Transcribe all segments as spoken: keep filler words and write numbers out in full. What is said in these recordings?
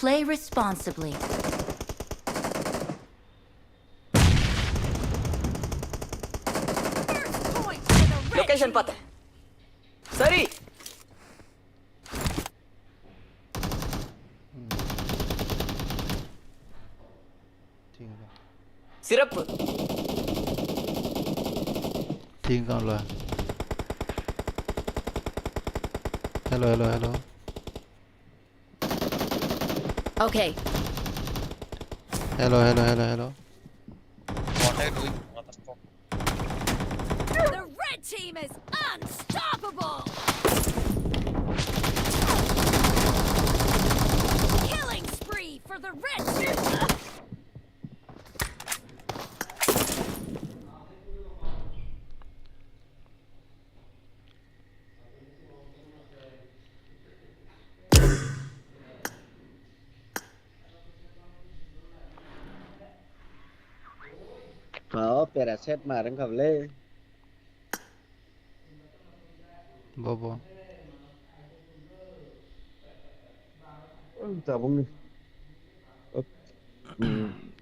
Play responsibly. First point for the red Location team. Pata hai. Sorry. Sirap. Ting kang la. Hello, hello, hello. Okay. Hello, hello, hello, hello. What are you doing, motherfucker? The red team is unstoppable! Killing spree for the red team! Kau pera set mareng kau le. Bobo. Tabung ni.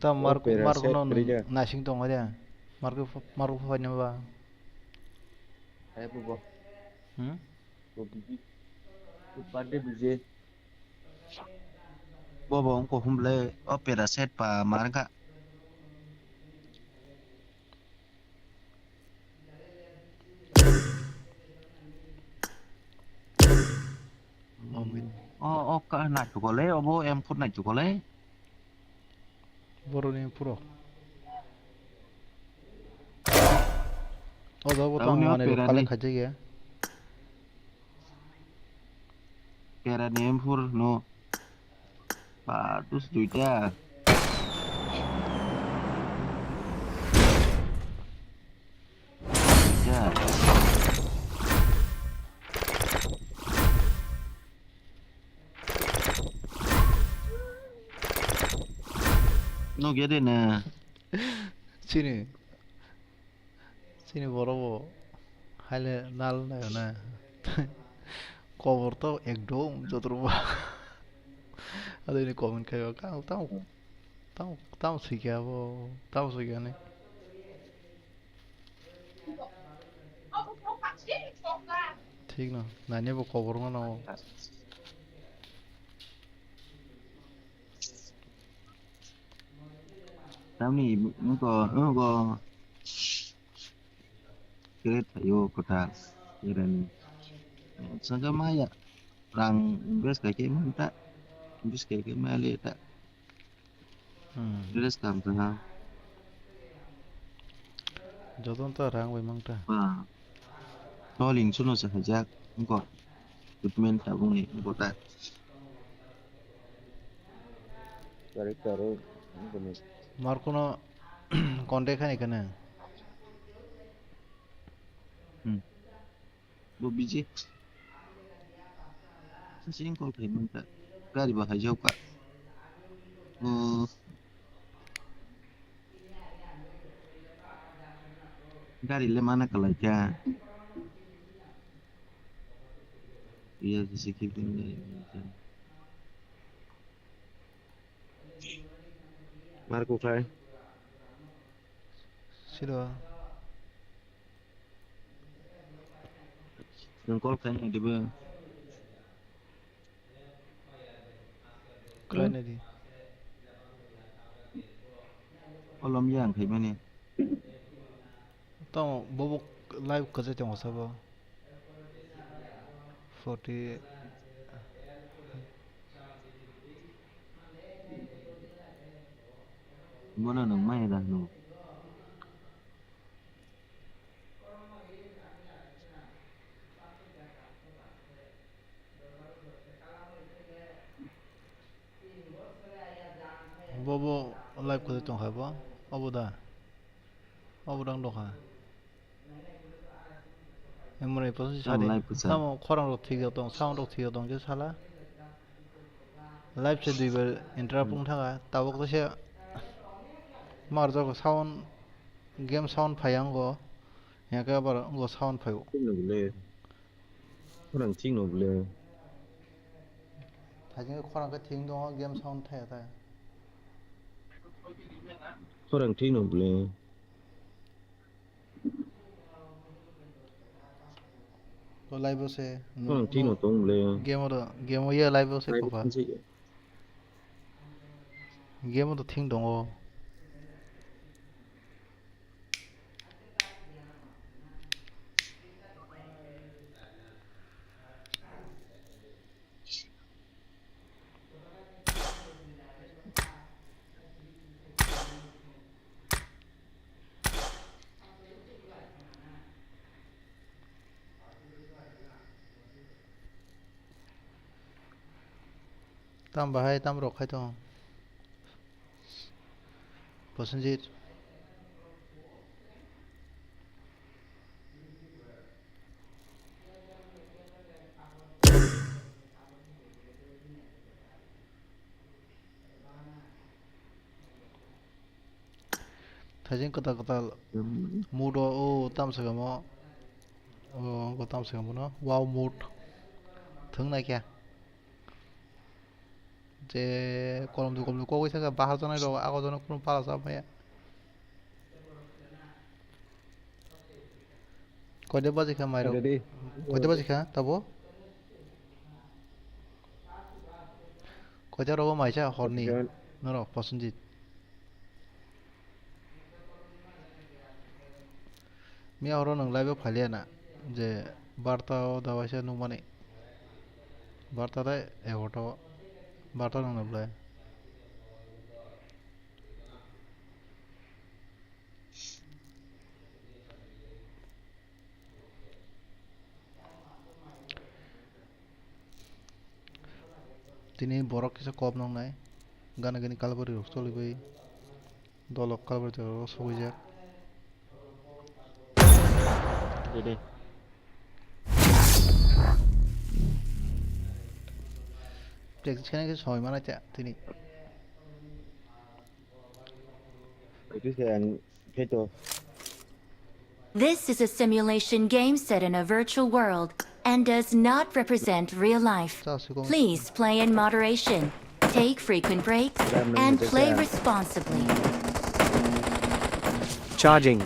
Tam mark, mark no nasing tong ya. Mark, mark phai ni ba. Hai bobo. Hmm? Birthday bije. Bobo wngkha humble o pera set pa marwngkha. O, o ka naithokole, obo M four naithokole. Boroni phuro. O jaga bo tamo manwi rok palai khaijak ya. Pera ni M four no. Ba, dus duita. Ya. Nuk ya de na. Chini. Chini borok bo haile nal naio na. Kobor to ekdom joto ba. Ado ini comment khai ba, "Kang, tamo, tamo, tamo swi kha bo, tamo swi kha ni." Thik no, nani bo kobor mano. Tamni nuko, nuko. Kere thaio kwthar, kereni. Saka maya, rang invest kai khe manta, invest kai khe maya le ta. Hmm. Dress kam tha. Joton ta rang bai mangta. Ba. Tolling suno sa hajak, nuko. Equipment tabung ni, nuko ta. Correct, correct. Markuno contact khai khe nang. Hmm. Bo busy. Sasing call khai manta. Gari bo haijak ka. Oh. Gari le mana kalai kha. Iya, sisi kipin gari mana kha. Marku khai. Siro. Nang call khai nai dibo. Khai nai di. Olom yang khai mani. Tamo bobo live kwchai tongo sabo. Forty. Bono nang mai da no. Bobo live kwthai tongkha bo, obo da? Obo dang dokha. Emoni posa si sadi. Tamo khorang rok thik tong, sound rok thik tong khe sala. Live se dui bar interrupt wng thangkha, tabuk se mar jago sound, game sound phai ya wngkha, ya khe abar wngkha sound phai o. Khorang thik no bole. Ajing khorang khe thing tongo, game sound thaya ta. Khorang thing no bwle. To live o se. Khorang thing no tong bwle. Game o do, game o ya live o se. Live kopa. Game o do thing tongo. Tam bahai tam rok khai tong. Prosenjit. Thaijing kwtal kwtal mood o, o tamswkamo, o tamswkamo no wow mood thwng naikha. Je kolom du kolom du kogwi saka bahar janai rok ago jano kunu pala sa maya. Koide baji kha mairok? Ready. Koide baji kha tabo? Koide rogo maisa horni? Jan. Norok Prosenjit. Miya oro nwng live o phaliya na je barta o da waisa nukmani. Barta de egoto barta nwng nukle. Tini borok kisa kop nongnai, gana gani kalbari rok cholibai, dolok kalbari rok sogwijak. Dede. Practice khaina khe soi mana cha tini. Itu sih yang itu. This is a simulation game set in a virtual world and does not represent real life. Please play in moderation, take frequent breaks, and play responsibly. Charging.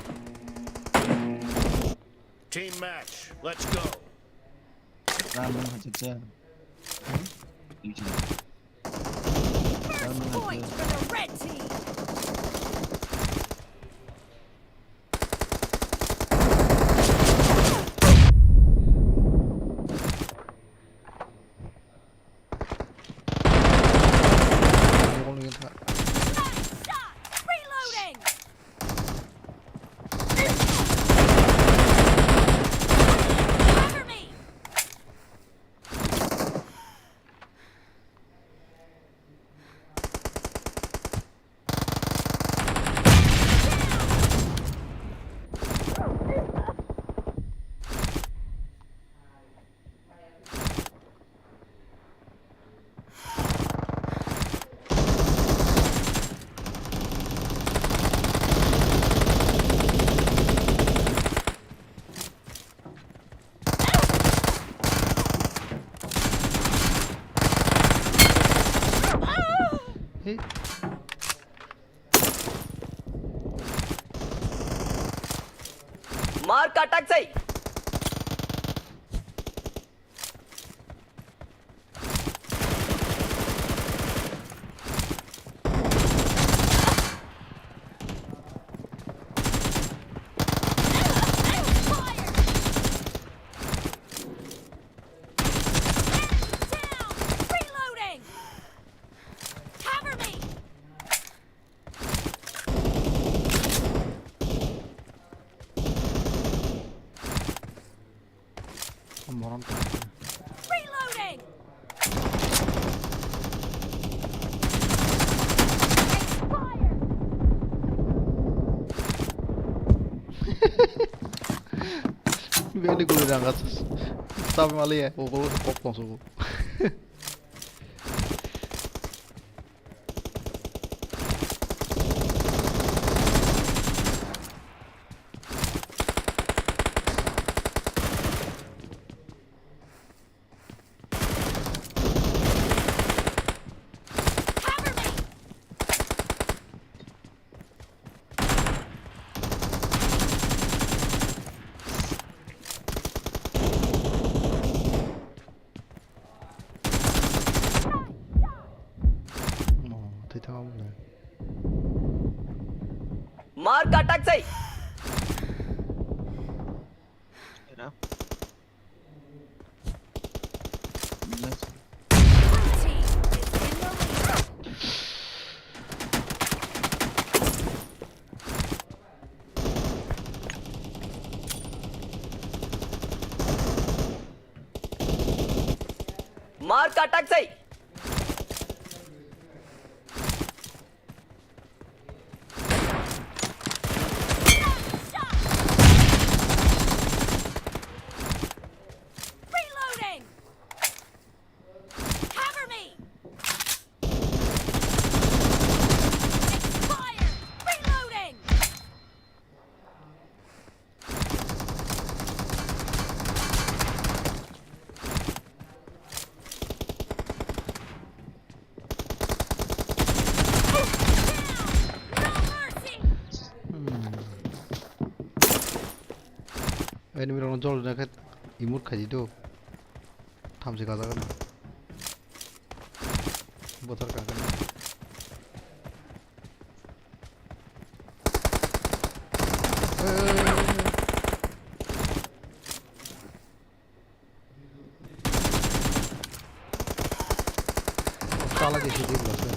Team match, let's go. First point for the red team. Nice shot! Reloading! Cover me! Hey. मार काटा चाहिँ। Reloading! Cover me! Moron ta. Reloading! Expired! Beli guli ranga. Sabe mali ya, o gulu kok tong sugu. Twi thang omo le. Mark attack sei. Era. Nice. Blue team is in the lead. Mark attack sei. Reloading! Cover me! Expired! Reloading! Hmm. Enemy rokno jol rwna khe emote khai di do. Thamchi kajak ano. Bothar kangkhe. Chala ke sidi bwlasa.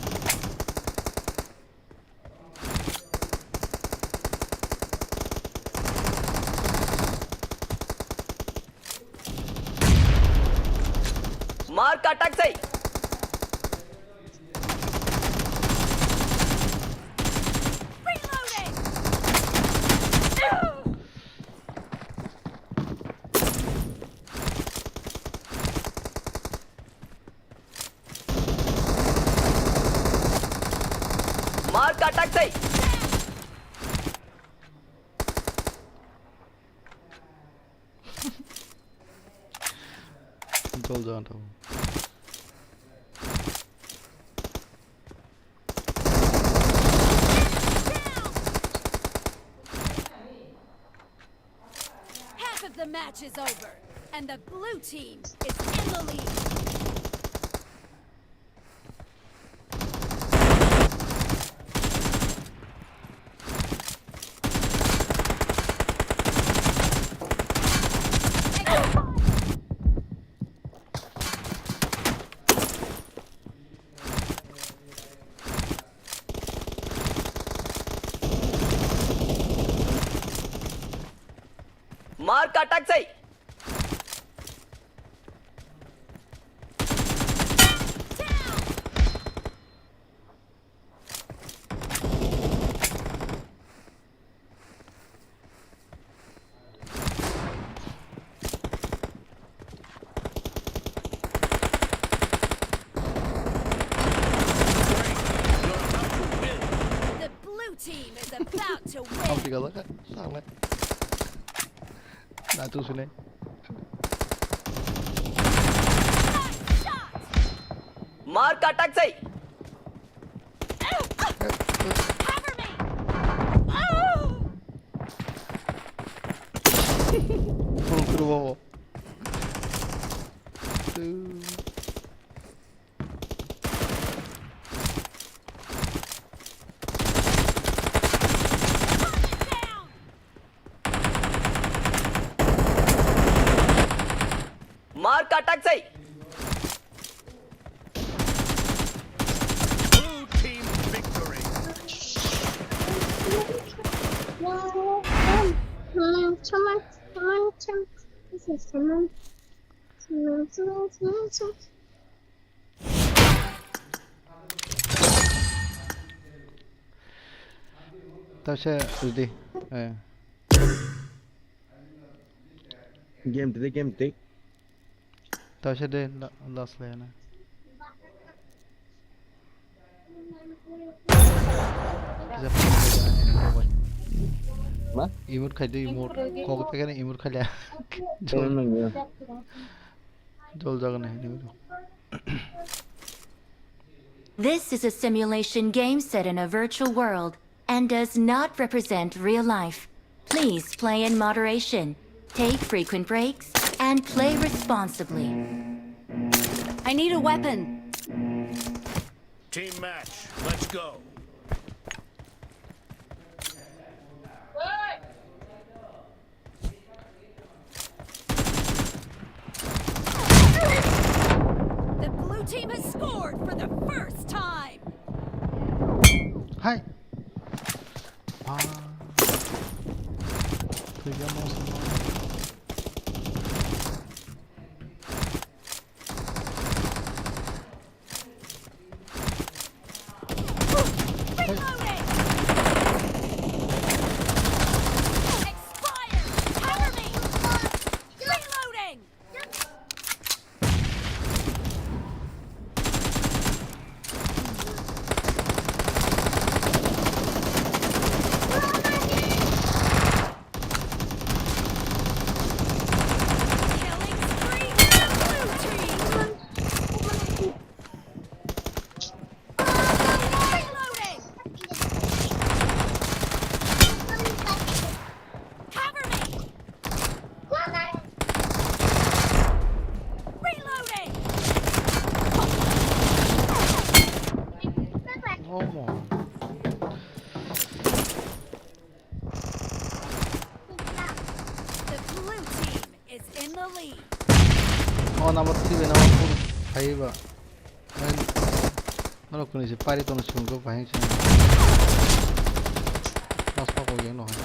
Mark attack sei. Reloading. Mark attack sei. Jol jagan thango. Half of the match is over, and the blue team is in the lead. Mark attack sei. The blue team is about to win. Thamchi kajak kha, thanglai. Na, tu sini. Nice shot. Mark attack sei. Cover me. Full crew bobo. Tu. Mark attack sei. Blue team victory. Someone, someone, someone, someone, someone, someone, someone, someone. Tawse rwdi. Eh. Game twi, game twi. Tawse de la-, last layana. Ma? Emote khai de, emote. Kok te kene emote khai le. Emote nang ya. Jol jagan hai ni. This is a simulation game set in a virtual world and does not represent real life. Please play in moderation, take frequent breaks, and play responsibly. I need a weapon. Team match. Let's go. The blue team has scored for the first time. Hi. Ah. Twiga mouse. Reloading! Expired! Cover me! Reloading! Killing spree for the blue team! Reloading! Cover me! Reloading! Oh my. The blue team is in the lead. Oh, number three bai number four phaiba. Norok kuni se pari tono chwng kok bahai chwng. Mas pa kok yang no hai.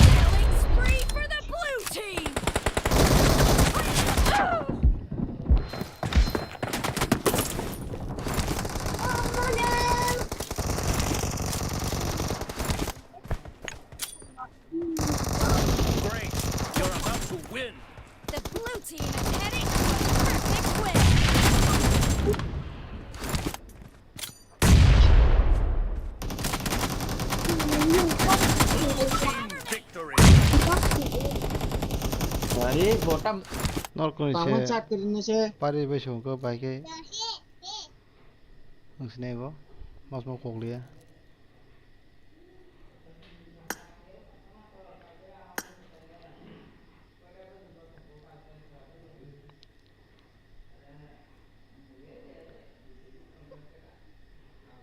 Killing spree for the blue team! Great. You're about to win. The blue team is heading to a perfect win. Victory. Are, bottom. Norok kuni se. Pari bai song ko bai ke. Ang sinai bo. Mas mo kok liya.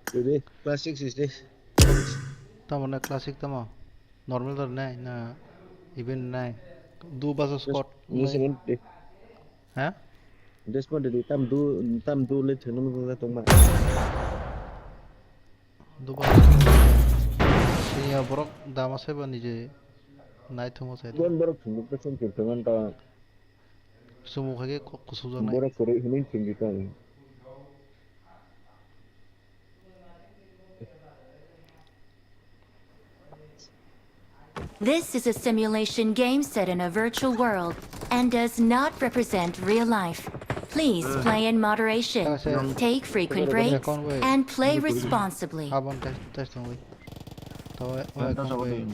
Ini classic sih. Tamo na classic tamo. Normal tor nai na event nai. Du basa squad. Ini seven. Ha? Despo de tam du, tam du le thwngno mung tong ma. Duba. Siya borok dama seba nije nai thungo sai. Gon borok thunguk ta thung thung thung ta. Sumo khage kusuk jak nai. Borok kore hini thung ta. This is a simulation game set in a virtual world and does not represent real life. Please play in moderation, take frequent breaks, and play responsibly. Abon test test nungwi. Tawa wa kong bai.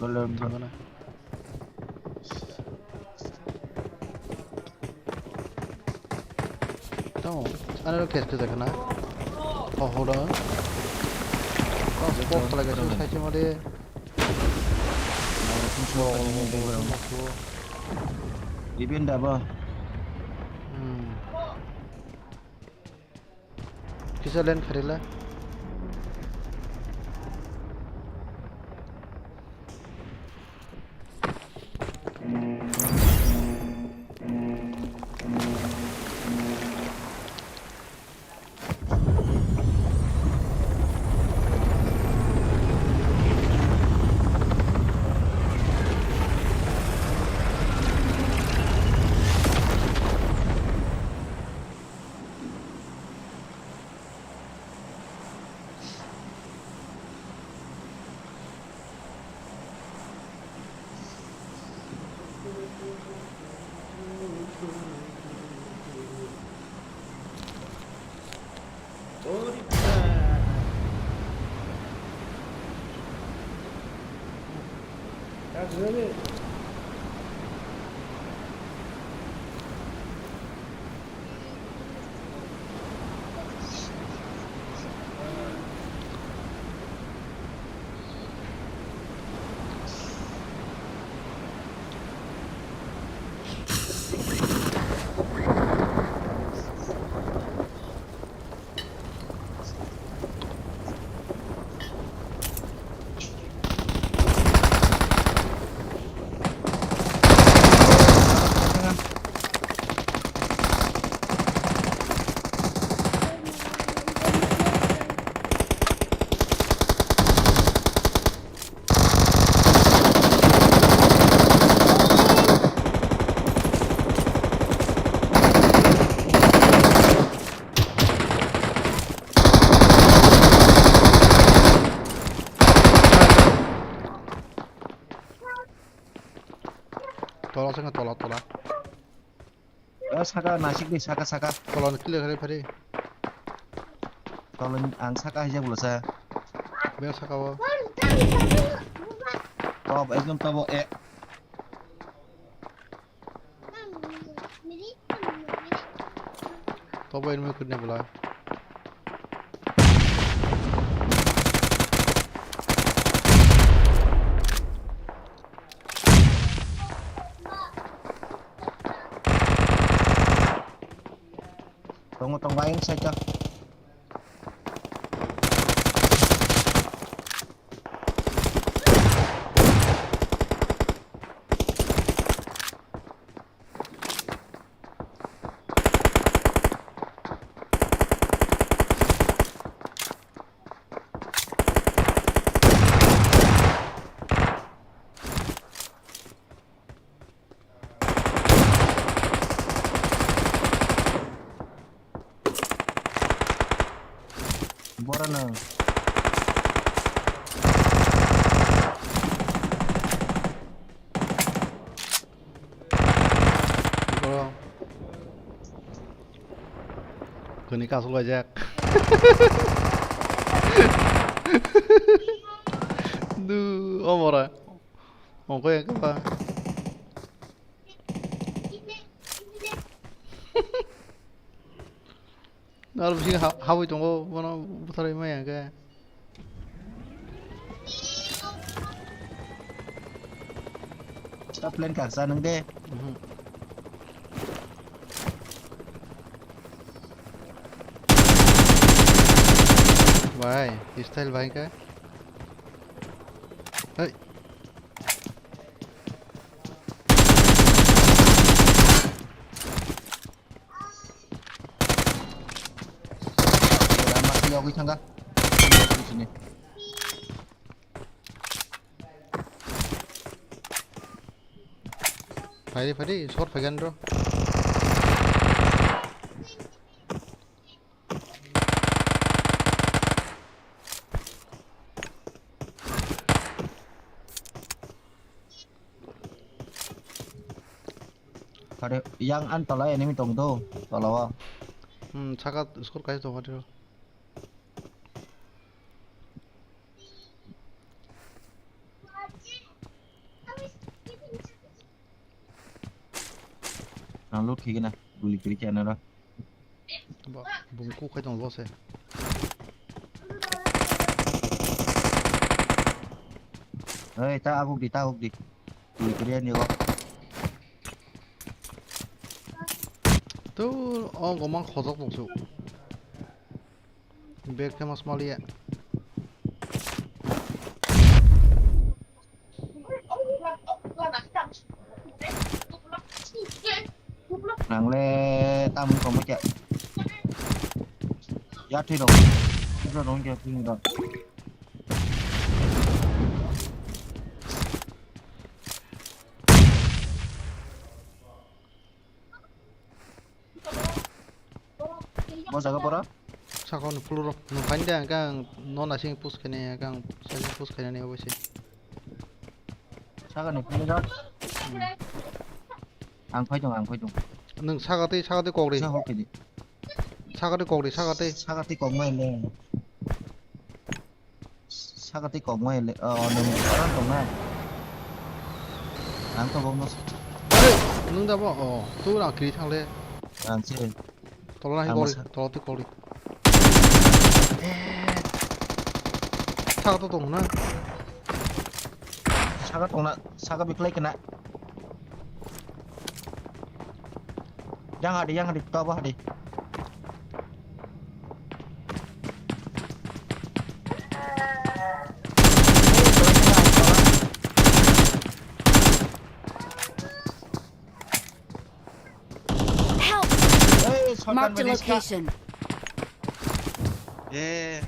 Tamo, ano kes kes kana. Oh, hold on. Oh, pok pala kes sai sai made. Ibin daba. Hmm. Kisa len kharila. Tola saka, tola, tola. O saka nasik di, saka, saka. Tola ni clear kare phari. Tola ni ang saka hijak bolo sa. Be saka o. Top, ekdom top o, e. Tobo enemy kudne bwla. Tongo, tongo, ayang side o. Borok no. Bro. Tuni kasu lajak. Du, omora. Ongkoi kaba. Nal bisi ha-, haboi tongo, bono butharwi maya hwnkhe. Stop plan kaksa nung de. Mhm. Bai, style bai ka. Hey. Lama se yogwi thangkha. Sini. Phaidi, phaidi, short phaigan ro. Kare, yang an tola enemy tong do, tola o. Hmm, saka score kaisa tong khe. Ang loot khaigena, guli kwrwi khe anaro. Ba, bung kuk khai tongo bo se. Oi, ta aguk di, ta aguk di. Guli kwrwi ani o. Tu, o gomang khojak tong su. Bag khe mas maliya. Ang le tamung tongma khe. Ya thwi rok. Thwi rok wngkhe thwi rok. Bo jaga bora? Sakao ni floor o. Nwng painda hwnkhe ang no naising push khainai, hwnkhe ang silent push khainani obo se. Sakani floor o? Hmm. Ang phai tongo, ang phai tongo. Nwng sakatwi, sakatwi kok di. Kisa hol khaidi. Sakatwi kok di, sakatwi. Sakatwi kok mai le. Sakatwi kok mai le. Oh, nwng aram tong na. Ang to bomno. Are, nwng da bo? Oh, tu na kiri thangle. Ang se. Tola hi Ang kori, masa. Tola tu kori. Eh. Saka to tong na. Saka tong na, saka biklai kena. Yang hadi, yang hadi, to bo hadi. Help! Hey, shotgun Marked a by this car. Location. Eh,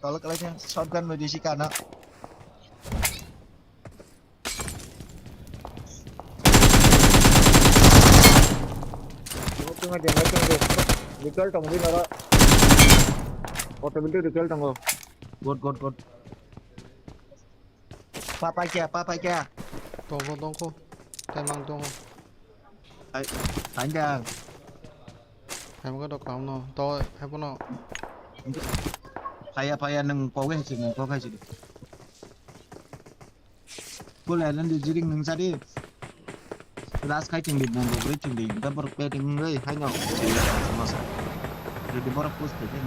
tolok kalai shotgun by this car na. Tengah dia, tengah dia. Recall tong di nara. Automatic recall tong. Good, good, good. Pa, pa kya, pa, pa kya? Tongko, tongko. Temang tongko. Hai, panjang. Hai, maka dok kamu no. To, hai puno. Paya, paya neng kau hai sih, neng kau hai sih. Kule nang di jiring nang sadi. Ras khai ching di bumbu bre ching di. Da bor pe ding re hai no. Sama sa. Jadi bor pus te ding.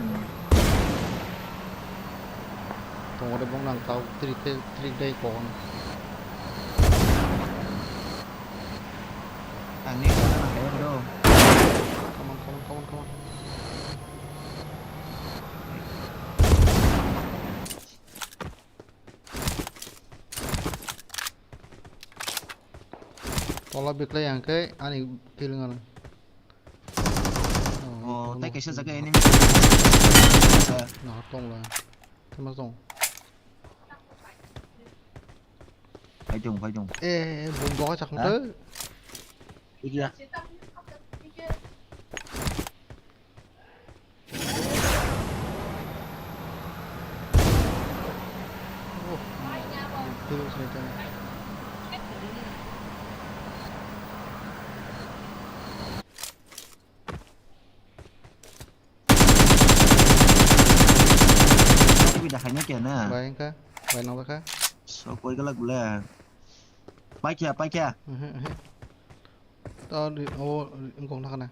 Tong ore bong nang tau tri te tri day kon. Ani kana hai do. Come on, come on, come on, come on. Tola biklai yang khe ani kill ngana. Oh, tei kaisa jaga enemy. Sa. Na tong la. Kema tong. Phai tong, phai tong. Eh, eh, bung doga chakma. Ha? Tei. Iya. Bai wngkha, bai nangjakha. Sok koi galak bole. Paikha, paikha. Mhm, mhm. To, o, wngkok nakha na.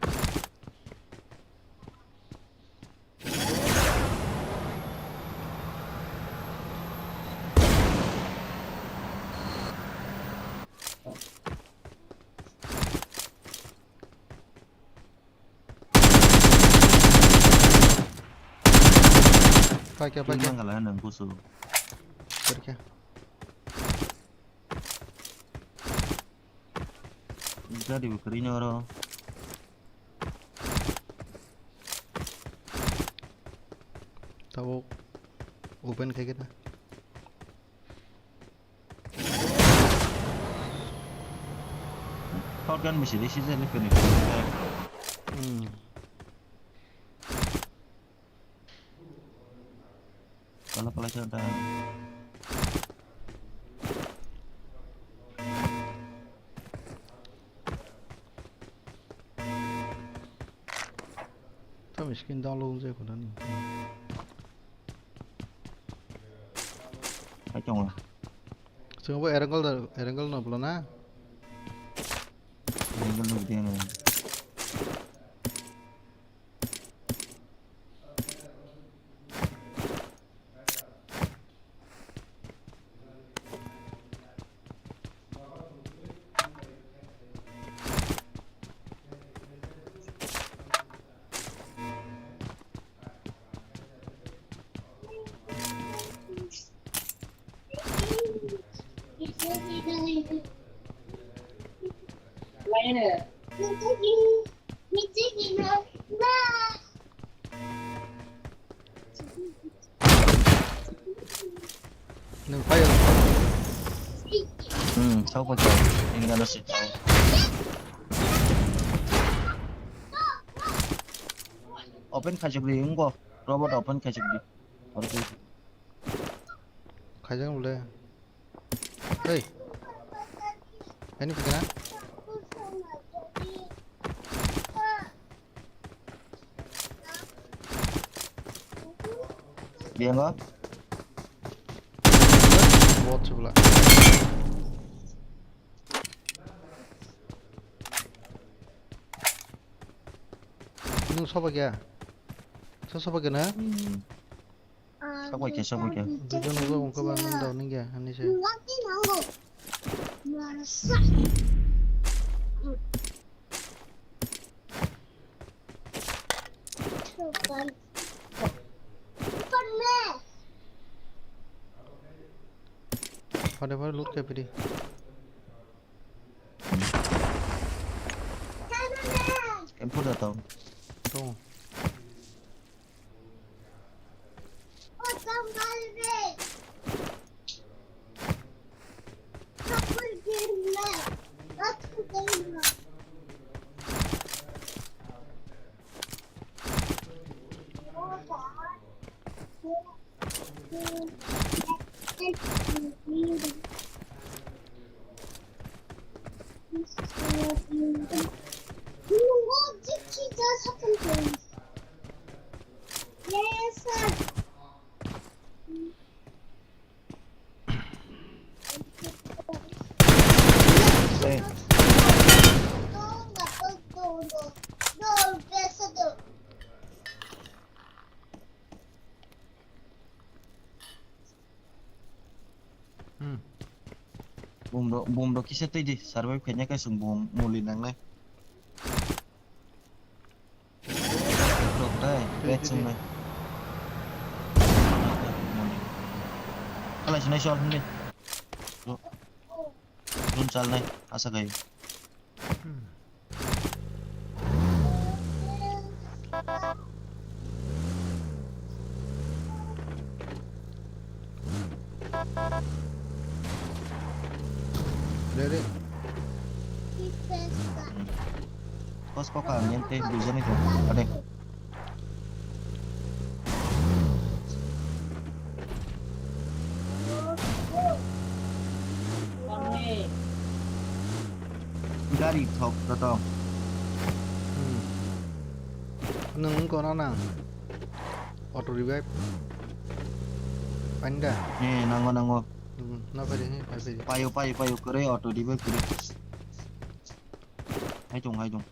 Paikha, paikha. Mangala nang kusu. Paikha. Gari bo kwrwi no oro. Tabuk open khai khe ta. Shotgun misi de sijani kani. Hmm. Pala pala khe da. Tam skin download je khuna ni. Hai tongo. Sing bo Erangel da, Erangel no bolo na. Erangel no dia no. Nang payo. Hmm, sao pa sao. Ingano si sao. Open khaijak di, wngko. Robot open khaijak di. Oro tei. Khaijak bole. Hey. Ani phikna. Biango. Bot chubla. Nwng soba kya? Sa soba kya na? Hmm. Soba kya, soba kya. Duijon ulo wngkha ba nwng dao ningya, ani se. Phare phare loot khe pidi. Em pura tong. Tong. Hey. Hmm. Bumrok, bumrok kisa twi di, survive khaina khe chwng bum muli nangnai. Rok dai, twi, pet twi, twi. Chwngnai. Khalai sinai sol hindi. Run chalnai, asa khai. Hmm. Re, re. Kos kok ang yang teh dujani tu. Ade. Gari thok joto. Hmm. Nwng wngkha na nang? Auto revive. Panda. Eh, nango, nango. Hmm, na pari, ni pari. Payo, payo, payo, kore auto revive kore. Hai dong, hai dong.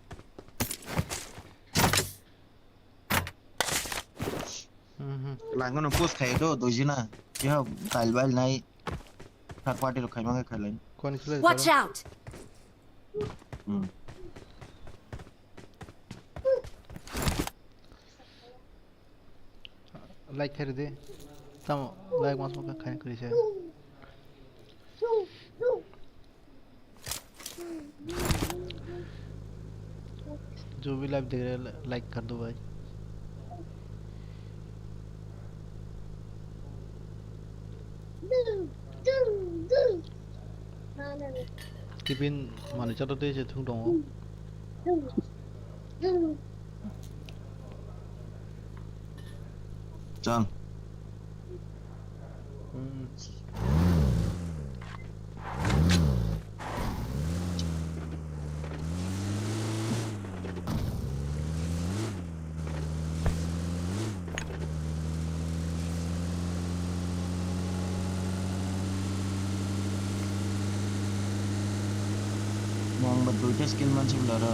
Mhm. Langano push khai do, dojina. Yo, tail bail nai. Third party rok khai mangai khai lai. Koni khlai Watch karo. Out! Hmm. Like khai di. Tamo like mas maka khai kri se. जो भी लाइव देख रहे हैं, लाइक कर दो भाई। Tipin mani chado tei se thung tongo. Chal. Hmm. Mo ang ba duita skill mansi bwla ro.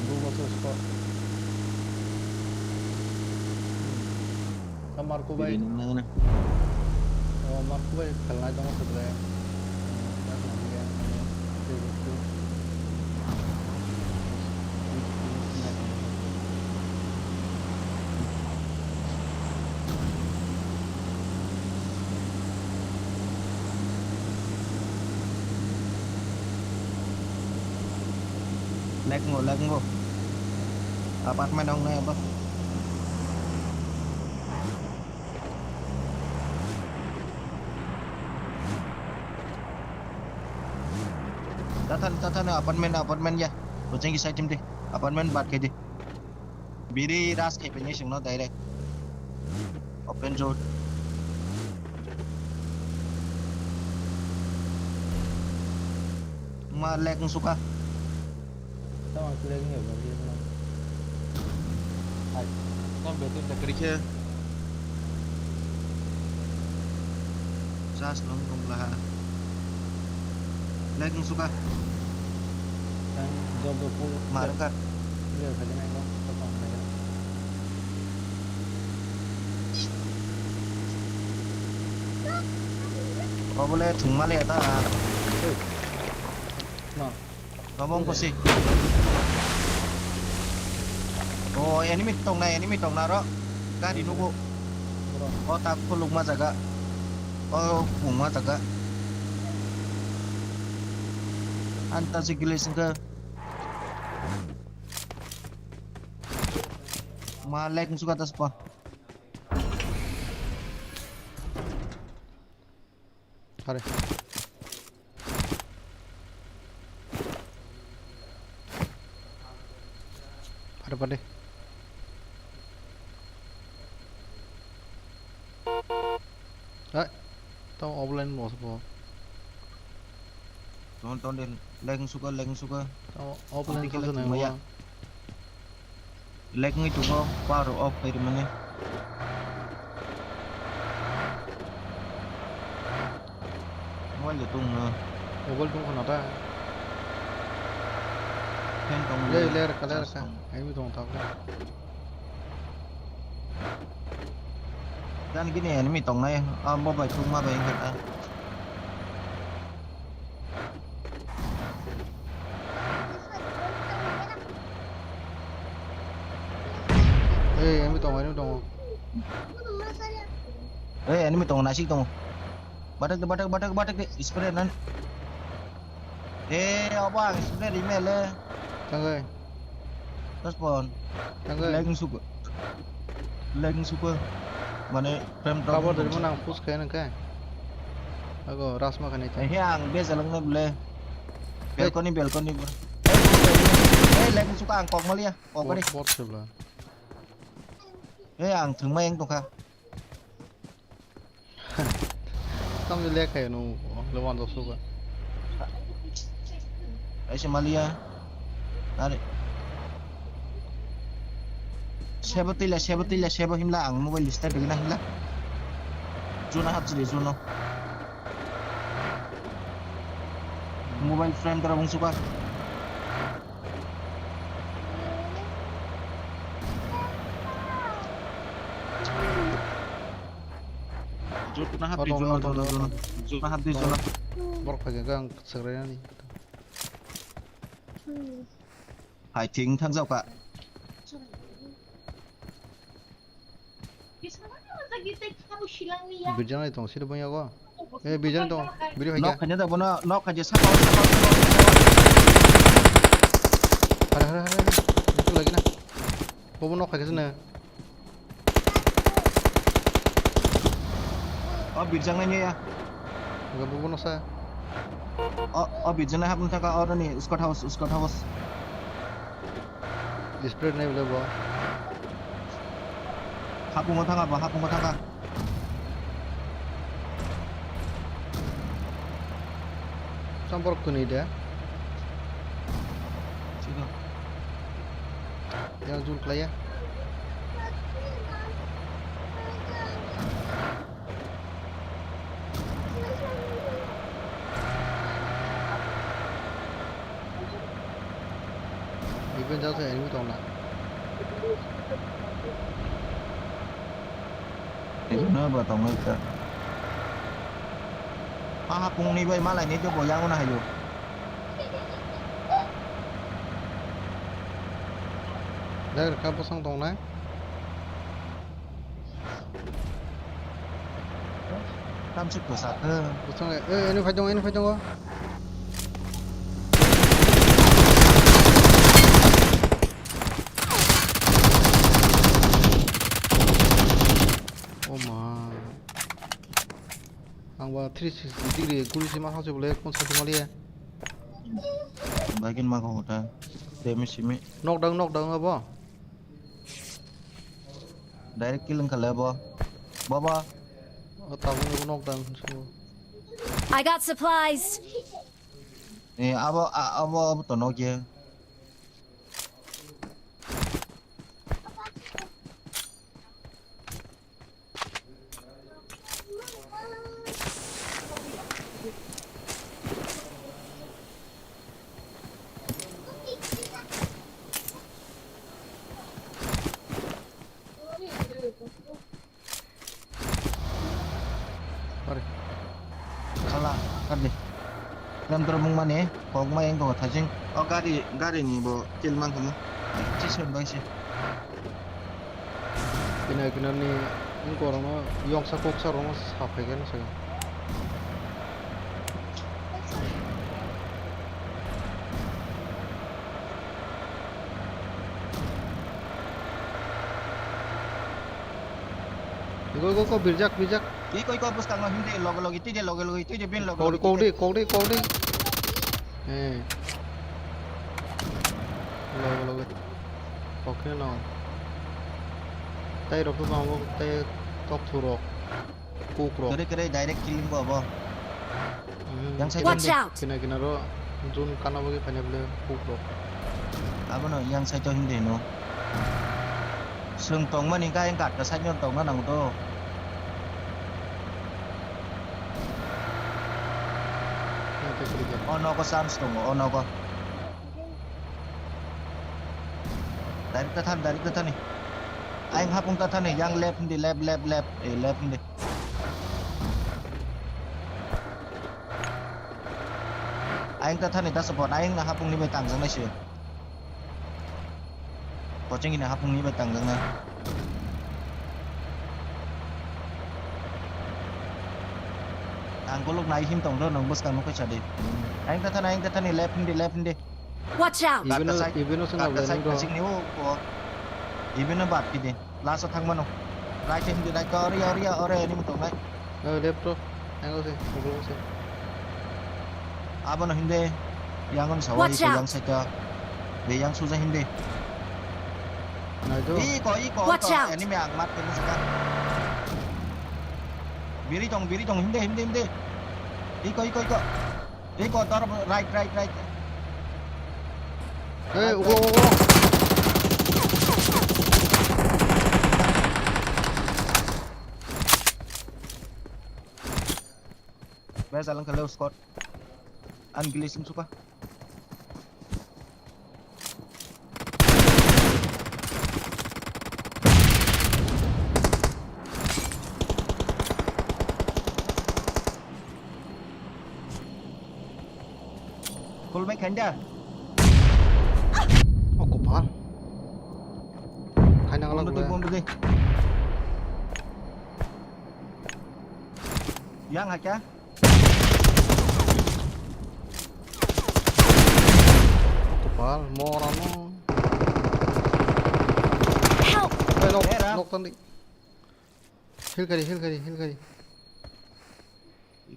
Dui bosor score. Marco bai. Bini nang na. O Marco bai khalnai tongo se bwle. Lag ngo, lag ngo. Apartment ong nai abo. Tathan, tathan apartment, apartment ya. Kuching ki side di. Apartment bat khai di. Biri ras khai pini singno direct. Open road. Ma lag suka. Tamo ang clear ngi ba, clear na. Hai, tamo betul tak kerja. Sas nong nong lah. Lag suka. Kan job pun. Marka. Obo le thwngmani eta. No. Obo wngkha si. O enemy tongnai, enemy tongna ro. Gari nugo. Bro. O tak khulukma jaga. O khulukma jaga. Anta si gilai singka. Ma lag wngsuka taspa. Are. Pare pare. Hai. Tamo offline mo sabo. Ton ton din. Lag wngsuka, lag wngsuka. Tamo offline. Tamo offline khe lag sabo wngmaya. Lag wngwi tongo, power off khairwmani. Mobile de tongno. Mobile tongkha na ta? Fan tongmani. Lei, lei, rwkha, lei, rwkha. Charge tong. Ai, mi tong thok. Gan gini enemy tongnai, ah, bo bai thukma bai wngkha ta. Ei, enemy tongo, enemy tongo. Ei, enemy tongo, nasik tongo. Batak de, batak, batak, batak de, spray nan. Eh, obo ang spray rimele. Tangoi. Respon. Tangoi. Lag wngsuka. Lag wngsuka. Mane, frame drop. Cover dari mana ang push kaya nang kaya. Ago, ras ma kani. Eh, ang beza lang na bole. Hey. Balcony, balcony bro. Eh, lag wngsuka ang kok maliya. Kok mali. Bot, bot sebla. Eh, ang thwngma yang tongkha. Tamni lag khayo no, le wan dos suka. Aise maliya. Are. Sebo tila, sebo tila, sebo himla ang mobile start degna himla. Juna hapsili, juno. Mobile frame tara bung suka. Jotna hapdi, jotna, jotna, jotna. Jotna hapdi, jotna. Borok phaikha khe ang swkrai nani. Hai thing thang jao ka. Birjana tong sini bang yago. Eh, birjana tong. Biri hai. Nok khaina da bono, nok khaje saka, saka, saka. Hare, hare, hare, hare. Itu lagi na. Bobo nok khaje sini. O birjang nai ya. Enggak bobo nok sa. O, o birjang nai hapung thaka o ni squad house, squad house. Display nai bole bo. Hapungo thanga bo, hapungo thanga. Cham borok kwnwi de. Chido. Yang jul klaiya. Iben jasa enemy tongna. Iben ba tongna ita. Aha pungni bai malai ni de boyang na hayo. Dai rwkha bosong tongnai. Tamsik bwsa khe. Bosong, eh, eh, ini phai tongo, ini phai tongo. Oh ma. Ang ba three sixty degree guri se ma hangse bole kon sa thumaliya. Baigin ma ko hota. Demi simi. Knockdown, knockdown abo. Direct kill wngkha le bo. Baba. O tabuk no knockdown hinsu. I got supplies. Eh, abo, a-, abo, abo to nok ye. Lam toro mung mani kok ma yang tongo thajing. O gari, gari ni bo kill mang kamo. Chison bai se. Kina kina ni wngkorokno yongsa koksa rokno sa phaikhe no se. Go, go, go, birjak, birjak. Twi koi kok bwskango himdi loge loge twi de loge loge twi de bin loge loge twi de. Kokdi, kokdi, kokdi. Eh. Loge loge. Kokhe no. Tai rok to bango tai tok thurok. Kuk rok. Kere kere direct killing bo abo. Hmm, yang side. Watch out! Kina kina ro zone kana bagwi phaina bole kuk rok. Abono yang side o himdi hino. Swng tongmani khe ayang katta side no tongna nango to. Yang tei kiri khe. O nogo chance tongo, o nogo. Direct ta thani, direct ta thani. Ayang hapung ta thani, yang left hindi, left, left, left, eh, left hindi. Ayang ta thani, ta support, ayang na hapung ni bai tangjaknai se. Koching ini hapung ni bai tangjaknai. Ang golok nai him tong do, nong bwskang nukui sa di. Ayang ta thani, ayang ta thani, left hindi, left hindi. Watch out! Even Kata o, side, even o swnam kata le side nung do. Kaching ni o, o. Even o bat kidi. Last o thang mano. Right hand, right, ore, ore, ore, enemy tongnai. O, left o. Ang o se, obo o se. Abono hinde. Yang on sawa, Watch iko out! Yang side o. Be yang suja hinde. Nai do. Iko, iko, Watch iko. Out! Enemy ang mat kena saka. Biri tong, biri tong, hinde, hinde, hinde. Iko, iko, iko. Iko, tor, right, right, right. Hey, right, ugo, right. Ugo. Bai jalang kalau squad. An gilis suka. Full back khanja. O kopal. Khaina galak. Bomb de, bomb de. Yang hakya? Kopal, morano. Help! Hey, nok, era. Nok tandi. Heal kari, heal kari, heal kari.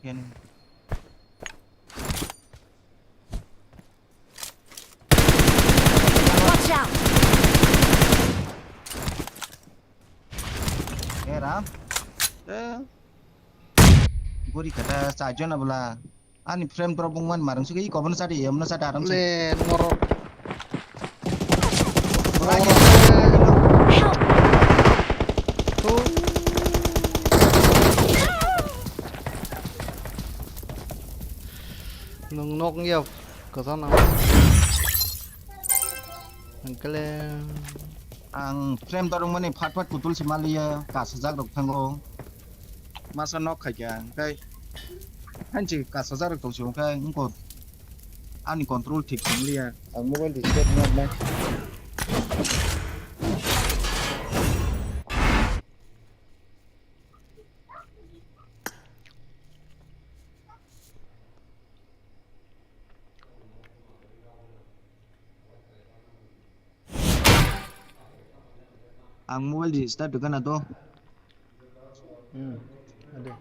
Ikan. Watch out! Era. Eh. Guri kata sajon abla. Ani frame drop bung man marang sugi kobono sadi emno sadi aram se. Le norok. Help! Nung nok ya kosana. Angkele. Ang frame dorong mani phat phat kutul se maliya kasajak rok thango. Masa nok khaikha, hwnkhe hanchi kasajak rok tongsi, hwnkhe wngkha ani control thik se wngliya. Ang mobile disturb wngya. Ang mobile di start dukana to. Hmm, ada.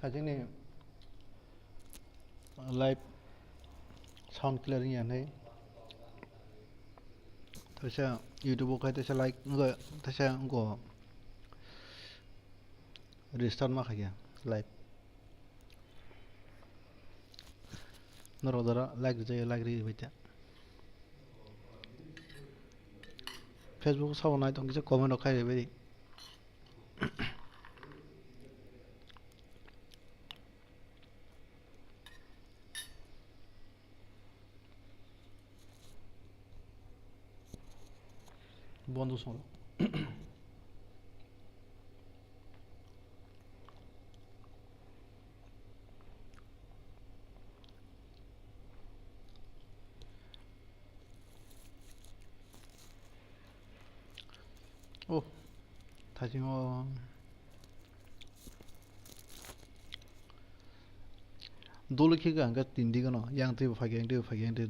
Thajini live sound clear wngya hinwi. Taisa YouTube o khai taisa like wngkha, taisa wngkha restart ma khaikha live. Norok dara like rijak ya, like ri bai ta. Facebook sabo nai tong kisa comment rok khai bai di. Bondo song. Oh, thajingo. Dolo khe ang khe tindi gano, yang twi bo phai khe, yang twi bo phai khe, yang twi.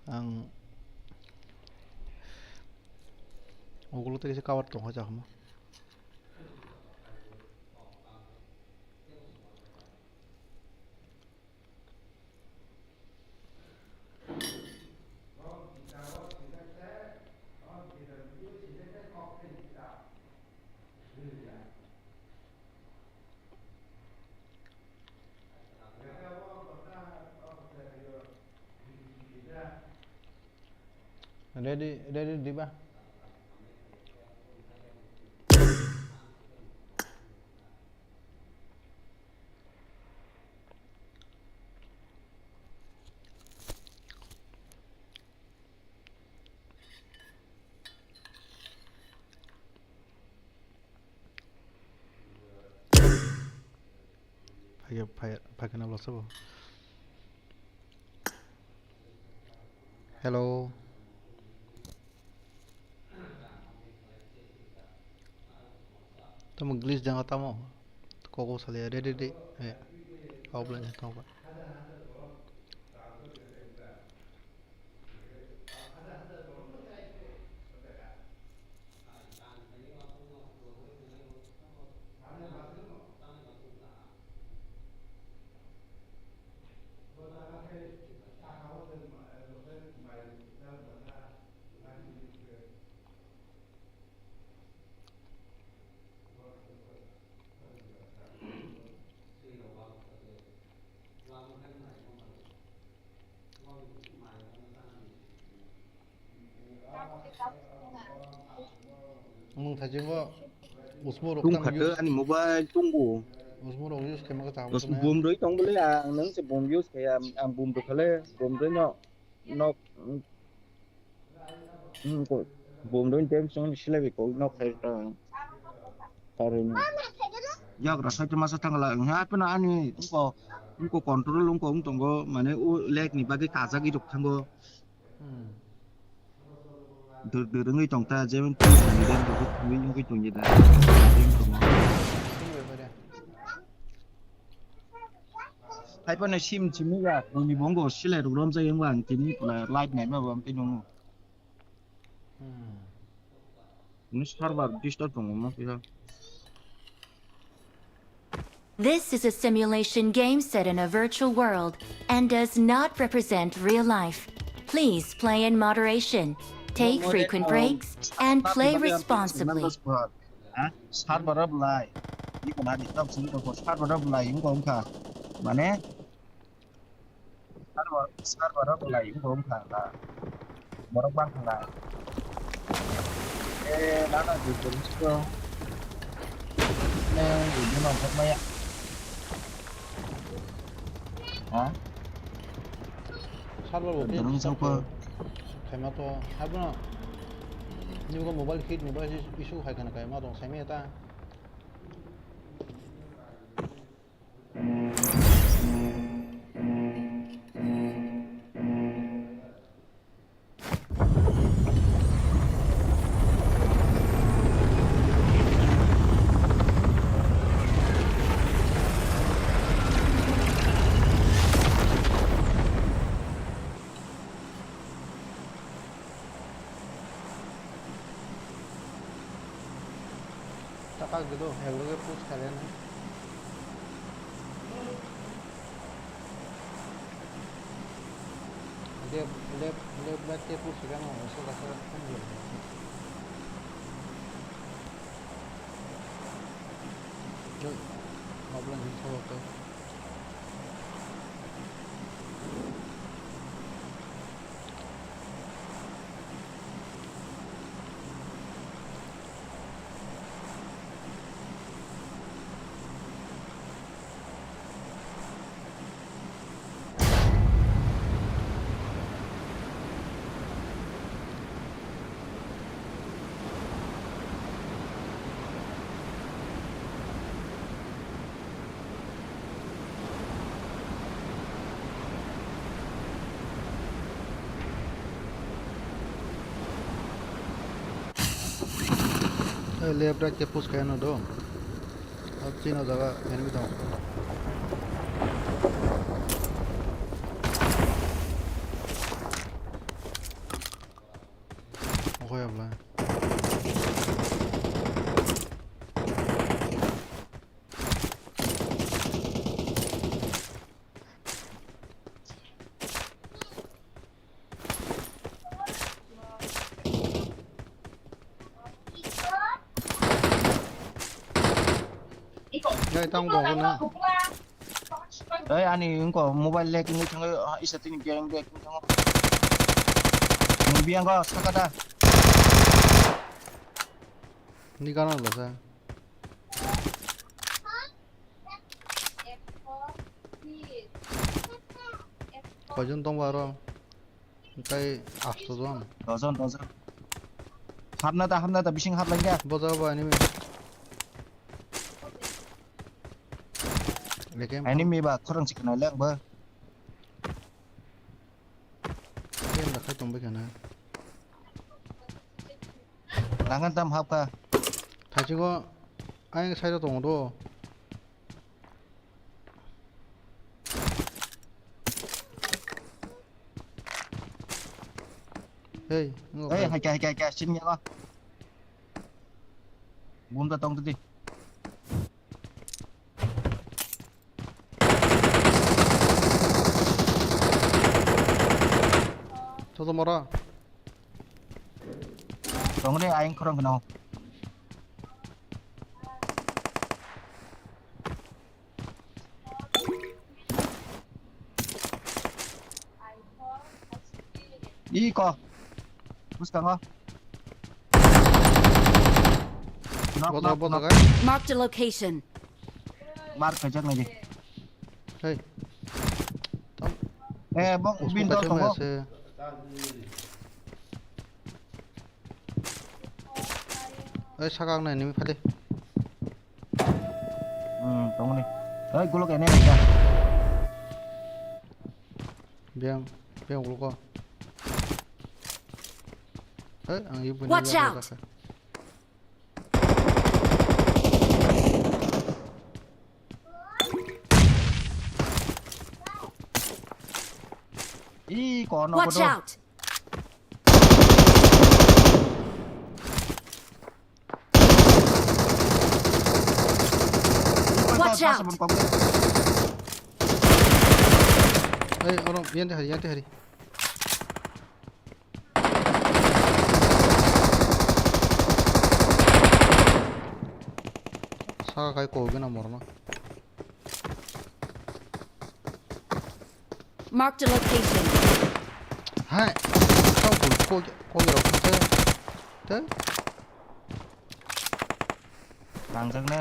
Ang ugulo tei kisa cover tongkha chakma. Ready, ready diba? Phai, phai, phai kheno losabo. Hello. Tamo glitch janga tamo. Koko sale re re re. Eh. Offline tamo. Mung thajingo usmo rok Tung tamo khato use, ani mobile tungbo. Usmo rok use khe ma ka tamo Us tong ya. Bum roi tong bole ang nang se bum use khe ang, ang bum roi khale bum roi no nok, mm, mm, ko bum roi tem song sile bi ko nok khai ta. Taroi no. Yak ra khai te masa thang la ha pena ani ko, ko control ko tongo mane u leg ni bagwi kajagwi rok thango. Hmm. Dur dur wngwi tong ta, jemon twi tong ta, dur dur wngwi tong ta. Hai phano sim simi ya, nini bongo sile rok romjak wngwa ang tini pula live naima bo ang tini nung. Hmm. Ini server disturb tongo mo kisa. This is a simulation game set in a virtual world and does not represent real life. Please play in moderation, take frequent breaks, and play responsibly. Ha? Server of lie. Iko na disturb sini ko server of lie ko wngkha. Mane Server, server rok belai wngkha wngkha na. Borok bang kha na. Eh, nana di police ko. Ne, ibu nongkot maya. Ha? Server bo dorong soko. Khaima to, haibno. Nini mobile hit ni ba issue khai kana kaima tong saimaya ta. Taka gelo, hello ge push kare na. Left, left, left right te push khe ano, so kasa phone rw. Choi, offline hin sabak to. Left right ke push kaya no do. Chini o jaga enemy tongo. Oho ya bla. Gai tang bo na. Ei, ani wngkha mobile lag wngwi thango, ah, isa tini gang lag wngwi thango. Nwng biyang go saka da. Ni gana basa. Koijon tongbo aro? Tei asto jon. Dojon, dojon. Hapna ta, hapna ta, bising hap lai ya. Boja ba enemy. Lekem. Enemy ba khorang chikna le ang ba. Lekem da khai tong bai kana. Langan tam hap ka. Thachigo ayang side o tongo do. Hey, ngo Hey, khai. Hai kya, hai kya, hai kya, sini ya. Bum ta tong tadi. Toto mora. Tong re, aing khorang kena. Iko. Bus kang. Knock, Bota, knock, bota knock. Kai. Marked a location. Mark kajak nai di. Hey. Eh, bok Bus bin buka dol cuma tongo. Ese. Oi, sakang nai nimi phali. Hmm, tongoni. Oi, gulok ene ene. Biang, biang gulok. Oi, ang ibu ni. Watch out! Ih, kono. Watch out! Watch out! Hey, oro, yan te hari, yan te hari. Saka kai ko gena morno. Marked a location. Hai. Kau ko ko ko ro ko te. Te. Langjak ne.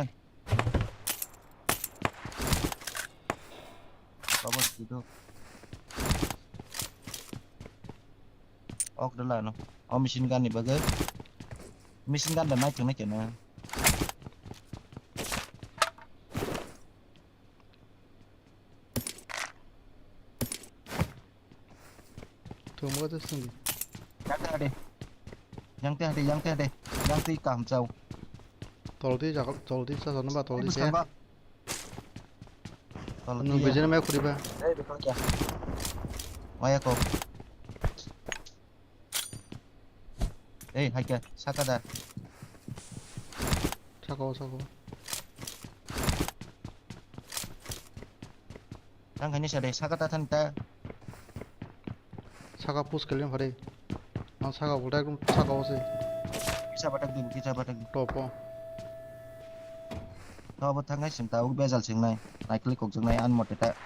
Baba sido. Ok dala no. O machine gun ni bagwi. Machine gun da nai thang nai kena. Thumgo to sindi. Yang te hade. Yang te hade, yang te hade. Yang te kam chau. Tolti jagal, tolti sa jona ba tolti se. Nung bijena mai khuri ba. Ei, bikon kya? Maya ko. Ei, hai kya? Saka da. Saka o, saka o. Tang khaini sa de, saka ta than ta. Saka push kalian phari. Ang saka bulta ekdom saka o se. Kisa batak di, kisa batak di. Top o. Top o thangai sing ta, uk bejal sing nai. Nai klik kok jeng nai an mote ta.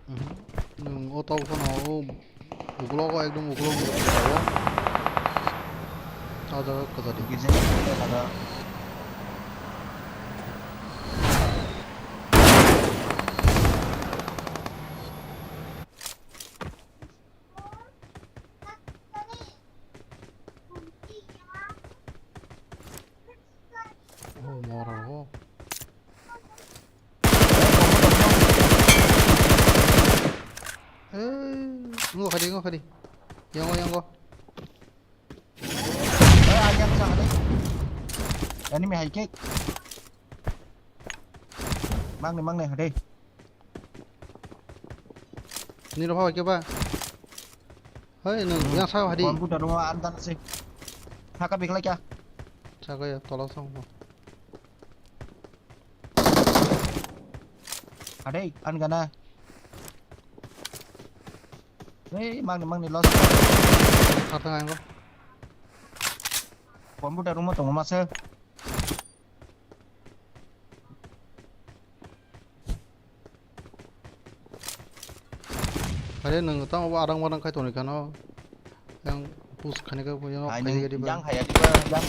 Mhm. Nung o top kono o uklok o ekdom uklok o. Ta jaga kwchadi. Girja ni kok ta jaga. Oh, moro. Eh, ngo khadi, ngo khadi. Yango, yango. Eh, ayang sa khadi. Enemy high kick. Mangne, mangne, hade. Nini rokha bai khe ba? Hei, nwng yang saka hadi. Computer room o andan se. Thaka biklai kya? Saka ya, tola song bo. Hade, an gana. Hei, mangni, mangni loss. Kha thang ang go. Computer room o tongo masa. Are nwng tamo bo arang barang khai toni khano. Yang push khani khe bo yang Hai, khai nwng di ba. Yang hai di ba, yang.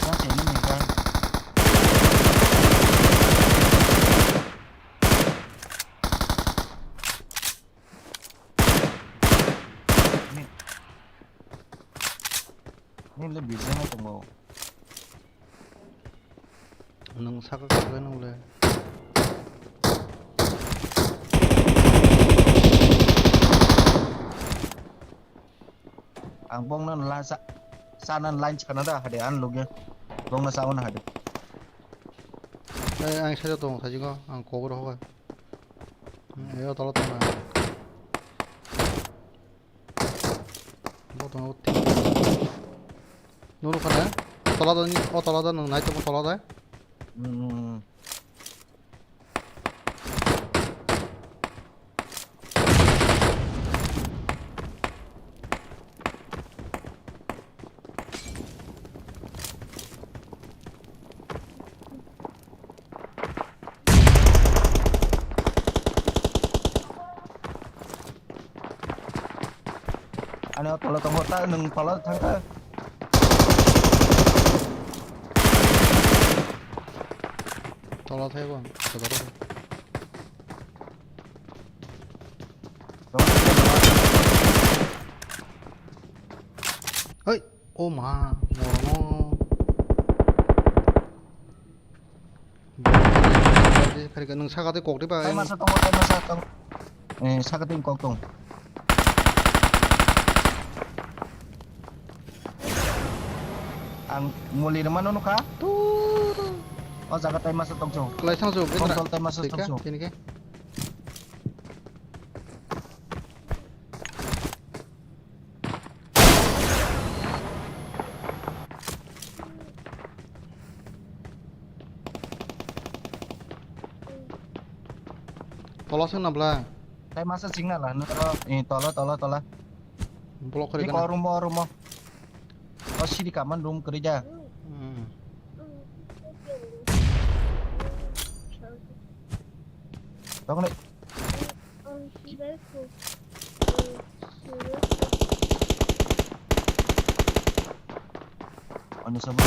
Yang se ni ni ba. Ni. Ni le bijana tongo. Nwng saka kok le nwng le. Ang bongno la sa, sana line chana da hade an lugya. Bongno sa on hade. Eh, ang side tong saji ko, ang kobor hoga. Hmm, eh, tolo tong na. Bo tongo thik. Nunu khana? Tola da ni, o tola da nwng nai tongmo tola da? Hmm. Ani o tola tongo, ta nwng tola thangkha. Tola thaibo, tola thaibo. Hei, o ma, moromo. Khari ka nwng saka tei kok tei ba. Tai masa tongo, tai masa tongo. Eh, saka tei kok tong. Ang moli rwmano nukha. Tur. O jaga tai masa tongcho. Klai sang jo, tong tol tai masa tongcho. Tini ke. Tolo sing na bla? Tai masa sing na la, no, eh, tolo, tolo, tolo. Block kori. Ni kana. Ko room o, room o. O siri kaman room kori ja. Hmm. Tong le. Ani sama.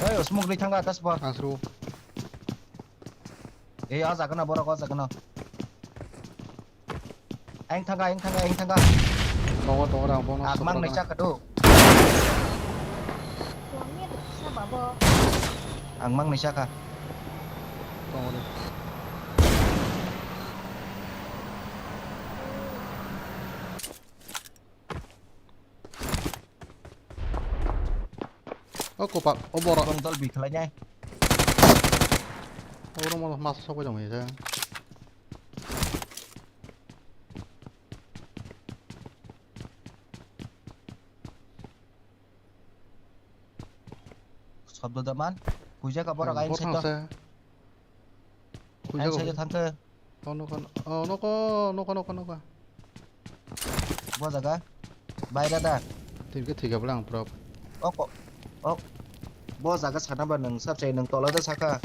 Hey, smoke ri thanga atas pa. Asru. Eh, a jaga na borok, a jaga na. Ang thanga, ang thanga, ang thanga. Tongo, tongo, rang bono. Ang mang naisa kha do. Ang mang naisa kha. Tongo de. O kopak, o borok. Tong tol bi khlai nai. O romo mas sok bai tong ya. Sabdo daman. Kuja ka borok ain borok sito. Hangsa. Puisa Ang ko side puisa. Thangkhe. Oh, nokha, oh, nokha, nokha, nokha, nokha. Bo jaga. Baira da. Tirke thika bwla ang prop. Ok. Ok. Bo jaga sana ba nwng sab chai nwng tola da saka.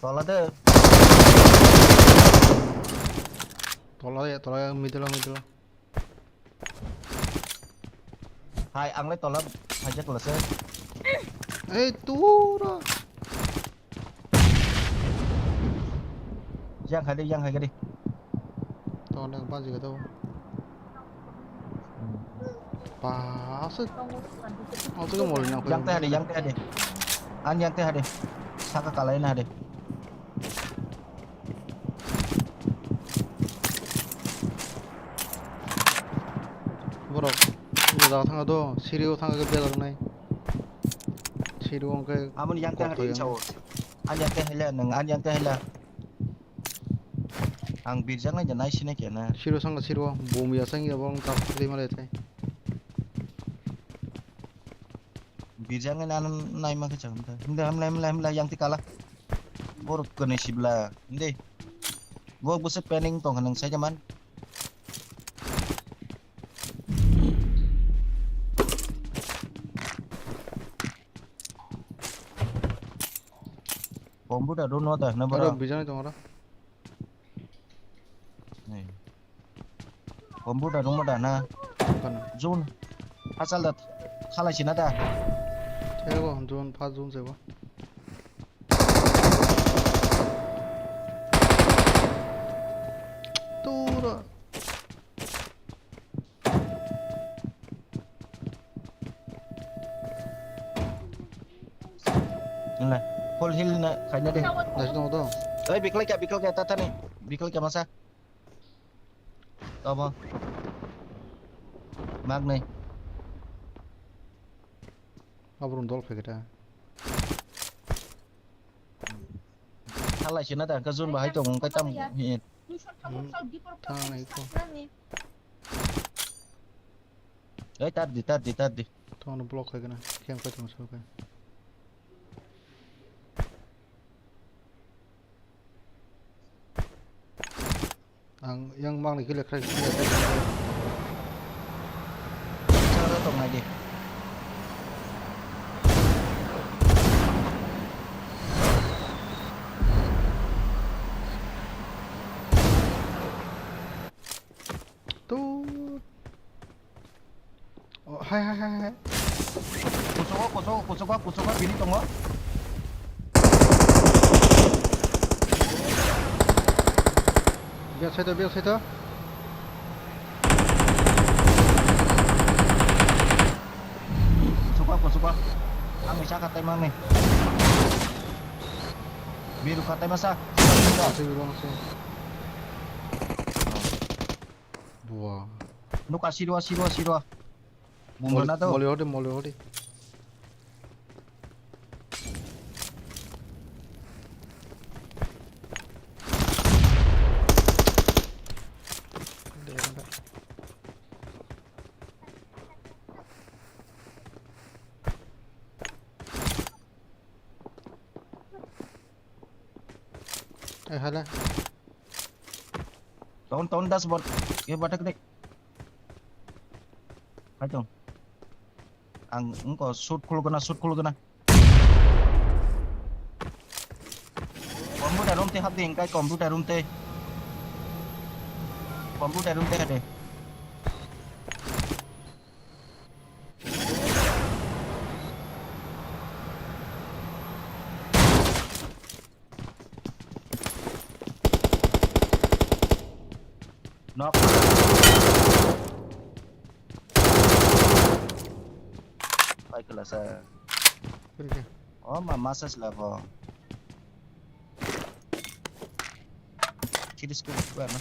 Tola de. Tola ya, tola ya, middle, middle. Hai, ang le tola phaijak lase. Ei, tura. Yang hai de, yang hai de. Tola yang panji ka to. Pas. Auto ke mori na. Yang teh hai de, yang teh hai de. An yang teh hai de. Saka kalai na hai de. Borok, o jaga thang do, siri o thang khe bejak nai. Siri o hwnkhe Amoni yang teh hai de sao. An yang teh hai le, nwng an yang teh hai le. Ang birjak nai de nai sini kena. Siro sanga siro, bom ya sang ya bong tak tili malai tai. Birjak nai nan nai ma khe chang ta. Himla, himla, himla, himla, yang ti kala. Borok kene sibla. Inde. Bo bwswk planning tong kha nwng sai man. Computer room no da na Aro bara. Bijani tong aro. Computer room da na. Kono. Zone. Asal da. Khalai sina da. Sebo, zone, first zone sebo. Tura. Nila, full heal na khaina de. Nasi dong to. Oi, biklai kya, biklai kya, tata ni. Biklai kya masa. Tama. Mag ni. Abrun dol pheketa. Halai sina da, ka zone bahai tong, ka tam. Hmm. Thang nai ko. Ei, tar di, tar di, tar di. Tongno block khai gana. Khem khai tong so khai. Ang yang mang ni kile khai. Sara tong nai di. Tu. Oh, hai, hai, hai, hai. Kuchugo, kuchugo, kuchugo, kuchugo, bini tongo. Biak side o, biak side o. Kuchugo, kuchugo. Ang isa katai mami. Biru katai masa. Masih biru masih. Buah. Nuka sirwa, sirwa, sirwa. Bumrana to. Moli hodi, moli hodi. Eh, hala. Ton, ton, dashboard. Ye batak de. Hai tong. Ang engko shoot khulgana, shoot khulgana. Computer room te hap de, engkai computer room te. Computer room te hade. Nok. Pai kelasa. Kiri ke? Oh, ma masa sila bo. Chiri sku ba na.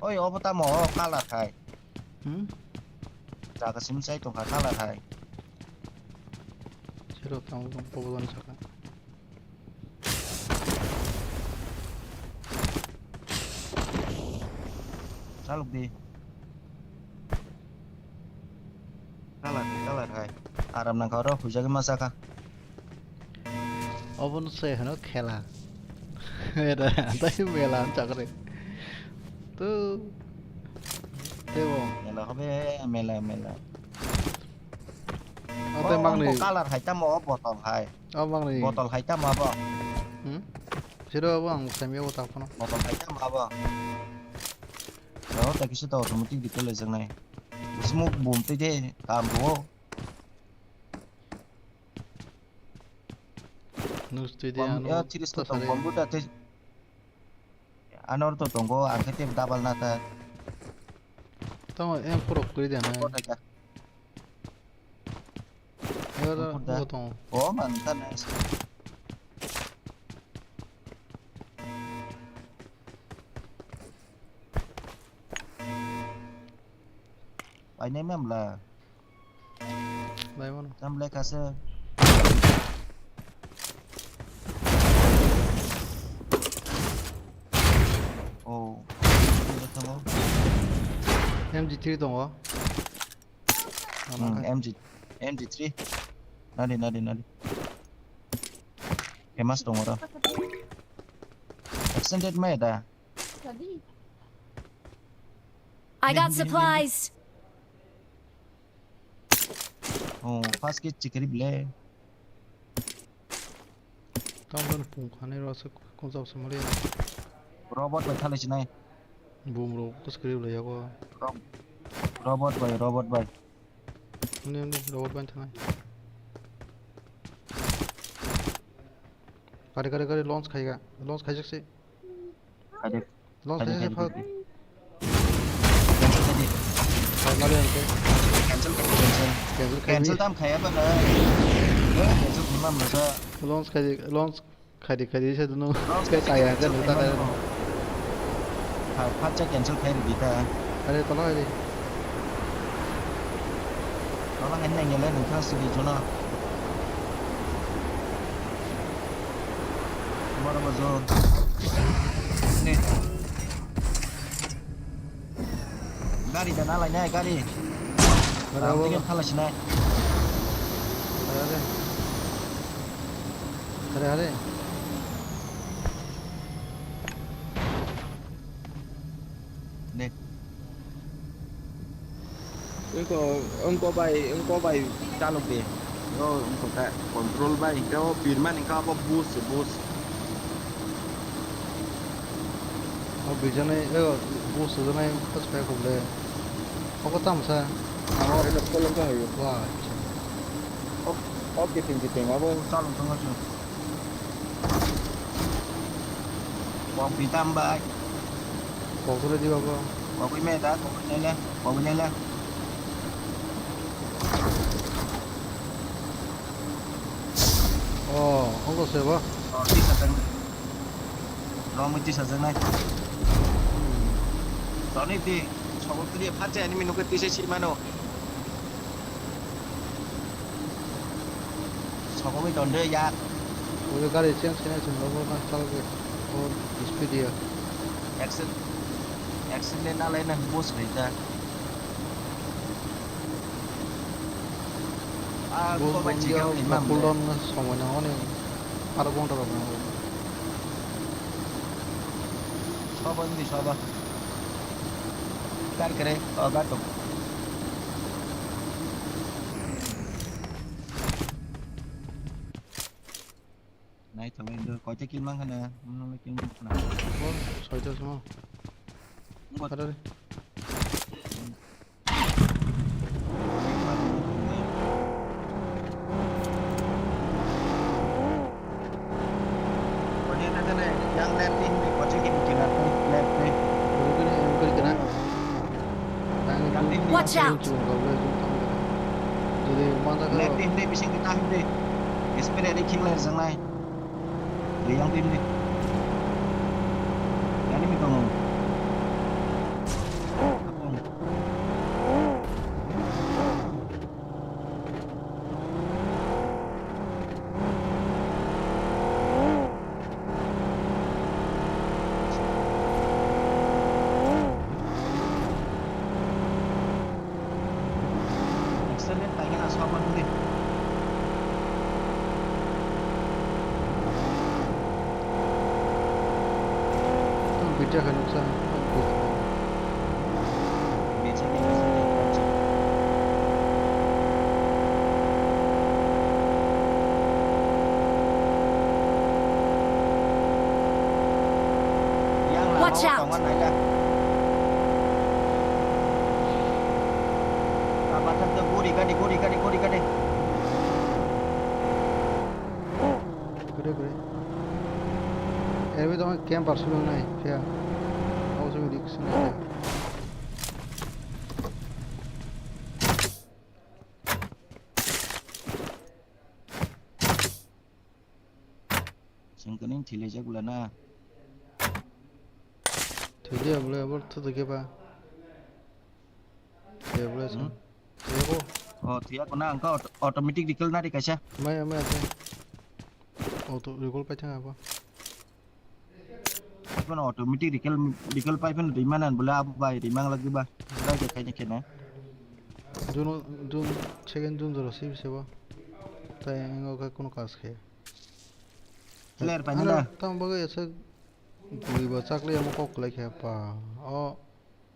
Oi, obo tamo, o color hai. Hmm? Jaga sim sai tongkha color hai. Sero tamo, pobol ni saka. Chalok di. Color, color hai. Haram nangkha oro, huijagwi ma sakha. Obono se hwno khela. Era, tei mela wng chakre. Tu. Tebo. Mela hobe, mela, mela. O tei mangni. Color hai tamo o botol hai. O mangni. Botol hai tamo abo. Hmm? Siro abo ang semi o tak phano. Botol hai tamo abo. O ta kisa to automatic dikhe lejaknai. Smoke boom tei de kam bo. Nus twi de. Bom, ano ya, three squad tong, bom buta tei. Anor to tongo, ang khe tei double na ta. Tamo em puro kuri de na. Kota ka. Ero buta. Buta tongo. O man ta nice. Painai mem la. Lai mano. Tam lekha se. Oh. M G three tongo. Hmm, M G, M G three. Nadi, nadi, nadi. Famous tongo ro. Extended mai da. I got supplies. Oh, first kit chikari ble. Tam dan pung khani ro se kung chap se mali. Robot bai thalai sinai. Boom ro kus kari ble yago. Rob-, robot bai, robot bai. Ni, ni, robot bai thanai. Gari, gari, gari launch khaiga. Launch khaijak se. Khaidi. Launch khaidi, khaijak se khaidi, phak. Khaidi. Cancel khaidi. Phak nali ang khe. Cancel khaidi, cancel. Cancel khaidi. Cancel tam khaya ba na. Eh, cancel khuna masa. Launch khaidi, launch khaidi, khaidi se dunu. Launch khe khaidi, kaya cancel khe nung ta khaidi kaya. Mano. Pha-, phatsa cancel khaidi ta. Are tola khaidi. Tola khaidi nang yale nung kha sidi jono. Boro bo jo. Ne. Gari da nalai nai gari. Gari abo. Ram tike phala sinai. Gari, gari. Gari, gari. Ne. Wngkho, wngkho bai, wngkho bai chalok de. O wngkho khe control bai, hinkhe o birmani hinkhe abo boost, boost. O bijanai, o boost sujanai, pas pai khuble. Oko tamsa. Amo eno kolom ka hayo. Wa, acha. O, o kiting kiting, abo chalok thangma se. Kok di tam bai. Kok dure di babo. Kok wi me da, kok wi nele, kok wi nele. Oh, ogo se bo. Oh, di sa tang. Rom di sa tang nai. Toni di, sobo tu di phache ani minu ke tise si mano. Sogwi tonde yak. Obo gari change khaina chwng nogo na chalok o speed ya. Accident, accident na laina boss bai ta. Ah, boss ko bai bom chika ya, ni mam cool down na somoi nango ni. Aro ghonta rok nango. Sobo ni sobo. Kar kare, oh, gato. Nai thalai do, koita kill mang khana, mano kill mang khana. Oh, soita samo. Ngot. Ada deh. Watch out! Left ni himdi, bising kita himdi. Spray ri khing lai jangnai. Yang tim ni. Yang ni mi tongo. Accident paikha na sobo himdi. Chakha nuksa. Watch out! Guri, guri, guri, guri, guri. Kore, kore. Ebi tong camper sulung nai, kya? Au sumi dik sini. Sengkani thilai jak bula na. Thili abule abor thu thike ba. Thili abule song. Hmm. Thili ko. Oh, thili ko na angka auto-, automatic recall na ri kaisa. Maya, maya, maya. Auto recall pai thang abo. Kono automatic recall, recall pai phano rimana bula abu bai rimang lagi ba. Rai de kaini kena. June, June, second June jora si bisebo. Tai engo ka kono kas khe. Player paina da. Tam bagwi asa guriba chakli amo kok lai khe pa. O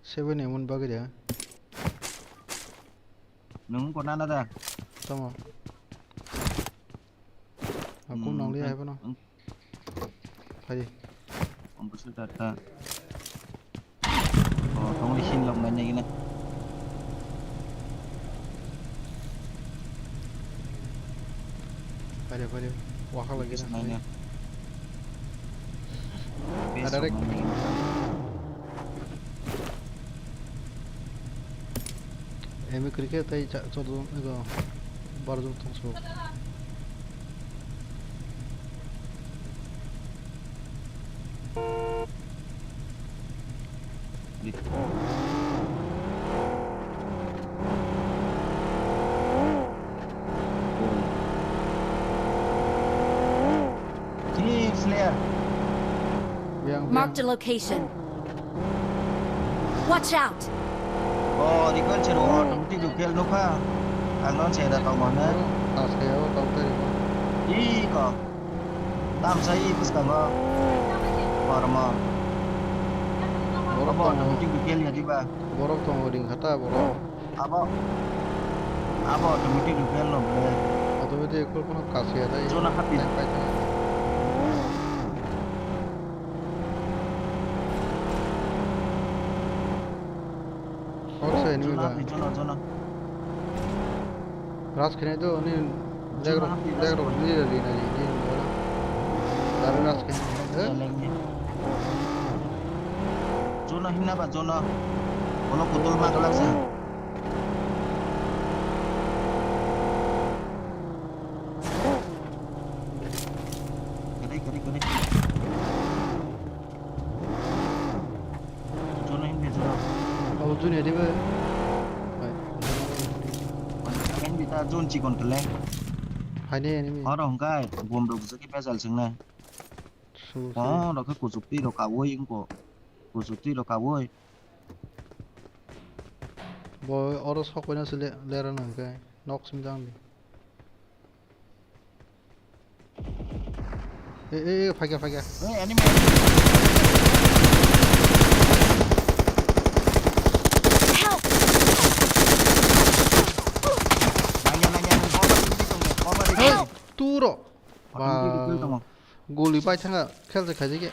seven emon bagwi de. Nung ko nana da. Tamo. Aku nang liya hai bono. Hai. Kompresor data. Oh, tong di sin lok nanya gini. Pare, pare. Wahal lagi na. Nanya. Ada rek. Emi cricket tai cha chodong ego. Barjong tongso. Jeez, Slayer. Yang, Marked a location. Watch out! Oh, recall chero, automatic recall nukha. Ang non chera tong mane. Tas kaya o tong tari ko. Ih, ko. Tam sa i bwskango. Bormo. Borok tongo. Automatic recall ya diba? Borok tongo ring khata borok. Abo. Abo automatic recall no ble. Automatic recall kono kas ya dai. Jona happy. Tank pai thang. Kok se enemy ba. Jona, jona. Rush khenai do, ni leg rok, leg rok ni ri na ri, ni ri na. Dare rush khenai. Eh? Jona himna ba, jona. Bono kudul ma galak sa. Kare, kare, kare. Jona himne jona. Abo juni adiba. Hai. Himne ta jon chikon kele. Haine enemy. Oro hongkai bom rok jaki pejal singnai. Su, su. Oh, rok khe kuchuk twi rok kawoi wngko. Kuchuk twi rok kawoi. Bo oro sok paina se le-, lera nang khe. Nok sim jang di. Eh, eh, eh, phaikha, phaikha. Hey, enemy. Help! Nangya, nangya, nang cover di tong, cover di. Hey, turo. Automatic kill tongo. Ba, goli pai thanga, khel se khaijike.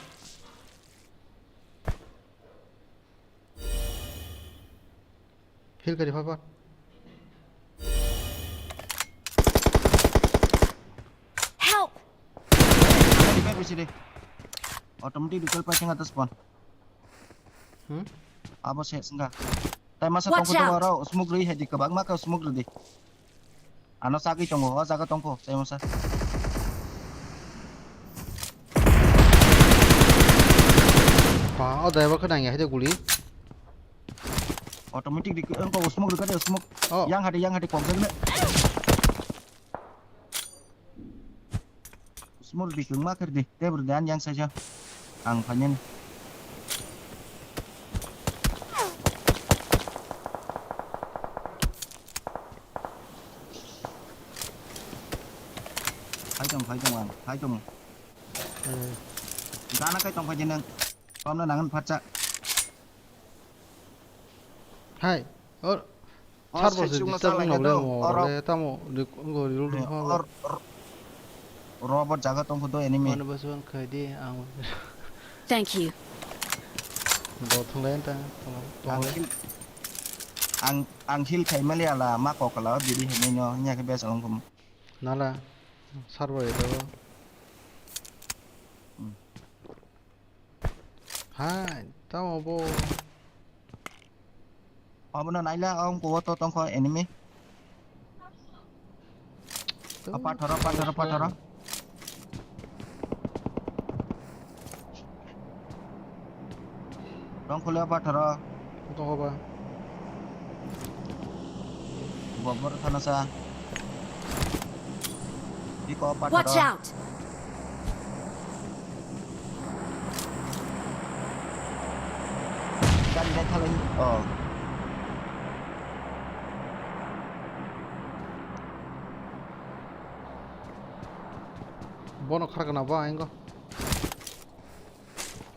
Heal kari pha pha. Help! Revive bisi de. Automatic recall pai singa ta spawn. Hmm? Abo se singa. Tai masa tongkho tongkho aro smoke rwi hai di kwbangma khe smoke rwi di. Ano chagwi tongo, o jaga tongkho, tei masa. Ba, o driver khe nangya hai de guli. Automatic dik, engko smoke rikha de, smoke. Oh. Yang hade, yang hade, kok jagne. Smoke dik, ma kher di, tebur dan yang saja. Ang phainani. Hai tong, hai tong ang, hai tong. Eh. Gana kai tong phai nang. Pamna nangan phatsa. Hai. Or. Oh, sar bo se disturb wng nokle mo oro le tamo ri-, ngo ri-, ri-, ri-, or, or, oro bo jaga tong kho do enemy. Mane bwswk khai di ang. Thank you. Bo thunglai ta, thunglai. Ang heal, ang, ang heal khai mali ala ma kokala biri hinwi no nya khe bes along kum. Nala, sar bo edo. Hmm. Hai, tamo bo. Obono naila, o wngkha o to tongkha enemy. To, o pathoro, pathoro, pathoro. Tongkhole o pathoro. Tongkha ba. Bobor thana sa. Iko pathoro. Watch out! Gari dai thalai. Oh. Bono kharkana ba ingo.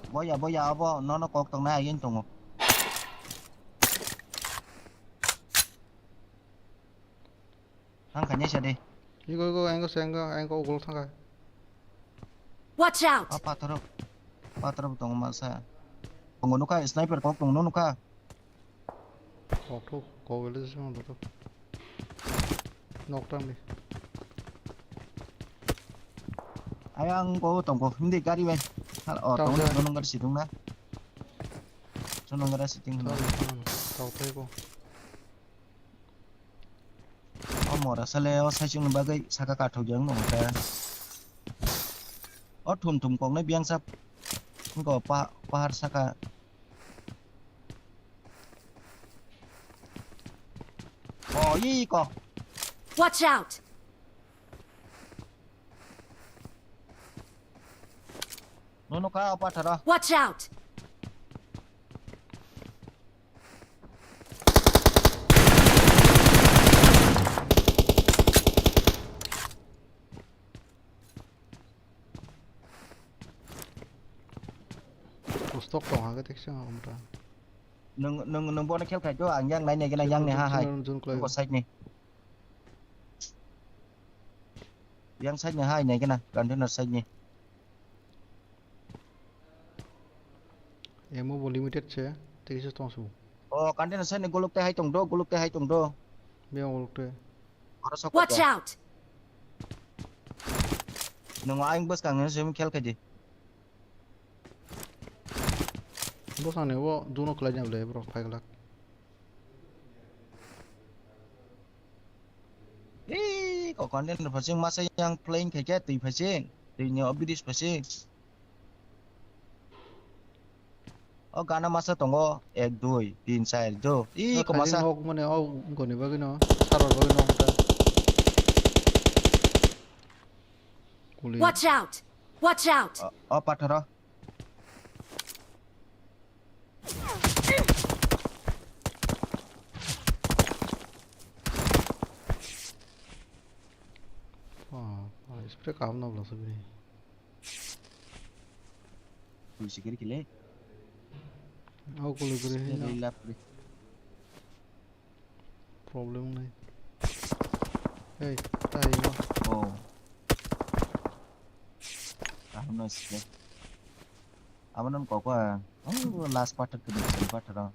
Boya, boya, abo nono kok tongnai ayun tongo. Thang khainai sa de. Igo, igo, engo se, engo, engo ugol thang kha. Watch out! Ah, pathoro. Pathoro bo tongo masa. Tongo nukha, sniper kok tongo nukha. Kok thuk, kok ele se tongo. Nok tang di. Ayang ko tongo, hindi gari bai. Hal, oh, tongo, tongo, tongo gari sidung na. Tongo gari sidung na. Tongo, tongo, tongo. O mora sale o saichung ni bagwi saka kathok yang nong khe. O thum thum koknai biyang sa. Wngkha pa-, pahar saka. O, i kok. Watch out! Nono ka apa thara? Watch out! Stock tong hake teksa umra. Nung, nung, nung bono khel khai to, ang yang nai nai gana, yang ni ha hai. Ko side ni. Yang side ni hai nai gana, container side ni. Ammo bo limited se, tei kisa tong su. O, container side ni golok tei hai tong do, golok tei hai tong do. Be golok tei. Oro sok. Watch out! Nung aing bwskang ni simi khel khai di. Bwskang ni bo duno khlai jam le bro, phai glak. Ei, ko container phasing masa yang plane khai khe twi phasing, twi ni o bridge phasing. O gana masa tongo, ek, dui, tin, char, do. Ei, ko masa. Nok mane o goni bagwi no, saror bagwi no ta. Kuli. Watch out! Watch out! O, o pathoro. Ah, ah, spray kaham na bwla sabi. Kuli sikiri kile. Oh, kuli kuli. Spray lap kuli. Problem nai. Hey, tai ma. Oh. Kaham na spray. Amo nang kok ah. Oh, last pathor kini, second pathor.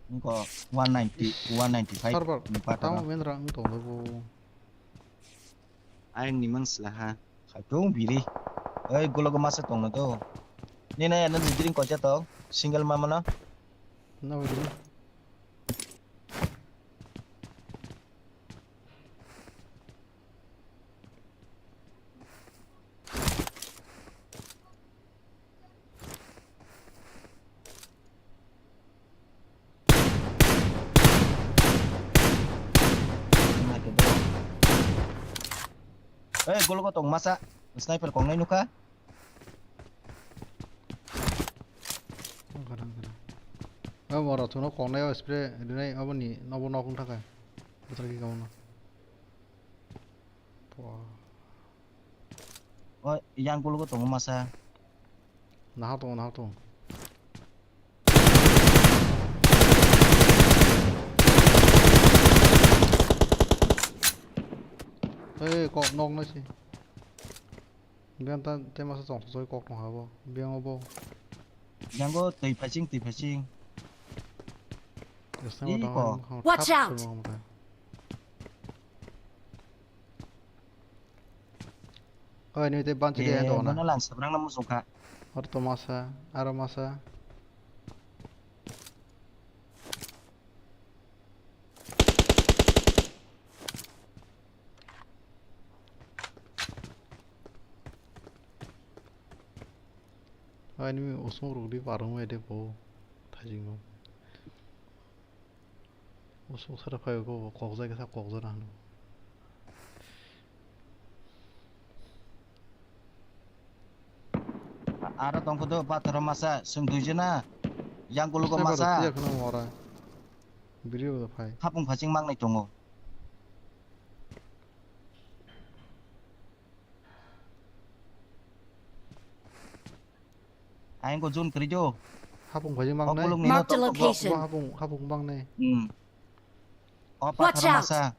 Nang kok one ninety, one ninety-five. Server. Ni pathor. Tamo men rang tong bo. Ayang ni mang sila ha. Khatung biri. Oi, gulo go masa tong na to. Ni na ya na drink ko ja to. Single mama na. Na bari. Eh, golo ko tong masa. Sniper kong nai nukha. Garang, garang. Oh, moro thuno kong nai o spray rinai aboni nobo nok wng thaka. Bothar ki kamono. Pua. O, yang kulugo tongo masa. Nahak tongo, nahak tongo. Hey, kok nok nai si. Biyan ta, te masa chong soi kok tong habo. Biyan obo. Yang go twi phasing, twi phasing. Ih, kok. Watch out! Oi, nini tei ban chili hai dona. Bono lang sabrang na muchung kha. Oro to masa, aro masa. Oi, nini usung ruk di parung ede po. Thajingo. Usuk sara phai ko kokjai khe sak kokjana hwnwi. Aro tongkho do pathoro masa, chwng duijona. Yang kulugo masa. Sniper rok tiya kheno ora. Biri bo phai. Hapung phaching mangnai tongo. Ayang ko zone kwrwi do. Hapung phai mang nai. Mark the location. Hapung, hapung bang nai. Hmm. O pathar masa.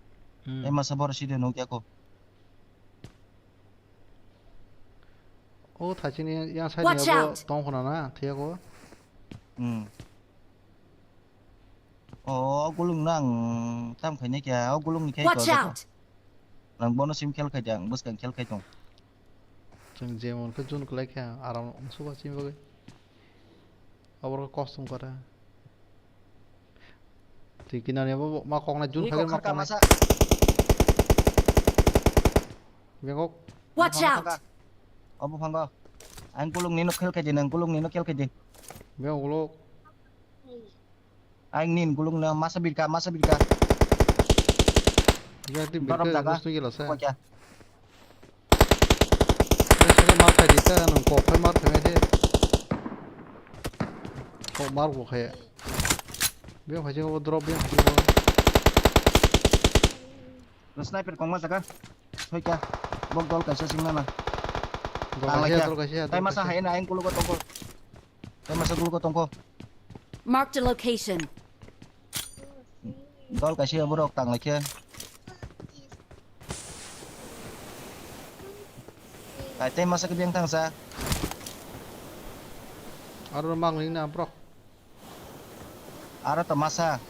Hmm. Tei masa boro side nukya ko. O thachini yang side ni abo tong khona na thiya ko. Hmm. O gulung nang tam khaina kya, o gulung ni khe. Watch out! Nang bono sim khel khai di, ang bwskang khel khai tong. Chwng jemon khe jun kwlai khe aram wngsugo chini bagwi. Aboro kosong kore. Twi kinani abo ma koknai jun khai ma koknai. Bengkok. Watch out! Obo phango. Ang gulung nino khel khai di, nang gulung nino khel khai di. Bengkok ulo. Ang nin gulung na masa birka, masa birka. Dorop jaga. Koi kya? Sale mar khai di ta, nang kok khai mar khai de. Kok mar bo khai. Beng khai jeng drop beng khai jeng. Sniper kong ma jaga. Soi kya? Bok dol kaisa sing nana. Dol kaisa, dol kaisa. Tai masa hai na ang gulung ko tongko. Tai masa gulung ko tongko. Marked a location. Dol kaisa borok tang lai khe. Kai tei masa kebeng thang sa. Aro mang ling na bro. Aro to masa.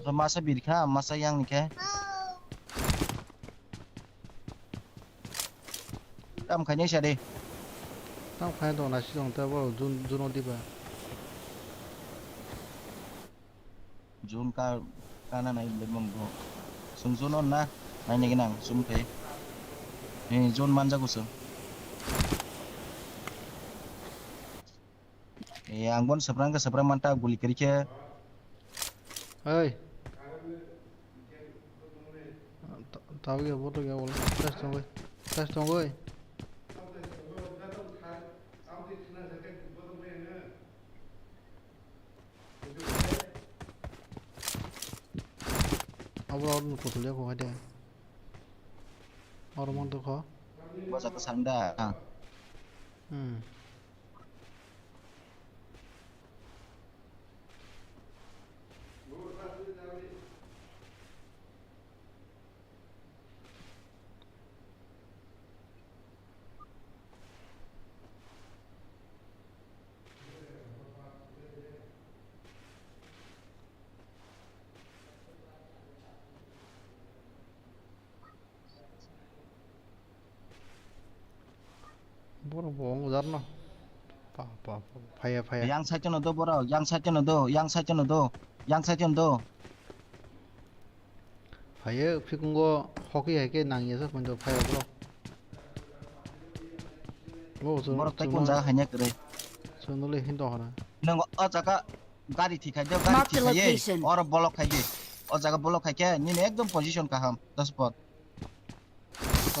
To masa birkha, masa yang ni khe. Tam khainai sa de. Tam khai dong na si dong ta bo jun, jun o diba. Jun ka, kana nai le mong bo. Sung jun on na, nai ne ginang, sung khai. Ni jun manja ko sung. E, ang bon sebrang ke sebrang manta guli kiri ke. Hei. Ta-, tahu ya, bodoh ya, wala. Tes tong, wei. Tes tong, wei. Abo, abo, nuko tulia ko, hade. Oro mon to kho. Masa kesanda. Ah. Hmm. Borok bo wng jar no. Pa, pa, pa, phaiya, phaiya. Yang side no do borok, yang side no do, yang side no do, yang side no do. Phaiya, phikungo hoki hai khe nang ya sa phaiya borok. Borok tai kun jaga haina kwrwi. Chwng nuli hin tong hora. Nang o jaga gari thik khai de, gari thik khai ye. Oro block khai de. O jaga block khai khe nini ekdom position kaham, dashboard.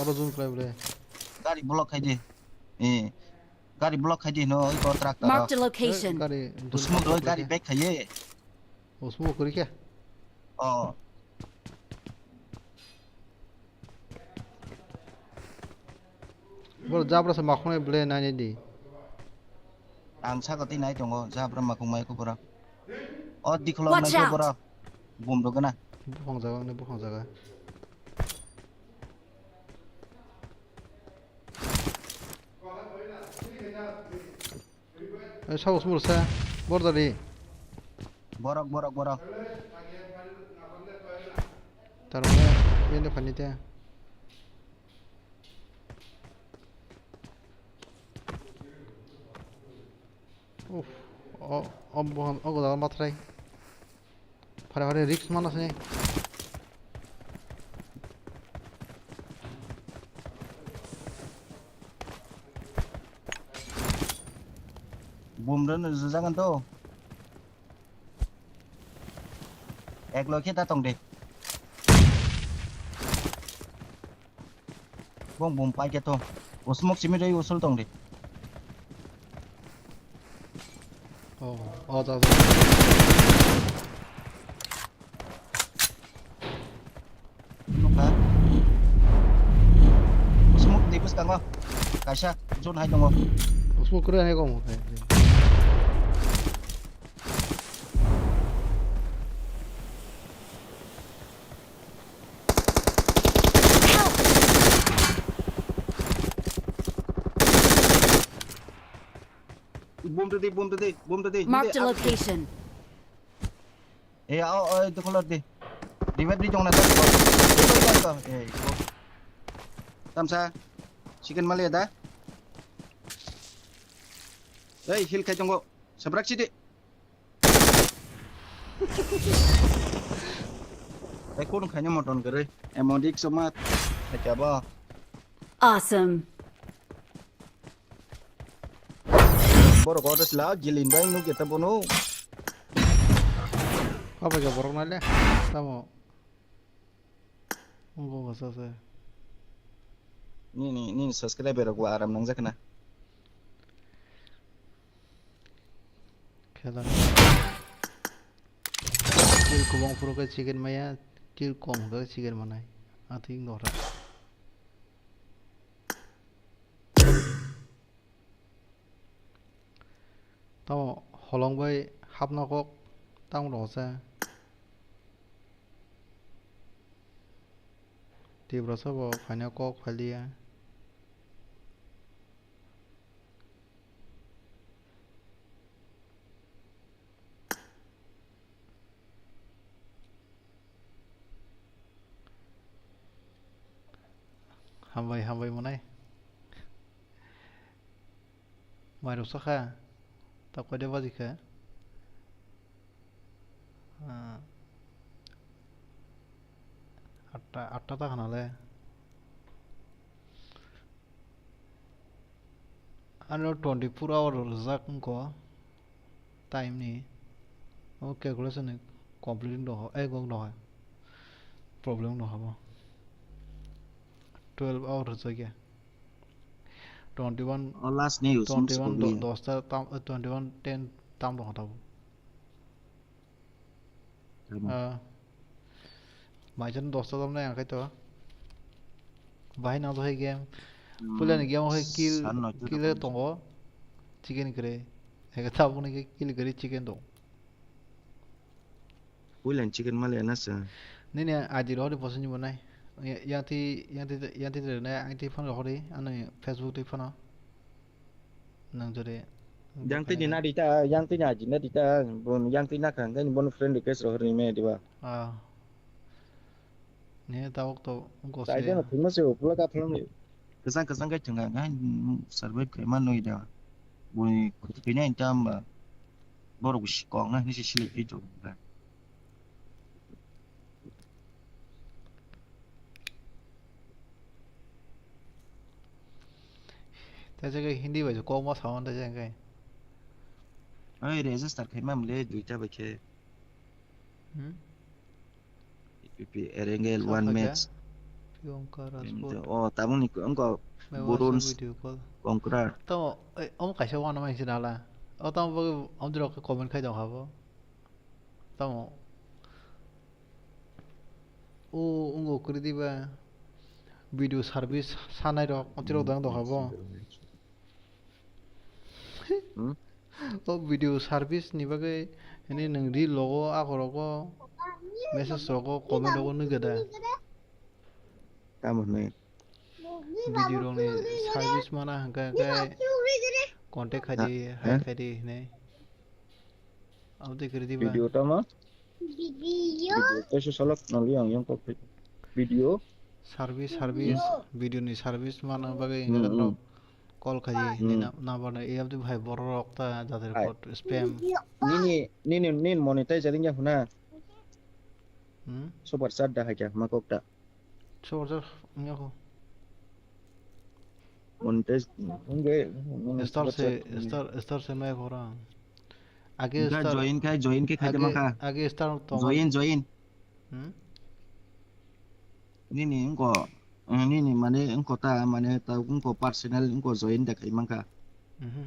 Aro zoom khlai ble. Gari block khai di. Eh. Gari block khai di no, iko tractor. Marked a location. Gari zoom smoke loi gari back khai ye. O smoke kori kya? Oh. Boro jabra se makhunai ble naini di. Ang saka tei nai tongo, jabra makhung mai kubura. O dikholo Watch mai out! Kubura. Bum rogana. Buphang jaga, ang buphang jaga. Eh, sabo sumur sa, border di. Borok, borok, borok. Tarmane, ini pani te. Uff, o, o, o, o, o, matrai. Phare phare risk mana se. Bum rwno rwjagan to. Ek loi khe ta tong de. Bong bum pai khe to. O smoke simi rei usul tong de. Oh, oh, ta, ta. Nukha. O smoke ni bwskango kaisa zone hai tongo. O smoke kwrwi hai kong. Bom tadi, bom tadi, bom tadi. Marked a location. Eh, ao, ao, itu keluar deh. Di web di jong na tadi. Eh, itu. Tamsa. Chicken mali ada. Eh, heal kai jonggo. Sabrak sidi. Ai, kun khaina moton kwrwi. Emon dik somat. Khacha ba. Awesome. Borok order sila, jilin bai nuk eta bono. Apa ja borok nale? Tamo. Wngkha bwsa se. Nini, nini subscriber rok bo aram nangjak na. Khela. Kill kwbang phuru khe chicken maya, kill kom hwnkhe chicken manai. Atwi wng dora. Tamo holong bai hapna kok tamo rosa. Tiprasa bo phaina kok phaliya. Hambai, hambai mwnai. Mairok sakha. Ta koide baji kha? Ah, atta, atta ta khana le. Ano twenty-four hour rwjak wngkho time ni. O calculation ni complete wng tongkha, eh, wng tongkha. Problem wng tongkha bo. Twelve hour rwjak ya. Twenty-one, o last ni use twenty-one do-, dosta tam, eh, twenty-one ten tam tongkha tabuk. Tamo. Ah. Mai jan dosta tam nai ang khai to. Bahai nang to hai game. Hmm, puila ni game hai kill, san noito kill rok tongo. Chicken kwrwi. Hai khe tabuk ni kill kwrwi chicken tong. Puila ni chicken mali ana sa. Nini I D rohori poso ni bo nai. Ya-, yang ti, yang ti, yang ti nai, ang ti phone rohori, ano Facebook ti phone. Nang jore. Yang tini na dita, yang tini aji na dita, bon yang tini na kang, kan bon friend request rohor ni me diba. Ah. Ne ta ok to ko se. Sai jana thima se upla ka thang ni. Kesang kesang kai thang ga, survive kai man noi da. Boni kut kini anta amba. Borok bo sikok na hinwi se select khe tongo. Tei je Hindi bai kok ma sao tei je hwnkhe. Oi, register khai mam le duita bai khe. Hmm? P P Erangel one match. Priyanka Rajput. Oh, tabuk ni wngkha Bronze video call. Conqueror. Tamo, eh, omo kaisa uanama hinwi se nala. O tamo bagwi amtwi rok khe comment khai tongkha bo. Tamo. O, wngkha kwrwi diba. Video service sanai rok, otirok dang doha bo. Hmm? O video service ni bagwi, ini nwng reel logo, ako rogo, message rogo, comment rogo nugwi da. Tamo hwnwi? Video rokni service mana hwnkhe, hwnkhe contact khai di, ha? Hai khai di hinwi. Abo twi kwrwi diba? Video tamo? Video. Video tei se salak nang yang yang kok video. Service, service, video ni service mana bagwi hmm, hwnkhe hmm. Call khai di hmm. Ni na, number na, e abdi bhai borok rok ta jadar hai. Kot spam. Nini, nini, nini monetize ring ya huna. Hmm? Super chat da hai kya ma kok ta. Super chat wngya ko. Monetize wngya. Star se, star, star se mai khora. Age star join khai, join khai khai age, ma kha. Age star to join, join. Hmm? Nini wngko, eh, nini mane wngko ta, mane ta wngko personal wngko join da khai mankha. Mhm.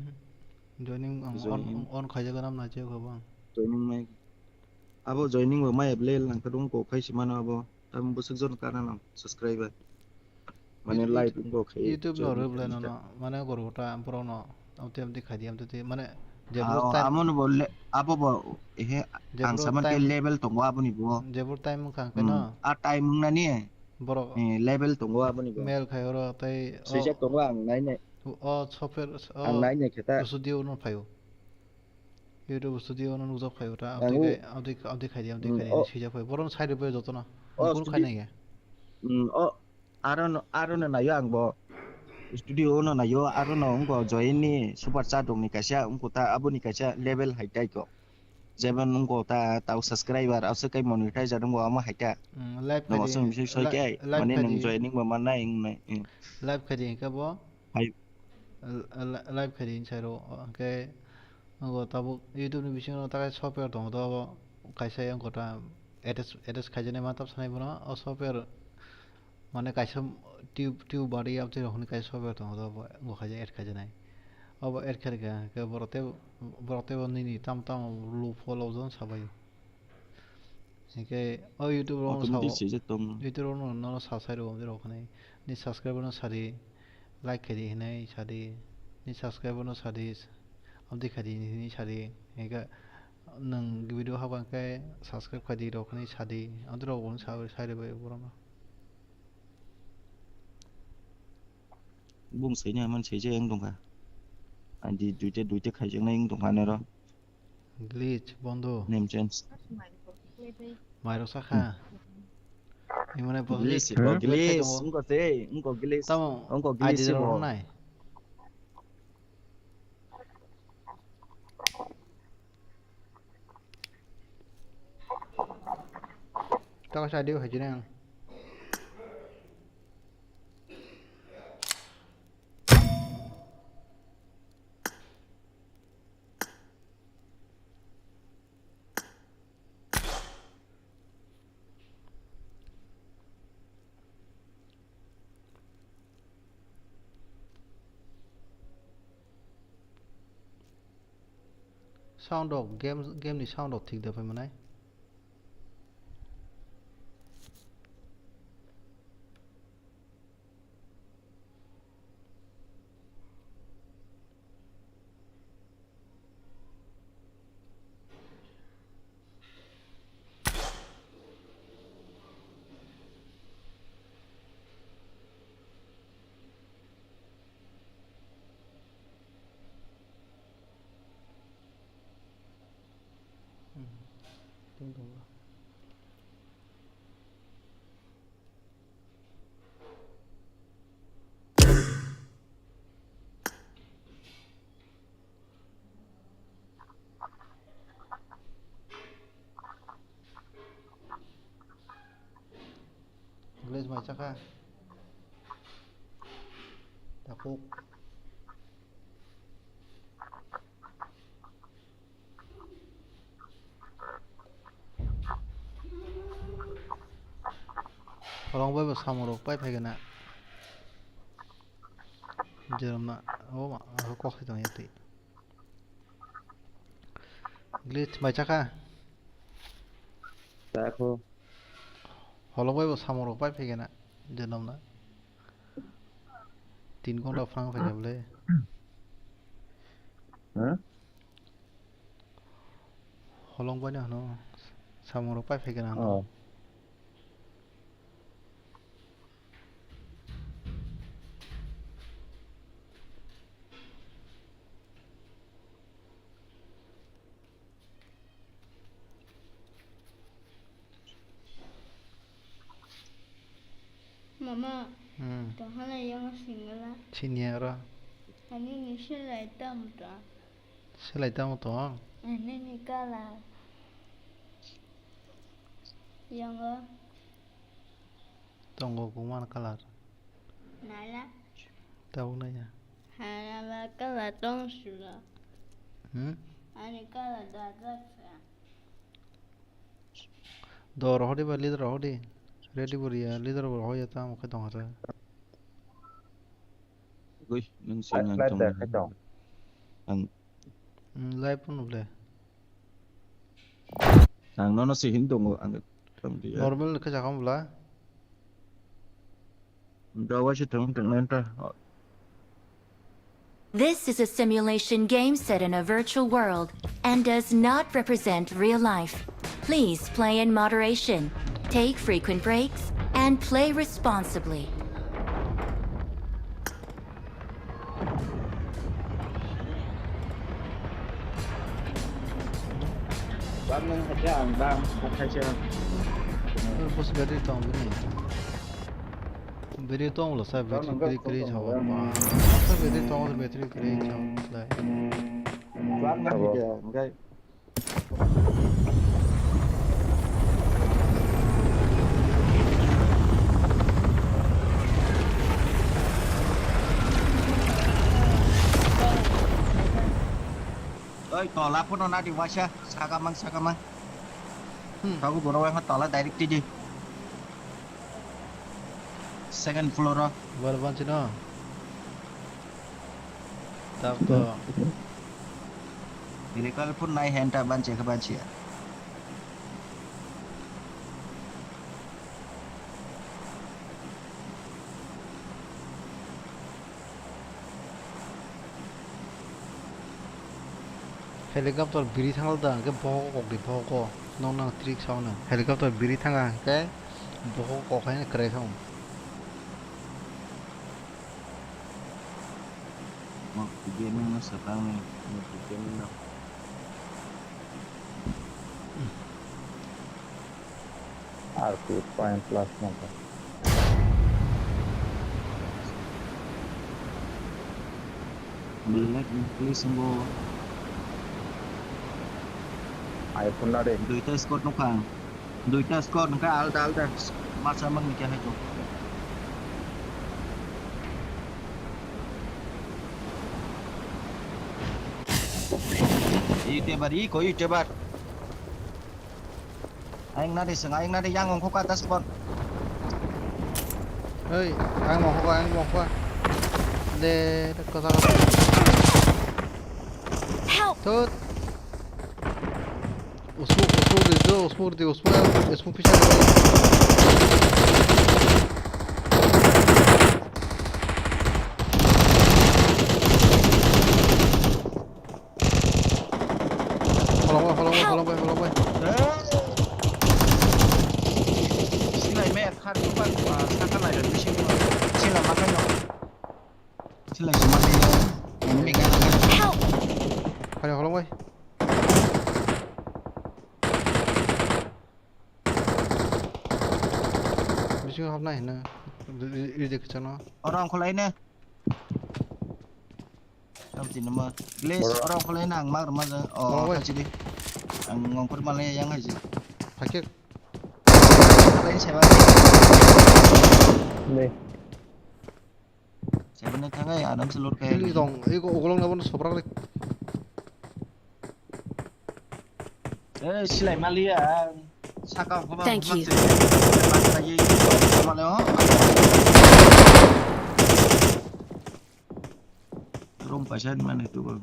Joining ang on, join. On khaijak nam na che kho bang. Joining mai. Abo joining bo mai available nang kha wngko khai si mano abo. Tam bwswk jon kana nang subscriber. Mane YouTube, live wngko khai YouTube no join reply khai no ta. No, mane gorota borok no. Amtwi amtwi khaidi, amtwi twi, mane, ah, jebro oh, time, amo no bo le-, abo bo, ehe, jebro ang sama ke time, level tongo aboni bo. Jebro time wngkha hwnkhe hmm, no. A time wngnani, borok eh, level tongo aboni bo. Mail khai oro tei o swijak tongo ang nainai. O software, o ang nainai khe ta. Studio no phaio. YouTube studio no nukjak phaio ta, ang amtwi u- khe, amtwi, amtwi khaidi, amtwi hmm, khaidi, o swijak phaio. Borok no side rwbaio jotono. O kunu studio khainai khe. Hmm, o Aro no, aro no naio ang bo. Studio no naio, aro no wngko join ni super chat rok ni kaisa wngko ta, abo ni kaisa level hai tai ko. Jemon wngko ta, tau subscriber, aswk kai monetize wngko amo hai ta. Mm, live no khaidi, aswk misi soi li-, kai, live mane nung khaidi. Joining bo mannai wngnai, mm. Live khaidi hwnkhe bo. Hai. L-, l-, live khaidi hinwi sai rw, hwnkhe wngko tabuk YouTube ni bisingo ta khe software tongo to, abo kaisa wngko ta attach, attach khaijaknai ma tab sanai bono, o software. Mane kaisa tube, tube bari aboni rok hwnwi kaisa software tongo, obo bo khaijak add khaijaknai. Obo add khairikha, hwnkhe borok teibo, borok teibo nini tamo tamo loophole o jang sabaio. Hinkhe o YouTube rok no automatic sao, swijak tongo. YouTube rok no, nono sa sai rw, rok hwnwi. Ni subscriber no sadi, like khaidi hinwi sadi, ni subscriber no sadi, amtwi khaidi hinwi sadi. Hinkhe nwng video hapkha hinkhe subscribe khaidi rok hwnwi sadi, amtwi rok bo hwnwi sa, sai rw bai borok no. Bung saini aman saijak yang dongkha. Andi duita, duita khaijaknai wng dongkha nero. Glitch, bondo. Name change. Mairok sakha. Hmm. Imane bo glitch, glitch, glitch khai glitch, tongo. Wngkha se, wngkha glitch. Tamo wngkha glitch I D se rok bo. Nai. Tamo sa diu hai jini ang. Sound rok, game, game ni sound rok thik da phai manai. Glitch mai chakha. Takhuk. Khorang bai bo samung rok pai phai gana. Jeromna, o ma, o kok hai tong ya twi. Glitch mai chakha. Chakho. Holok bai bo samung rok pai phai gana. Jeromna. Tin ghonta phrang phaikha bwle. Hmm? Holong bai no hano. Samung rok pai phaikha hano. Oh. Mama, hmm, tong hwnwi yango singla. Sini oro. Ani ni selai tam ta. Selai tamo tong? Ani ni kala. Yango. Tongo kuman kalar. Nala. Tabuk naya. Hala ba kalar tong sula. Hmm? Ani kalar da da sa. Do rohodi ba leader rohodi. Ready bo riya leader bo rohya tamo khe tong hata. Gui, nung sing ang tong. Ang, mm, live phone le. Ang nono si hin tongo, ang tong dia. Normal khe jakam bla. Dawa si tong tong nanta. This is a simulation game set in a virtual world and does not represent real life. Please play in moderation, take frequent breaks, and play responsibly. Bang nang hacha ang bang hacha. Bus gari tong bini. Bini tong lo sa battery kri kri chao. Sa battery tong lo battery kri chao. Bang nang hacha ang gai. Oi, tola phano nadi waisa, sagamang, sagamang. Hmm. Tago borok wngkha tola direct tidi. Second floor o. Bor banchi no. Tabuk to. Miracle phone nai henta banchi khe banchi ya. Helicopter biri thangla da, hwnkhe bohok kok di, bohok kok. Nong nang trick sao nang. Helicopter biri thanga, hwnkhe bohok kok hai kwrai sao. Mo gaming no swkang ni, mo gaming no. R P point plus nokha. Belai please bo. iPhone na de. Duita squad nokha. Duita squad nokha alda alda. Masa mang ni kya hai to. Itebar, iko itebar. Aing nadi seng, aing nadi yang ongkho ka das pon. Hei, ang mokho ka, ang mokho ka. De, de, kosa kosa. Help! Tut. Usmuk, usmuk di, usmuk di, usmuk, usmuk pichar. Holong bai, holong bai, holong bai, holong bai. Silai me khar tu ba, ba, saka lai ro, bisi ni. Sila makai no. Silai se makai no. Enemy ga. Help! Hari holong bai. Bisi hapna hina. Ri, ri, ri, de kchano. Orang khulai ne. Tamo tini mo. Glaze, oro khulai nang mak rwma ja. Oh, oh, wait. Khachi di. Ang ngongpor malai yang haji. Hakhe. Khulai seba. Nei. Seba ne thangai, aram se lor kai. Sili dong, ego ogolong na bono soprak le. Eh, silai maliya. Saka homa. Thank you. Homa le, oh. Rong paisa mane tu ko.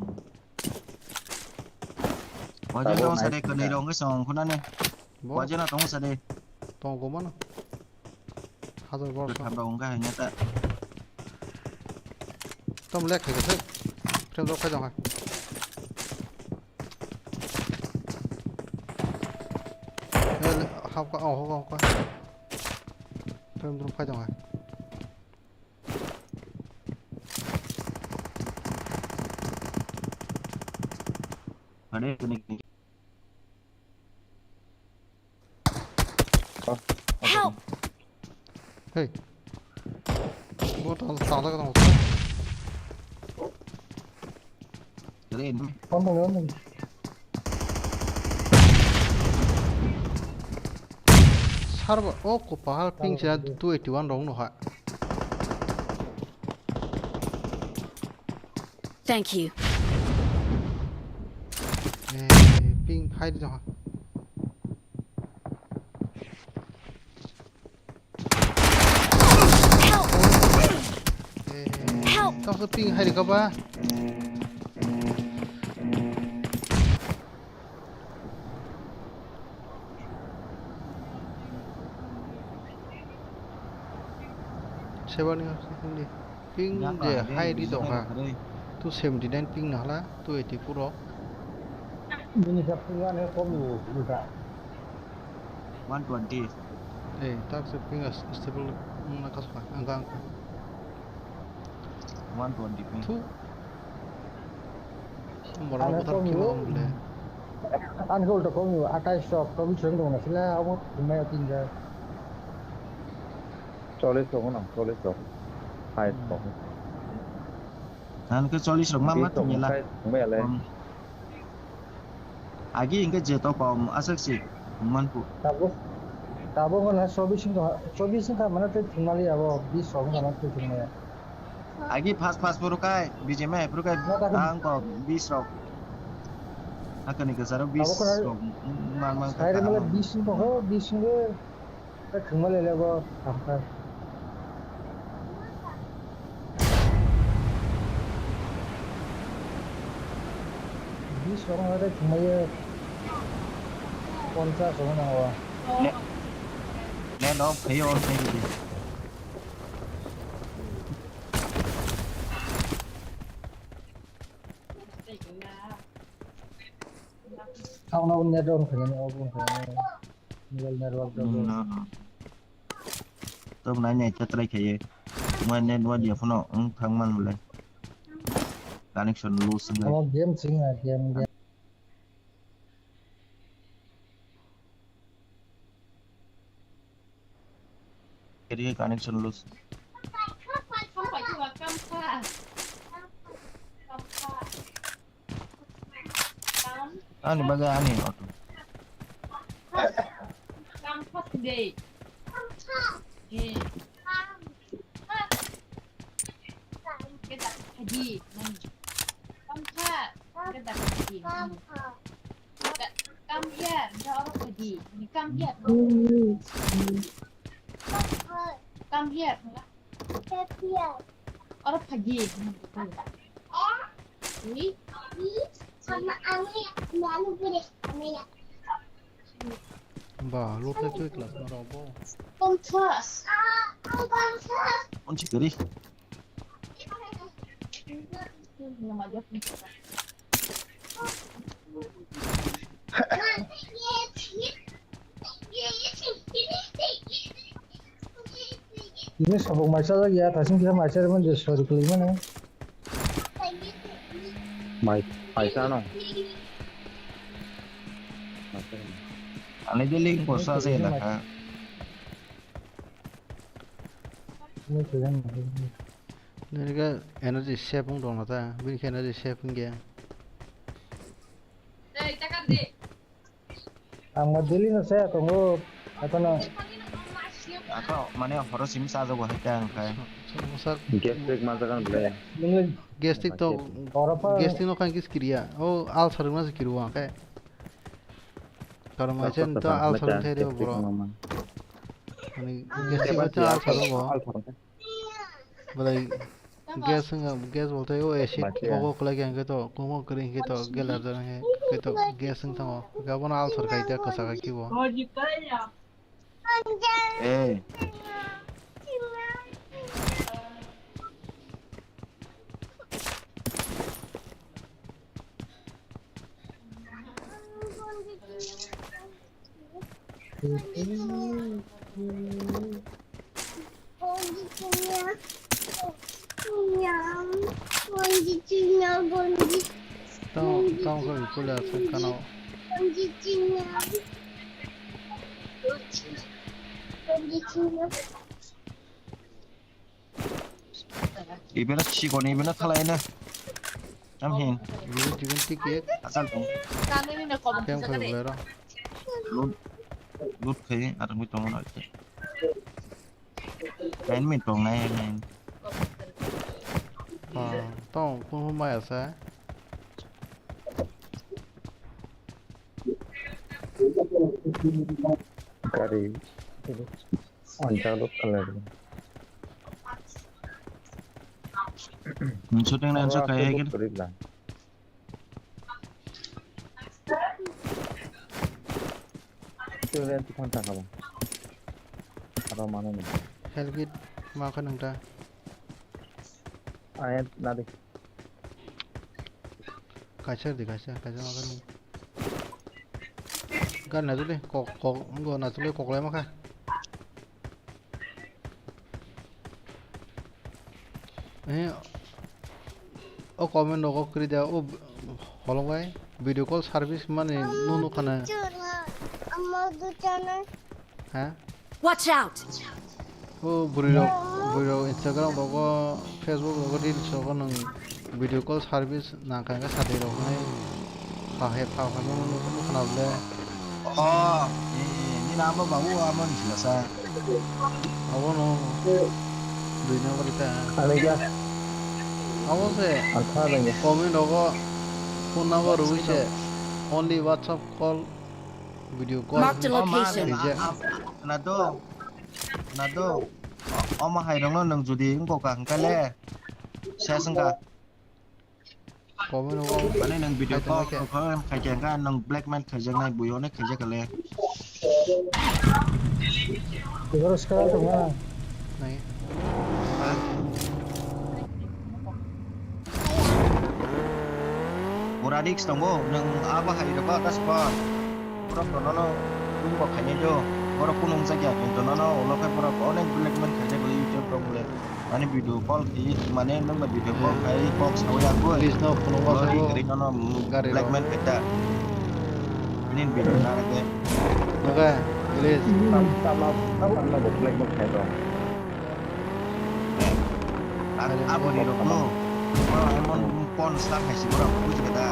Wajan rong sade, kanai rong ke song khuna ne. Bo. Wajan rong sade. Tong ko mana? Hazar bor. Tham rong ka hanya ta. Tamo lek khai khe. Frame drop khai dong hai. Hapka, oh, hapka, hapka. Frame drop khai dong hai. Ane kene. Help! Hey. Bo tal tal ka tong. Keren. Sarba, oh, ko pahal ping sa two eighty one rong no ha. Thank you. Eh, ping hai di ha. Help! Eh, help! Tao se ping hai di ka ba. Sebani ni ping je hai di dong ha. Two seventy nine ping na hala, two eighty four rok. Bini sa ping ane kom ni uta. One twenty. Eh, tak se ping stable na kas pa, angka angka. One twenty ping. Two. Borok ano buthar khe mano bole. Ani khe ulta kom ni atais rok, tobis rok dong na sila, abo thumai tin ja. Chollis rok no, chollis rok. Hai rok. Ang khe chollis rok ma ma thumela. Thumela. Agi hingke jeto kom aswk si manpu. Tabuk, tabuk wngkha na chobbish wngkha, chobbish wngkha mane tei thwngmali abo bish rok wngkha mane tei thwngmaya. Agi fast fast phuru kai, B G M I phuru kai, ang kok bish rok. Hakani kwcharo bish rok man man kha. Bish wngkha ho, bish wngkha. Khe thwngma le lego, hamkha. Bish rok no de thwngmaya, ponchas rok no nango. Ne, ne no, phayo, phayo. Ang no net on khainani, off on khainani. Mobile network. Hmm, no, no. Tok nai nai ta try khaye. Mo net wa dia phone ang thang man le. Connection loss ngai. Amo game sing na game game. Kiri connection loss. Ani bagwi ani auto. Come here. Come here. Oro phagi. Ba, loot le twi class ma rok bo. Unchi kiri. Ini sabuk maisa lagi ya, tasing kita maisa depan jadi sorry kelima nih. Mai, maisa no. Ani de link kosa se na ka. Ini tuh yang Nini khe energy save wng tong ta, bini khe energy save wng ya. Ang ma daily no saya tongo, apa no? Ako mane horo sim sa jago hai ta ang khai. Gastric ma jaga no le. Nini gastric to, gastric no khan kis kiriya. O ulcer ma se kiru ang khai. Karon ma chen to ulcer wng thai re bro. Ani gastric ma chen ulcer wng bo. Belai gas wngkha, gas bo tei o acid bogo kwlai khe to, kwbangma kwrwi khe to, gela jora khe to gas wng thango. Abono ulcer khai da kwchak khai khe bo. Eh. Tamo, tamo khe pule aswk kanao. Ibeno sikon, ibeno thalai na. Tam hin. Ibeno chicken ticket. Asal tong. Kem khoi bolero. Loot, loot khai, arang mi tong na. Lain mi tong nai, lain. Ah, tong, kung maya sa. Gari. Anjak dok khalar. Shooting na anjak kaya hai kiri. Student phone thang kabo. Aro mano ni. Helgit ma kha nang ta. Ayat nadi. Kaisa di, kaisa, kaisa ma kha nang. Gan na dule, kok, kok, go na dule, kok lai ma kha. Eh, o comment rogo kwrwi da, o holong bai video call service mani nunu khana. Ha? Watch out! O bwrwi rok, bwrwi rok Instagram rogo, Facebook rogo, reels rogo nwng video call service nang kha khe sadai rok hinwi ha he pha pha nunu khana bole. Oh, eh, eh, nini amo babu amo ni silasa. Abono dui number ita. Ano ya. Abo se. Antha lagi. Comment rogo phone number rwi se. Only WhatsApp call, video call. Marked a location. Reject. Nado. Nado. Omo hai rongno nang jodi wngkha hwnkha le. Ses wngkha. Comment rogo. Mane nwng video call khai tongma khe. Khai khe wngkha nwng blackmail khaijaknai bui onek khaijak kale. Iboro skara tongma. Nai. Pura risk tongo nwng abo hai rwba das pa. Borok rwnono wngbo khainai do. Borok kunu wngjakya kintu nono ulo khe borok onek blackmail khaijak YouTube rok le. Mane video call khe, mane nwng bai video call khai kok sawi ya goi. Police no phunukma sago. Gari nono gari blackmail khai ta. Ini video na ke. Oke, police. Tam tam tam tam na blackmail khai to. Abo ni rok no. Emon pon star khai si borok buji kata.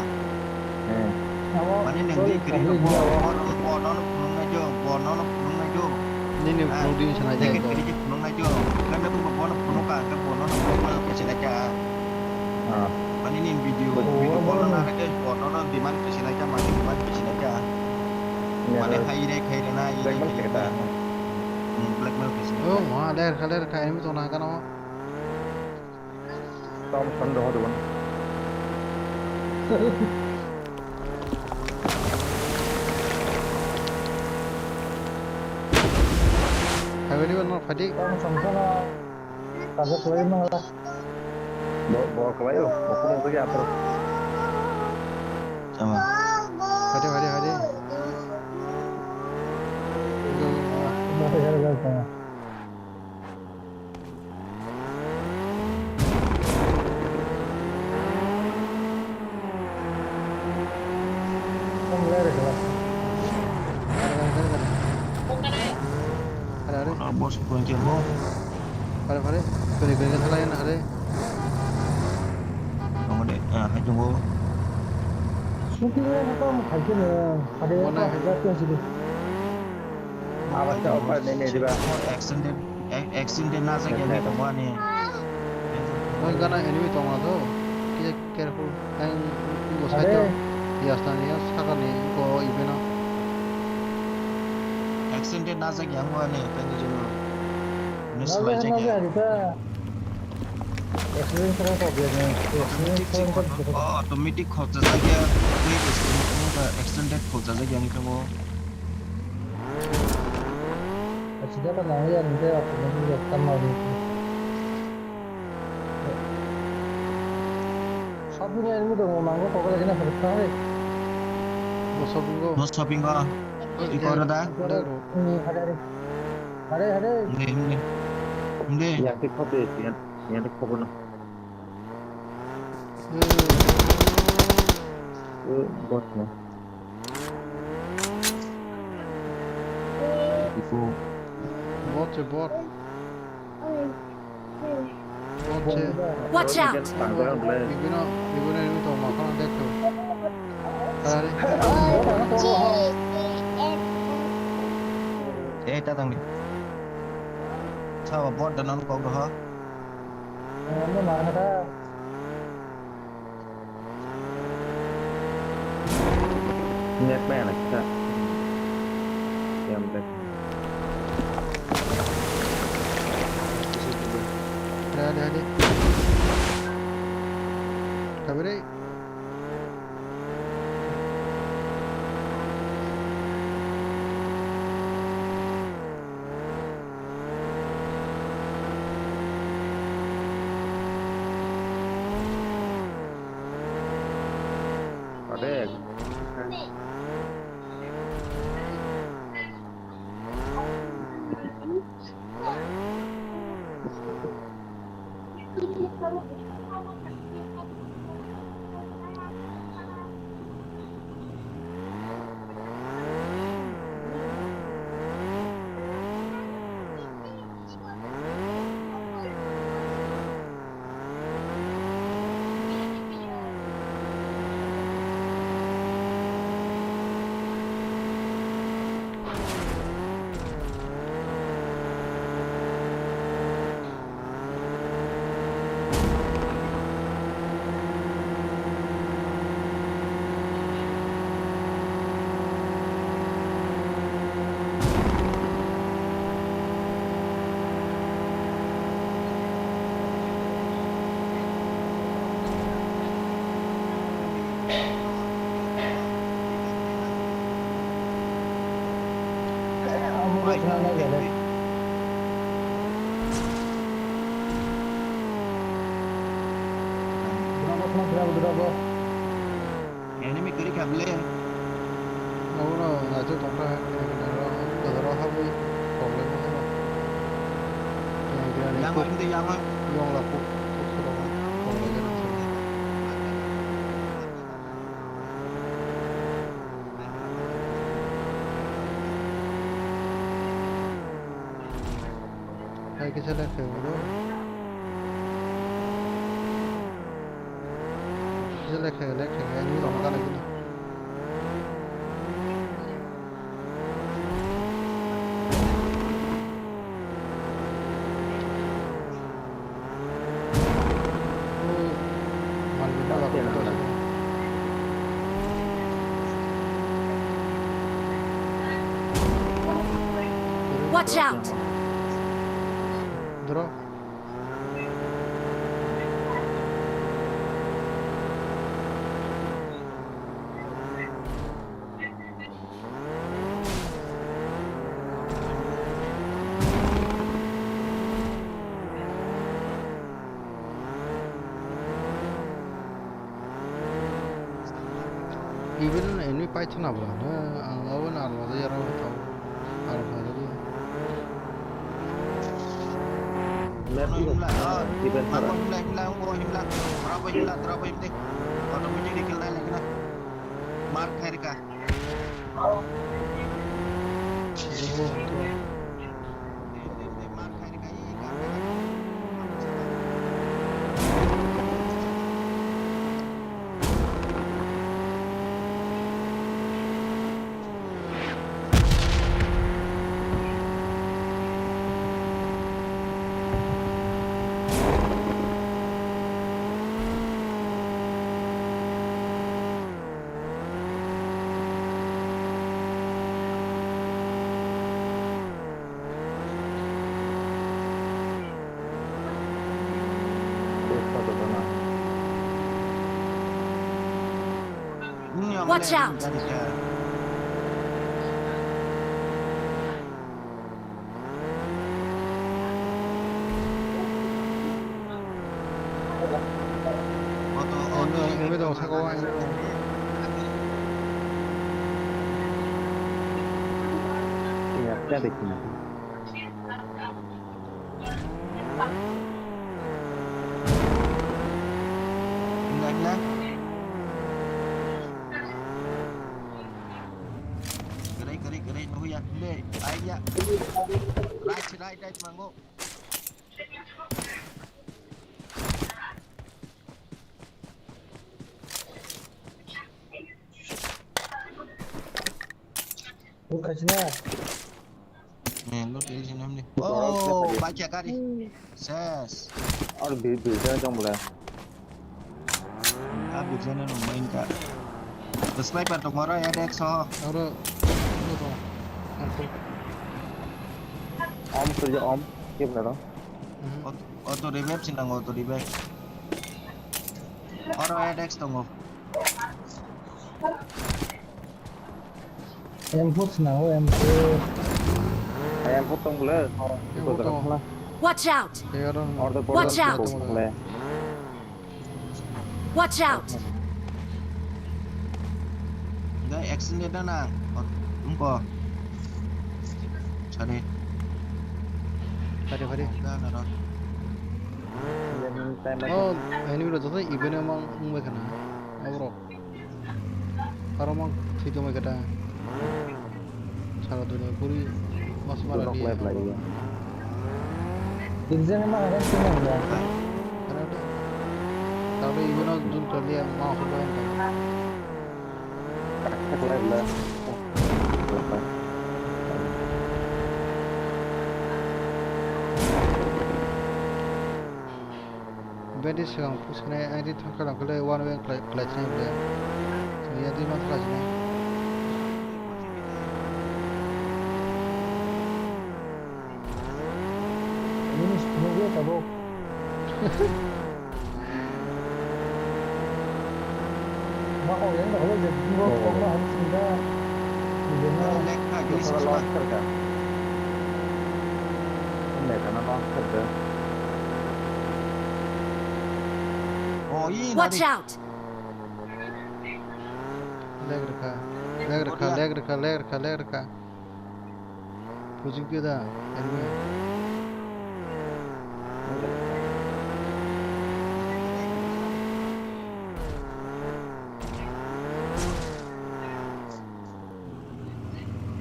Mane nwng di kiri no bo, bo, bo nono phunuknai jo, bo nono phunuknai jo. Nini phunuk di sana jai ko. Kiri phunuknai jo. Kan bo bono phunuk ka, kan bo nono phunuk ka, kecil aja. Mane ni video, video call na ke, bo nono demand kecil aja, mane demand kecil aja. Mane khai re, khai re na, blackmail kecil aja. Hmm, blackmail kecil aja. Oh, ma der khaler khai mi to na kano. Tom son doho dogon. Highway ni no phadi. Tom son son. Kaso khlai mangla. Bo, bo khlai o, bo kuno tagi apro. Sama. Phadi, phadi, phadi. Mo to jara jara. Are, are. Boss point mo. Are, are. Kene, kene, kene, kene, are. Kamu deh, ah, hai tunggu. Shooting mo kamu khai kene, are. Mana? Apa cakap apa ni, ni, di ba? Extended. Accident na jagya ni tongmani. Oi gana enemy tongma do. Kisa careful. Ang go side. Yasta ni yas saka ni go ibena. Accident na jagya mo ani tani jo. Ni slai jagya. Accident kara ko biya ni. Accident kara ko. Oh, automatic khorcha jagya. Extended khorcha jagya ni tamo. Asida ka nang ya nde aku nang ya tamam. Shopping ya ini dong mango kok lagi na harus tarik. Bo shopping go. Bo shopping go. Iko rada. Hare, hare. Hare, hare. Hindi, hindi. Hindi. Yang tik khobe, yang, yang tik khobe no. Eh, bot no. Iko. Bot se bot. Watch out! Tangjagan belai. Bibino, bibino ini tong ma, kono dead tu. Tadi. Eh, ta tang di. Sawa bot dan anu kok doha. Anu mana ta? Net maya na kita. Yang black. Ada, ada, ada. Kabere. Ade. Enemy kwrwi kha bwle. Abono naisuk tongkha, oro kwdaro habwi koklai ma kheno. Yang oi, yang oi. Yong la kuk, kuk soro koklai gana. Hai kisa left khe ulo. Kisa left khe, left khe, ani rong gana gini. Watch out! Doro. Even ini paithana bro, ang abo na alwa ya ro tau. Alwa ya. Himla, himla, himla, himla, himla, himla, himla, himla, himla. Automatic kill na lagi na. Mark khairika. Watch out! Auto, auto. Eme dong, saka o, eme dong. Ya de kini. Himla, himla. Gerai, gerai, gerai, nuhuya, himle, aiya. Right, right, right, mango. Bukhaisina. Eh, lo tili sini amni. Oh, bacha kari. Ses. Or bi, bi, jana jong bole. Ah, bi, jana no main ka. The sniper to moro ya dek so. Aro, lo to. Om kerja om. Kep na to. Mhm. Ot-, auto revive sinang auto revive. Oro ya dek tongo. M four swnam o, M four. Ai, M four tong bole. M four tong. Watch out! Order Watch out! Tong bole. Watch out! Dai accident na. Umko. Chari. Chari, chari. Na, na, na. Oh, enemy rok joto event mang wngbai khana. Aborok. Aro mang thwi tongbai kha ta. Sara dunia puri mas mara di. Exam ma hagan sini ya. Aro de. Tabe ibono dun kaliya ma hoba ento. Bedi swkang push khe nai, ang di thang khe lang khe le one way khlai, khlai thang le. Chwng ya di man khlai sinai. Ini sepuluh dia tabuk. Mak kok yang tak boleh jadi dua kok lah harus singgah. Di mana? Lekha, Josara lost kar ka. Lekha na lost kar ka. Oh, ini Watch out! Lag rwkha, lag rwkha, lag rwkha, lag rwkha, lag rwkha. Pushing piyo da, enemy.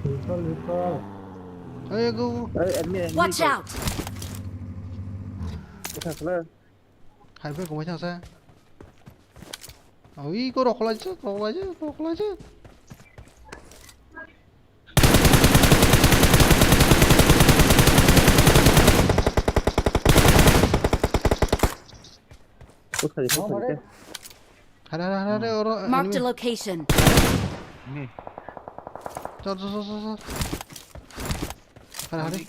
Recall, recall. Hey, go, go. Hey, enemy, enemy. Watch out! Hai, bai, kumai thangsa. Ui, ko rokolai je, rokolai je, rokolai je. Hare, hare, hare, hare, oro enemy. Marked a location. Ni. Sor, sor, sor, sor, sor. Hare, hare.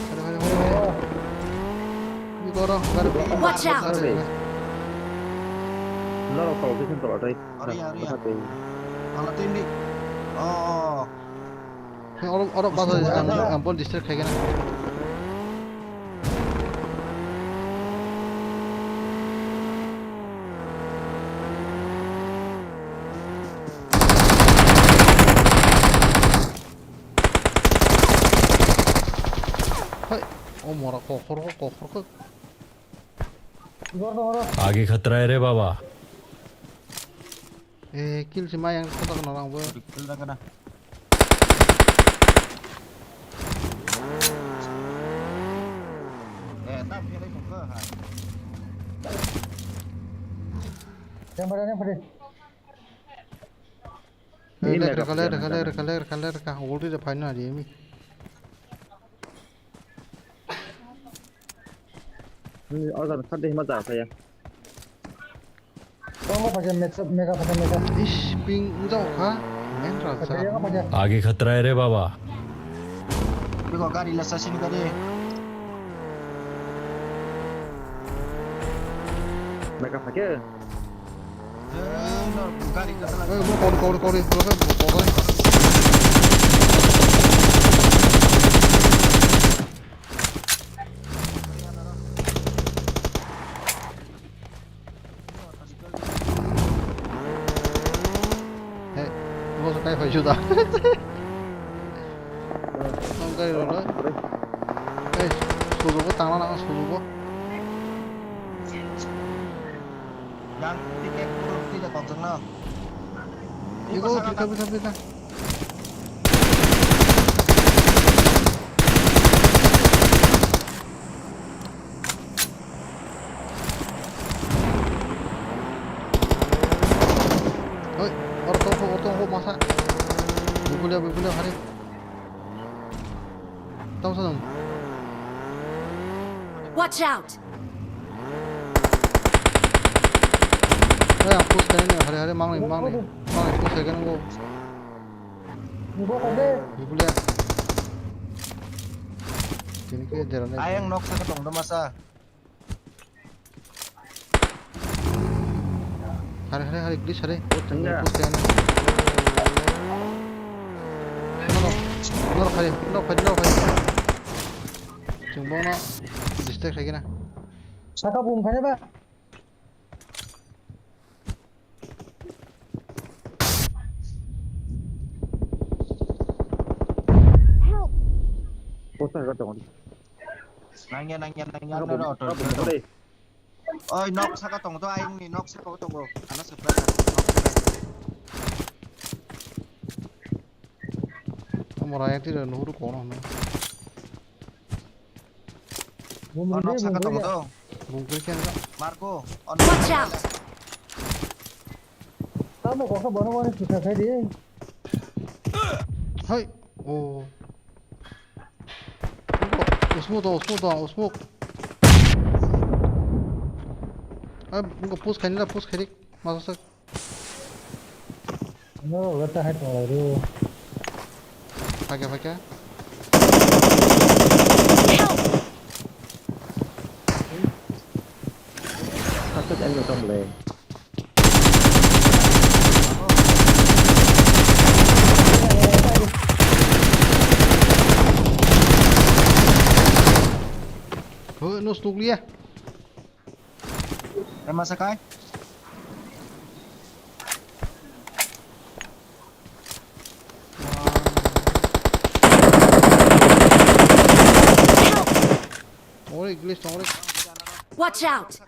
Hare, hare, hare, hare. Ni goro, goro. Watch out. Hare. Norok tol, kisan tol, atai. Ori ya, ori ya. Bwsa twi. Ang twi ni. Oh. Oro, oro basa ang, ang bol distract khai gana. Hai, o mora kokhor ko, kokhor ko. Igor dong oro. आगे खतरा है रे बाबा। Eh, kill si mayang kotak no rang bo. Kill da kana. Eh, tam kiri ko ha. Yang pada, yang pada. Eh, lag rwkha, lag rwkha, lag rwkha, lag rwkha, lag rwkha. Ulti de phaino ari emi. Ni order khat de hima ja phaya. Tongo phaja mega, mega phaja mega. Ish, ping wngjago kha. Men rasa. Phaja yang phaja. आगे खतरा है रे बाबा। Bego gari la sasini gari. Mega phaja. Eh, no, gari ka sala. Eh, bro, kori, kori, kori, kori, kori. Hey, bro, sa tayo. Juda. Tong gari rwla. Ei, suzugo tangna nang suzugo. Yang tiket kurung tidak kocok na. Igo pita pita pita. Oi, oro tongkho, oro tongkho masa. Bipulia, bipulia hari. Tamo sa dong. Watch out! Oi, ang push kaini, hari hari mangni, mangni, mangni push kaini go. Bipulia. Tini ke jalan. Ayang nok sa tong do masa. Hari hari hari glitch hari. Push kaini. Norok, norok hari, norok hari, norok hari. Chungbong no distract hai kena. Saka bum khai ba. Poster ka tongo. Nangya, nangya, nangya, nangya, nangya, nangya, nangya, nangya. Oi, nok saka tongo to, ayungni nok saka tongo. Ano surprise. Amo raya tira nuhuru kono hwnwi. Oh, nok saka tongo to. Bung kiri kena. Marco, on. Watch out! Tamo kok bono bono kita khai di. Hai. Oh. Usmuk dong, usmuk dong, usmuk. Ah, nungkha push khaini da, push khaini. Masa sak. No, wata hai tong lai ru. Phakya, phakya. Sakit ang tong lai. Hoi, no stuk liya. Em, masa kai? Ore, glitch tong ore. Watch out!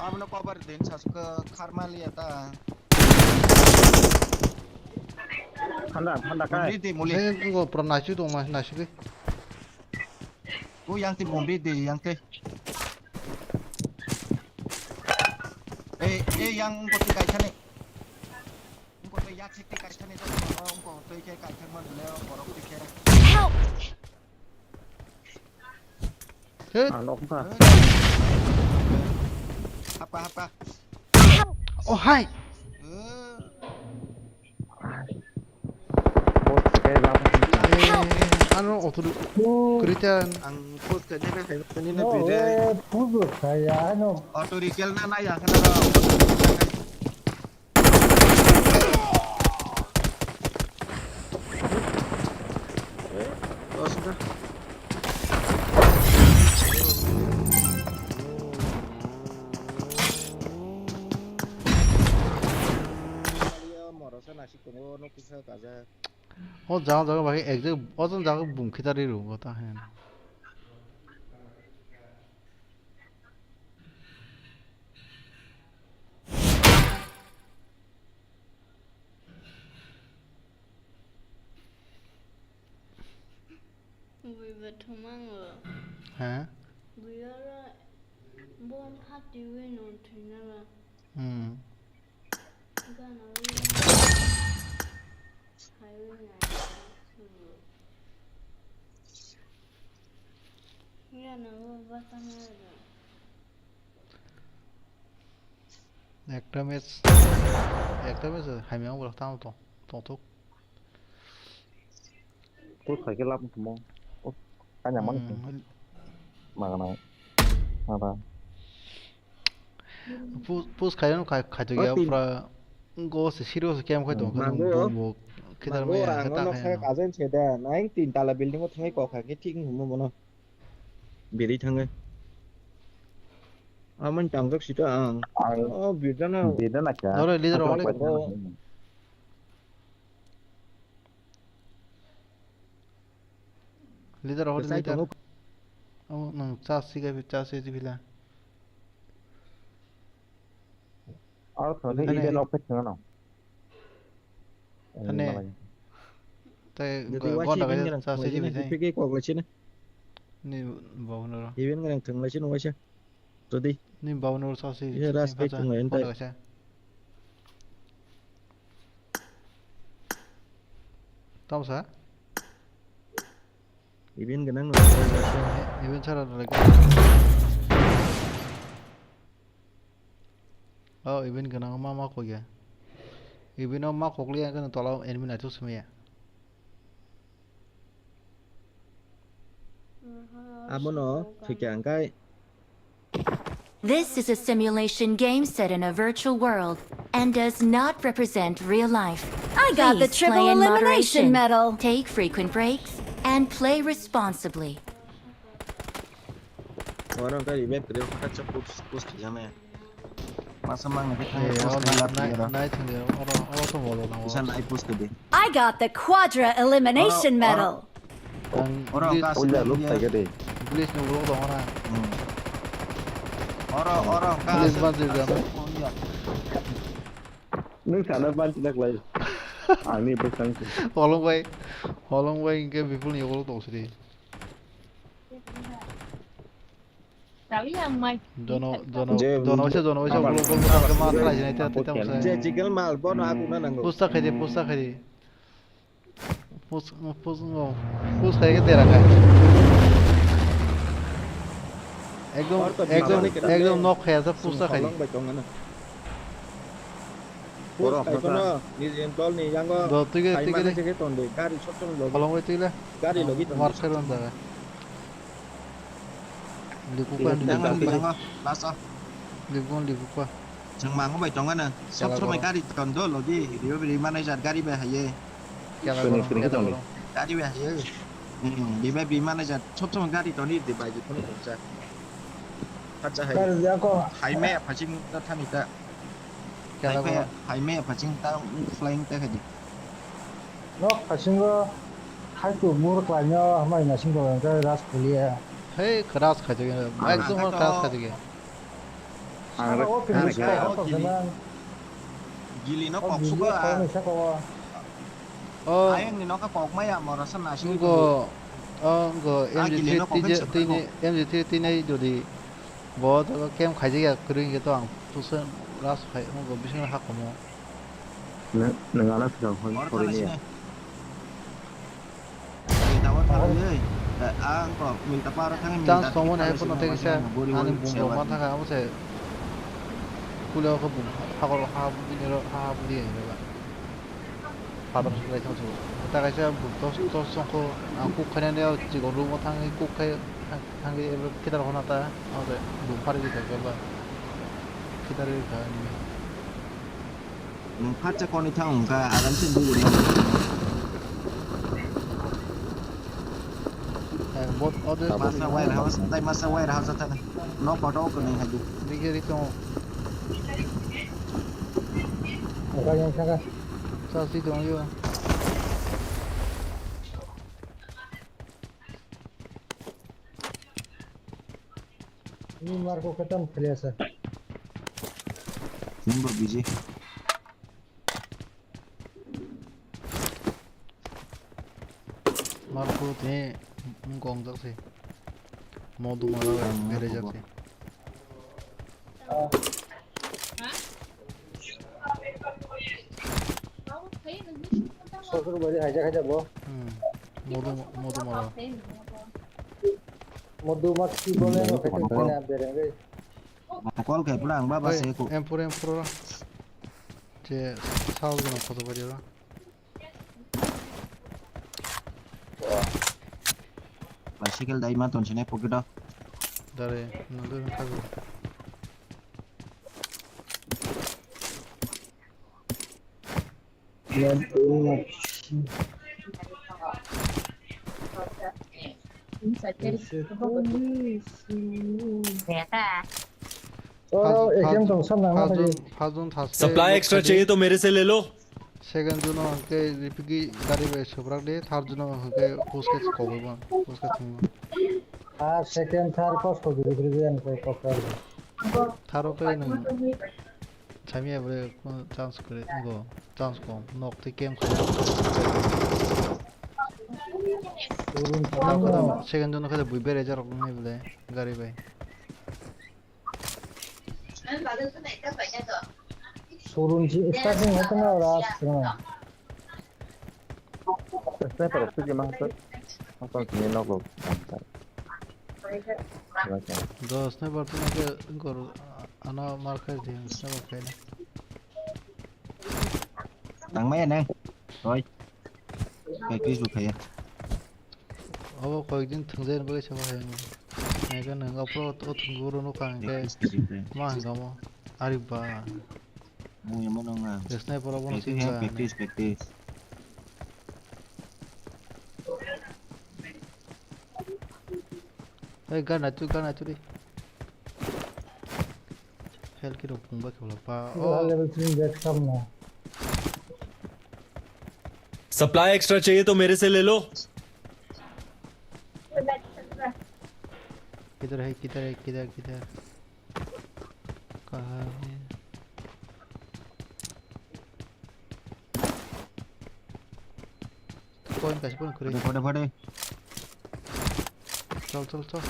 Abono cover din, sasuka kharmali ata. Thanda, thanda kai. Muli di, muli. Hey, ngo pro nachu dong ma, nachu di. Go yang ti, muli di, yang ti. Eh, eh, yang ko ti kai thani. Ko to yak sik ti kai thani to, ko to kai thang man le, borok ti khe. Help! Hit. Ah, nok ka. Hapa, hapa. Oh, hai. Eh. Post kai ba. Eh, ano otu kritan. Ang post kai na kai ni na bide. Pujo kaya ano. Auto recall na na ya kana. O jaga jaga bai ek jaga, o jaga jaga bum khitari ru, o ta hen. Bui ba thumango. He? Bui oro bon phati wi no thwina ba. Hmm. Gana wi. Hai wi na. Gana wi ba kana. Ekta match, ekta match hamya wngbo tamo tong, tongthok. Push khai khe lab wngtongmo. Oh, kanya man. Hmm. Magana. Maba. Push, push khai no khai, khai to ya pura. Go se serious game khai to. Mango. Bo Khitar ma ya. Mango, ang no khai saka kajen se da. Nine tin tala building o thangwi kok khai khe thik wngmo bono. Biri thangwi. Hamani tangjak sita ang. Ang Oh, birjana. Birjana kya? Doro, leader Apa rok apa le. Tongo. Leader rok le Sai leader. Tongo. Oh, nang chas si ga chas si bila. Aro thani Thani. Ide nok pet thangno. Thani. Malai. Tai Jadi go-, wasi gonda event ga nang chas si thangla bila. Sini, P K kok la sini. Ni bau noro. Event nang thangla sini wasi. Todi. Ni bau noro chas si. Ye ras pek thangla entai. Gonda ga sa. Tamo sa? Event gwnang rok. Event sara rok. Oh, event gwnang ma ma koi ya. Event o ma kokli ya kan tola enemy na tu semia. Abono thikya angkai. This is a simulation game set in a virtual world and does not represent real life. I got the Please play triple in elimination moderation, medal. Take frequent breaks and play responsibly. Oro ka event kre ka cha post post ya me. Masa mang ni Eh, ka post oro la nai, nai, nai thang ya, oro, oro to bolo na, oro. Isan ai post de. I got the quadra elimination Oro, oro. medal. Ang Oro, please, ka Uya, sini luk dia. Thai ka de. Please, no, bro, dong na. Hmm. Oro, oro, ka Please, sini. Banjir, jana. Oh, iya. Nung sana banjir nak lai. Ani besang. Holong bai, holong bai, ingke bipul ni yokolo tong sidi. Jono, jono, Je, jono waisa, jono waisa, amar ulo, ulo, ulo, ulo, ulo, ulo, ulo, ulo, Je chicken mal, bono aku na nango. Pusta khaidi, pusta khaidi. Pus, pus, no. Pus khaidi ke tera khai. Ekdom, Orto ekdom, bichani kena. Ekdom nok khaya sa pusta khaidi. Holong bai tong na. Pus Borok khai masa. Kono, ni jen tol ni yango. Do, tui ge, khai tui ge mane de. Jege ton de, gari sot sot logi. Holong bai tui le. Gari logi ton de. Mar khe ron jaga. Lipupa, Lipupa. Lipupa, lipupa. Chwng mango bai tongo na. Sob somoi gari tondo logi. Rio biri manai jat gari bai haye. Kela goro, kela goro. Gari bai haye. Hmm, bibai bi manai jat. Sob somoi gari toni di bai di kono tongsa. Khacha hai. Gari jako. Hai me phaching ta thani ta. Kela goro. Hai me phaching ta flying ta khadi. Nok phasingo hai tu mur klainyo hamai naising bo hwnkhe ras khuliya. Hei, kras khaijak ya. Ang ekdom ang kras khaijak ya. Ang saka o ang finish kok kok gili, gili no kok suka. Kok ni saka o. Oh. Ayang ni nokha kok maya mora sa naising. Ngo, oh, ngo, ah, M G three tini, M G three tini jodi bo camp khaijak ya kwrwi hwnkhe to ang pusa ras khai, ngo bising hakhomo. Nang, nang ana swkang hwn, hor hori niya. Tawar thalo ye. Ang ko milta paro thang. Chance tongmani hai pono tei kisa ani bumrok ma thang amo se. Kule ko bum. Hakor ha bini ro ha bini ro. Padar lai thang su. Ta kaisa bum tos tos song ko ang kuk khaina ne chikon room o thang kuk khai thang thang kitar hona ta. Amo se bum phari di thang ba. Kitar ri kha ni. Nwng phatsa konwi thang wngkha, aram se bugurno. Eh, bot, order. Masa wire house, tai masa wire house thana. Nok kotor kwnwi hadu. Dikhe ri tongo. Oka yang saka. Sasi tongo yo. Ni marko khe tamo khwlaiya sa. Nwng bo busy. Marko tini wngkong jak se. Modu mara ang berajak se. Sosur bari haja haja bo. Hmm. Modu, modu mara. Modu mat ki bole no kete kene bereng re. Call khai pura ang baba se ko. M four, M four ra. Je sao gana photo bari ra. Bicycle dai ma ton sini pocket o. Dare, nang dare thago. Oro Fazun, A K M Fazun, tong sam nang Fazun, nang. Fazun thas khe Supply nok extra khaidi. Chahiye to mere se le lo. Second zone o hwnkhe ripigi gari bai subrak di, third zone o hwnkhe push khe kokoi man, push khe thwngwi man. Ah, second, third, first ko giri giri yan ko kokoi. Tharo khe nwng chamiya bre chance kwrwi wngo, chance kom, nok tei camp khaina. Second zone khe bui bere jarok nai bwle gari bai. Showroom si starting hoto na ora aswk na. Sniper rok sigi mang sir. Ang tong sini nok rok. Do sniper tu ke gor ano mar khai di sniper khai na. Tang maya nang. Oi. Kai kris bu khaya. Obo koyekdin thwngjani bagwi se bahai wngkha. Naikhe nwng aphuru o thwngwi oro nukha hwnkhe ma hwnkha omo? Ari ba. Mui omo nung na. Sniper obo no singkha. Practice, practice. Hey, gana chu, gana chu ri. Hell khe rok pungba khe wala pa. Oh. Level three ni bag samno. Supply extra chahiye to mere se le lo. किधर है, किधर है, किधर, किधर? कहाँ है? Point kaisa point kwrwi. Phade, phade, phade. Chal, chal, chal.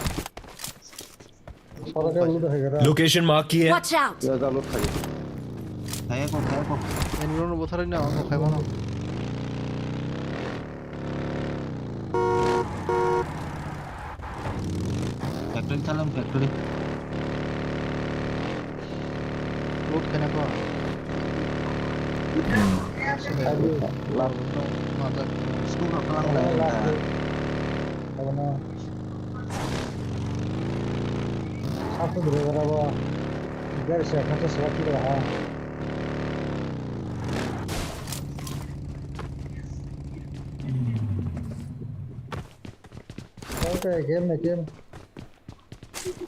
Location mark ki hai. Watch out! Ya, jalo thai. Thai ko, thai ko. Enron bo tharai na, o khai mano. Factory chalam, factory. Loot khaina ko. Hmm. Last. Mata. School rok kalang lai ta. Abono. Satu dua berapa? Dari saya kata saya kira ha. Okay, game में game.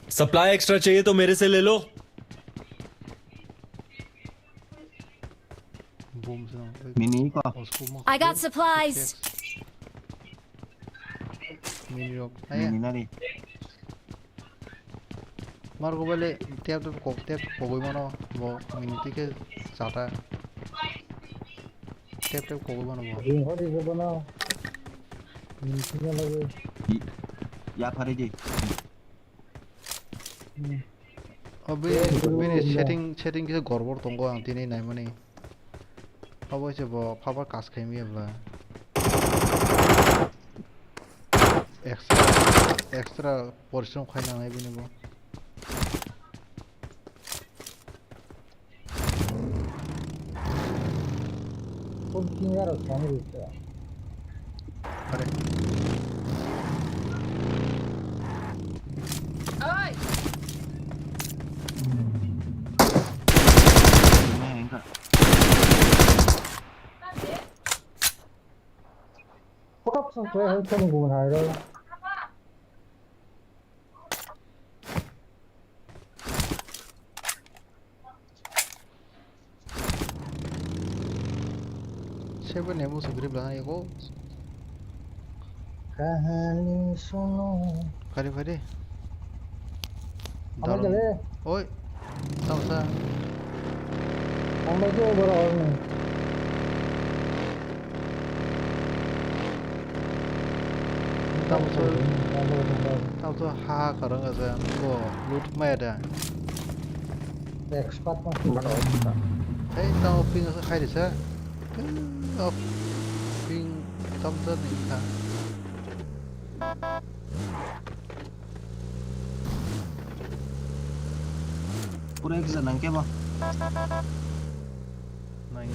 Supply extra चाहिए तो मेरे से ले लो. Boom se nang. Mini ko. Osko ma. I got supplies. Mini rok. Mini nari. Margo bale tep tep kok tep kogoi mano bo mini tike chata. Tep tep kogoi mano bo. Ring hodi se bono. Mini tike lagi. Ya phari di. Hmm. O bini, bini setting, setting kisa gorbor tongo ang tini naimani. Obo se bo phabar kas khaimya bla. Extra, extra porishrom khai nangnai bini bo. Full finger of Sony Vista. Are. Oi! Put up some play, help them go higher. Seven ni musu grip lahan ego. Kahani suno. Phari, phari. Amar Darun. Jale. Oi. Tamsa. Amar jo bora orni. Tamo so, tamo so ha ha karang asa ko loot maya da. Expert ma. Hey, tamo ping asa khai disa. Tamo ping tam sa ni kha. Pura ek jana ke ba? Nai.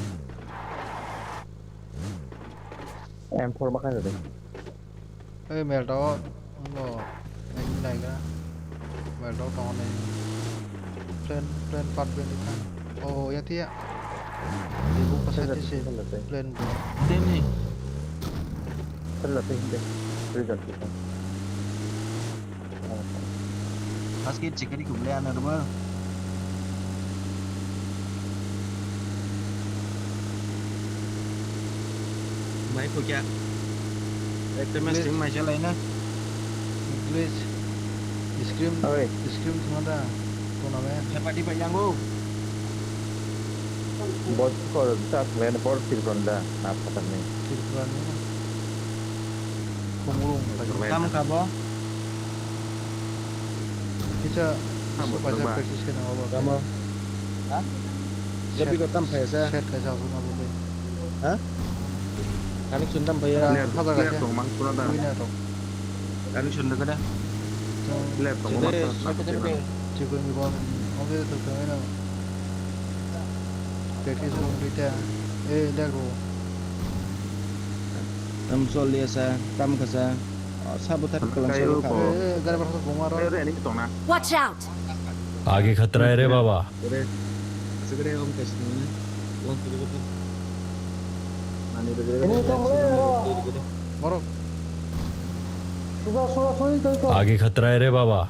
M four ma khai de. Ei, mel tao, ngo, nai, nai ga. Mel tao tong nai. Plan, plan part twenty kan. Oh, ya tia. Ibu pasal di si. Plan bu. Tem ni. Sala te hinde. Result kita. Basket chikari kuble ana rubber. Mai pukya. Ekta match Please. Team mai chalai na. Please. Scream, Oi. Scream thuma da. Tournament. Hepa di pai yango. Bot kor ta thlen bor Tripura da. Na phatar ni. Tripura ni. Kumulung. Kam kabo. Kisa. Kam kaisa bo. Practice kena obo. Kam. Ha? Lobby ko tam phai sa. Set kaisa asuk na bo. Ha? Connection tam phai ya. Player, Habar player kaisa. Tong mang pura da. Winner rok. Connection da kada. Player tong mang pura da. Chikun ni bom. Obe to kena. Practice room bita. Eh, lego. Tam sol ya sa, tam kasa. Oh, sabotar kalang sol ka. Eh, eh, gari berasa gomar. Eh, eh, ini tong na. Watch out! आगे खतरा है रे बाबा। Borok. आगे खतरा है रे बाबा।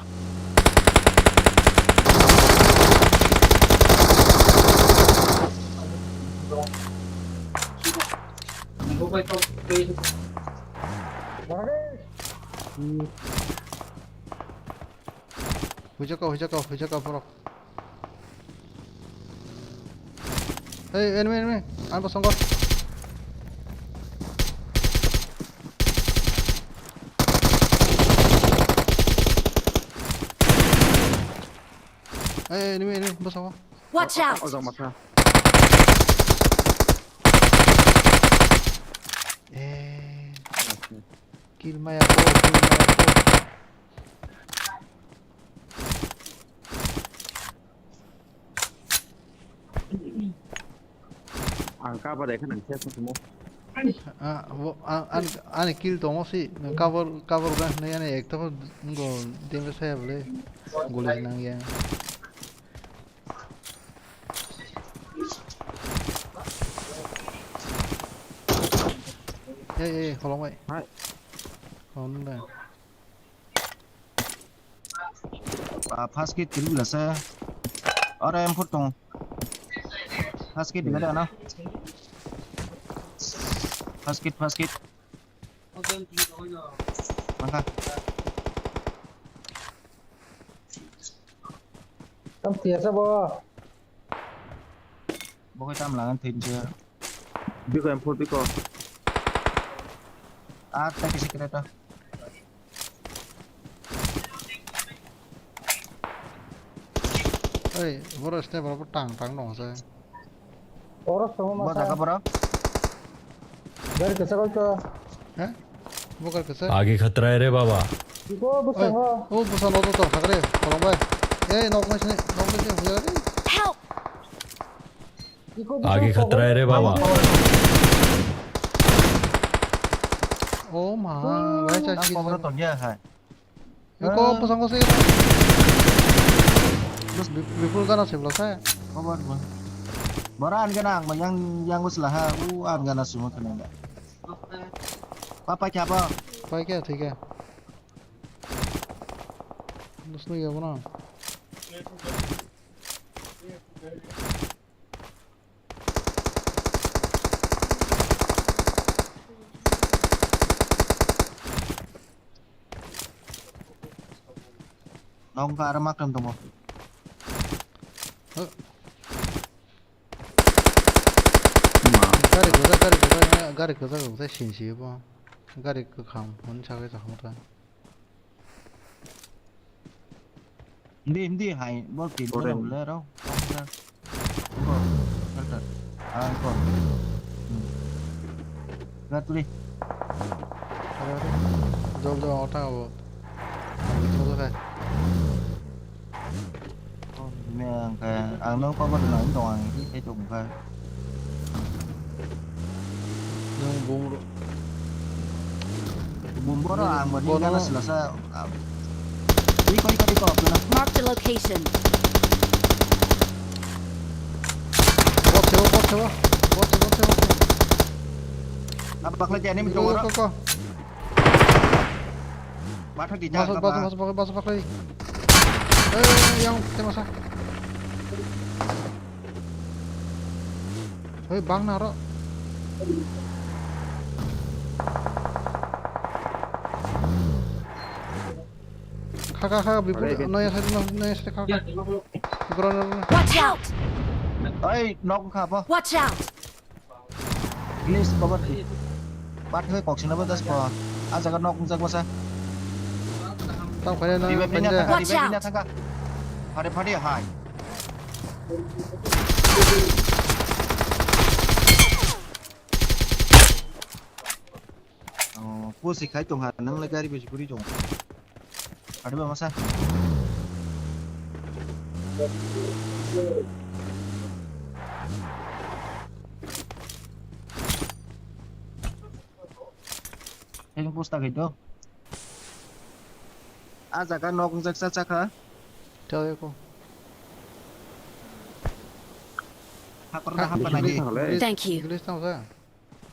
Huijak kau, huijak kau, huijak kau borok. Hey, enemy, enemy. Ang bosong kor. Hey, enemy, enemy, bosong kor. Watch out! Ojak masa. Eh. Kill maya ko, kill maya ko. Ang cover ekha nang ses mo. Ah, bo, ah, an, ani kill tongo si, cover, cover ba, ne ani ekta ko ngo damage saya bole, goli nang ya. Ei, ei, holong bai. Hai. Holong da. Ah, first kit kiri bila sa. Ora M four tong. First kit diga da na. First kit, first kit. Mangka. Tam tiasa bo. Bo khe tam langan thwinse. Biko M four biko. Ar ta kisi kreta. Ei, boro sniper bo tang tang dong se. Oro songo masa. Bo jaga boro. Gari kesa koi to. He? Bo gari kesa. आगे खतरा है रे बाबा। Iko bo songo. Oh, bo songo to to hagre, kolong bai. Ei, nok nai sini, nok nai sini, hujai. Help! आगे खतरा है रे बाबा। Oh ma, wai cha. Nang kobor to ya hai. Ko pasang ko se. Bipul gana se bla sa. Kobor bo. Bora an gana ang yang yang usla ha. U an gana sumo kena da. Papa kya ba? Pai kya thik hai. Nusnu ya bona. Nokha aro maktam tongo. Gari kwchak, gari kwchak, gari kwchak kwchak sinsi bo. Gari kwkham hwn sagai sakhang ta. Hindi, hindi hai, bo tin Orange. Bole ro. Iko, shelter. Ah, iko. Hmm. Gatuli. Jol jol ota abo. Jol jol hai. Oh, ini ang kayak, ang nang kau pada nang dong ang ini saya dong kan. Nang bung ro. Bung boro ang bani bono. Gana selasa. Iko, iko, iko, iko. Mark the location. Bot sewa, bot sewa. Bot sewa, bot sewa. Apa bakal jadi ini? Iko, iko, iko. Bathak di jaga. Masuk, masuk, masuk, masuk, masuk, masuk. Eh, yang kita masa. Hei, bang naro. Kha, kha, kha, before, Ready. Noya side, no, noya side, kha, kha. Before, no, no. Watch out! Oi, knock kha bo. Watch out! Please, cover. Pat hoi kok sina bo das po. A jaga knock jak basa. Tang phai na, Bibe phai bina na. Thangka, Watch bibe bina out. Thangka. Phade, phade, hai. Oh, pusi khai tong ha, nang le gari bisi guri tong. Adi ba masa. Ini pusta gitu. A jaga nok jak sa chakha. Chao ko. Hakor da hapa nagi. Thank you. English tang sa.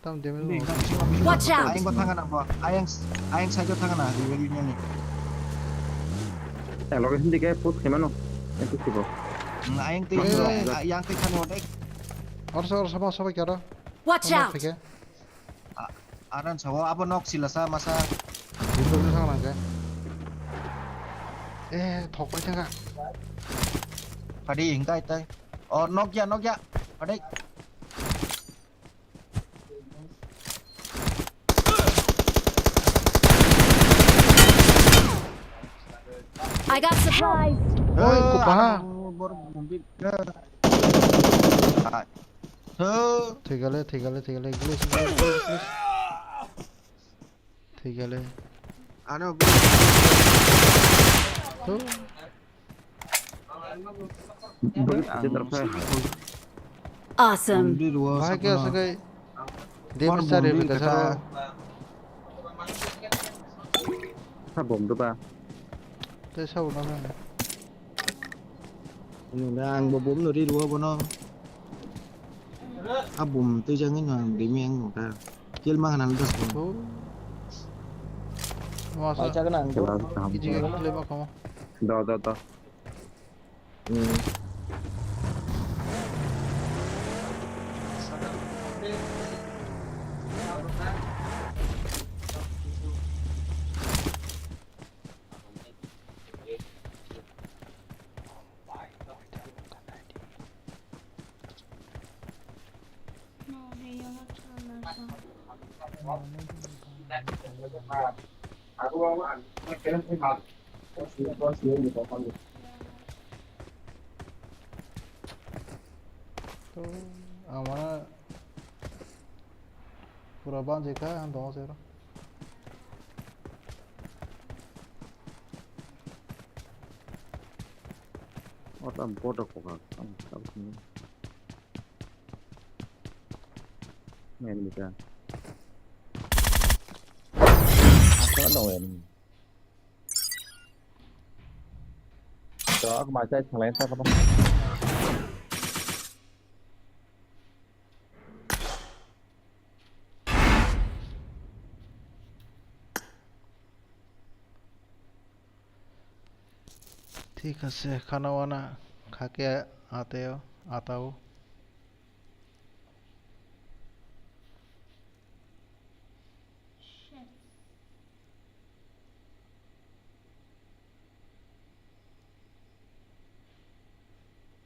Tam damage. Watch out! Ayang ko thangana bo. Ayang, ayang side o thangana. Revive ni. Eh, location dike push kemano. Eh, push kibo. Hmm, ayang tei, Hey, hey, hey. Ayang tei thangana dek. Or sa, or sa, sa, sa, kya ra? Watch out! Aran sawo abo nok sila sa masa. Bumrok ni thang nang khe. Eh, thok pai thang kha. Phadi hingkai tai. Oh, nok ya, nok ya. Phadi. I got supplies. Oi, kupaha. Bor bumbi. Hai. Thwigale, thwigale, thwigale, English, English, English, English. Thwigale. Ano. Thu. Bagi ada terus saya. Awesome. Bumbi dua. Bahai kya sapna. Sakai. Bor Damage sari bumbi bika kata. Saro. Sa bom tu ba. Tei sa ulo na. Nungda ang bo bom no ri ruo bono. A bom tei jang no ang demi ang nungda. Kill ma hanan das bo. Oh. Wasa. Pai chak nang. Iji ga kill ma kamo. Do, do, do. Hmm. To, ama pura banjai kha, ang tongo se oro. O tam bodo koka, tam, tam sini. Main bita. Asal dong ya. Dok, masa yang lain tak apa. Thik ase, khana wana khake ateo, atao.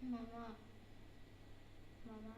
Mama. Mama.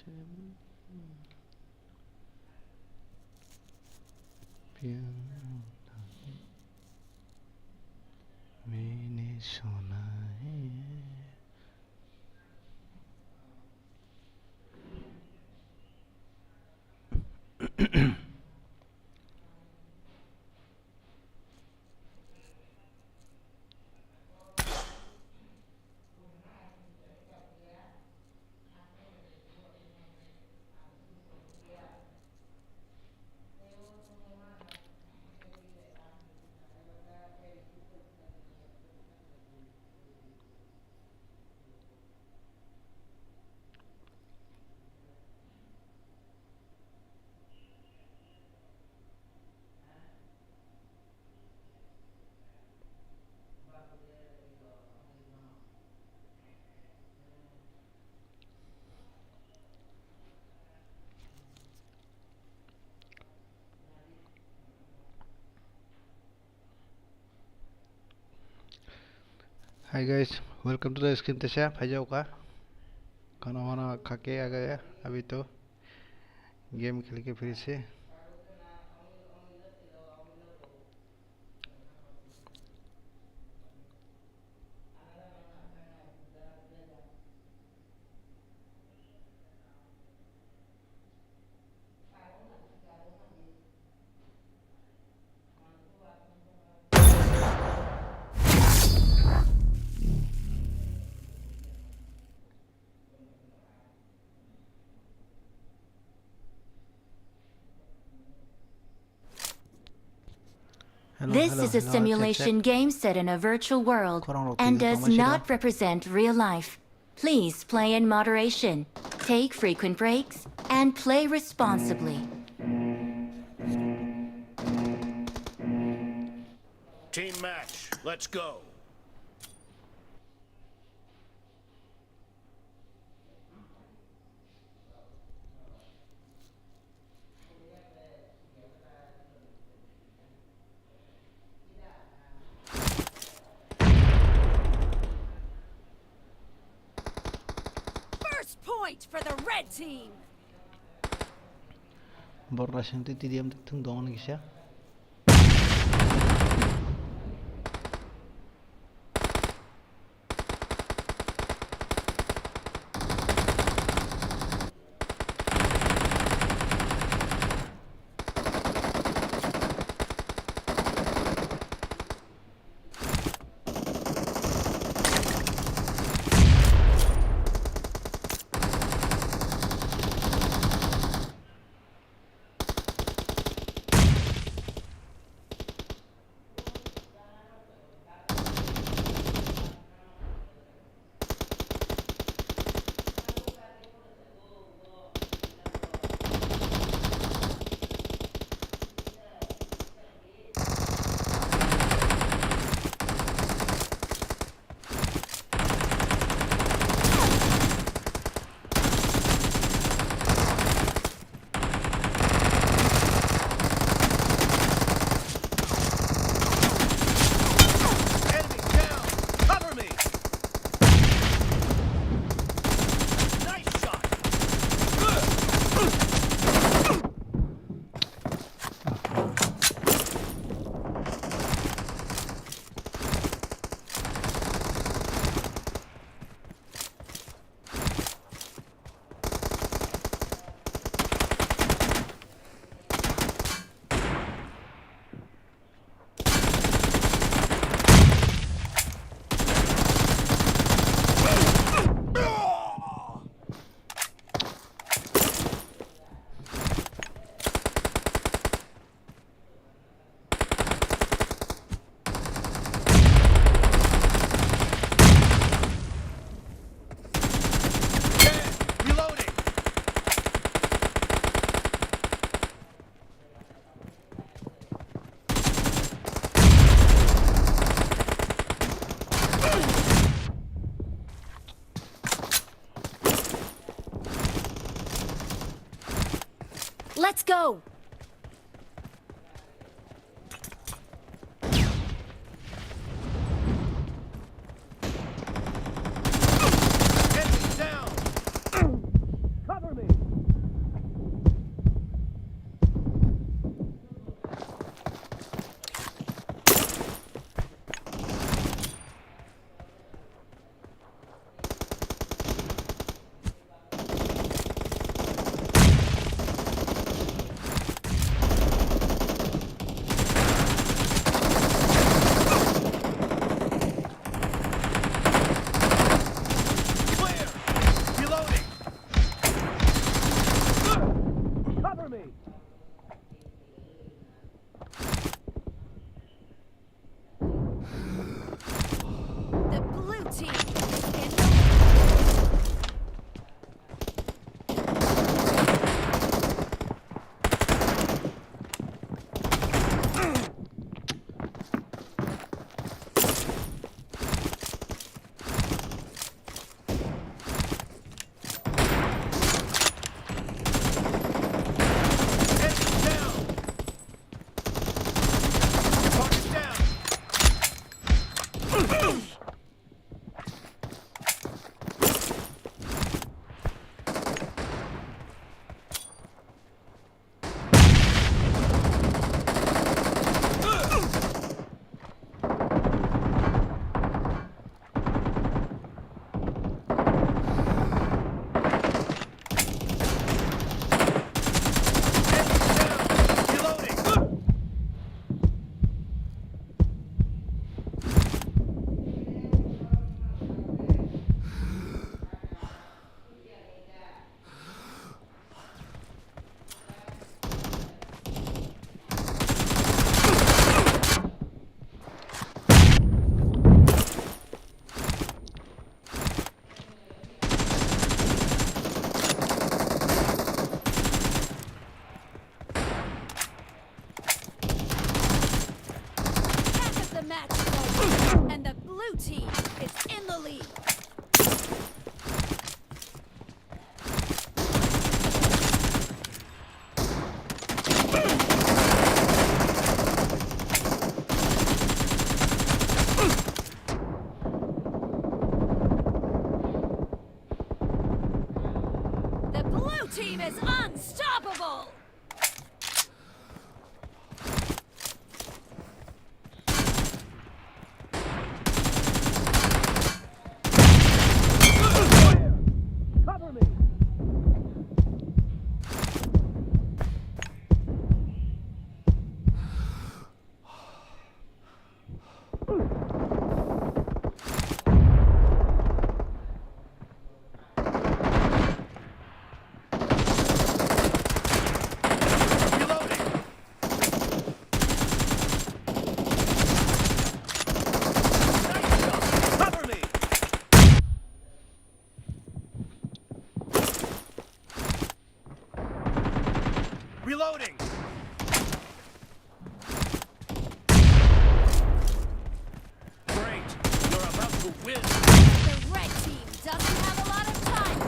प्यार नहीं, मैंने सुना है। Hi guys, welcome to the stream tesa phaijaoka. Kano hana khake aga abito game khelike phirisi. Hello, This hello, is a hello, check, simulation check. Game set in a virtual world Khorang rok and twi does tongma sida. Not represent real life. Please play in moderation. Take frequent breaks and play responsibly. Team match, let's go. First point for the red team. Borok naising twi T D M thung dong ani kisa. Enemy down! Cover me! Nice shot! Reloading. Let's go! Enemy down! Cover me! The blue team is in the Half of the match is over, and the blue team is in the lead. The blue team is unstoppable! Cover me! Reloading! Nice shot! Cover me! Reloading! Great! You're about to win! The red team doesn't have a lot of time!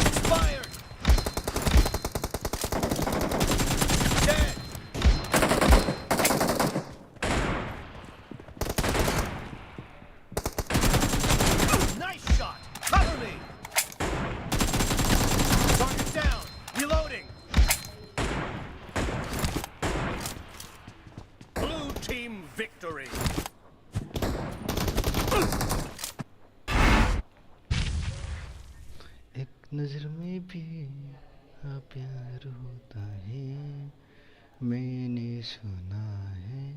Expired! Dead! Nice shot! Cover me! Target down! Reloading! Blue team victory! एक नजर में भी हाँ प्यार होता है, मैंने सुना है।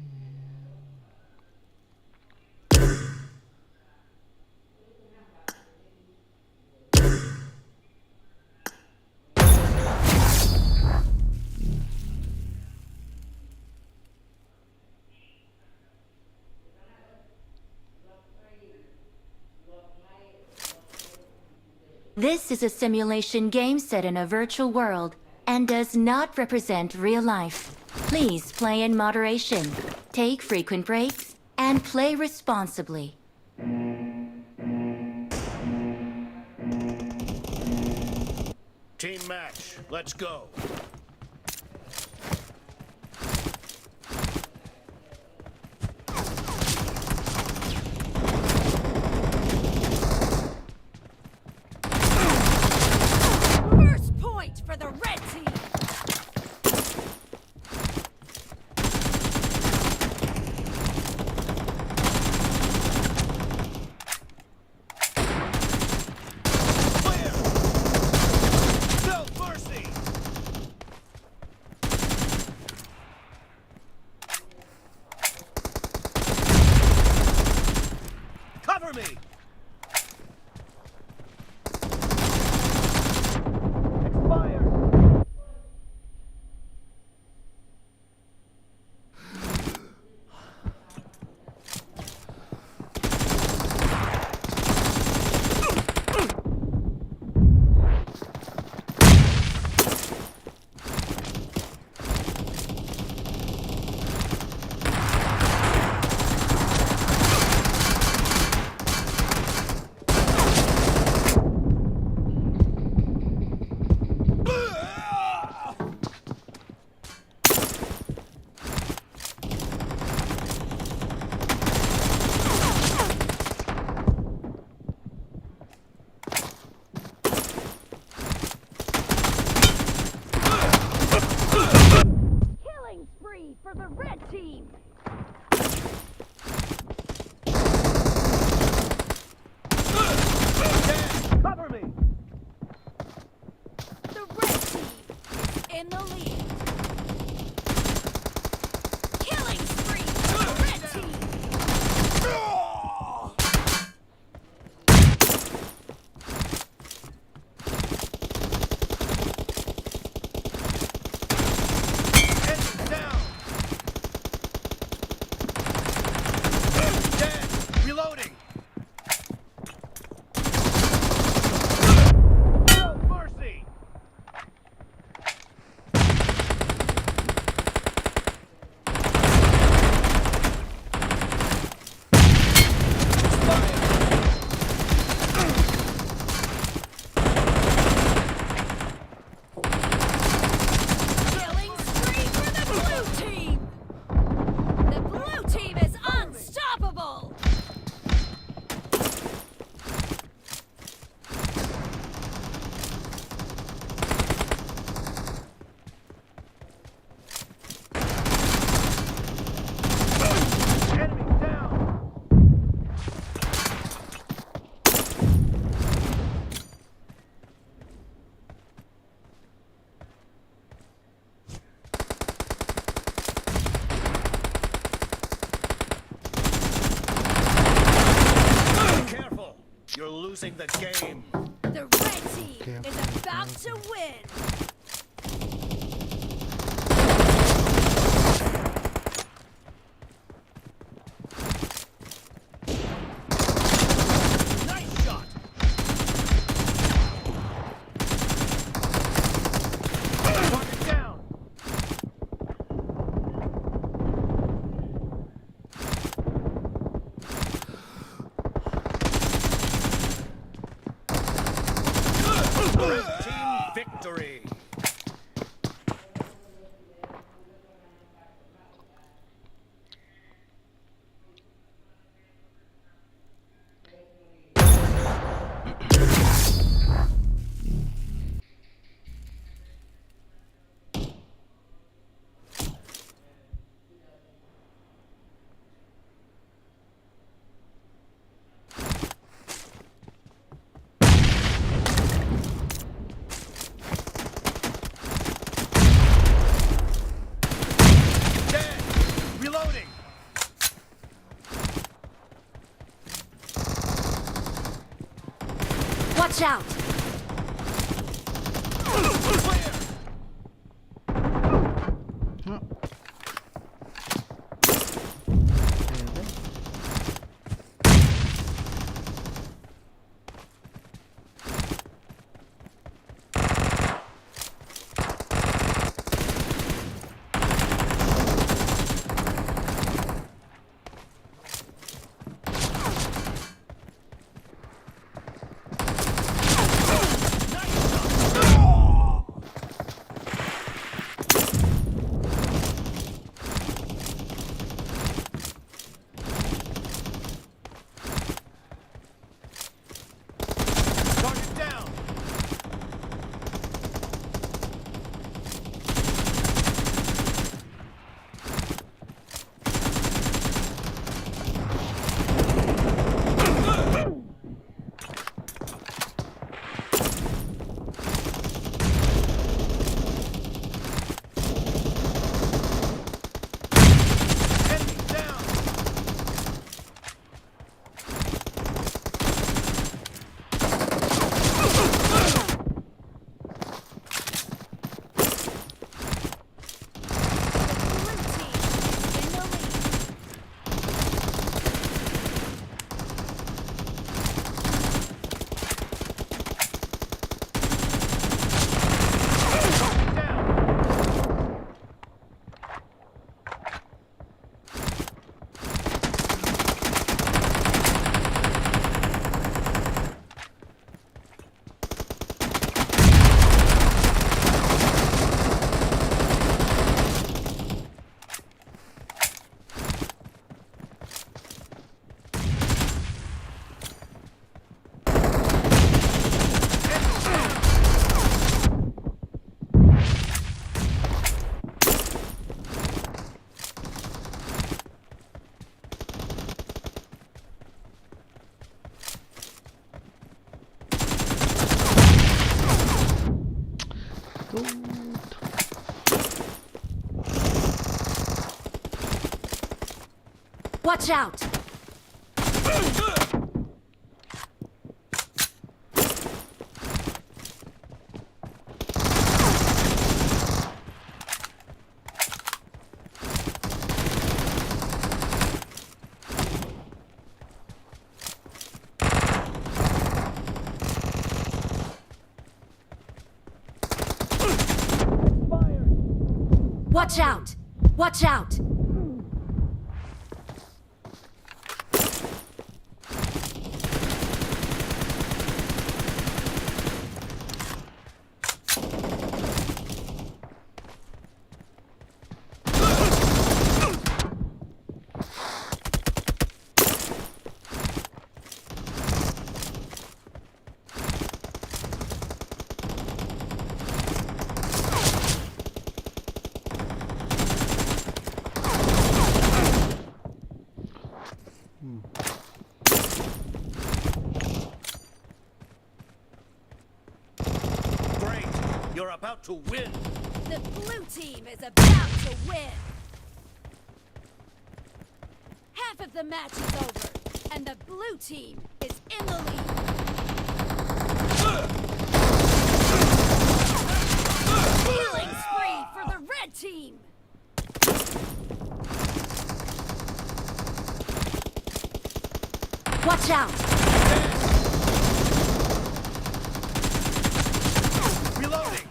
This is a simulation game set in a virtual world and does not represent real life. Please play in moderation, take frequent breaks, and play responsibly. Team match, let's go. First point for the red team. Clear! No mercy! me. Expired. Killing spree for the red team! Cover me! The red team is in the lead. Killing spree for the red team! Enemy down! Dead! Reloading! No mercy! Killing spree for the blue team! The blue team is unstoppable! Enemy down! Be careful! You're losing the game! The red team Okay, is okay, about okay. to win! Nice shot! Target down! Red team victory! Dead! Reloading! Watch out! Clear! Watch out! Watch out! Watch out! Great. You're about to win. The blue team is about to win. Half of the match is over, and the blue team is in the lead. Killing spree for the red team. Watch out! Reloading.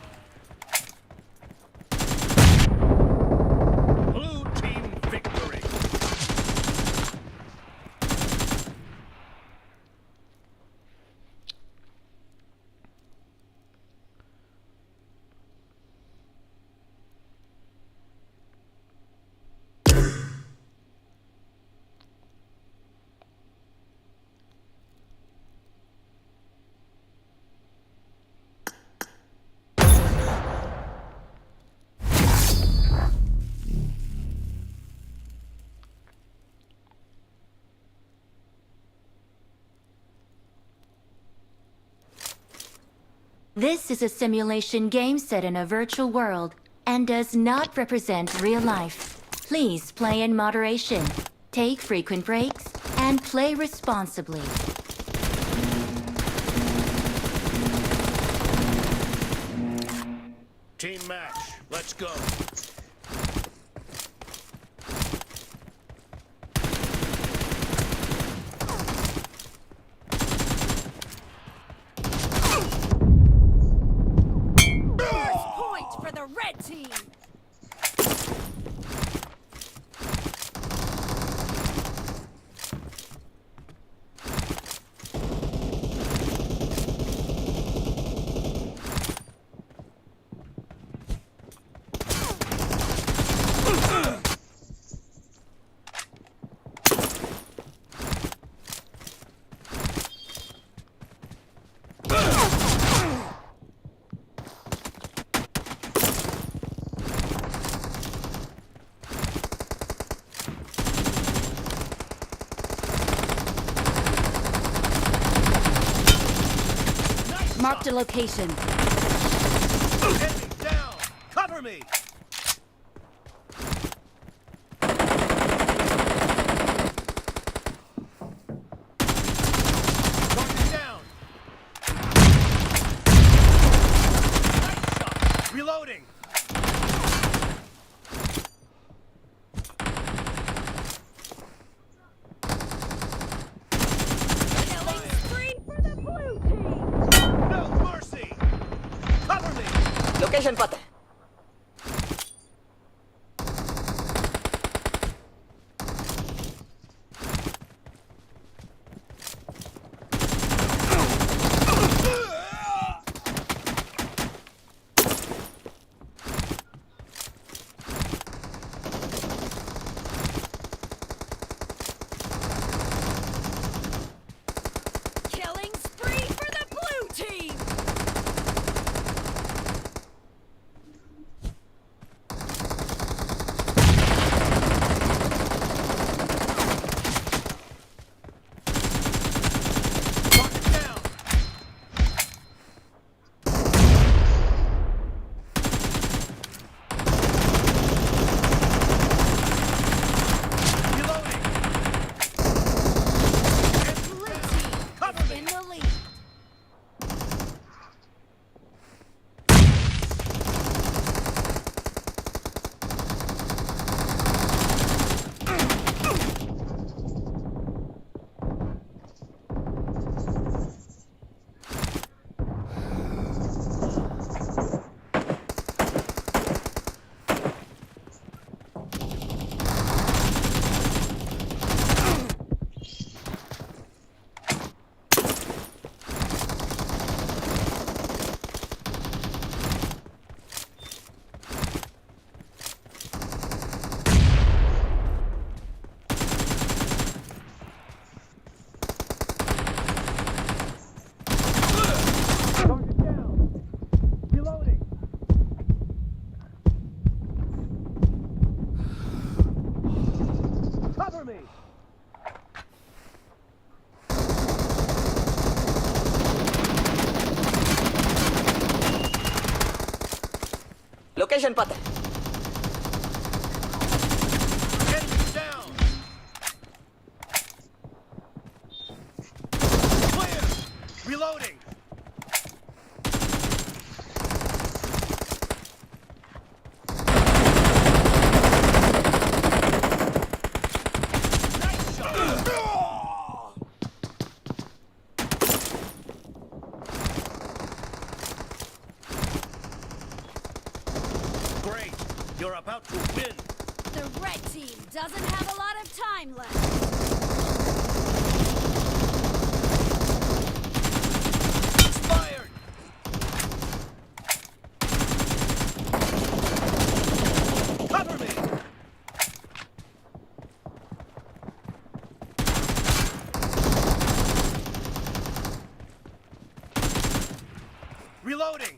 Blue team victory. This is a simulation game set in a virtual world and does not represent real life. Please play in moderation, take frequent breaks, and play responsibly. Team match, let's go. First point for the red team. Marked a location. Enemy down! Cover me! Target down! Nice shot! Reloading! Killing spree for the blue team! No mercy! Cover me! Location pata. Killing spree for the blue team! Location pattern. Enemy down. Clear. Reloading. Nice shot. Great. You're about to win. The red team doesn't have a lot of time left. Expired. Cover me. Reloading.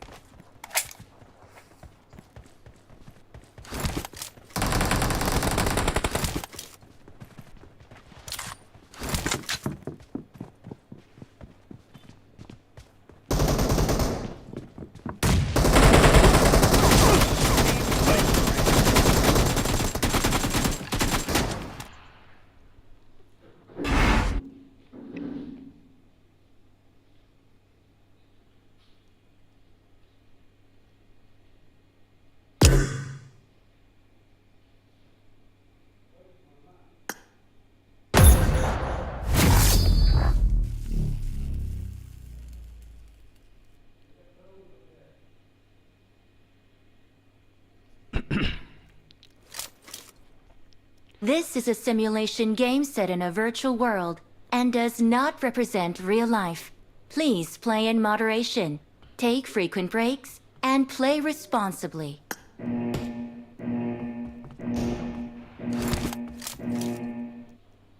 This is a simulation game set in a virtual world and does not represent real life. Please play in moderation, take frequent breaks, and play responsibly.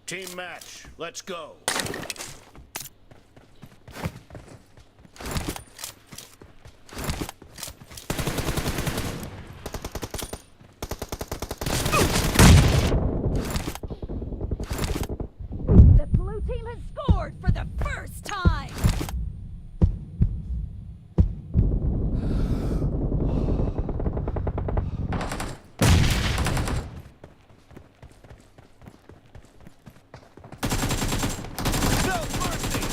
Team match, let's go. The blue team has scored for the first time. No mercy!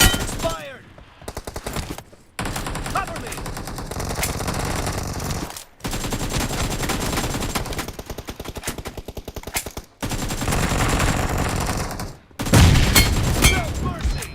Expired! Cover me! No mercy!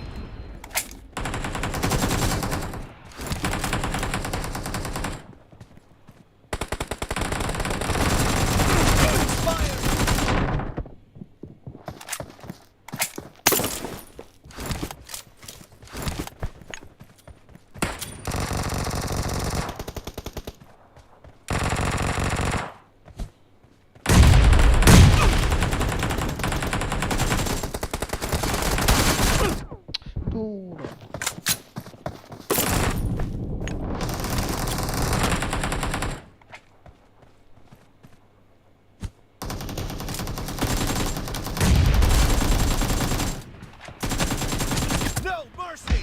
No mercy!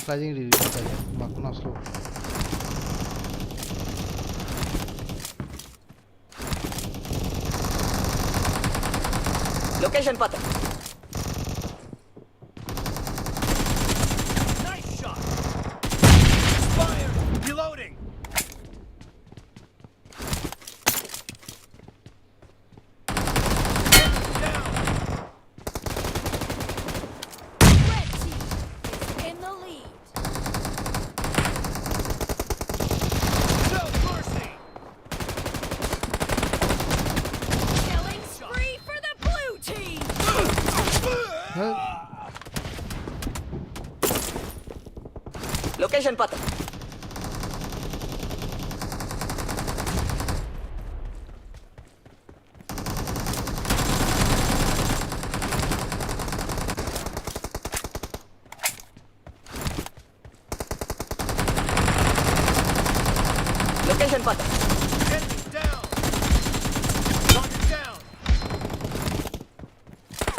Sliding riri mak na slow. Location pattern. Nice shot. Expired. Reloading. Enemy down. Red team is in the lead. No mercy. Killing spree for the blue team! Location pata. Location pata. Enemy down. Target down.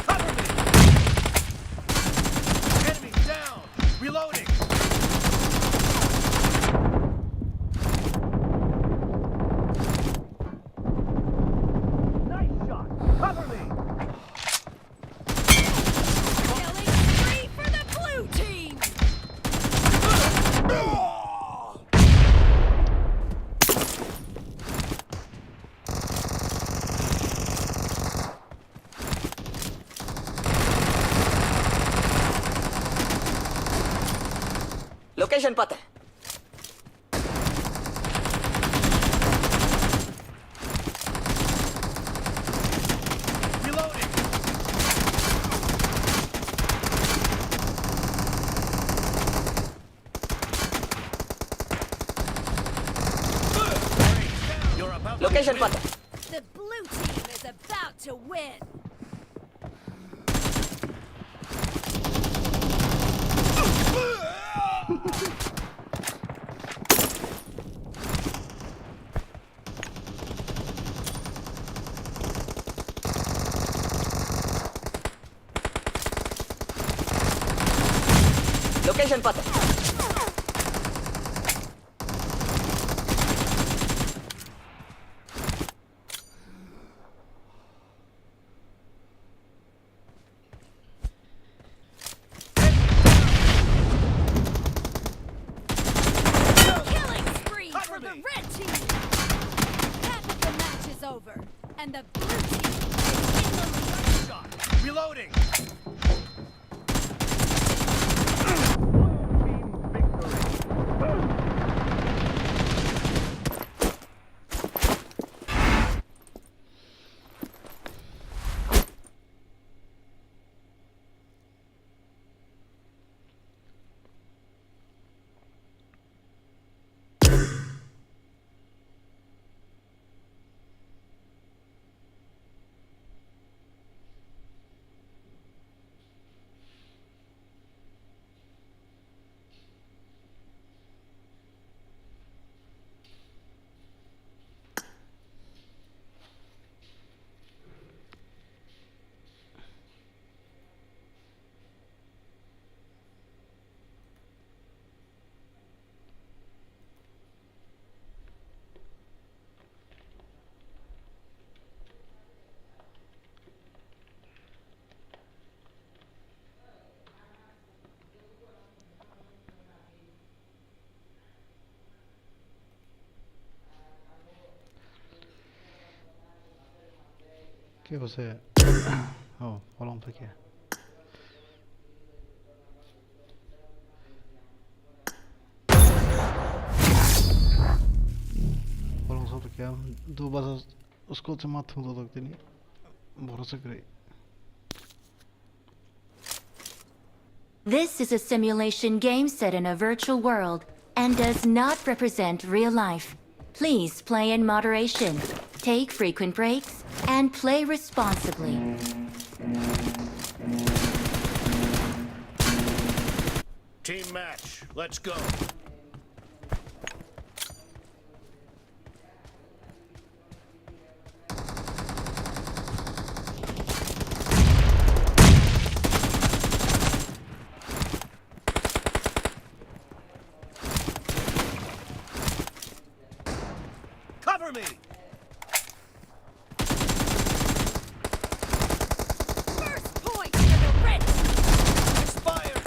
Cover me. Enemy down. Reloading. Nice shot. Cover me. Killing spree for the blue team. Location pata. Reloading. You're about to Location win. Pata. The blue team is about to win. Location pata. Killing spree for the red team. Half of the match is over, and the blue team is in the lead. Shot. Reloading. Kebo se. Oh, bolong phaikhe. Bolong sok khe. Du basa usko chama thung dodok tini. Boro se kwrwi. This is a simulation game set in a virtual world and does not represent real life. Please play in moderation, take frequent breaks, and play responsibly. Team match, let's go. Cover me! First point for the red team! Expired!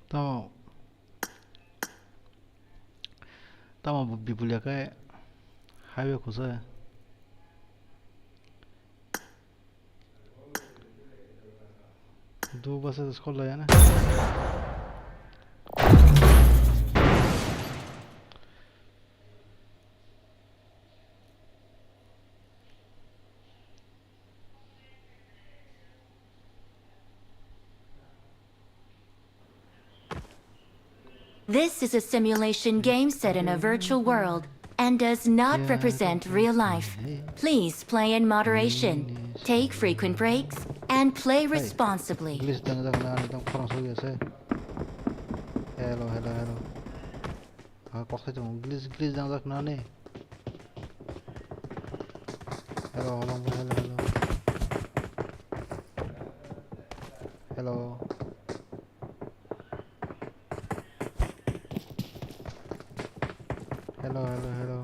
Tamo, tamo bibulya khe highway kusa. Du basa skol la yana. This is a simulation game set in a virtual world and does not represent real life. Please play in moderation, take frequent breaks, and play responsibly. Glitch dangjak na ani tong khorang sogwi ase. Hello, hello, hello. Ha, kok sai tongo. Glitch, glitch dangjak na ani. Hello, hello, hello, hello. Hello. Hello, hello, hello.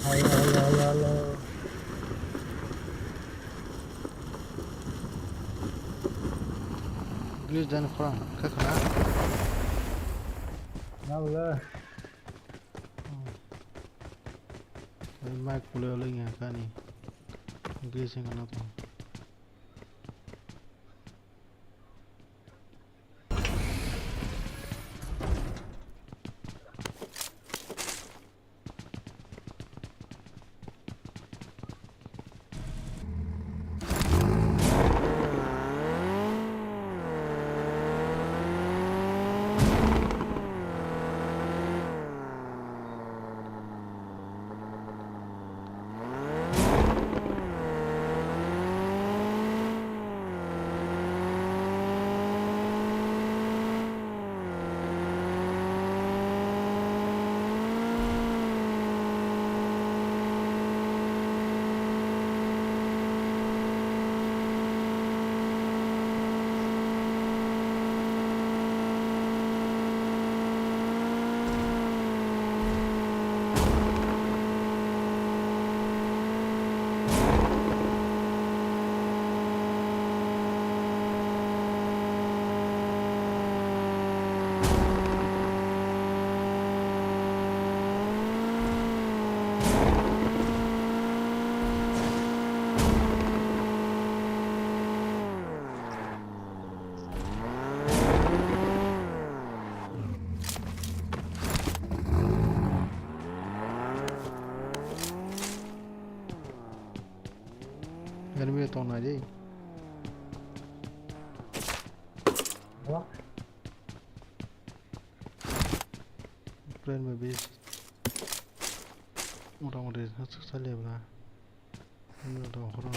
Hello, hello, hello, hello. Glitch dan khorang khe khna. Nabla. Mic pulai oleng ya kani. Glitch yang kena tuh. Enemy tong nai di. Plan maybe. Motamoti sale bra. Ini udah orang.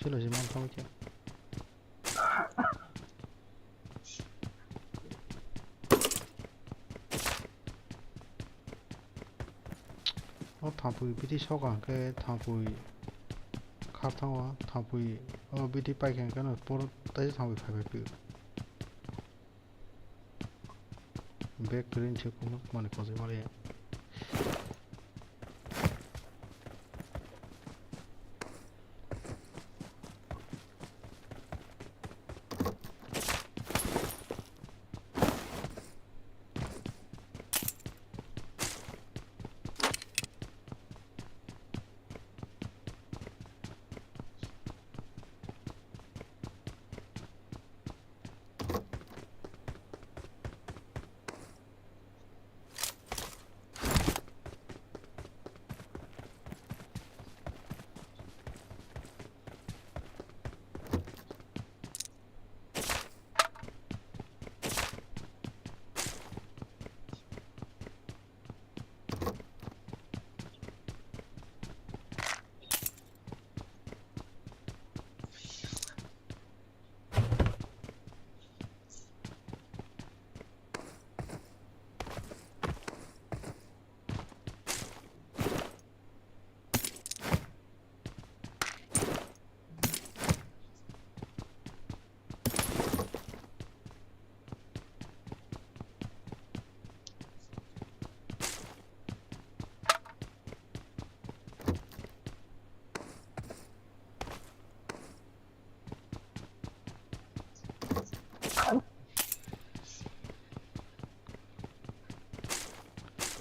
Telo je man thang khe. O thampui biti soka hwnkhe thampui kharthango thampui o biti paikha hwnkhe no poro taisa thampui phaiphai pio. Bag clean se kumani kojai maliya.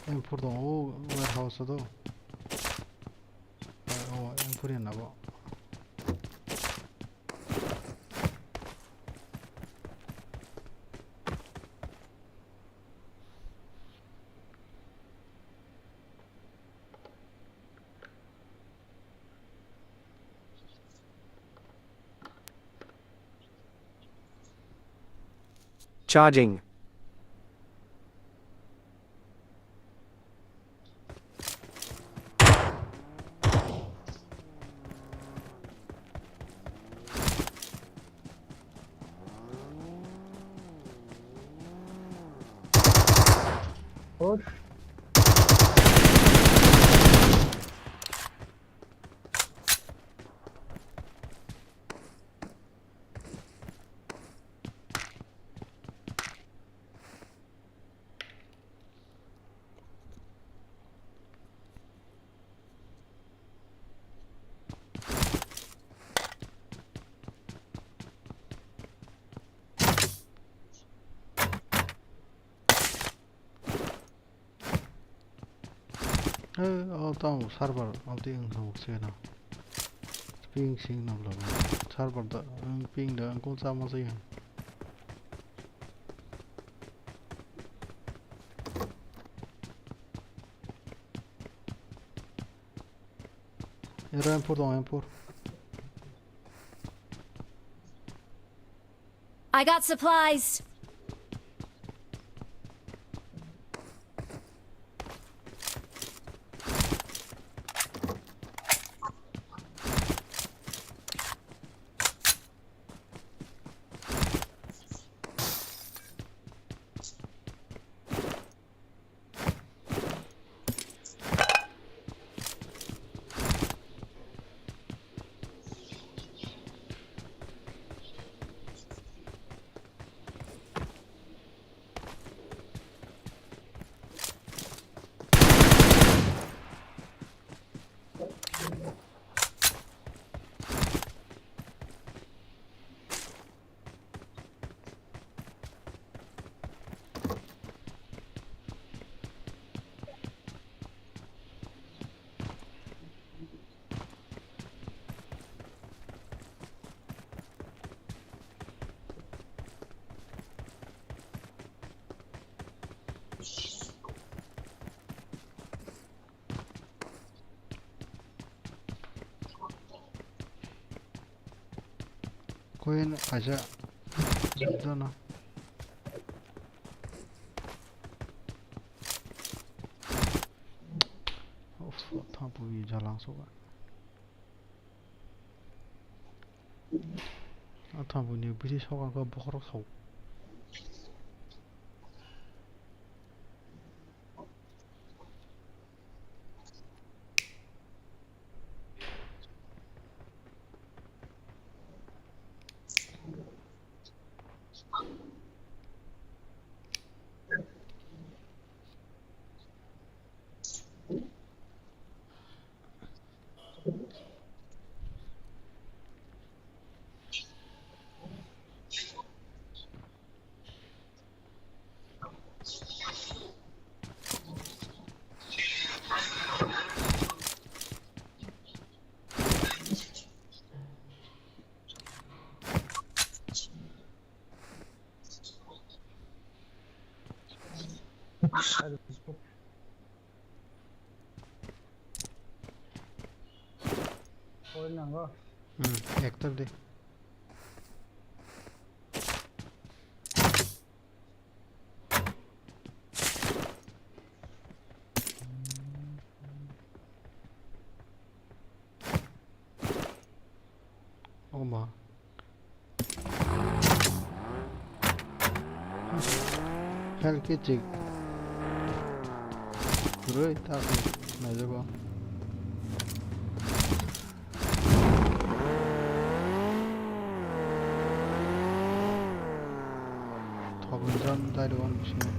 M four tongo, o warehouse o do. O M four ni nabo. Charging. Push. Eh, o tamo server, o twi wng tamo se no. Ping sing no bla bla. Server da, wng ping da, wng kung sama se yang. Era M four dong, M four. I got supplies. Koin aja. Jana. Of, thapu jalang soba. Atha buini bisi sokang khe bokhorok sao. Pori nango. Hmm, ekta de. Oma. Hel kichik. Rui tak naijago. Thok wngjak dai rw ang bisingo.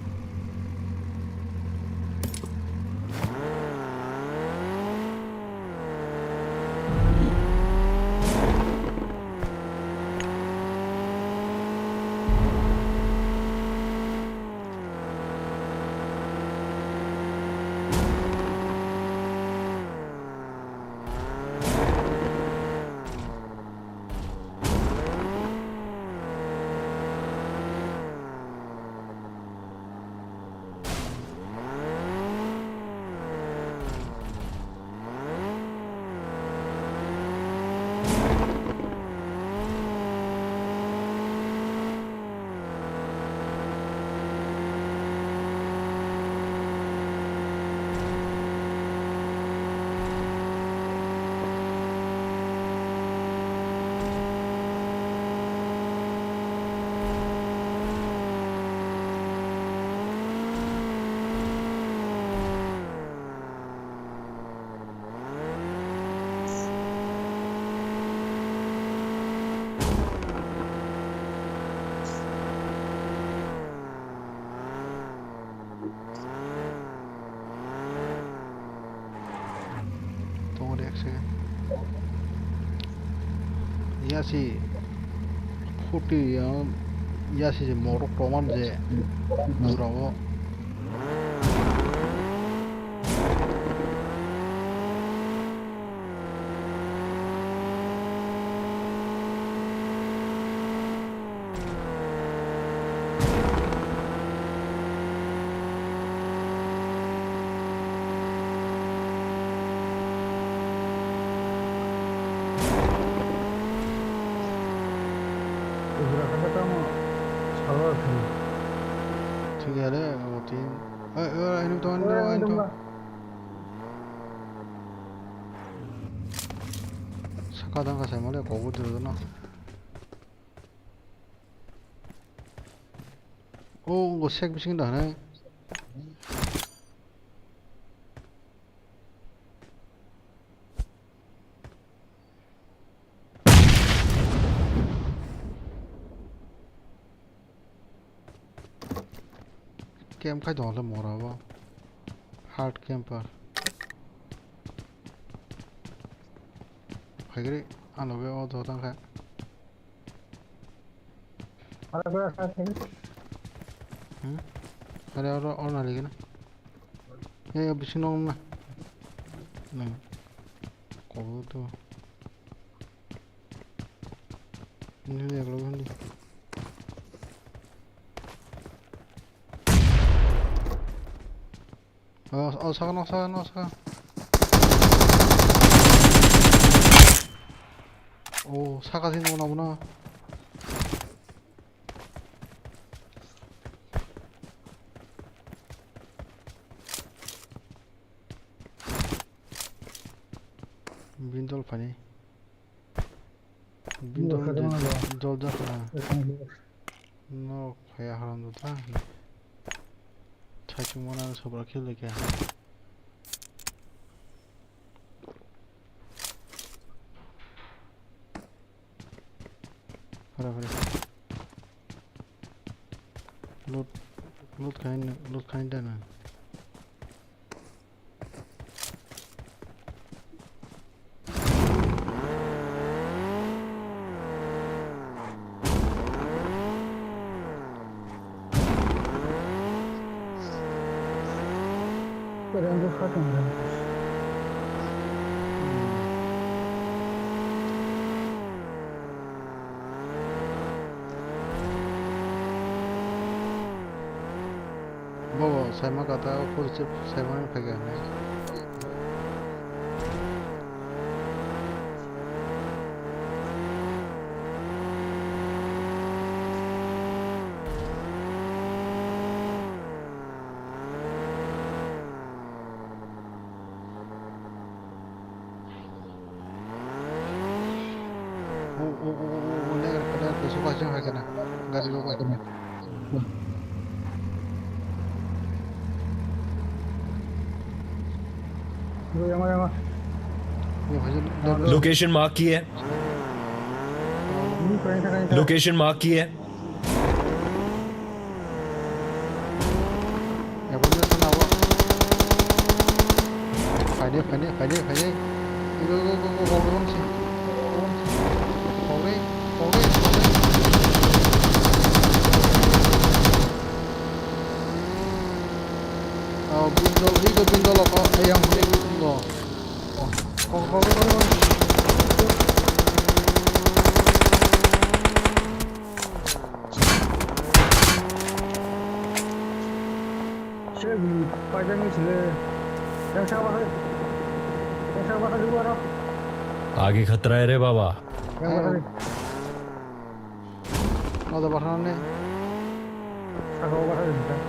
Tongo de ek second. Yasi forty ya, yasi je morok toman je jora o. Thik ya le, o tin. Oi, oi, ainung tong, ainung tong, ainung tong. Saka dang ka sai mole, kobo dilo no. O, go sek bising da hane. Camp khai tongo le mora bo. Hard camper. Phaigri, ano be o do tang kha. Ara bera sa theng. Hmm? Are oro, oro na ligina. Ya, ya, bising nong na. Nang. Kobo to. Ini dia kalau ini. Oh, oh, saka no, saka no, saka. Oh, saka sini mana mana. Bindol pani. Bini dol, dol jak na. Nok phaya haram da ta. Thaichung mana sabra khel de kha. Hore, hore. Loot, loot khain, loot khain da na. Bobo, saima kata, o kuri chip saima ni phai kha. O, o, o, o, o, legra, legra, so kaisa hai kana. Gari rok hai kana. Yo, yama, yama. Yo, hai jani. Location mark की है। Location mark की है। Evaluation abo. Phaidi, phaidi, phaidi, phaidi. Go, go, go, go, go, go, go, go. Kogri, kogri, kogri. Oh, bundle, ri go bundle ko, ayang huni go. Kogri, kogri, kogri, kogri. Sir, paitang ni sile. Yang siapa sih? Yang siapa sih dulu, Arab? आगे खतरा है रे बाबा। Yang mana nih? Ada barang nih. Saka barang nih.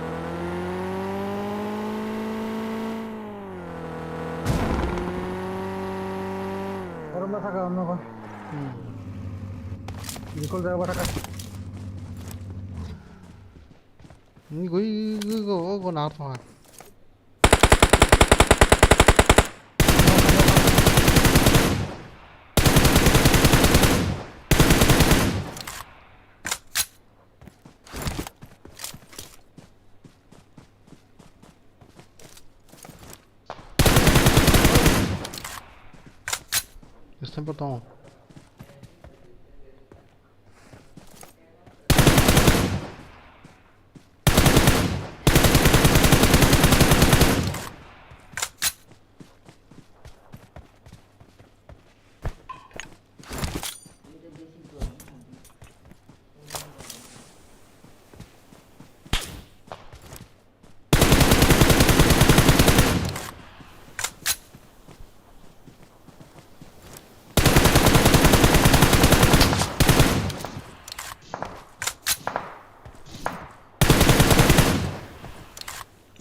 Orang mana saka, orang apa? Hmm. Bikol jaga barang kan? Ni goi, goi, goi, goi, goi, nar thong. Sniper tongo.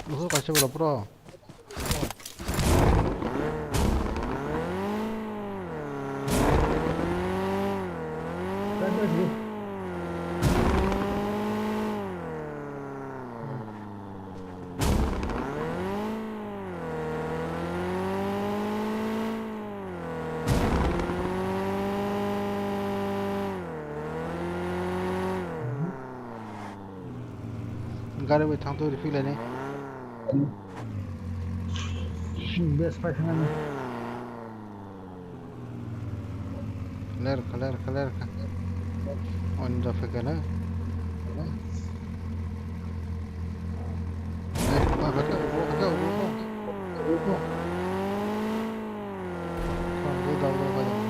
Nuhur kaisa bwla pro. Gari bai thang twi riphi lainai. Best pai thangani. Ler kha, ler kha, ler kha. Oni da phai kha na. Eh, ma phai kha, ubo phai kha, ubo phai kha. Ubo phai kha.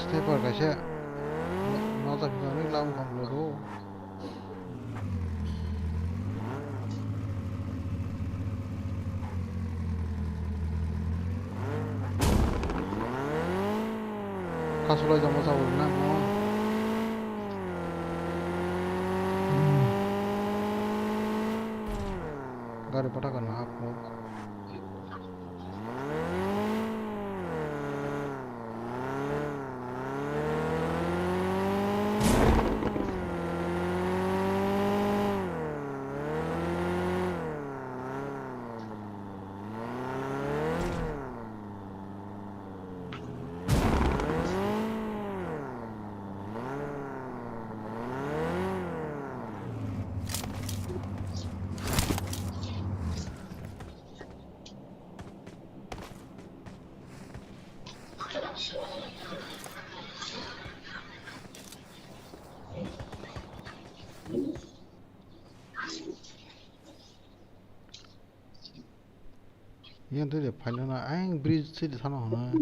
Sniper kaisa. Sa phi jani lam kam le ro. Kasulai jamo sa wal na mo. Gari pataka na hap mo. Yang tu dia final na, ayang bridge sih di sana hona.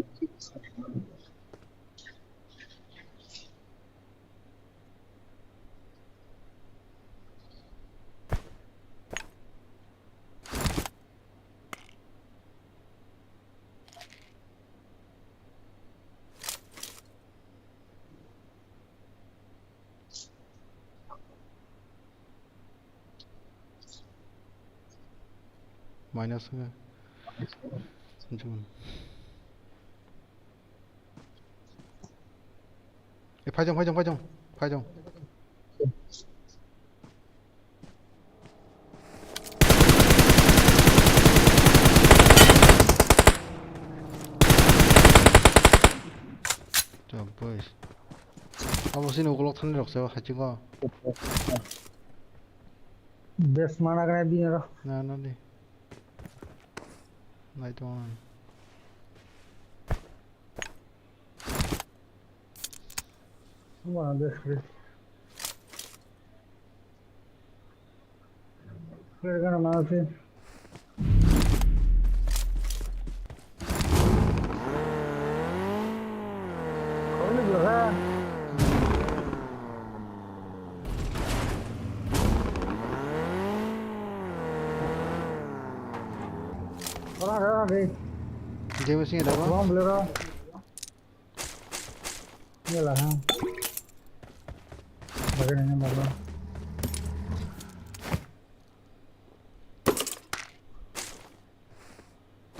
Minus wngkha. Jun. Eh, phaijong, phaijong, phaijong, phaijong. Boys. Abo sini ukolok thani rok se hachingo. Best mana kena bini ro. Na, na di. Nai tong. Mana best kre. Kre kana mana se. Kau ni belakang. Orang ada orang deh. Dia mesti ada apa? Orang belakang. Iyalah, ha. Bagai nanya bagai.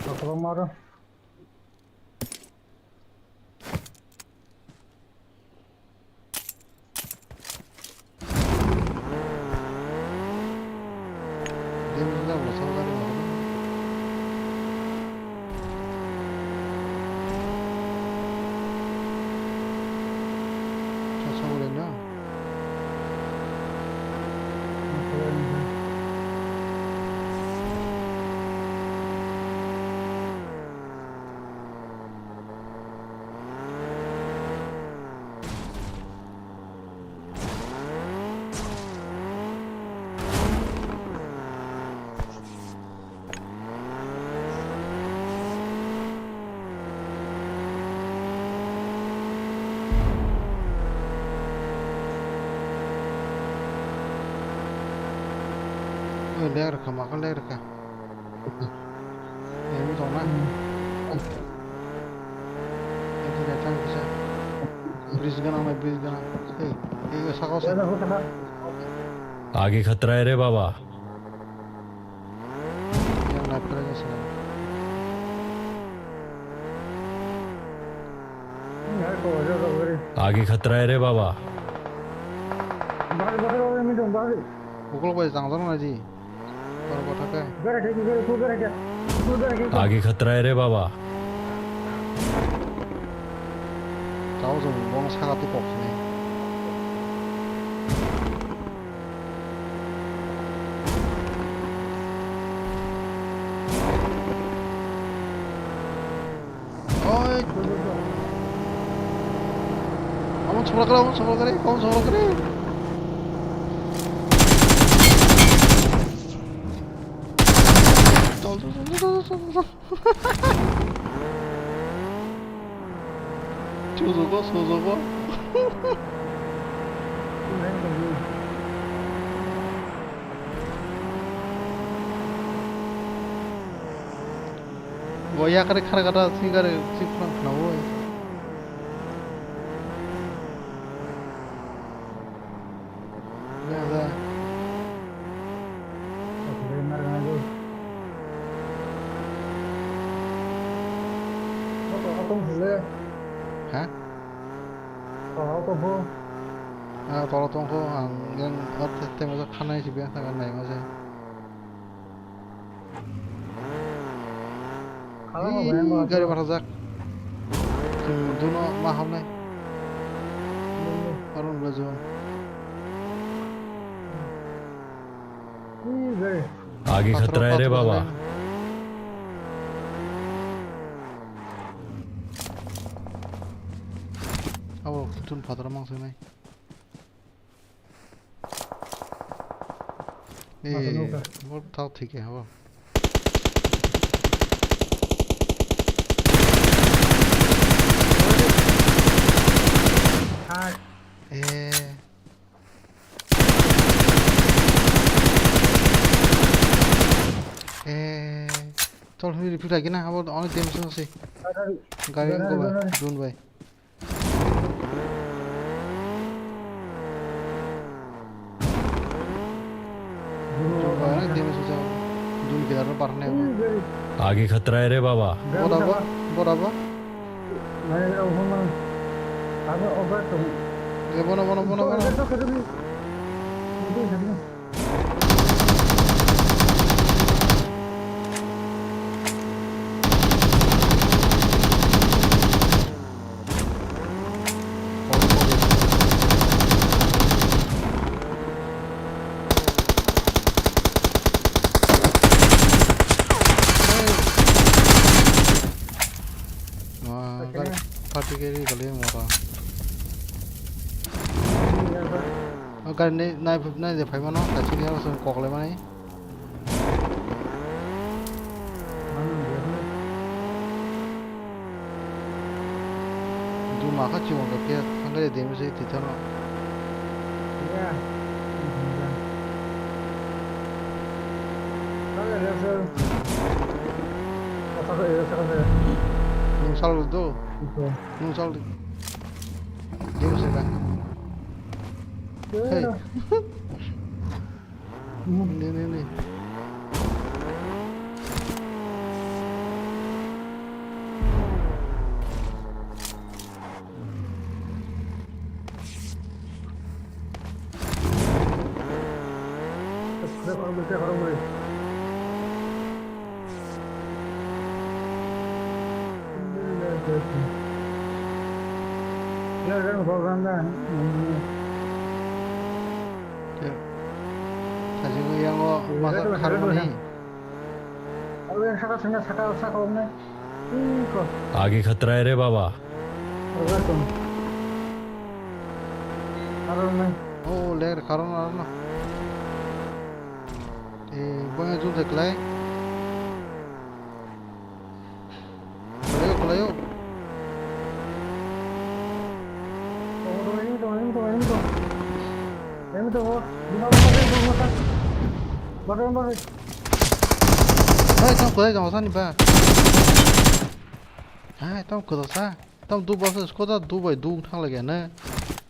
Apa mau? Oi, ler kha, makha ler kha. Yang tong na. Yang tidak tang bisa. Bridge gana mai, bridge gana. Hey, hey, saka saka. आगे खतरा है रे बाबा। Yang naik terus sana. आगे खतरा है रे बाबा। Bahari, bahari, bahari, minum, bahari. Ukolok bai jang jang na di. Tor bo thake. आगे खतरा है रे बाबा। Tao jong bono saka tu kok sini. Oi. Kamu sebelah kiri, kamu sebelah kiri, kamu sebelah kiri. Tol, tol, tol. Suzuko, suzuko. Bo yakari khar gata singari sing khwlang khwlang bo. Ya, ya. Ha? Ah, tolo tongkho ang yang temo khanai sibya thang nai ma se. Ih, gari barajak. Chwng duno ma habnai. Aro wngkha jwng. Agi khatra hai re baba. Abo khutun phataro mangsa nai. Masa nuka. Eh, bo tao thik ya, bo. Hai. Eh. Eh. Tol hini repeat lagi na, abo onek damage se. Gari, gari, gari, gari. Dun bai. Dun bai, dun bai, dun bai. Agi khatra hai re baba. Bora bo, bora bo. Eh, bono, bono, bono, bono. Ah, gari party gari gali mora. Oh, gari nai, nai, nai de phai mano, kachi ni aro kok le mani. Juma kha chungo khe thangkhe de mese tithano. Nung sal do. Nung sal. Dia mese kan. Hey. Ni, ni, ni. Sajagwi yango masa kharmani. Age khatra hai re baba. Oh, ler karon arno. Eh, boya jun de klai. Khlaio, khlaio. Tongo, tongo, enemy tongo, enemy tongo, enemy tongo. Enemy tongo. Bima, bima, bima, bima. Bima, bima, bima. Hai, tamo kwlai tongo sani ba. Hai, tamo kwlai sa. Tamo du basa skoda du bai du thang lagi na.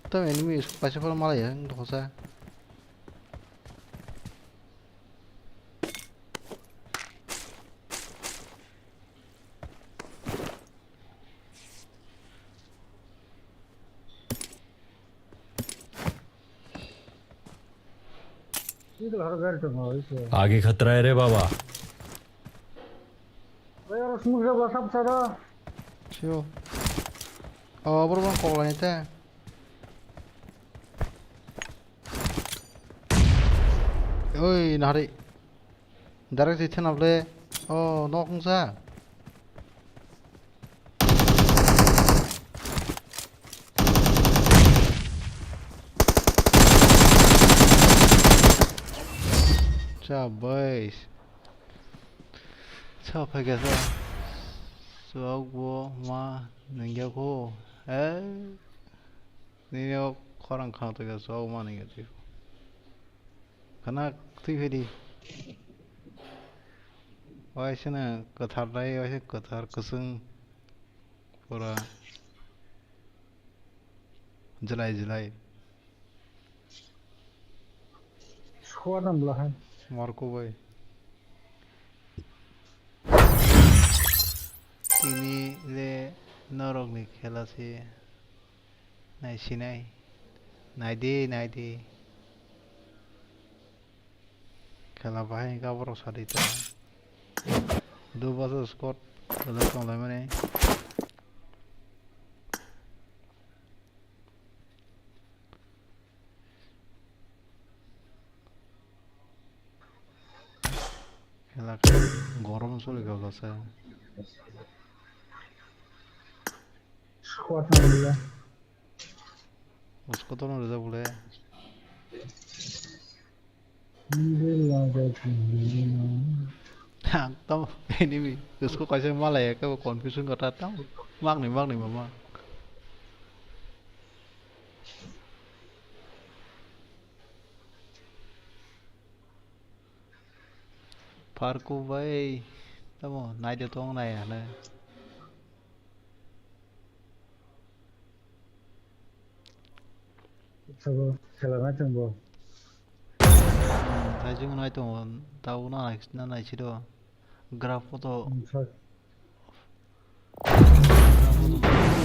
Tamo enemy paisa pala malai ya, tamo sa. Age khatra hai re baba. Sio. Oh, bro, bang kok lain te. Oi, nari. Direct si thenap le. Oh, nok wngsa. Cha, boys. Cha, phai kha sa. Sok bo ma nangya ko. Eh. Nini o Khorang khana twi ka chwk mani ka twi. Khana twi phedi. Waisano kwthar dai, waisa kwthar kwchwng pura jwlai jwlai. Squad ang bwla hai. Marco bai. Tini le norokni khela se naisinai. Naidi, naidi. Khela bahai hwnkhe aborok sadi ta. Dubajo squad belai tonglaimani. Elaka gorom choli kha bwsa. Squad no liya. Usko tono rijak bole. Ang tamo enemy. Usko kaisa malaya khe confusion kha ta tamo. Makni makni mama. Parko bai tamo naide tong nai hane. Sabo khela nai tong bo. Thaijung nai tong bo, tabo na nai, na nai si do. Graph photo. Hmm, sir. Graph photo.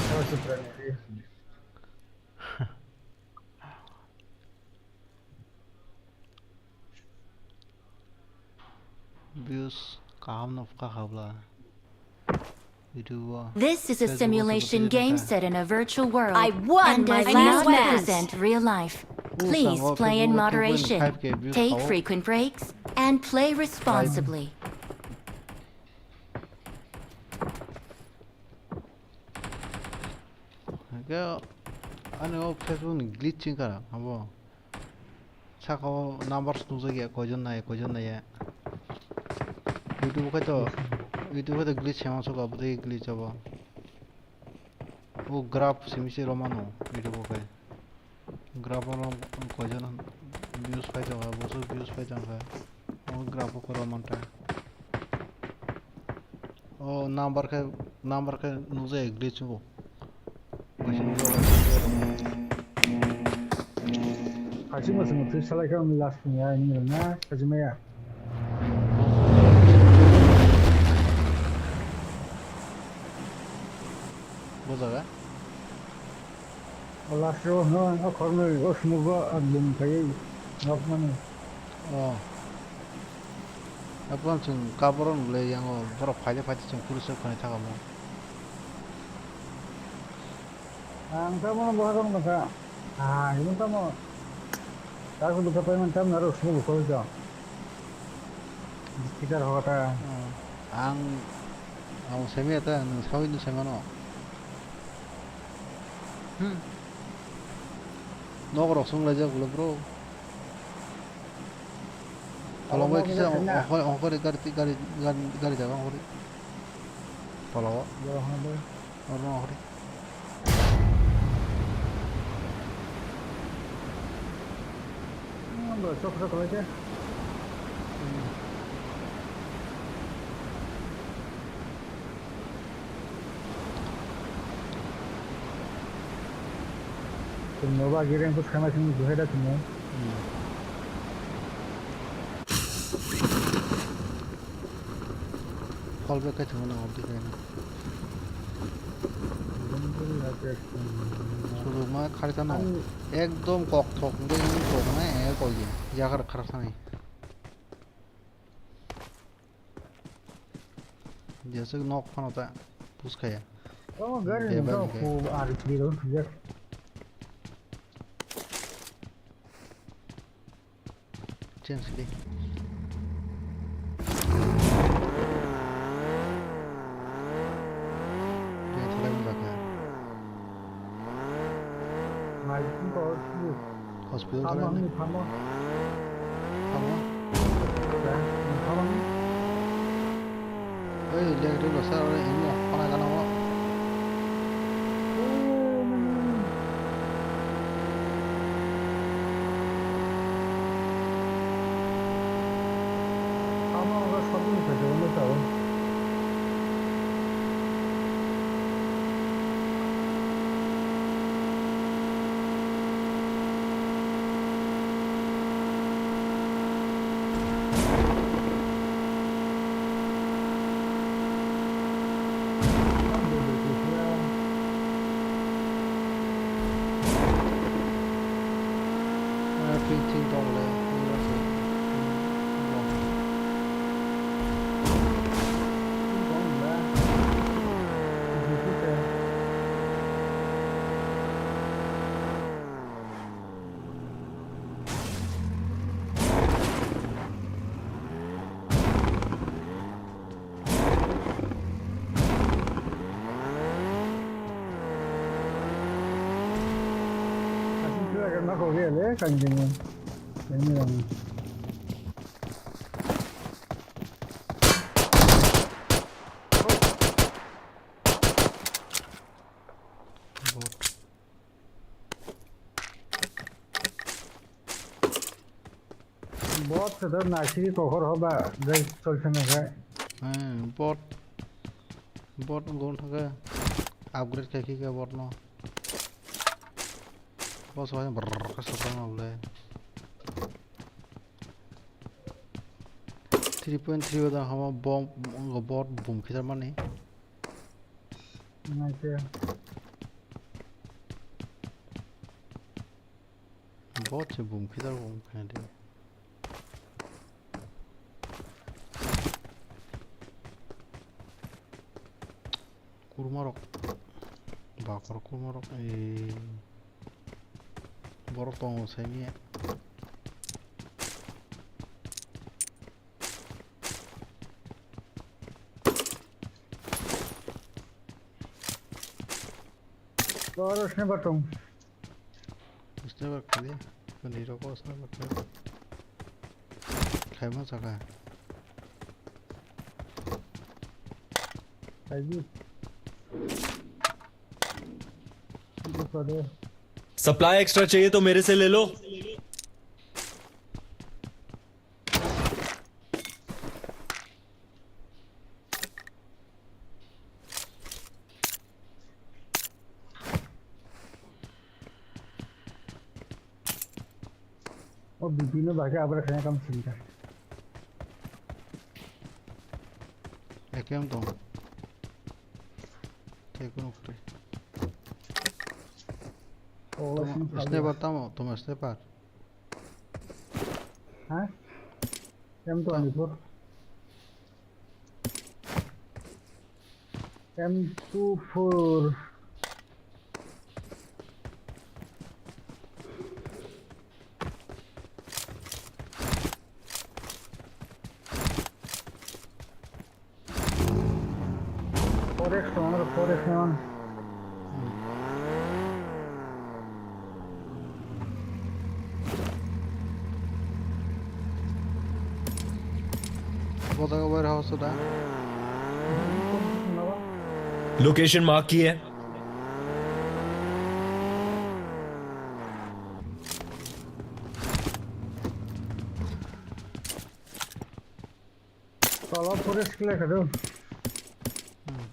Sir, sir, sir. Views kaham no phuka kha bwla. Video o. This is a Facebook o simulation sobo game twi set in a virtual world. I won and my does last not match. Represent real life. Please play in moderation. Take frequent breaks and play responsibly. Hwnkhe ani o Facebook ni glitch wngkha abo. Saka o numbers nukjak ya, koijon nai, koijon nai ya. YouTube khe to, YouTube khe to glitch se mangsa kha, abo tei glitch abo. O graph simi se romano, YouTube khe. Graph o rom koijon views pai tongkha, boso views pai tongkha. O graph o khoro manta. O number khe, number khe nukjai glitch o. Kaisa masung twi salai khe last ni ya ni na kaisa maya. Bo jaga? O last o, no, o khornwi, o sumugo, ang bum khaiwi, nok mani. O. Aphano chwng kaborok nukle yango, borok phaide phaide chwng police rok khanai thangamo. Ang tamo boha tong nokha. Ah, imo tamo. Kaso bwkha paimani tamni aro sumugo koi to. Sticker hota. Hmm. Ang, ang semi ata, nang sawi no semano. Hmm. Nok rok sung laijak bwle bro. Tolong bai kisa ongkori, ongkori gari, gari, gari, gari jaga ongkori. Tolong o. Oro ongkori. Bro, sok sok lai khe. Chwng noba giri ang khe sana sini buhai da chwng. Fall back khe thangna obdi khe. Suruma kharjano. Ekdom kok thok, ekdom kok na, eh, kok ya. Yakar kharjani. Jesuk nok phano ta push khaya. Oh, gari ni to khu ar kilo ya. Change di. Dia thara ni baka. Hospital thara ni. Thamo. Thamo. Thamo. Oi, electric lo sir, ore imo khona gana o. Kena kok ya le kanjeng. Ini yang. Bot. Bot se to nasiri kokhor hoba, jai chol thang kha. Hmm, bot. Bot gon thang kha. Upgrade khai khai kha bot no. Bot so brrr ka so tang le. Three point three o da hama bom bot boom khitar mani. Nai se. Bot se boom khitar boom khai de. Kurmarok. Bakor kurmarok. Ei. Borok tongo saimanya. Borok sniper tong. Sniper khali, kani roko sniper khali. Khaima saka. Khaidi. Sniper de. Supply extra चाहिए तो मेरे से ले लो। O bibino bagwi abra khaina kam singkha. Ekem tong. Tei kuno kwrwi. O, tamo, sini sniper tamo, tamo sniper. Ha? M twenty-four. M twenty-four. Four X, four X, man. Bo jaga warehouse da. Location mark की है। Tolo forest kile kadu. Hmm.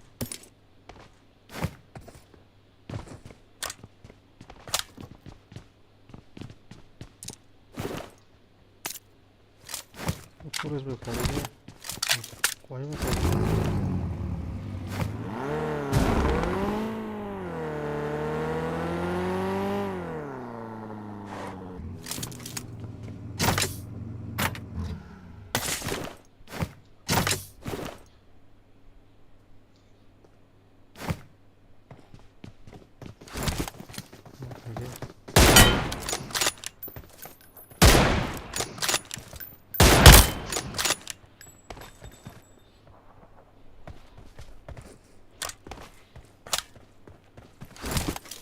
Forest bai khawi de. Koi ma khawi.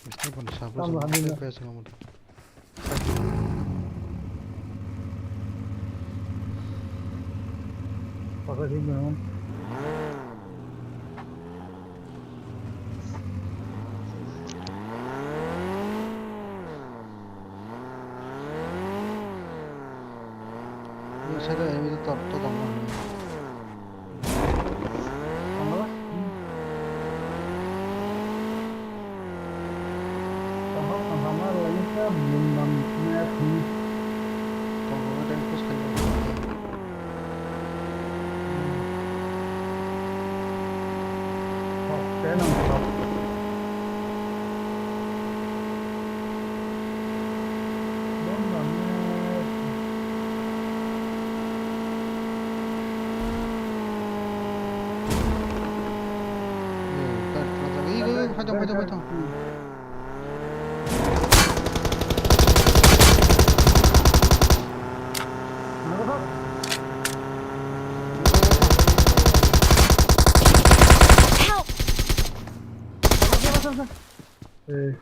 Mister Bani sabla. Tamo sabla, hamina. Kaya sanga muda. Pakai sini, no? Ini saya dah, ini tetap, tetap. Help! Eh.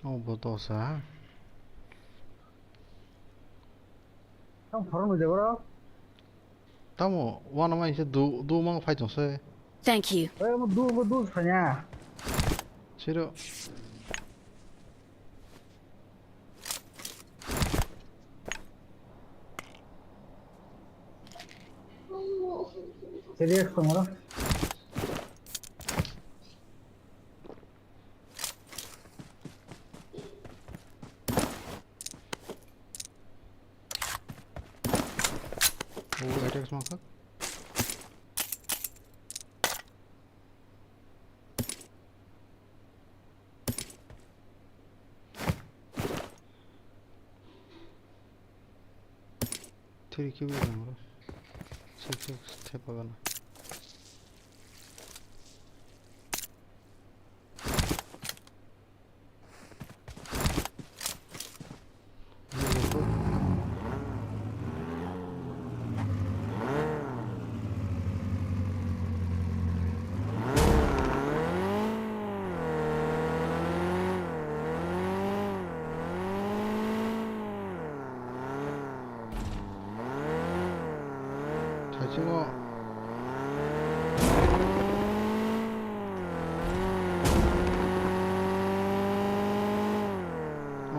Oh, bo dosa. Tamo phorok nujak oro. Tamo, wana mai se du, du mang phai tong se. Thank you. Oi, mo du, mo du phanya. Siro. Serious tong oro. Oh, attack smoke. Three Q bang bro. Six six thepa gana. Thaichungo. O,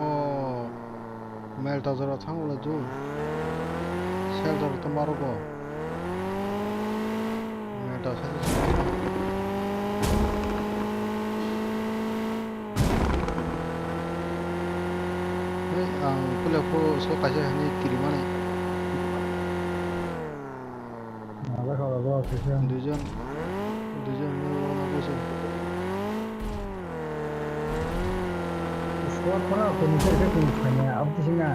mel ta jora thang le ju. Sel jora to maro go. Mel ta sa. Hei, ang kule pho so kaisa hani kirimani. Nala khala bo kaisa. Duijon, duijon hinwi ulo nugwi se. Squad phano kunu se khe kunu se kanya, abo kisa na.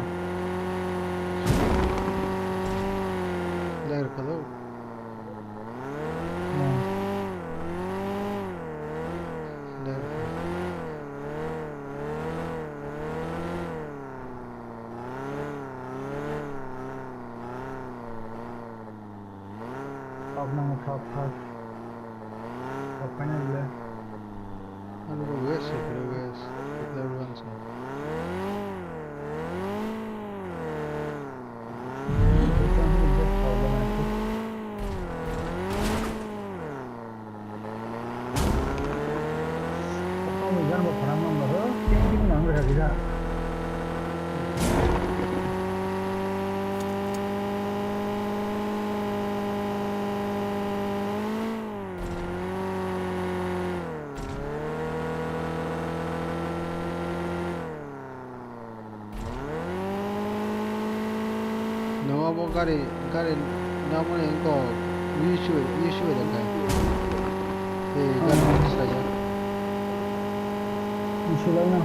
Player khalo. Hmm. Player khalo. Tok nang thok thok. Tok kanya le. Ano bo wes se kre wes. Player one se. Nogo bo gari, gari namani wngkha issue, issue bai rwkha. Tei gari swlaiya. Issue laina.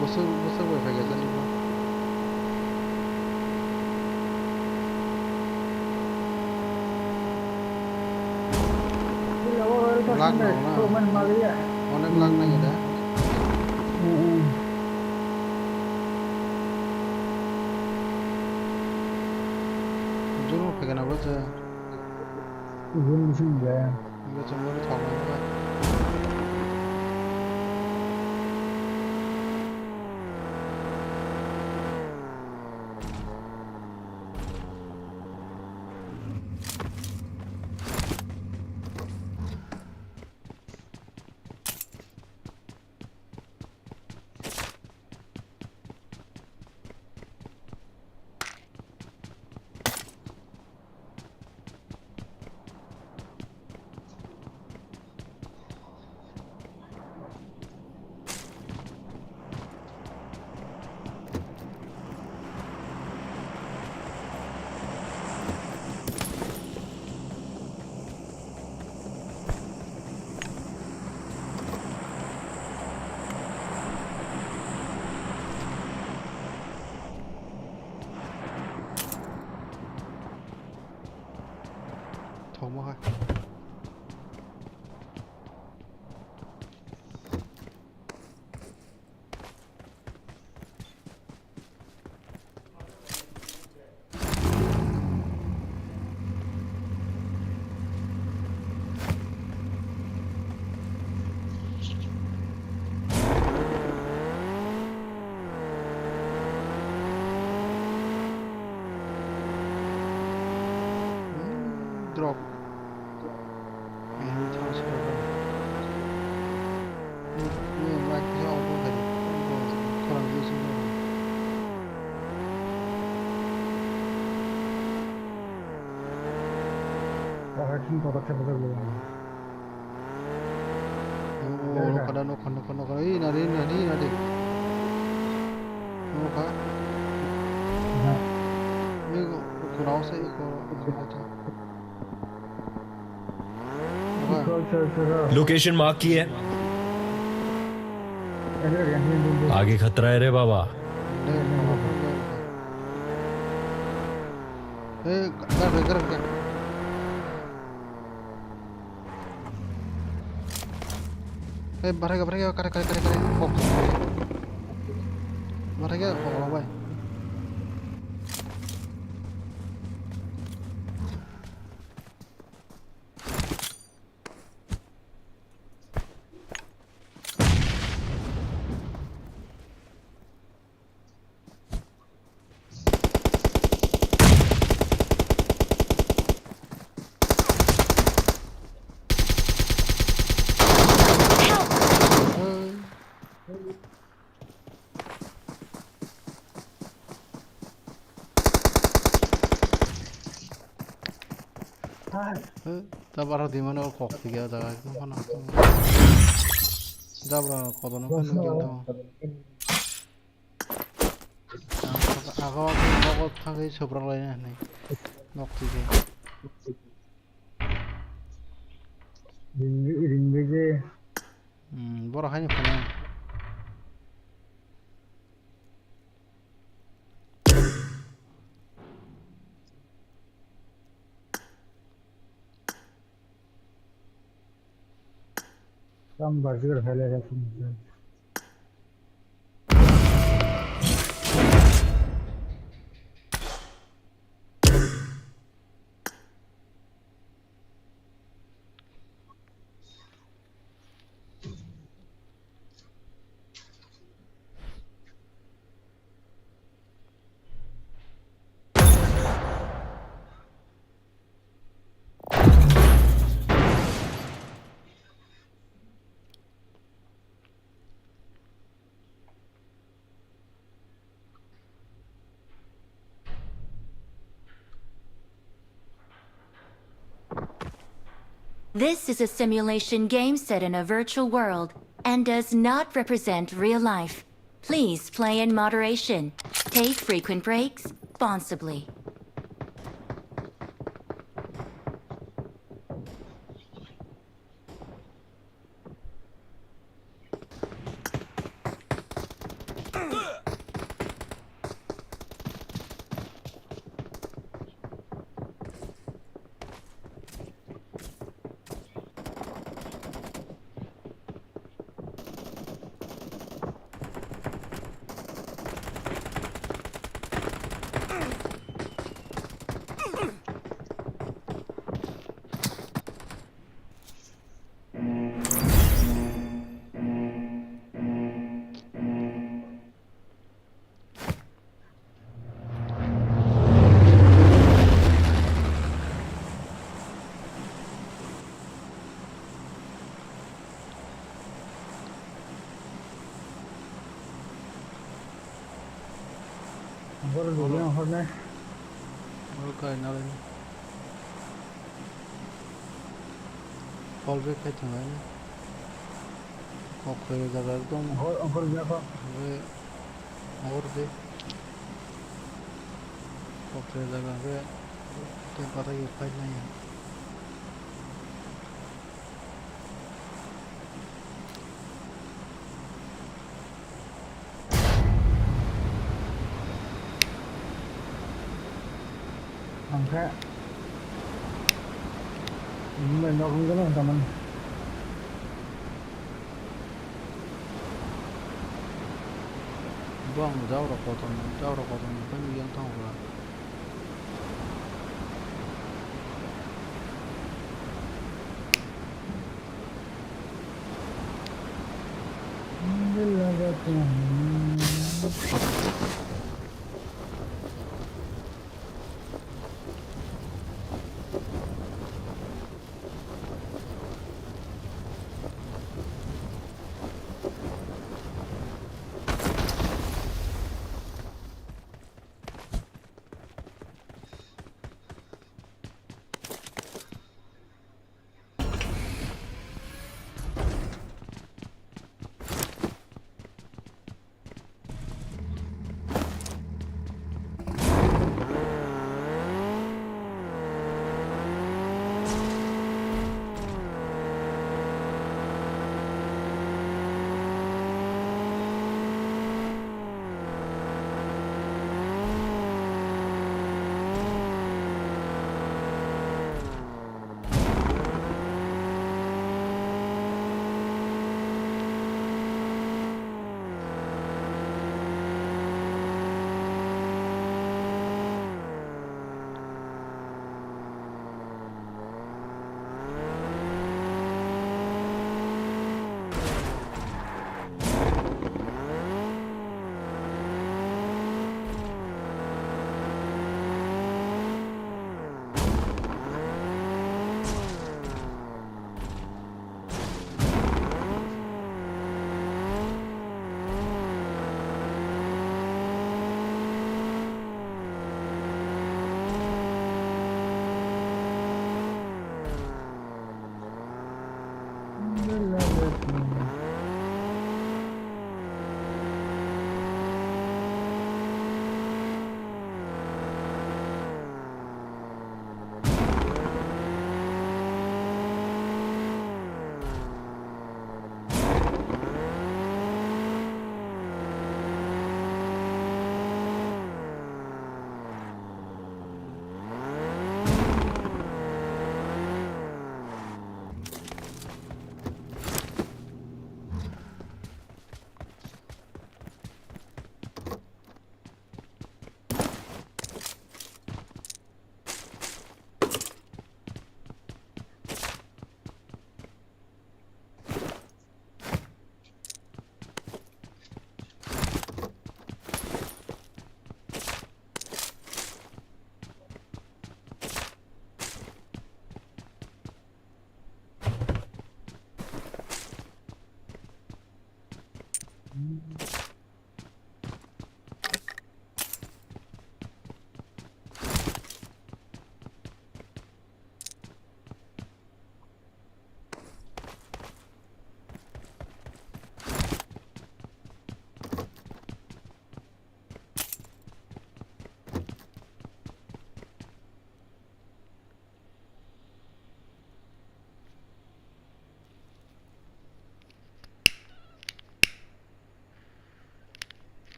Bwswk, bwswk bai phaikha jani bo. Lag nango na. Onek lag nangya da. Jono phaikha na bo je. Jono sing je. Bo je mori thok nangya. Thokma hai. rok. Ani thang sirok rok. Ni, ni mic kisa off wngkha di. Bo khorang di sing rok. Bahai sing kotor khe bwsajak le. Oh, nokha da, nokha, nokha, nokha. Ei, nari, nari, nari. Nokha. Ni ko, ko rao sai ko. Location mark की है। आगे खतरा है रे बाबा। Hey, gar, gar, gar. Hey, barai ga, barai ga, kare, kare, kare, kare. Kok. Barai ga, kok, bai. Jabra di mano kok tiga jaga itu mana? Jabra kodono kan mungkin tong. Ako ako thangwi sobrak lai nai. Nok tiga. Ringbi ringbi je. Hmm, boro haini phone. Tam barjir hele hele. This is a simulation game set in a virtual world and does not represent real life. Please play in moderation. Take frequent breaks responsibly. Angkor duli angkor ne. Angkor kai nalai. Call back khai thang lai ne. Kok khlai jaga ekdom. Angkor, angkor jaga. Ore, angkor de. Kok khlai jaga ke. Te patai fight nai ya. Ang khe bumbai nok wngkhe no tamani. Bo ang jabra kotor, jabra kotor ni phai yang tongo.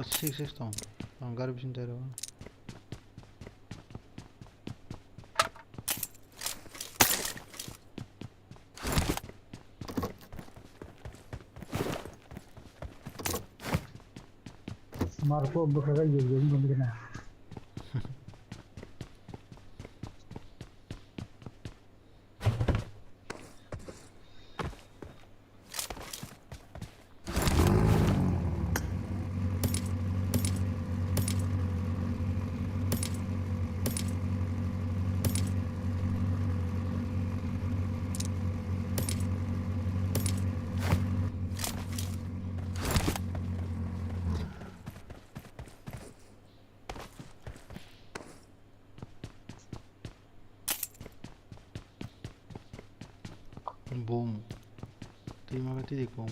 Six six tong. Ang gari bising tei rw. Marpo bwkha ga yel yel nung gina. Boom. Twi ma twi dik boom.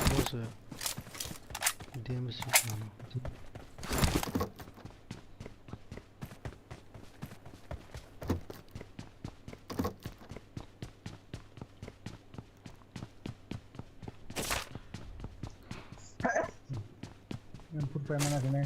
Boss, eh, D M C mano. M four paimana sini.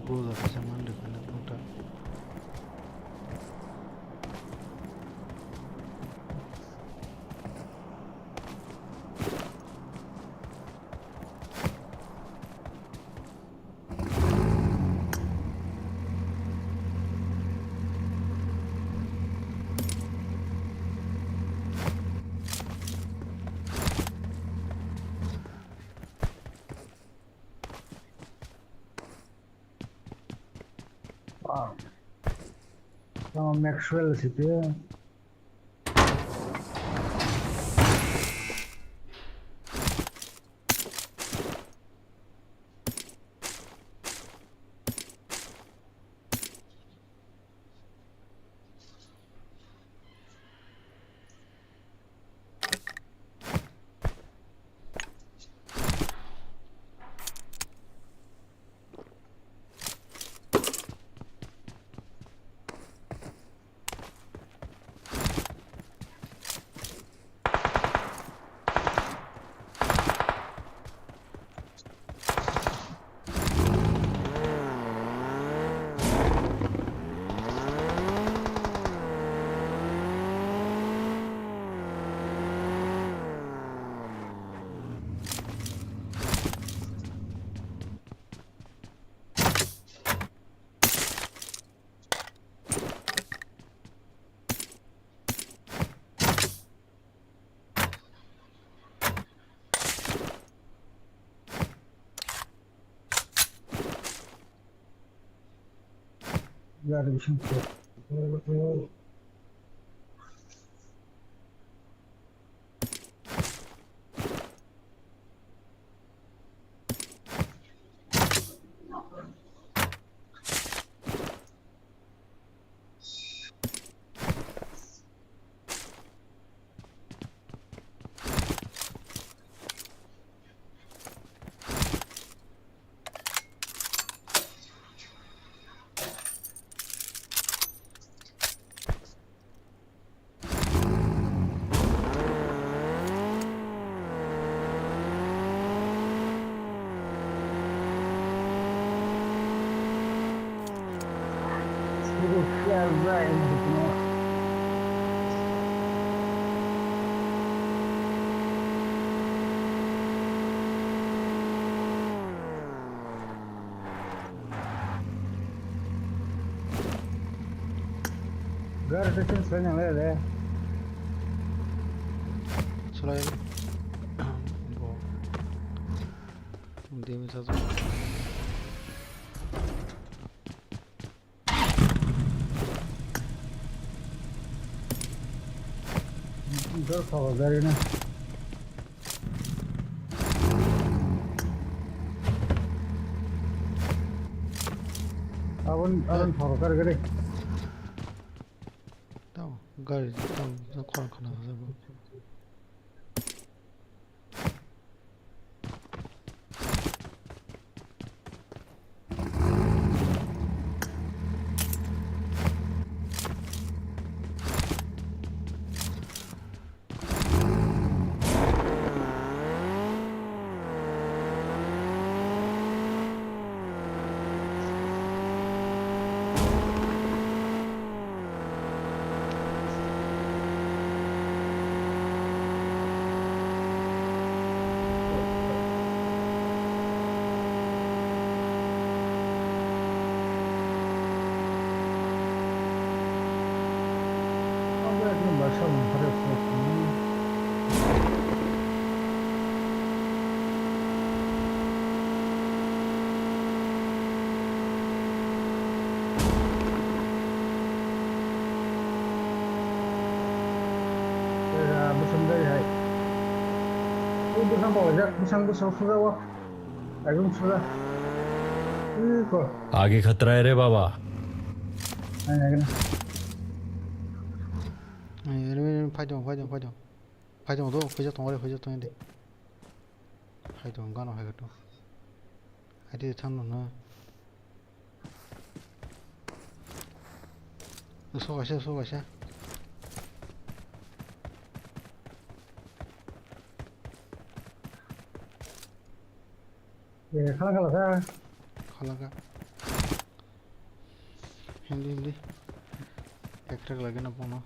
Gola kaisa mandrika na phunta. Wow. Tamo Maxwell site. Yar bising. Gari tu chin selain yang lele. Selain. Bo. Dia bisa tu. Dur kau gari na. Abon, abon kau gari gari. Tamo gari tamo khorang khana. Bwswk gari hai. Bwswk pawlaijak, bwswk bwswk sujago. Ekdom suja. Iko. आगे खतरा है रे बाबा। Ai, ai, ai. Ai, ai, ai, phai tong, phai tong, phai tong. Phai tong do, khuija tong re, khuija tong de. Phai tong, gano phai tong. Ai de thang no na. So kaisa, so kaisa. Eh, khala khala sa. Khala ka. Hindi, hindi. Ek rak lagi na pono.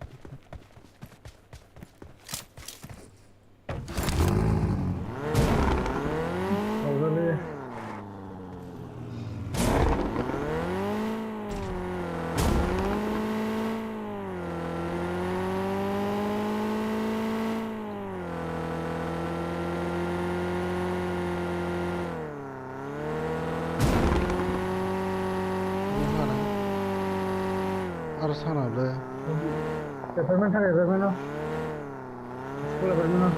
Aro sana le. Apartment thang apartment no. School apartment no.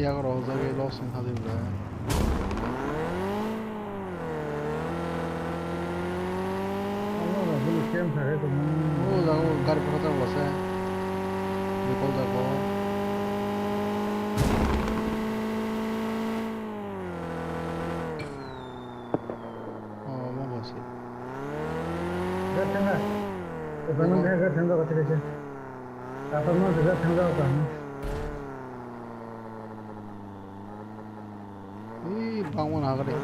Yak rok jagwi loss wngkha de bwle. O jaga o gari phatar bo se. Bikol jaga o. O, omo bo se. Gari thangkha. Apartment thangkha, gari thangkha, kotha kaisa. Apartment thangkha, gari thangkha, apartment. Ih, bangma naha de.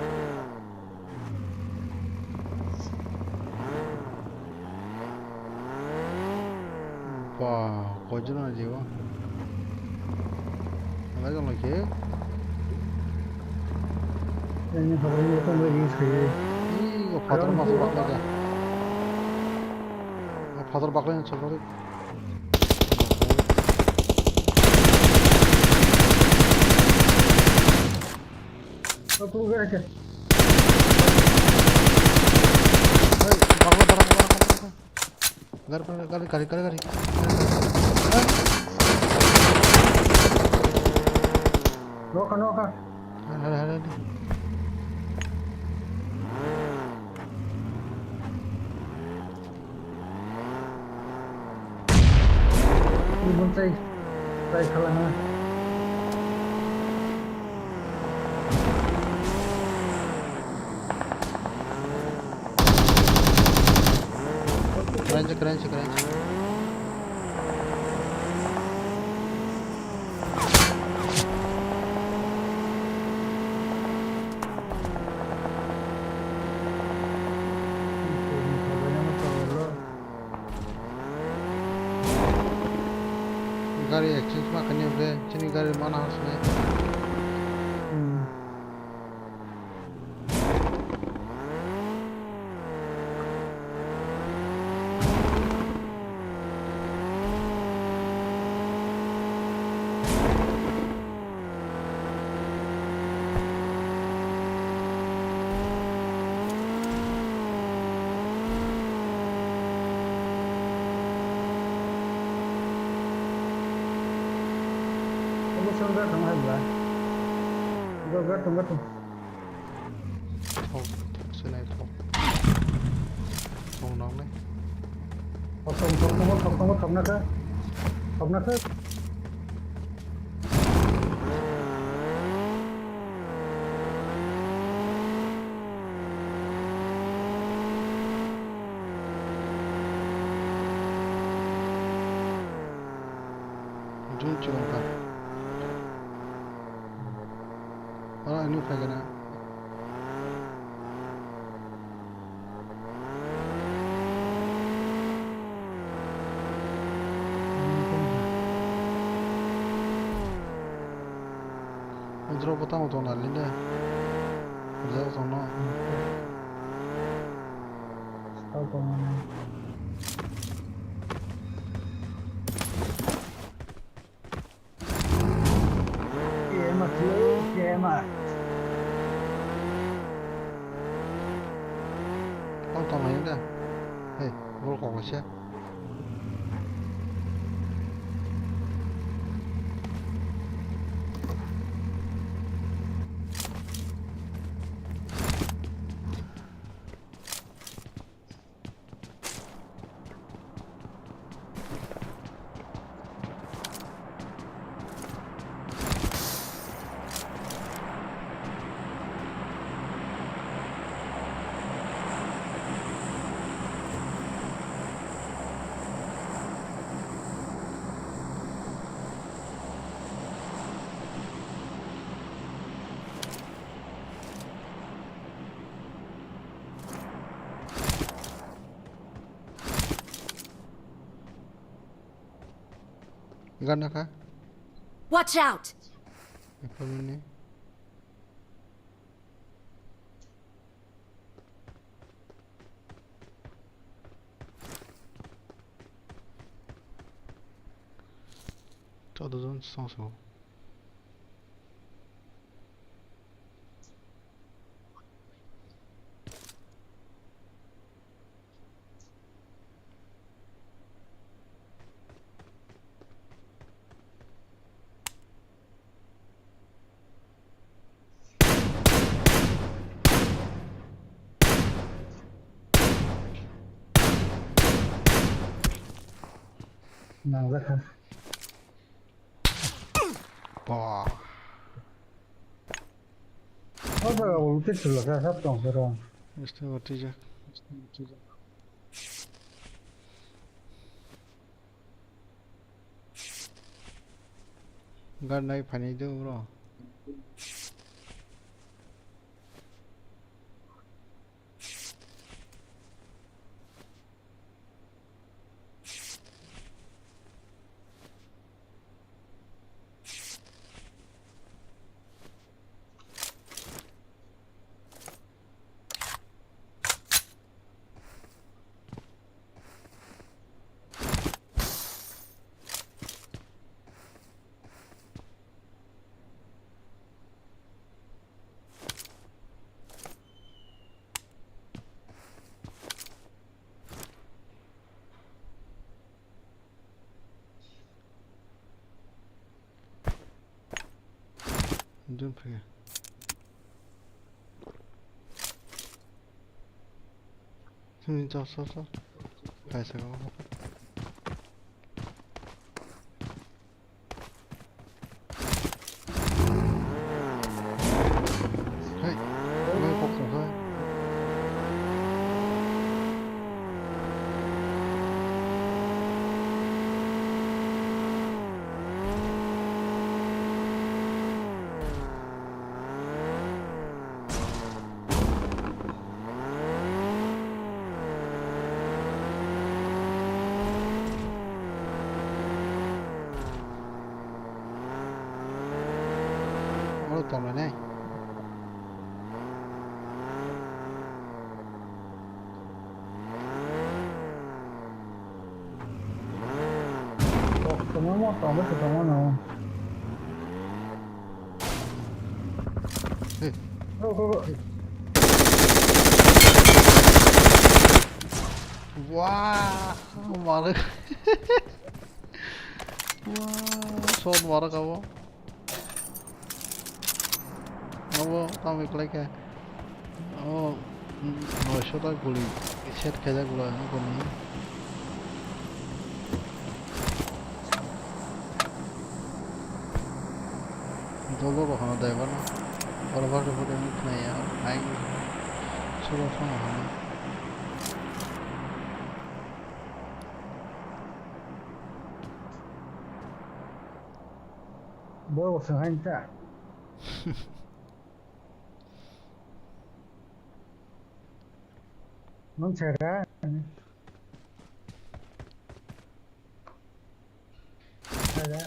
Ba, koijon na jibo. Ala jong lagi. Ini khobor ni tong lagi sih. Ih, ko phatar mas bakla ja. Phatar bakla ni chobor. Aku gak ada. Hei, bakla, bakla, bakla, bakla. Gari, gari, gari, gari, gari, gari. Noka, noka. Hari, hari, hari, hari. Try, try khalanga. Keren, keren, keren. Gari exchange ma khaini hwnkhe chini gari mana hasne. Hmm. Obo song ga thang hai bla. Go ga thang ga thang. Thok, thok se nai thok. Thok nang nai. Thok thok thok thok thok thok thok na kha. Thok na kha. Jun chwng kha. Oro ani phai gana. Udro botang tong na linde. Jao tong no. Stop tong na. Kema, kema. Tong tong lai da. Hey, bol kok se. Gana kha. Watch out! Ephormani. Chwda jon song song. Nangjakha. Ba. O jaga bo looted se laka sab tong se ro. Este watijak. Gar nai phainai do bro. Dun phaikha. Hmm, chal, chal, chal. Kaisa kau. tonglainai. Tongma mo, tongma se tongma no. Hey. Go, go, go. Wah, marak. Wah, shot marak abo. Abo tamo khlai kha. Abo noisho ta guli set khaijak bwla, ano guli. Dolo rok hano dai bana. Oro bari bari wngkha ya, ai. Sulo sono hano. Bo swng hai ta. Nwng chara. Chara.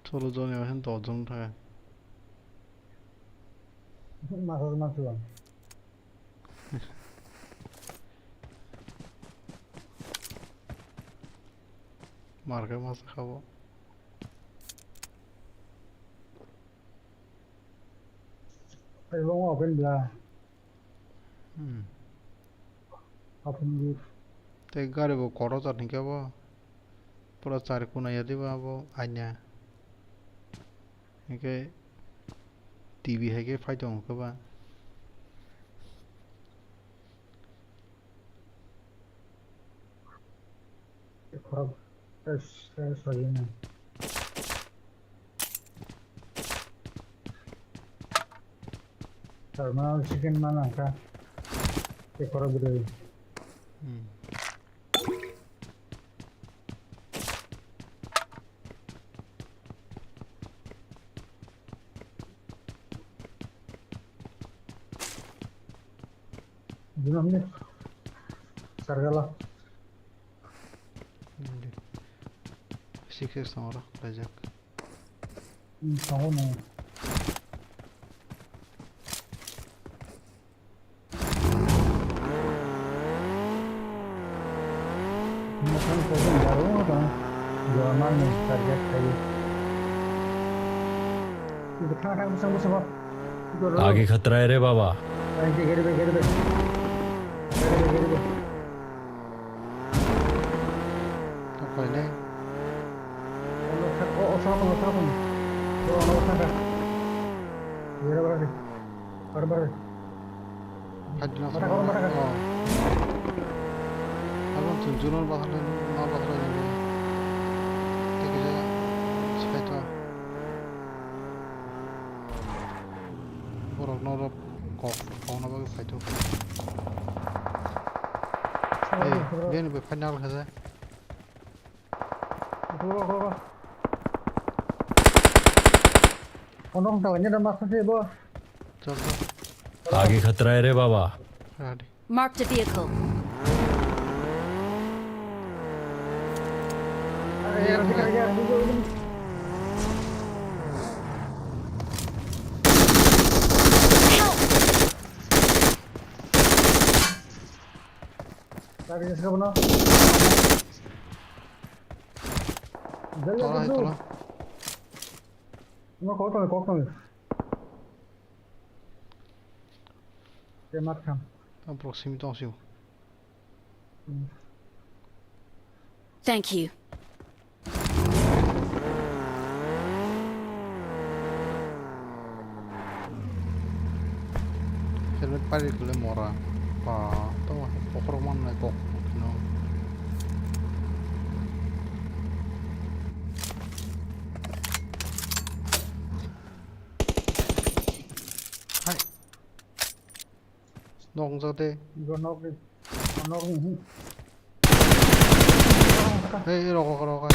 Cholo joni ahin to jong tha. Masuk masuk. Marka masa khabo. Tei bo open bla. Hmm. Open di. Tei gari bo kotor jar hinkhe bo. Pura chari kuna ya diba bo aina. Hinkhe T V hai khe phai tongo khe ba. Khorok, eh, eh, sorry, no. Tar ma second ma nang kha. Te khorok bwrwi. Hmm. Bunamni sargala. Six X tongo, khlaijak. Hmm, tongo no. Mokhang kosong baru orang jualan nih target kayu. Itu thang thang busang busang kok. Itu dulu. आगे खतरा है रे बाबा। Ayo, gede be, gede be. Gede be, gede be. Apa ini? Ono thak, o, o, thak, o, thak, o. O, ono thak. Gede be. Bar, bar. Hajna. Mata kau, mata kau. Oh. Abang tunjunon bakal, ma bakal ini. Tiki je, sekai to. Borok norok kok, kok na bagwi sai to. Hey, bini bai final khaja. Go, go, go. Ono wngkha, ini ada maksud sih, bo. Chal, chal. आगे खतरा है रे बाबा। Ready. Marked a vehicle. Help! Tari, siapa, no? Tola, hai, tola. No, kok tong, kok tong. Te mat kham. Ang proximity tong sio. Hmm. Thank you. Helmet pari kule mora. Pa, to pokhorok man nai kok no. Hai. Nok wngjak de. Ibo nok ni. Nok ni. Hey, rokok, rokok.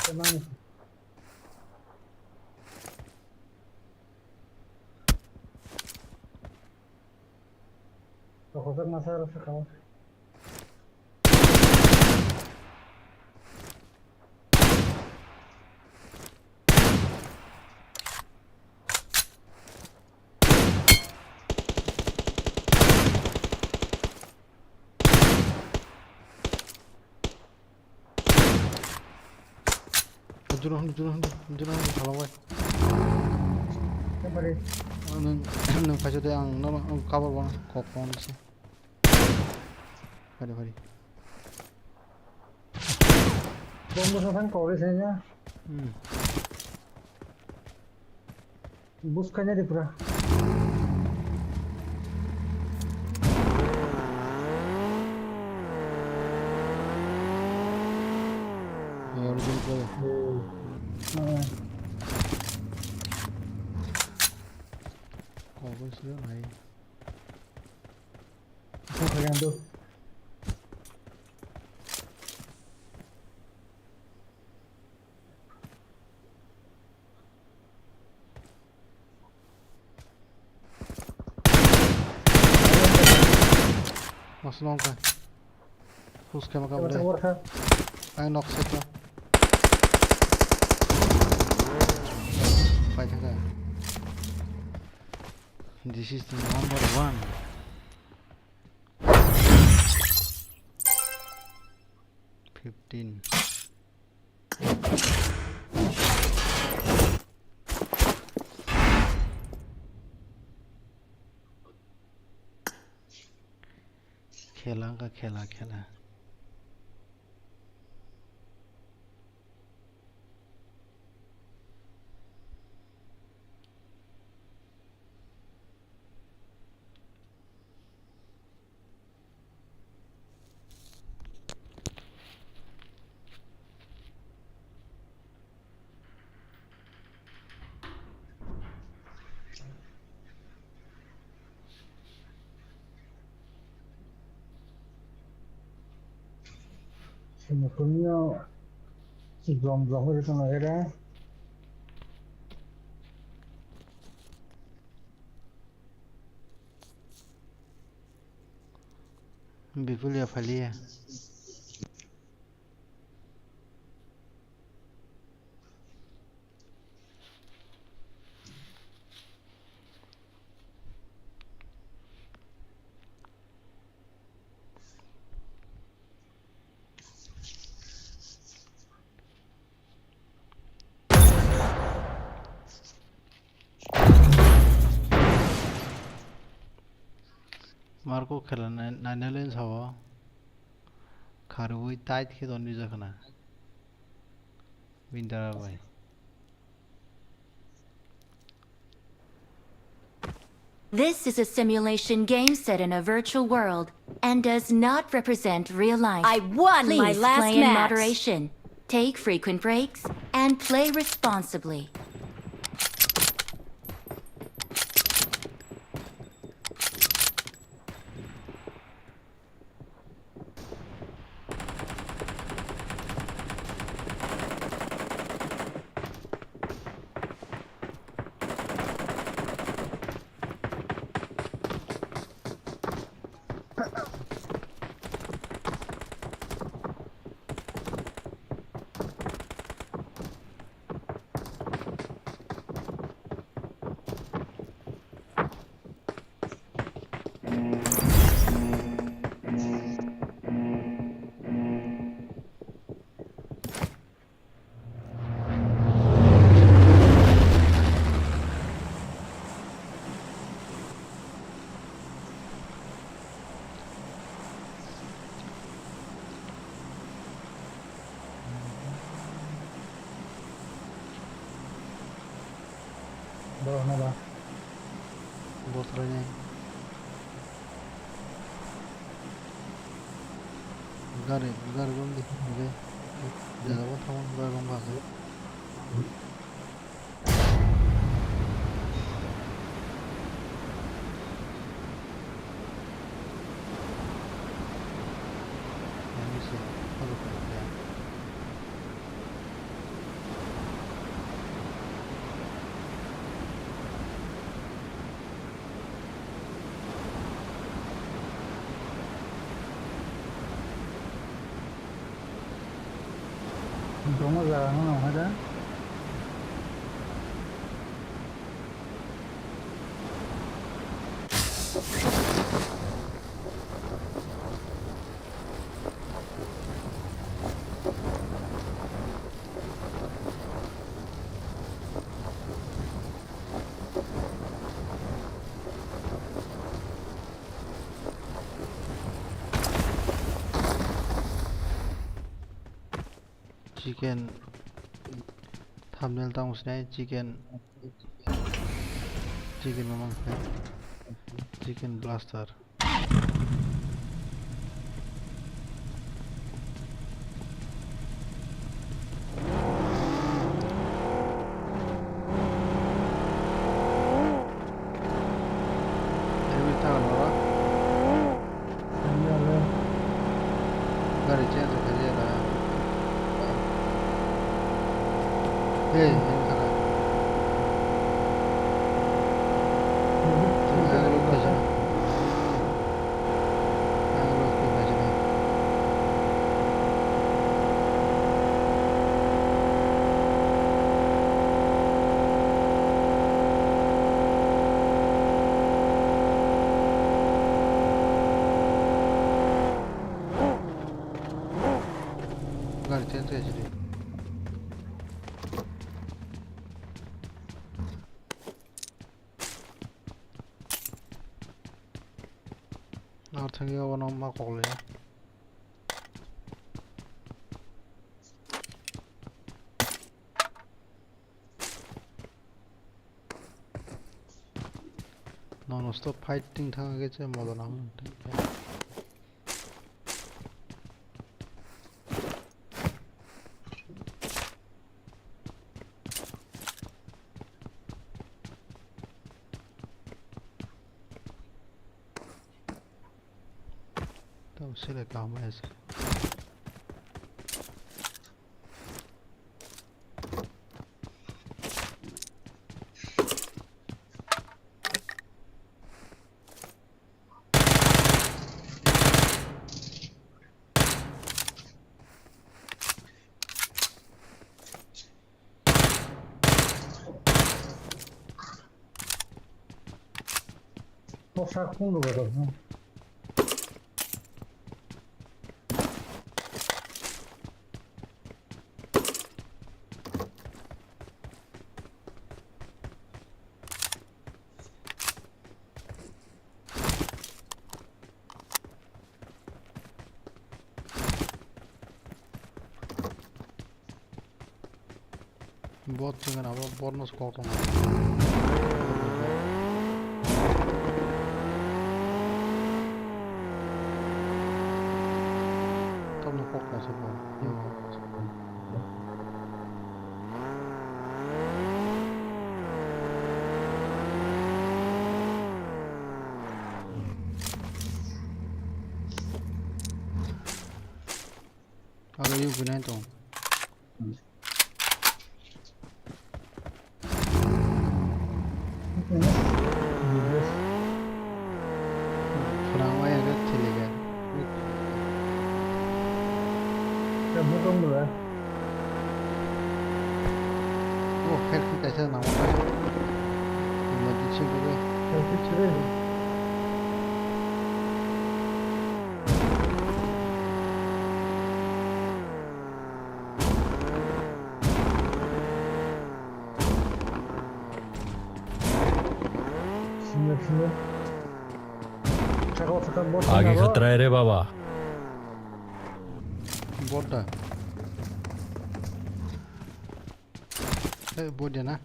Tenang. Rokojak masa rasa kau. Juro hwnwi, juro hwnwi, juro hwnwi, phalangbai. Ekdom bari. Nwng, nwng phaisa de ang nono, ang cover bo kok phone se. Phari, phari. Bombo sa thang kore se ya. Hmm. Bus kanya di pura. Ya, udah jadi player. Hmm. Nah. Kok gue sih, hai. Itu kalian tuh. Mas long ka. Push ka maka. Cover, boleh. Cover, ha. Ang knock set ka. Fight ka. This is the number one. Fifteen. Khela wngkha, khela, khela. Sini kunio si jom jom ri tong era. Bikulia phalia. Marco khela nai, nainai le sao. Kharwi tight khe ton bijak khna. Bindara bai. This is a simulation game set in a virtual world and does not represent real life. I won my last match. Please play in moderation, take frequent breaks, and play responsibly. Borok no ba. Bosra ni. Gari, gari bom di, oke. Jaga bo tamo, gari bom ba. Tongma jaga no nang kha da. Chicken thumbnail tamo sinai, chicken, chicken mamang sinai, chicken blaster. Every town, ora? Gari change khaji da. Hey, hey, khara. Chwng ang location. Ang location. Gari change khaisidi. Ar thangwi obono ma koklaya. Non stop fighting thang age che modo na. Tamo sele kaham ase. Posa khung rwbairok no. Bot chwng abo, bot no kok tong. Tamo kok tong se bot. Aro yuk binai tong. Khwnangma ya khe thili khe. Bukung dua. Oh, khe khe kaisa nang. Emergency khe. Khe khe. Sini, sini. Saka, saka, bot agi sini, khatrai re baba. Bot da. Eh, bot da na.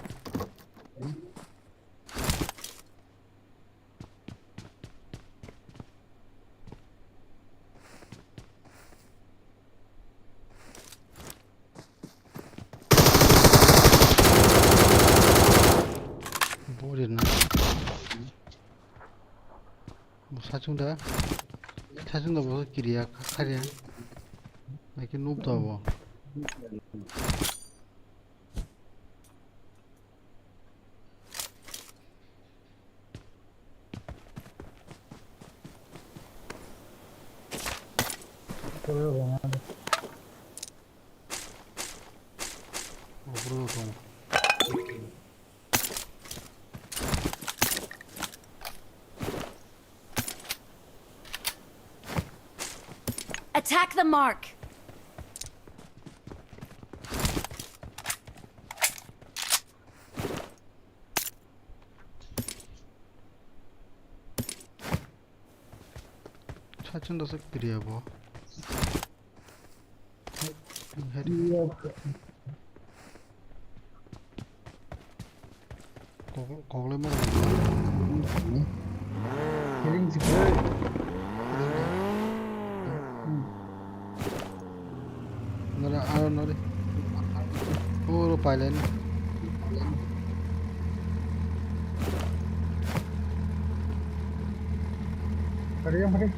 Bot da na. Bo sachung da. Sachung da bo kiriya, kharya. Naki noob da bo. Attack the mark. Sachung da se kiriya bo. Kokle moro. Healing sikhe. Nara aro nari. Oro pailen. Kari yang kari.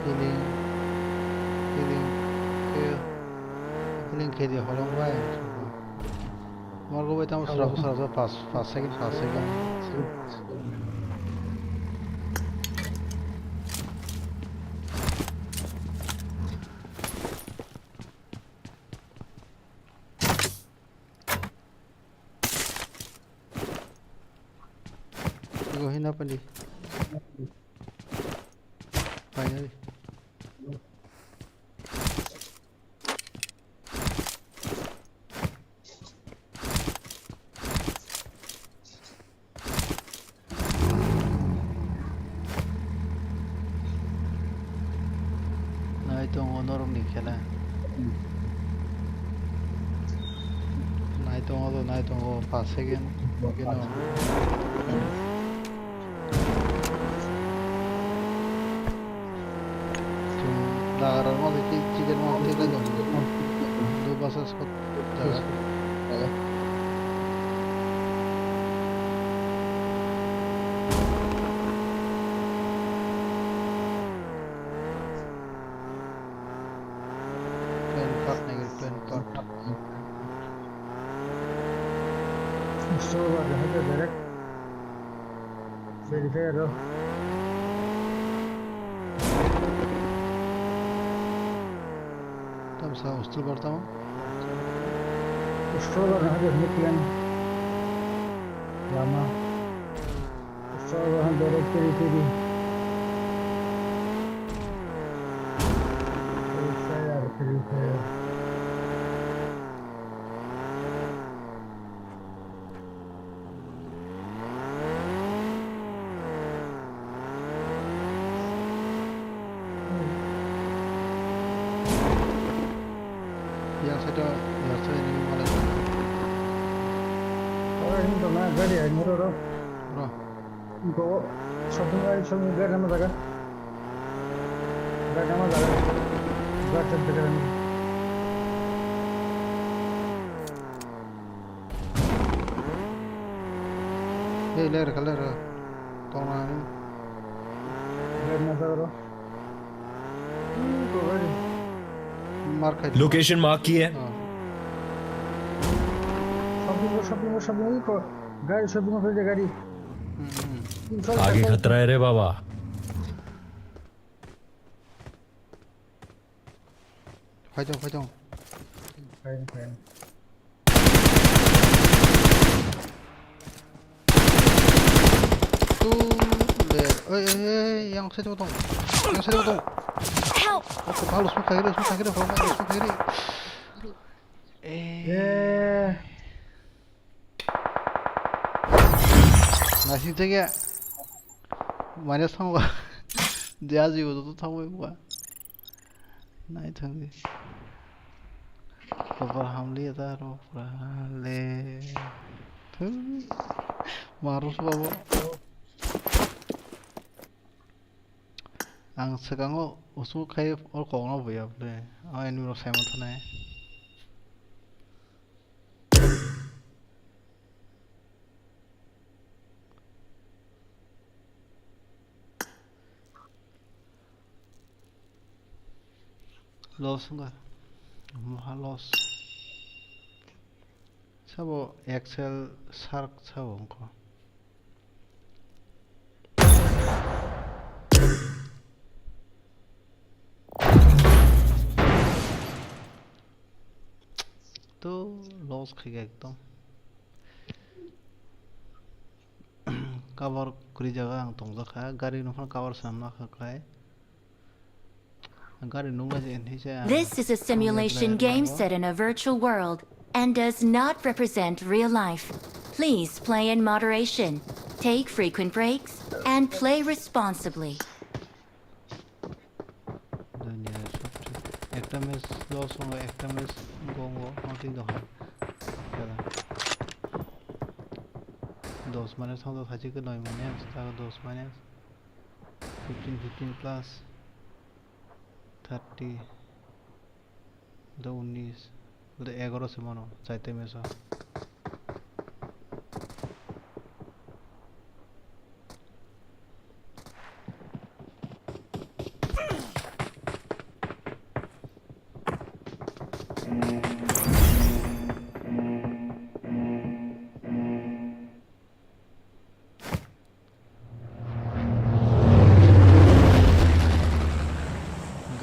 Healing, healing, heal, healing khe di holong bai. Morgo bai tamo srabo srabo pas pas second pas second. Go hina pali. Finally. Nai tongo norokni khela. Nai tongo do, nai tongo, pas second. Keno. Chwng dagarok ma bai chicken ma tei lai tongo. Do basa skot jaga. Plane part nai gari, plane part. Store bar hai direct. Verify aro. Tam sa hostel bar tamo. Store bar hai direct plane. Lama. Store bar hai direct kiri kiri. Verify aro, verify aro. Yang side o, yang side ni malai. Oro ini dona gari ai moro ro. Ro. Go shopping ai shopping gari nama jaga. Gari nama jaga. Gari jaga. Hey, ler ka ler. Tong ani. Ler na jagro. Iko gari. Mark khai. Location mark ki hai? Ah. Shopping mall, shopping mall, shopping mall, iko. Gari shopping mall, gari. Hmm, hmm. Iko, iko, iko. Aage khatra hai re baba. Phaitong, phaitong. Phaitong, phaitong. Tu le, oi, oi, oi, yang side o tong. Yang side o tong. Help! Oke, balu smoke khairi, smoke khairi, smoke khairi. Eh. Eh. Nasing tege. Minus thango. Dia jibo to thangbai ba. Nai thangdi. Kopal hamli ta ro pura le. Thu. Maru su babo. Ang swkango usu khai o kokno buya ble. O enemy rok saimon thanai. Loss wngkha. Moha loss. Sabo Excel shark sabo wngkha. To loss khaikha ekdom. Cover kwrwi jaga ang tongjak kha, gari no phano cover swnam nakha khlai. Ang gari nukla je hinwi se ang This is a simulation ang game nango. Set in a virtual world and does not represent real life. Please play in moderation, take frequent breaks, and play responsibly. Danya sotri. Ekta match loss wngo, ekta match gongo, hoti doha. Dos minus thangdo, thachikhe noi minus, tago dos minus. Fifteen, fifteen plus. Thirty. Do unis. Do egaro se mano, chaita match o.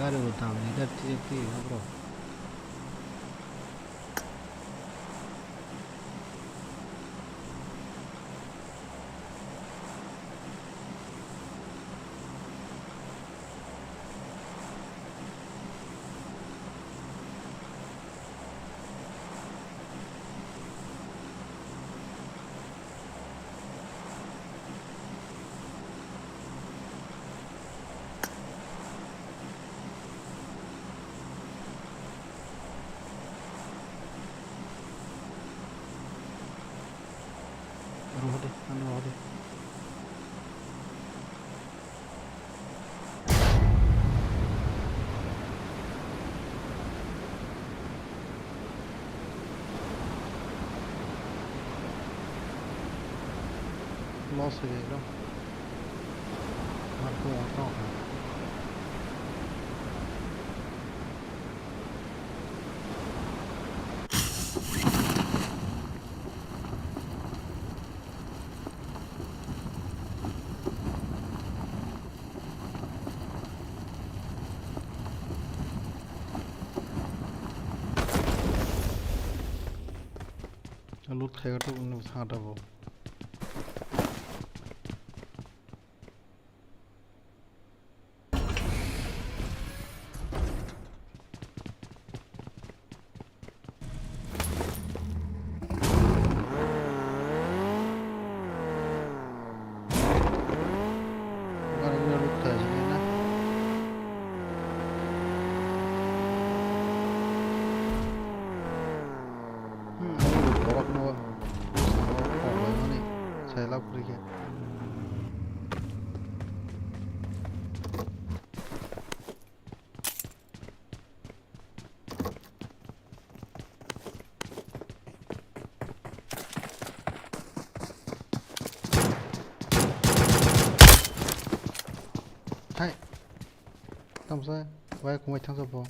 Gari bo dam ni gari tiyok tiyok bro. Rohde, ano rohde. Loss hai jai bro. Mar ko wngkha. Loot khai gato, wngno bwskango tabuk. Borok no ruk ta sini na. Hmm, abo borok no. Borok no mani sai lab kuri khe. Hai. Tamsa, wai kumai thangsa bo.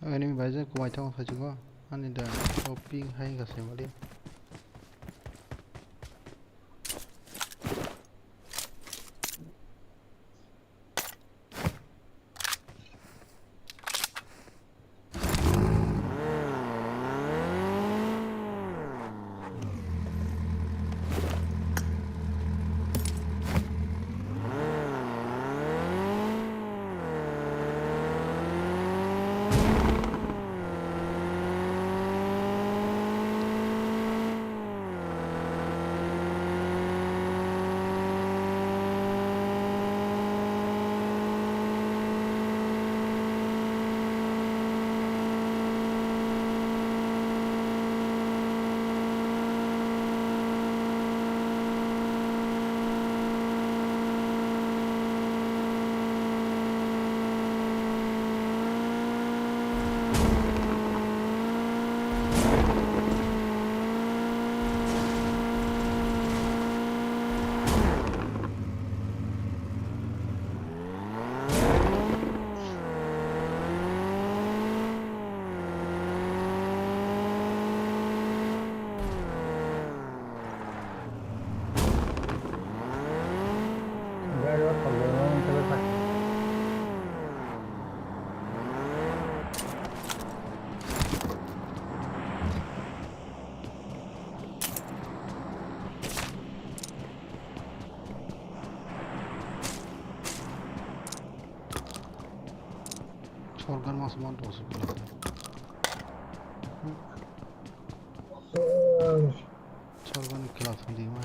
Enemy bai je kumai thango thaichukgo. Ani da o ping hai ga se mali. Sorkar mas man to se pula. Sorkar ni class di ma.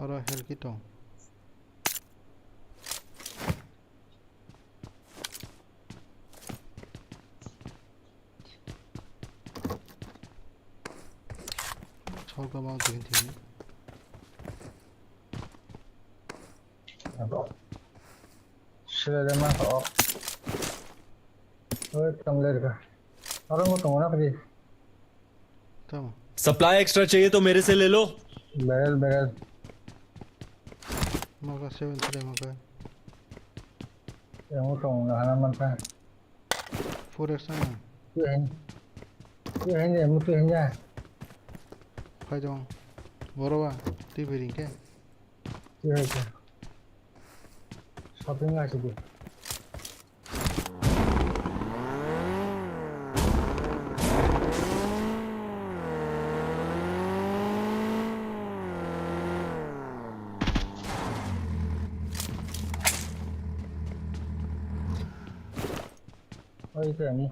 Oro helki tong. Chorka ma tini tini. Sila de ma ko. Oi, tam ler ka. Aro mo tong na kri. Tamo. Supply extra चाहिए तो मेरे से ले लो। Barrel, barrel. Maka seven three maka. Yang mo tong na hana man ka. Four X na. Tu hen. Tu hen de, mo tu hen ya. Phai dong. Boro ba, twi bering ke. Twi hai ke. Shopping ga sidi. Oi, ke ani.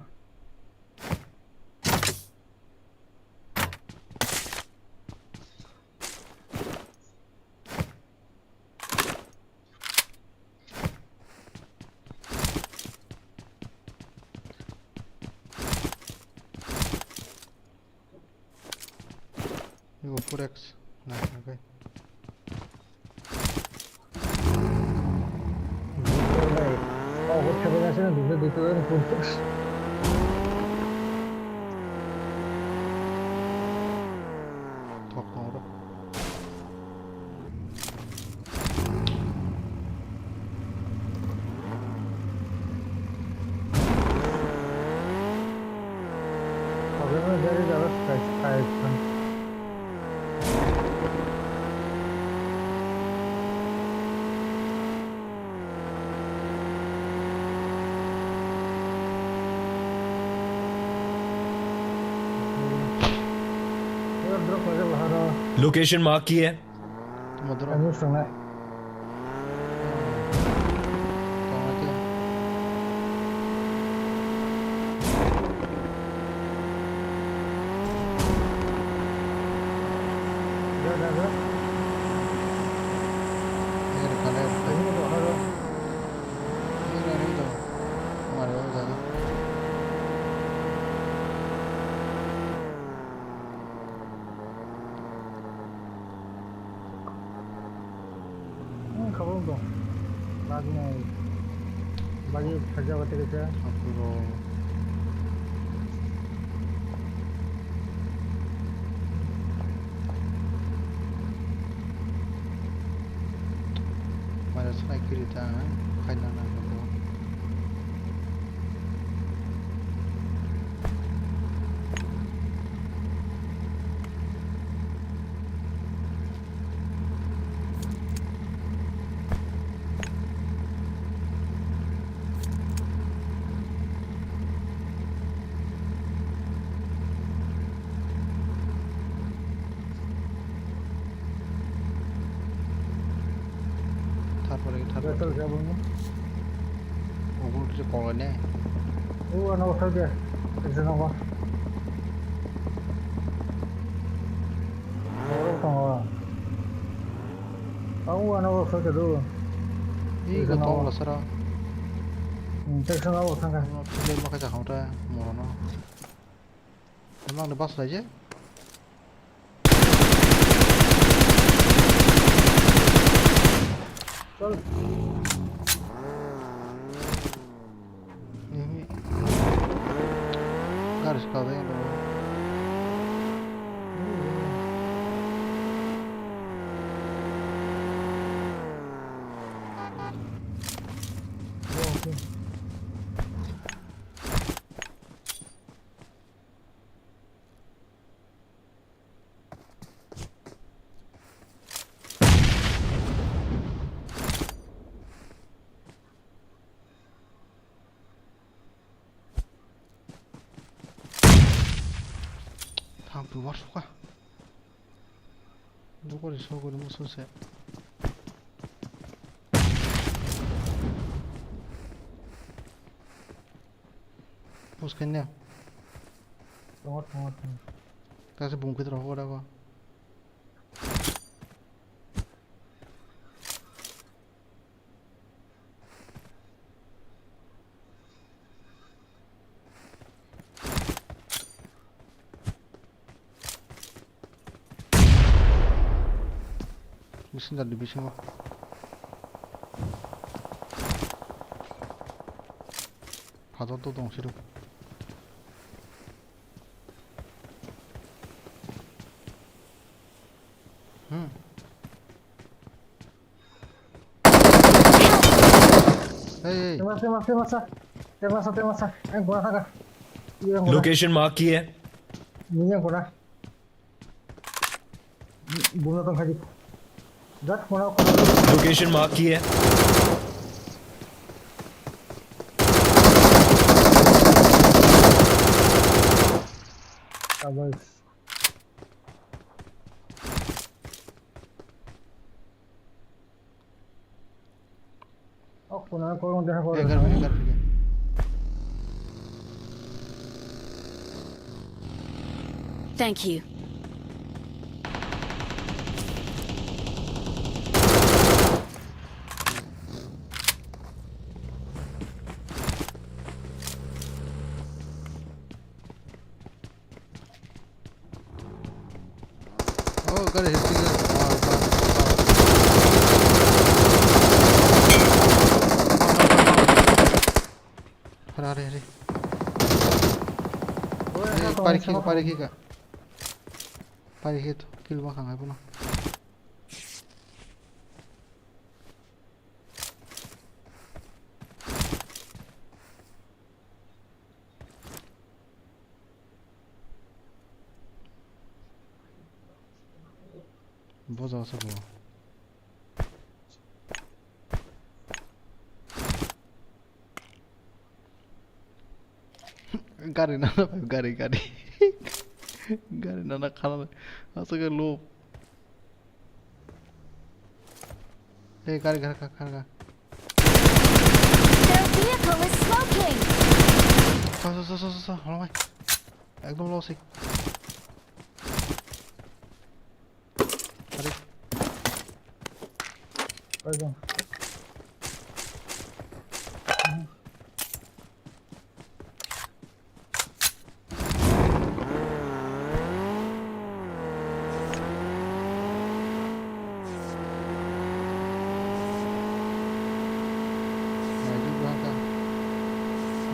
Igo four X. Na, okay. Oh, kok thepajak se na, dui ta, dui ta, dui ta. Thok tongo. Kok tongo, gari jala sky, sky. Location mark की है। Modro. Ani sanai. Hmm, khabang dong. Bagwi nai. Bagwi khaja bate kaisa. Hakuro. Mara sai kiri ta, khaina na ko. Tarpore, tarpore. Betul siya bang. Obo kisa kolai ne. O ano sa dia. Isa nongo. Oro tongo. Ang ano sa dia do. Ih, isa nongo. Lasara. Hmm, teksa nongo sangka. Ano pilai maka jakong ta morono. Emang de bus lai je. Chal. Ini. Garis kau yang dulu. Oke. Bubar suka. Bukori sogori musu se. Push kanya. Tongo, tongo, tongo. Tase bumkit rogo dago. Bisingo, bisingo. Phator to tong siro. Hmm. Hey, hey. Tema, tema, tema sa. Tema sa, tema sa. Yang guna taka. Yang guna. Location mark किया है। Ni yang guna. Guna tong khaji. Jat guna. Location mark किया है। Abas. Oh, kuna korong jaha korong. Ekar, ekar, ekar. Thank you. Oh, gari hit khe. Hara, hara, hara. Oi, eh, hara, pari hara, khika, hara. Pari khika. Pari khito, kill ma khangai bono. Boja sa bo. Gari nana, gari, gari. Gari nana khana. Asa ke lo. Hey, gari, gari, gari, gari, gari. Their vehicle is smoking. Sa, sa, sa, sa, sa, sa, holo mai. Ekdom low sik. Gari. Oi, jom.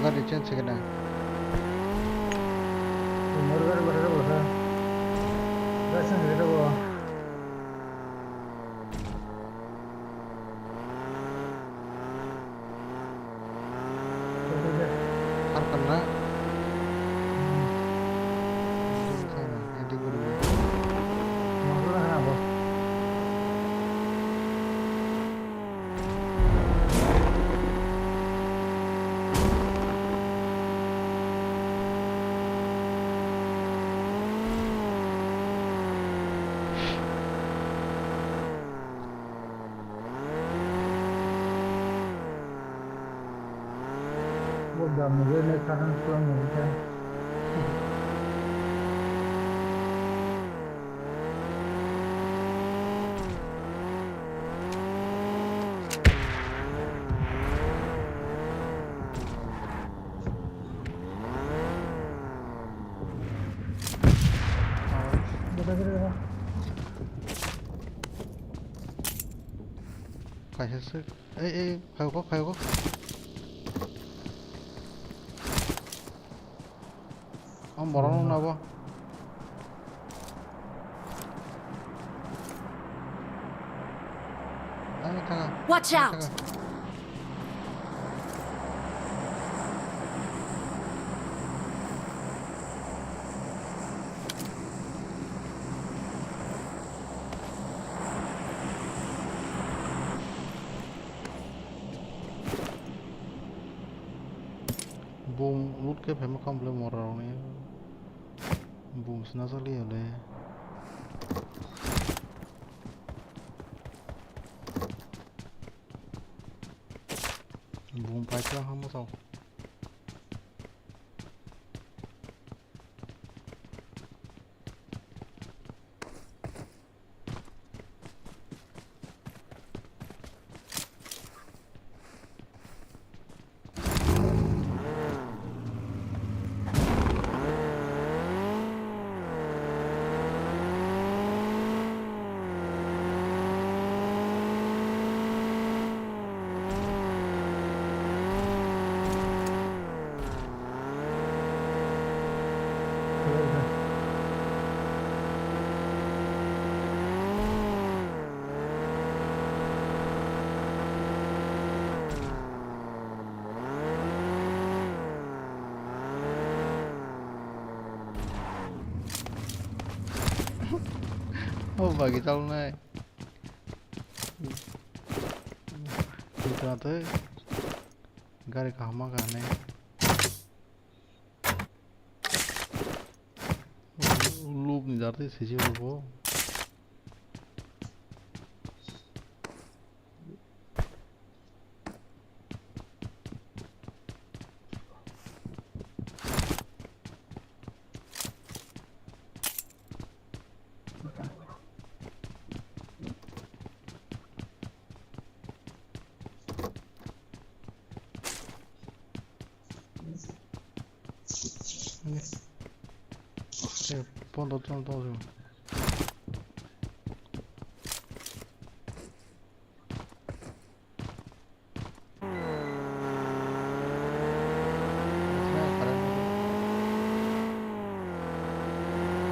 Gari change khe na. Mor gari bahai rok bahai. Gari change khe rok. Harkar na? Bo dam ni gari nai kha nang sulang nai kha. Kaisa se. Ei, ei, phai kho, phai kho. O morok nung nabo. Watch out! Bom loot khe phaima kha bwlai mora rokni. Bum sina jali yale. Bum paitwa hamo tau. O bagi chalnai. Twi tongtwi. Gari kaham ma kha hinwi. Lubni jar twi sijak bo. Pondro jon tong.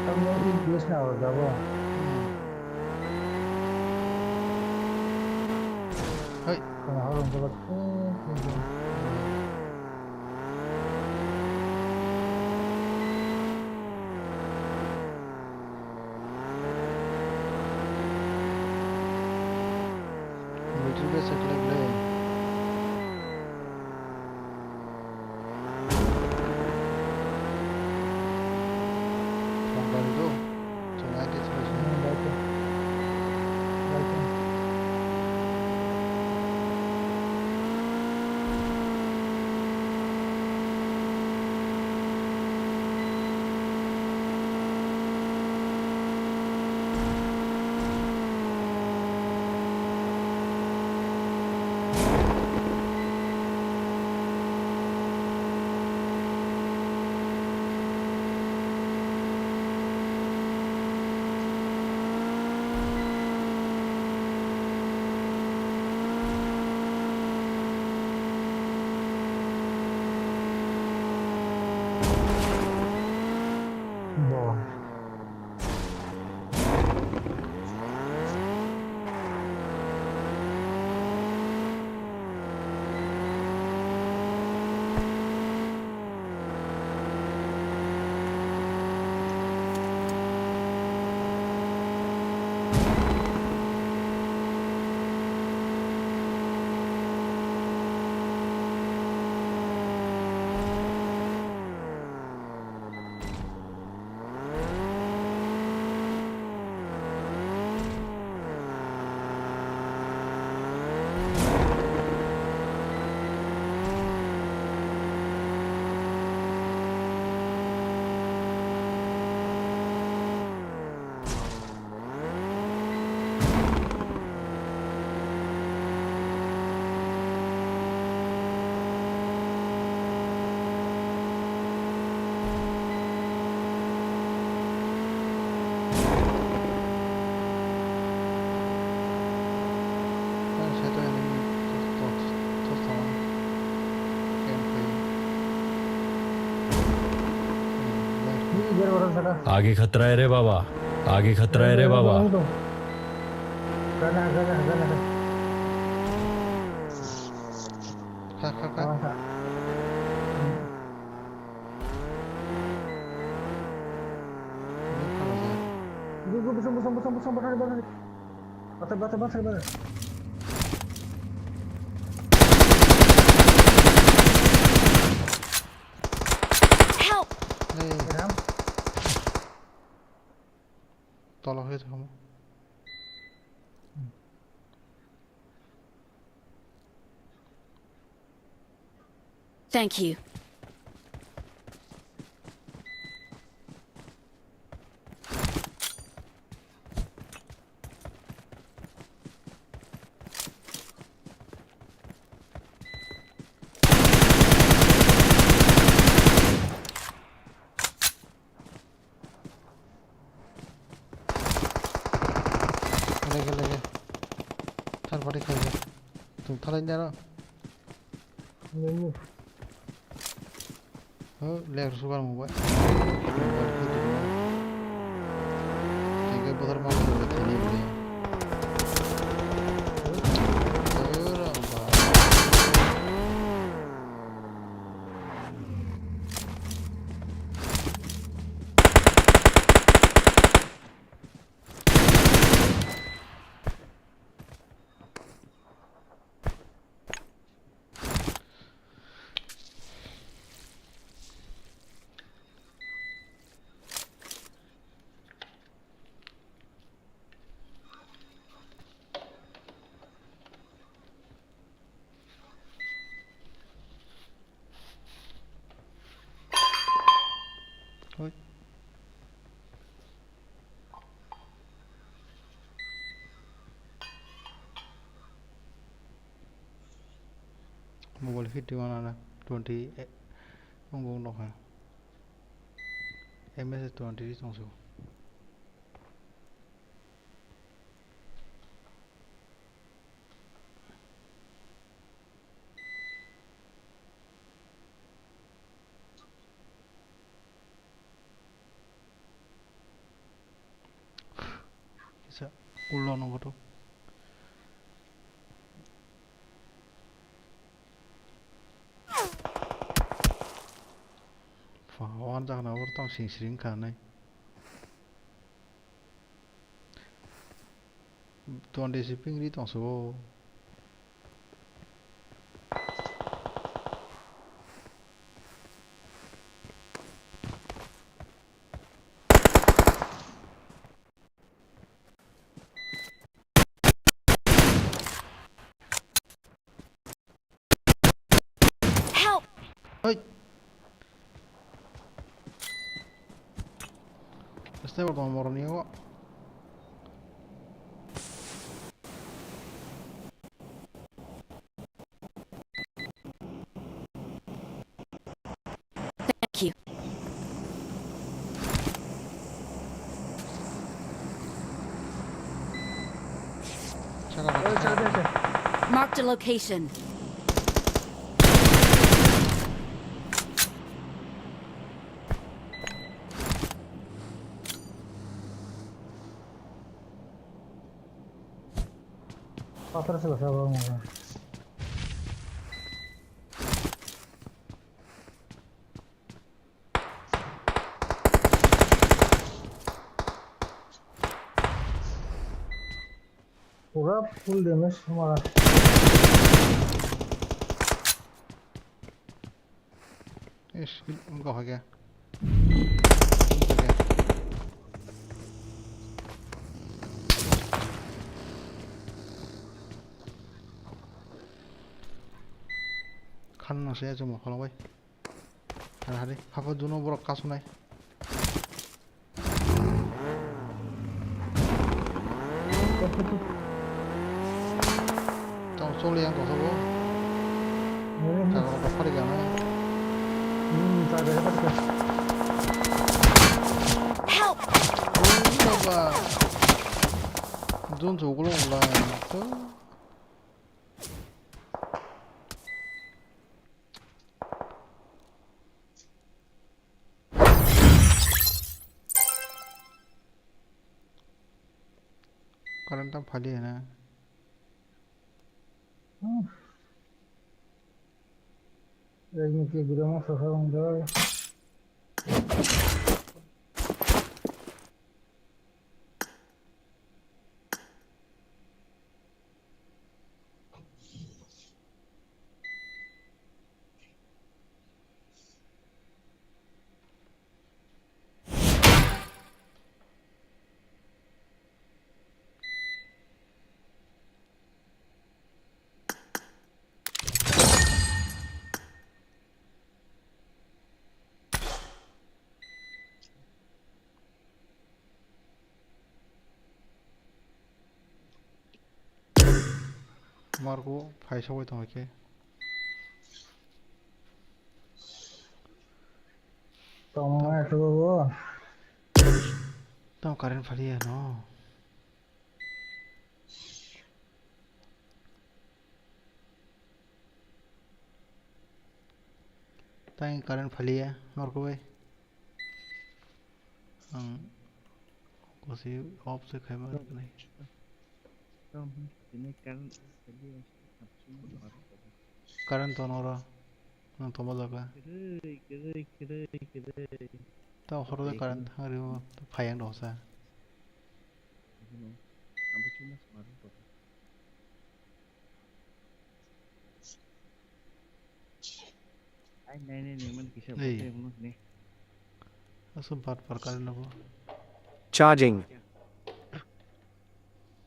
Tamo E P S na o jabo. Hai. Kono horo jabo. Battery base khlai ble. Tong kari do. Chwng I T chwng se. Hmm, bai khe. Bai khe. Bo. आगे खतरा है रे बाबा, आगे खतरा है रे बाबा। Gana, gana, gana. Kha, kha, kha. Busong, busong, busong, busong, bakar, bakar. Bakar, bakar, bakar. Help! Hey. Ram. Tola hoi thamo. Thank you. Lege, lege. Thar party khaija. Tung thalai nero. Nini. Oh, leg sugar mo bai. Tingke bothor ma ko thini bole. Ora ba. Oi. Mobile fifty one ana twenty, eh, wng wng nokha. M S twenty tong so. Kisa ulo no goto. Fa, wan jak na ur tong sing sring ka nai. Twenty si pingri tong so. Help! Hoi. Sniper tong borok ni o. Thank you. Marked a location. Pathar se basa ba mwnga. Pura full damage mara. Ish, wngkha khe. Khan nang se chwng kholong bai. Hari hari, hapha duno borok kasunai. Tamo choli yang kosa bo. Hmm. Jaga ko phari gana. Hmm, jaga ko phari gana. Help! Oh, baba. Dun so gulo ulai. To. Current tam phali na. Hmm. Ek minute, video ma sasa rongjak. Margo phai sogwi tongkhe. Tongma tugo. Tamo current phaliya no. Tang current phaliya norko bai. Ang kosi off se khai ma rok nai. Current tono ro. Nang toma jaga. Tao horo current thang rimo phayang dosa. Ai nai nai nai man kisa. Ei. Pakai mo ne. Asam part par kali nabo. Charging.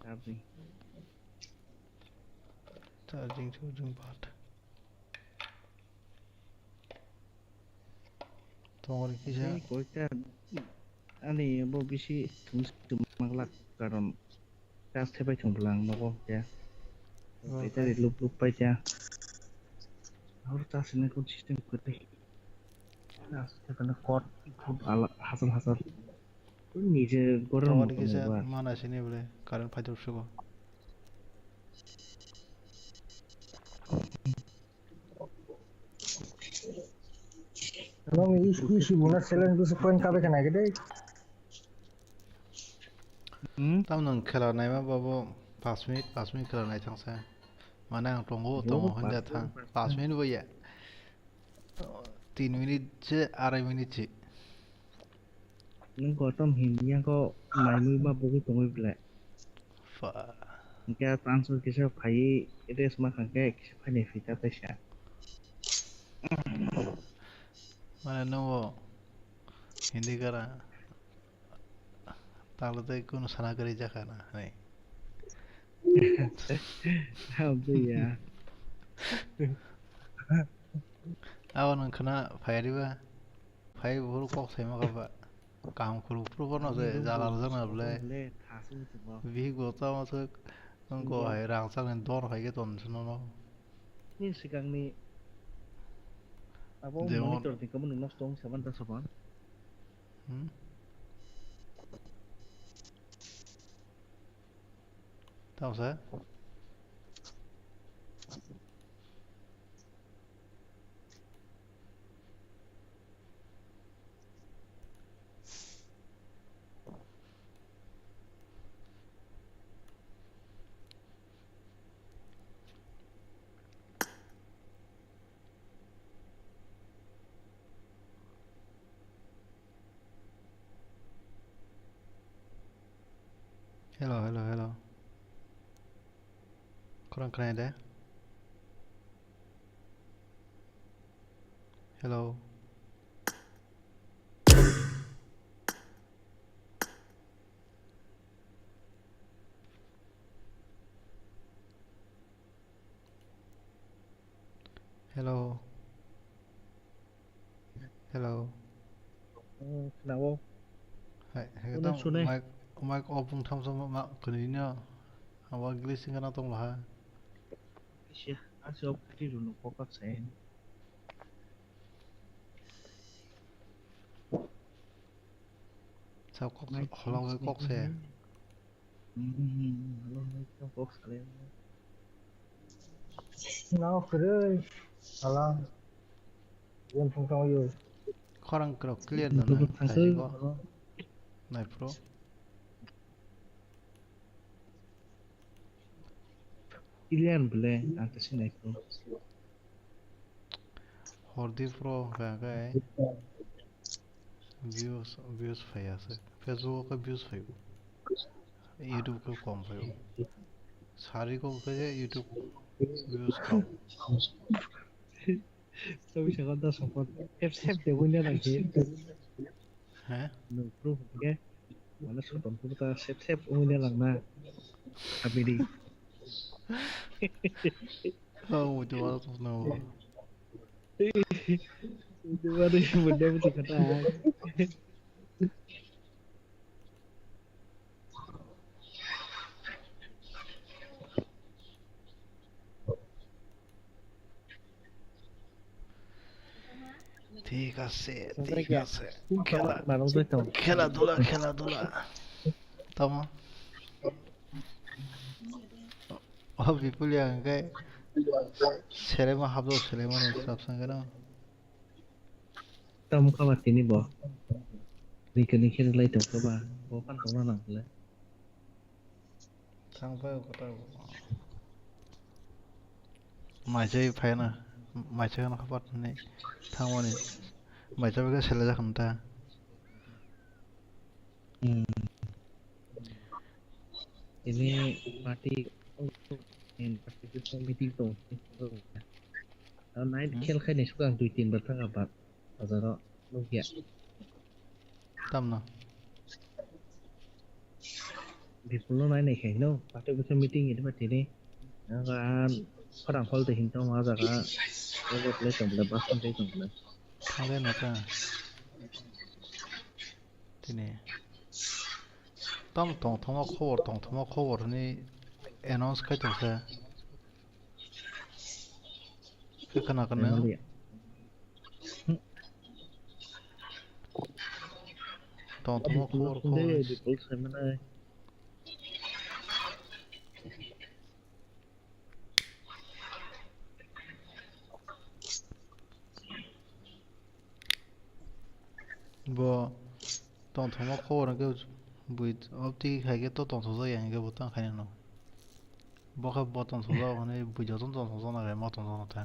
Charging. Charging charging part. Tongori kisa. Ei koita ani bo bisi thum thum manglak karon. Charge thepai thung bwla ang nogo ya. Battery lup lup pai ya. Hor charge ni kun system kwtwi. Charge thepai na kot khub ala hasal hasal. Nije gorom. Tongori kisa mana sini bole current phai dok sugo. Nong isi buna seleng tu sepoin kabe kena gede. Hmm, tam nang khela naima babo pas minute, pas minute khela nai thangsa. Mana ang tongo, tongo hanja thang. Pas minute bo ya. Tin minute se, arai minute se. Nung kotom hindi yang ko mai mui ma bugi tongoi bela. Fa. Hingke transfer kisa phai res ma khangke kisa phai ni fita taisa. Mana nungo hindi kara. Talo tei kunu sana kwrwi jakha na, hwnwi. Abdo ya. Abo nwng khwna phai riba? Phai buphuru kok saima kha ba. Kaham khuluk phuru bono se jala rwjakna bwle. Bihik bo tamo se nwng ko hai rang chakni dor hai khe ton se nono. Nini swkangni abo monitor ni kamo nwng nosto wng saban ta saban. Hmm? Tamo sa? Hello, hello, hello. Khorang khnai de? Hello. Hello. Hello. Hmm, khwnao. Hai, hai, tamo mic, mic off wng thamsa ma, ma, khwnwi no. Abo glitching gana tong laha. Asia, asia off khe rw no kokak sai. Sa kok, holong kok se. Nao kwrwi hala. Yen thang thang yo. Khorang kwrwi clear no na. Nai pro. Clear bwle ang khe sinai pro. Hordi pro hwnkha khe views, views phaiya se. Facebook o khe views phaibo. YouTube khe kom phaibo. Sari kok khe YouTube views kok. Sabi sakha da sokot. Sep sep de bunya lagi. He? Nung pro hwnkhe. Mane soton khe ta sep sep wngwi langna. Abidi. Oh, muitu wala tok na. Muitu wala muitu kata. ঠিক আছে, ঠিক আছে। খেলা, মানুষ দেখতাম। খেলাধুলা, খেলাধুলা। Tamo? O Bipul ya hwnkhe selemo hapjak, selemo ni sab sangano. Tamo kha ba tini bo. Ni khe ni khe lai tong kha ba. Bo kan tong na nang le. Thang pai o kota bo. Mai chai phai na. Mai chai na khapat ni. Thang mani. Mai chai ka sele jak ta. Hmm. Ini party, party meeting tong. Night Hmm? Khel khai ni swkang dui tin bar thang abar. Bazaro nukya. Tamno? Bipulno nai nai khai no. Party bisa meeting ini mah tini. Ang kan khorang khol de hin tong ma jaga. Ogo play tong le, bus tong tong le. Thang le na ta. Tini. Tam tongthoma khobor, tongthoma khobor hwnwi announce khai tongkha. Khe khna khna. Tongthoma khobor, khobor. Bo tongthoma khobor hwnkhe bui opti hai khe to tongthokjak ya hwnkhe bo tang khainai no. Bo khe bo tongthokjak hwnwi bui jotono tongthokjak nai ma tongthokno ta.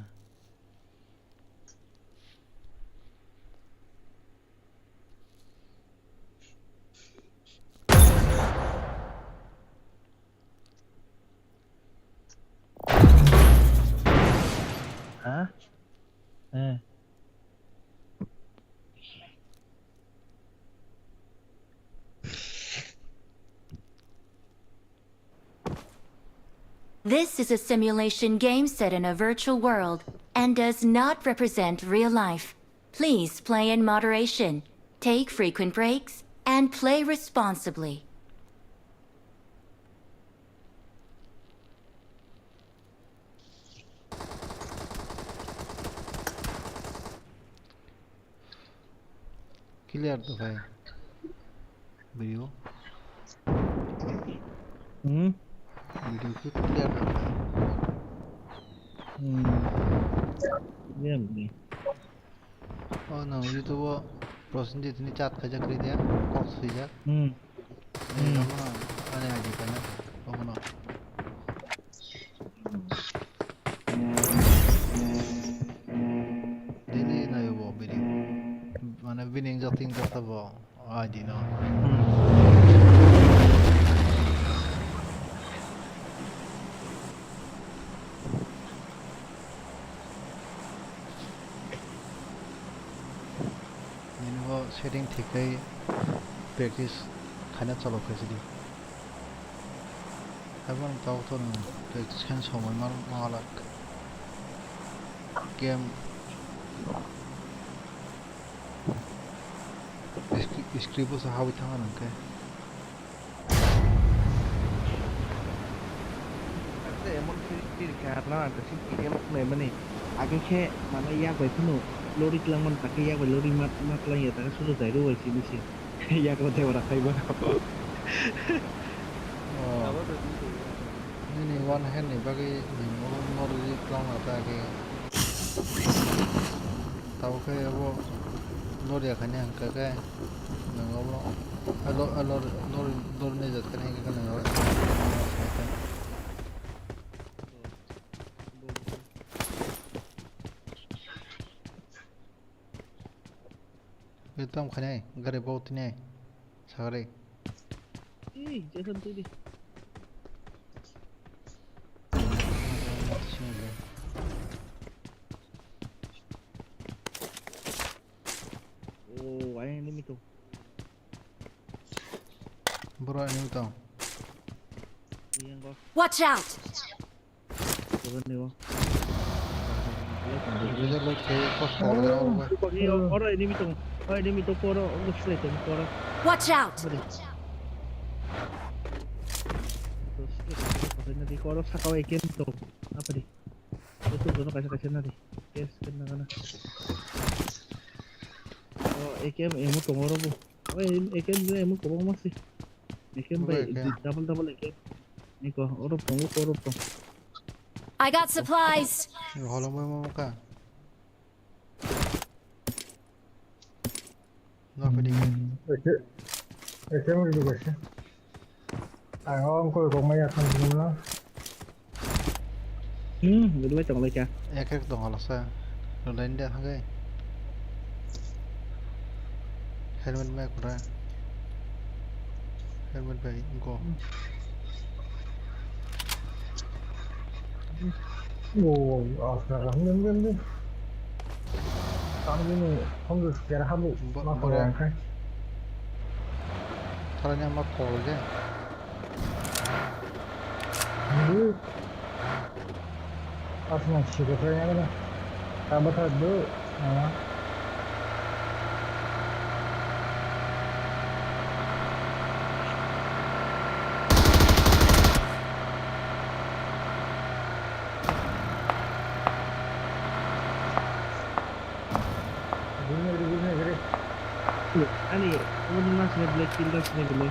Ha? Eh. This is a simulation game set in a virtual world and does not represent real life. Please play in moderation, take frequent breaks, and play responsibly. Clear to bhai. Video. Hmm? Video ki clear to bhai. Hmm. Clear ni. Oh no, YouTube o Prosenjit ni chat khaijak kri dia, kok swijak. Hmm. Ani Hmm. Amo ani aji kana. Omo no. Daily nayo bo bini. Mane bini ingjak tingjak ta bo. Ai di no. Nini bo setting thik khe practice khaina chalo khe sidi. Haibano tabuk to nwng practice khaina somoi ma, ma lak. Game script, script bo se habwi thangna nang khe. Emon khe rikha arna ang kaisa T D M khwnai mani. Age khe mane yak bai phano lori twlangmani, takhe yak bai lori ma, ma twlangya, takhe sudu jairo bai sini se. Yak bo debra khai mano. Oh. Nini one hand ni bagwi nwng obo norwi twlangma ta khe. Tabuk khe obo lori ya khaini ang khe khe nwng obo, a lo, a lori, lori, lori ni jat khaini khe nwng obo. Ekdom khainai, gari bo tini ai, sagari. Ei, Jason, tui di. Oh, ayang ini mitu. Bro, ini mitu. Yang kau. Watch out! Seven ni o. Laser light khe kos kol gra oro ba. Oro enemy tong. Oro enemy tong, oro, oro slay tong, oro. Watch out! Bari. Oro saka o A K M tong. Apa di? Itu kono kaisa kaisa nari. Yes, kena kena. A K M emo tongo oro bo. Oi, A K M emo kwbangma se. A K M bai, bai, A K M. Double double A K M. Niko, oro tongo, oro tong. I got supplies. Holomai mo ka. No, pwede ka. Ese, ese mo digo ese. Ang o wngkoi kok maya thang sini no. Hmm, gudumai tong lai ka. Ek ek tong hala sa. Rulai ni da thang kai. Helmet mai kura. Helmet bai go. Oh, astaga, nem, nem, nem. Kami ni hongdu sekera habu. Bo-, ma boro. Kau yang kai. Tharani ama kol je. Ni. Asma siko saya na. Tambah satu. Ah. Ani, ani, ano mas na black kill das na gule.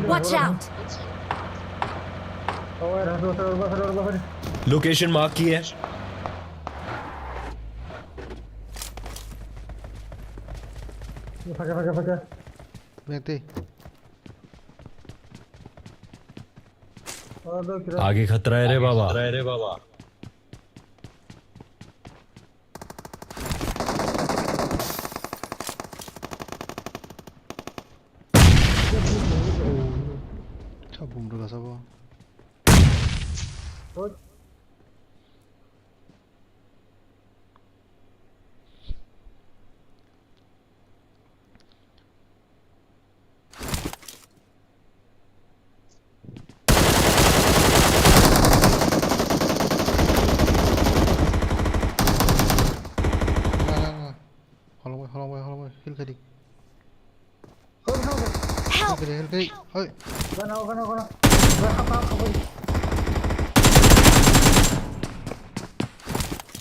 Watch out! Location mark की है। Fake, fake, fake. Mete. आगे खतरा है रे बाबा। Tha bum rwga sabo. Na, na, na. Holong bai, holong bai, holong bai. Heal kadi. Help! Heal kadi, heal kadi. Hoi. Gana, gana, gana. Gana, hapa, hapa.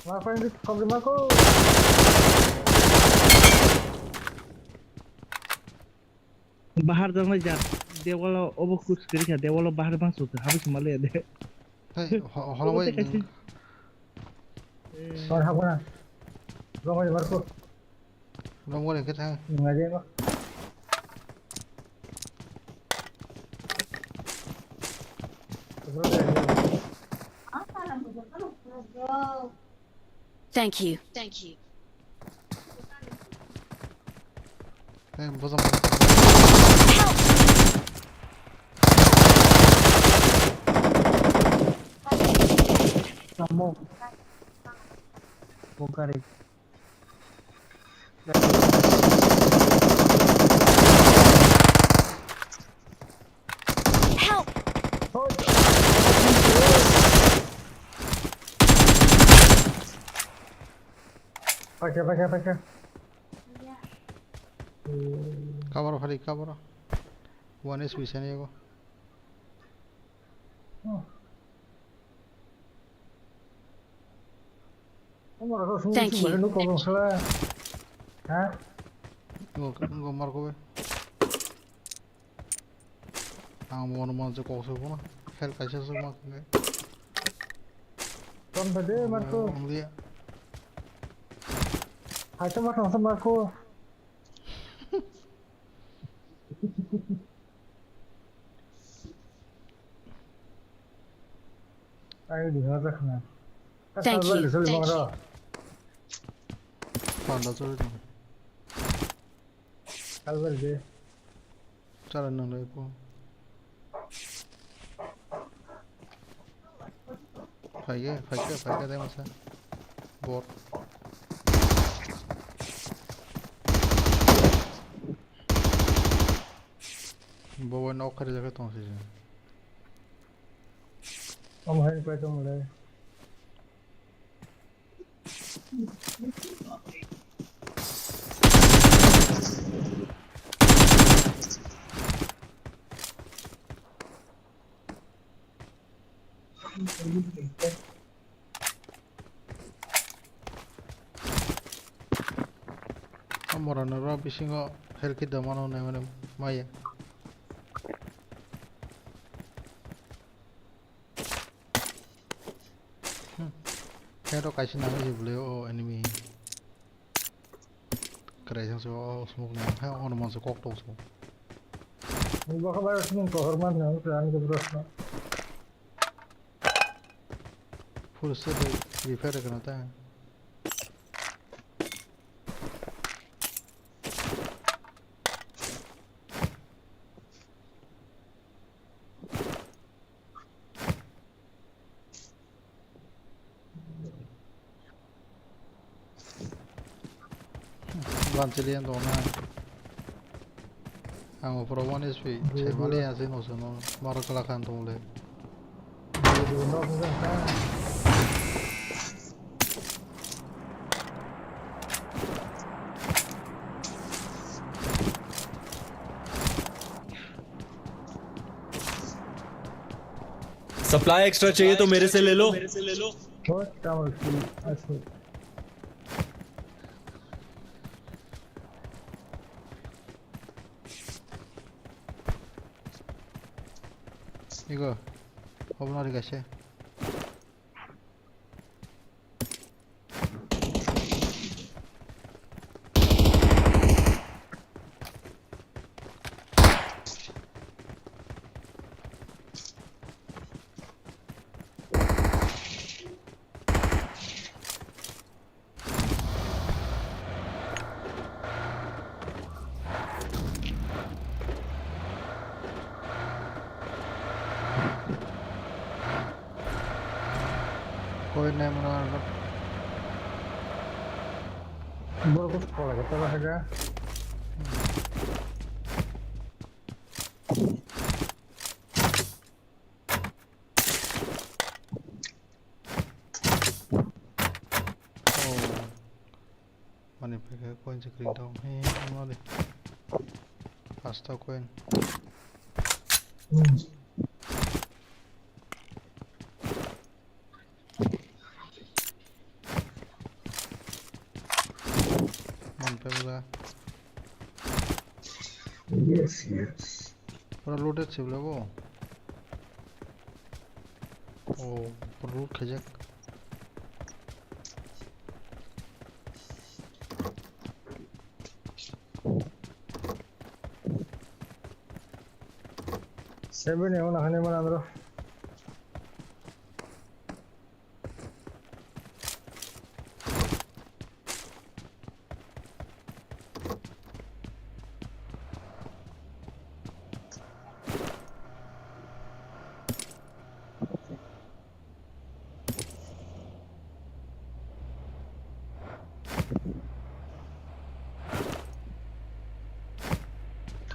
Marco, ini kau beri Marco. Bahar jangnai jat, dewalo obo kus kiri kha, dewalo bahar bang suk, habis mali ya de. Hei, ho-, holong bai. Obo te kaisa. Sor habo na. Rong bai Marco. Rong bai ke thang. Ngai de ma. Thank you. Thank you. Hey, bozom. Help! Samo. Bokari. Help! Paikha, paikha, paikha. Cover, khali cover. One H P sani ego. Oh. Thank you. Ngo, ngo marko be. Ang mo mo je kok se bono. Hel kaisa se ma ke. Ton bade marko. Ang dia. Hai to ma thang se marko. Ai, di ha rakhna. Thank you. Panda chori tong. Kalbar de. Chala nang lai po. Phaikhe, phaikhe, phaikhe, tei masa. Bot. Bo bai nok khari jaga tong si. Om hai pai tong le. Morano ro bisingo health kit da mano nai mano maya. Hmm. Khe to kaisa nang isi bwlai o enemy. Kwrai sang se o smoke ni. Hai ono mansa kok tok so. Ni bokha bai smoke kohor man na, ani ke bro. Full set repair kana ta. Ban chili yang dong na. Ang opor one H P, chemali ya se no se no, maro kala khan tong le. Supply extra चाहिए तो मेरे से ले लो। What? Tamam, şimdi açın. Igo, obo no rikase. Koi nai mano ano. Boro kos kola khe tala khe. Oh. Mani phaikha coin se kwrwi tong. He, mani. Pasta coin. Hmm. Man phaikha. Yes, yes. Pura looted se bwlai bo. Oh, pura loot khaijak. Seven e ona hani mana bro.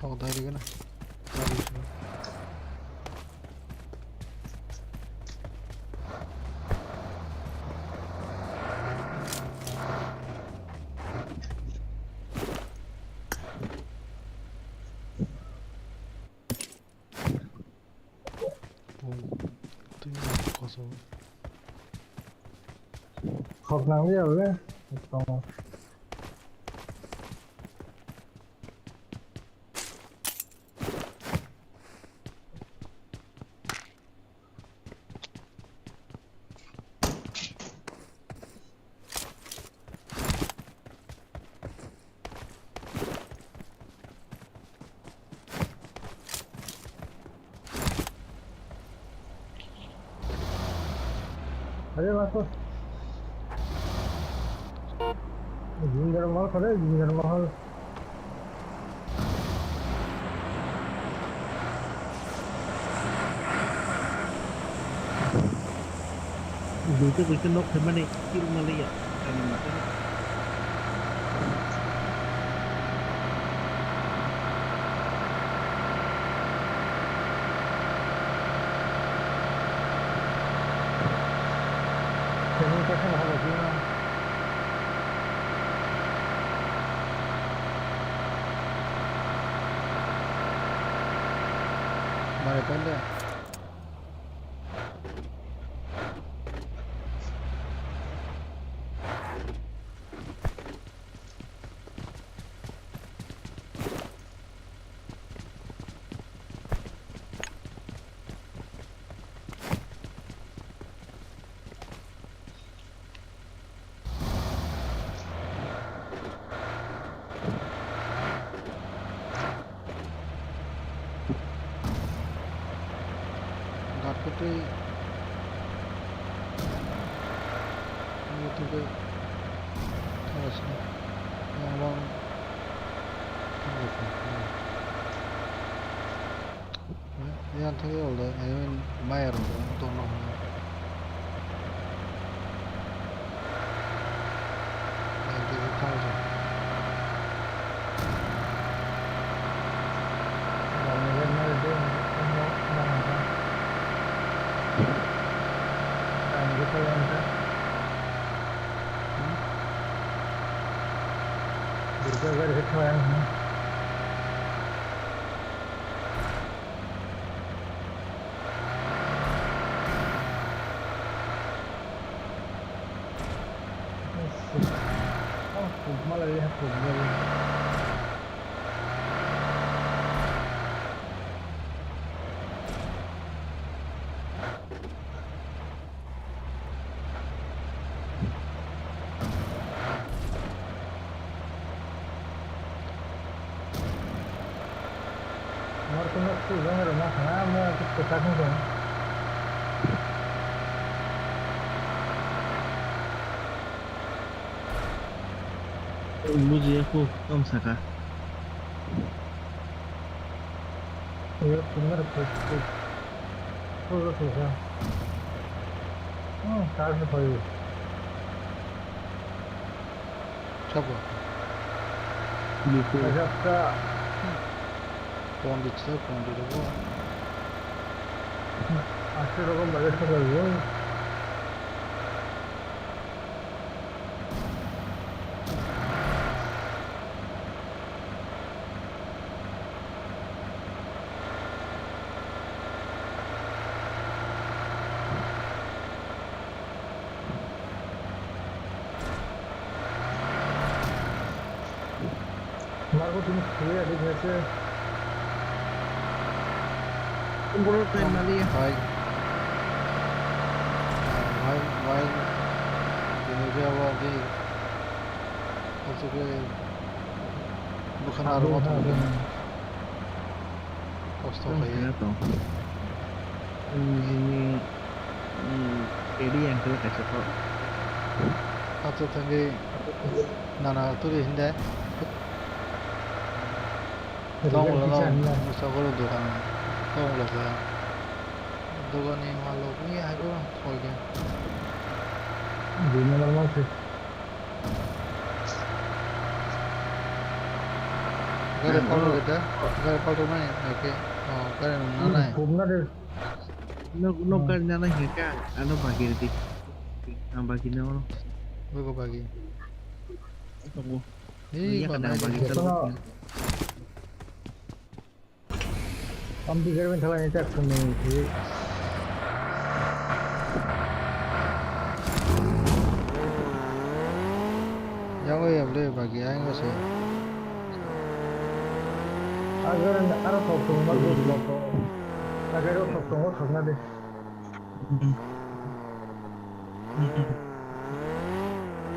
Thok dai rigana. Khok nang ya le. Are bako. Jinger mahal khare, jinger mahal. Duita duita nok phaimani kill maliya. Mare tande. Kwtwi. Kwtwi thangasini. Yang bang. Yang thangwi alda, I mean, maya rok tongna hwnwi. Ninety-two thousand. Marko no school jong rwma thangna, amo kwchak wng tong. Bujiya kho, tong saka. Yo, kumar kho, kho. Kho, kho, kho. Hmm, kar se kho. Sabo. Biko. Ajak ka. Pondit se, pondit bo. Ashe rogo baje se kho. Margo tini sui adi khaise. Boro time maliya. Hai. Hai, hai. Tini khe abo di. Aswk khe bwkhano aro ma thangkhe. Kosto khlaiwi. Nini, mm, ready ang khe kaisa kok. Acha thangwi nana turi hinde. Tongla no musagoro dogan. Tongla ja. Dogani malok ni hai koro thoi khe. Dui number mal khe. Gari palto kita, gari palto nai, oke. Oh, gari nung nai. Pumna de. Nok, nok gari nana hingka, ano bagi redi. Ang bagi na ono. Bego bagi. Tongo. Hei, ya kadang bagi. Amtwi gari thalai ni tak sung ni si. Yago yable bagi ayang se. Agar aro thok thok ma thok thok. Agar aro thok thok ma thok na de.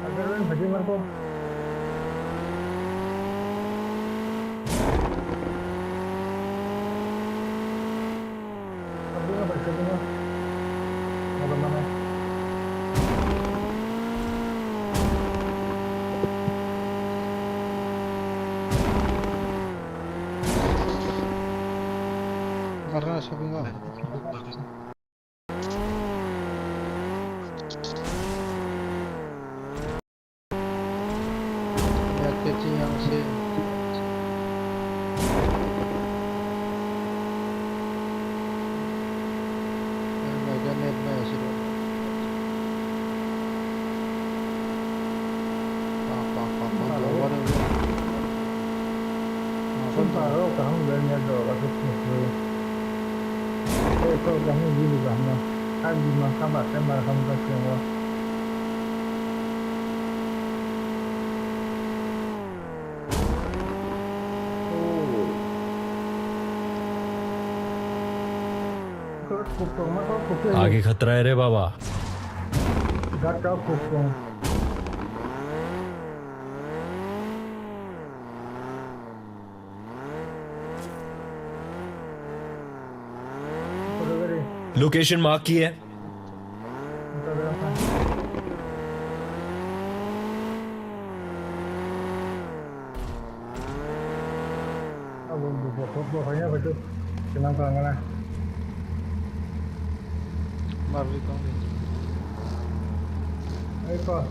Agar aro bagi ma ko. Sabdino bai, sabdino. Motor mana? Markana shopping mall. Yak khe chini ang se. Ang bai khe net bai aswk. Pa, pa, pa, pa, dobar wngkha. Chwng paro kaham bai net rok aswk chwng se. Tei kok kaham gili bahai no. Kha bima kha ba tei mar kha bwkha chwng o. आगे खतरा है रे बाबा। Location mark की है। Abo buphang kok buphang ya, betul. Kenapa nggak? Marui kong di. Ayo, kok.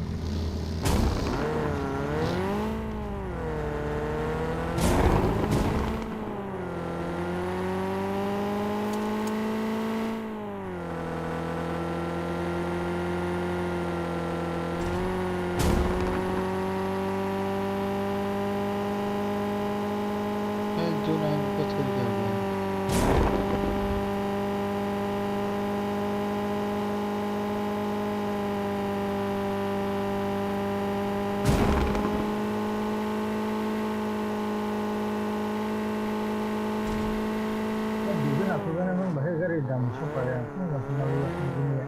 Dui jon aswk gana nang bahai gari dam sok kaya, nang aswk nang ya, nang ya.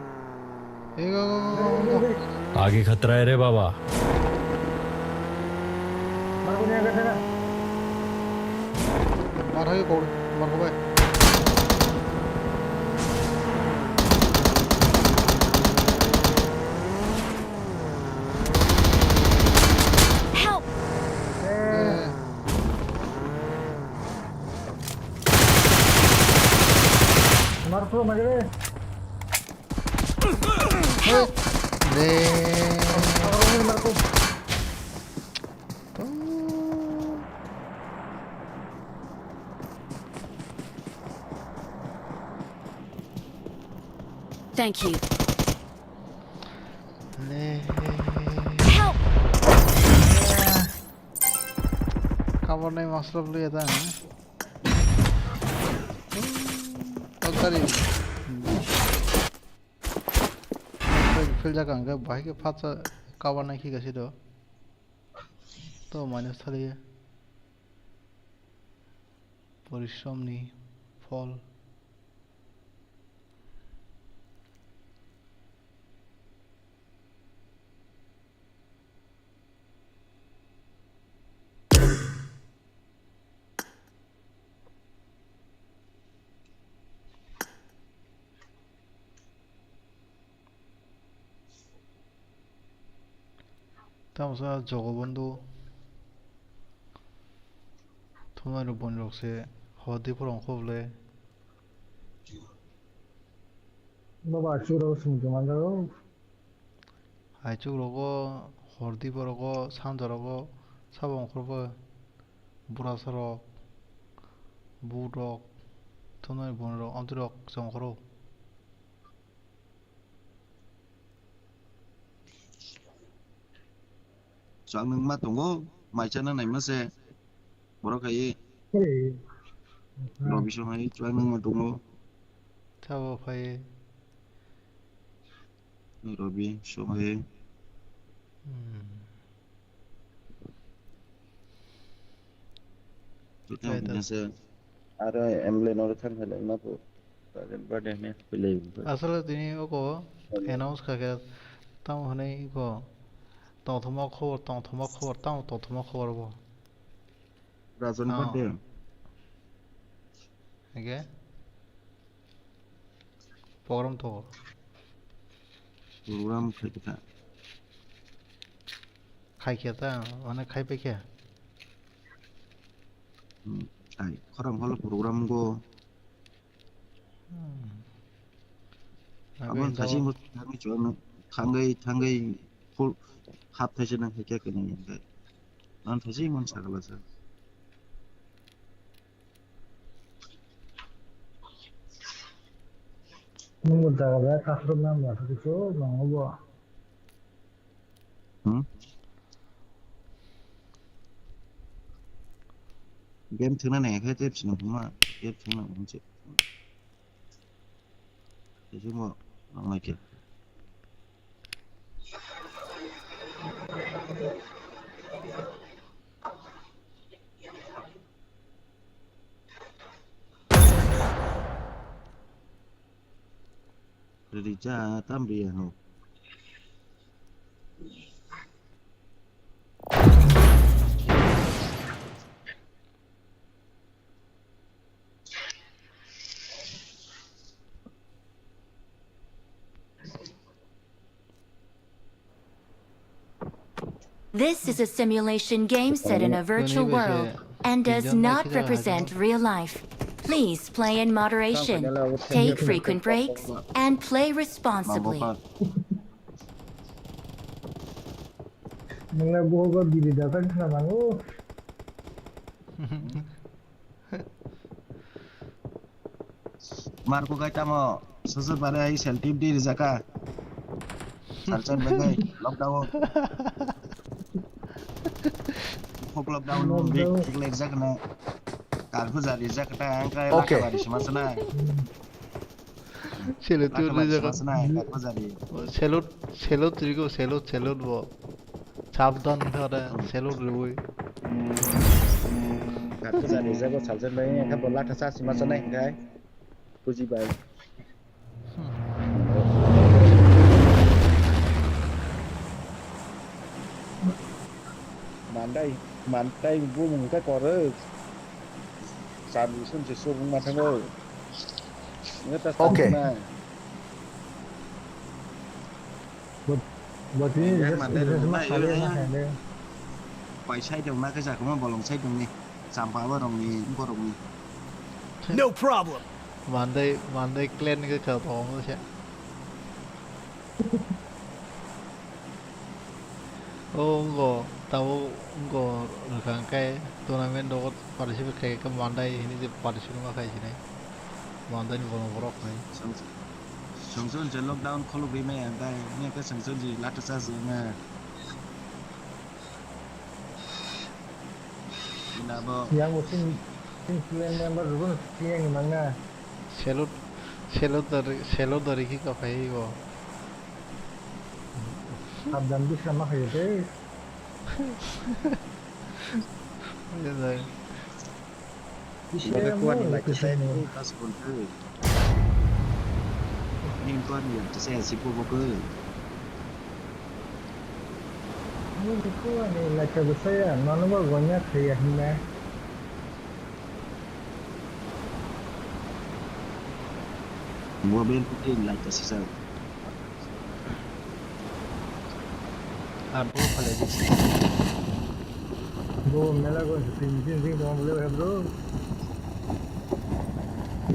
Hey, go, go, go, go, go, go. आगे खतरा है रे बाबा। Marco niya gata na. Mar hai ko, Marco bhai. Help! Eh. Marco, magre. Help! Re. Marco. Thank you. Le. Help! Cover nai masla blu ya ta. Oh, sorry. Fail jaka hwnkhe bahai khe phatsa cover nai khe kaisa do. To minus thaliya. Porishrom ni phol. Tamo sa Jogobondhu thumnairok bonirok se hor diphuru ongkha bwle. Baba, chwrairok swngchuk manjago. Haichuk rogo, hor diphuru rogo, sanja rogo, sabo ongkhorbo, burasa rok, bukrok, thumnai bungrok, amtwirok chongkhoro. Chwng nwng ma tongo, mai chana naima se. Borok hai. Hey. Robi song hai chwng nwng ma tongo. Thabo phai. Robi song hai. Hmm. Tamo kisa aro emble noro thang khalai ma pho. Barden barden ne pilai. Asole tini oko announce kha khe tamo hwnwi iko tongthoma khobor, tongthoma khobor, tamo tongthoma khobor bo. Rajan birthday. Hige? Program to. Program khai kha. Khai kha ta, mane khai pai kha. Hmm, khai. Khorang holo program go. Hmm. Aboni thaising bo thangwi chuwakno thangwi thangwi full half thaisa nang khe khe nang khe. Ang thaising man sakala sa. Nungbo jaga bai kasro nang ma sadi so nang bo. Hmm? Game thwngna nai khe tei phino phuma game thwngna hwnse. Tei phimo nang lai khe. Rija tam ria ho. This is a simulation game set in a virtual world and does not represent real life. Please play in moderation, take frequent breaks, and play responsibly. Nang na buho ko biri da kan na mangu. Marko kai tamo, sosok bare ai selfie di rijaka. Salsan bagai, lockdown. Hok lockdown, big, big rijak na. Karku jari rijak ta, ang kai laka bari sima sana. Selo tu rijak. Selo, selo trigo, selo, selo bo. Sabdan khe ore salute rwui. Khatungsa rijak o salsan bai, engkha bo latha cha sima chanai hwnkhe buji bai. Mandai, mandai bumung khe koroi. Sal bisun se sur wngma thango. Nge ta okay. Bo tini yang just mandai just rok ma na khali yun na yang. Khali. Pai sai dong na khe jakuma bolong sai dong ni. Champa ba rong ni, borong ni. No problem. Mandai, mandai clan khe kha tong se. O wngkha, tabuk wngkha rwkha hwnkhe tournament rogo participate khai khe mandai hwnwi je participate ma khai sinai. Mandai ni borok borok khai. Song-, songson je lockdown khulugwi maya hwnkhe, hwnwi hwnkhe songson je latha charge rwna. Ina bo. Yang bo sing, sing clan member rwgo sing yang mangna. Salute, salute dari, salute dari ki kapai bo. Sabdan bisa ma khayo tei. Iya, dai. Bisa ya, kuat ni baca saya ni. Kasih pun tu. Ni kuat ni baca saya si pun buku. Ni kuat ni baca saya, mana buat banyak saya hina. Mobile putih like kasih saya. Ar bo phalai di. Bo mela go sing sing sing tong bole bro.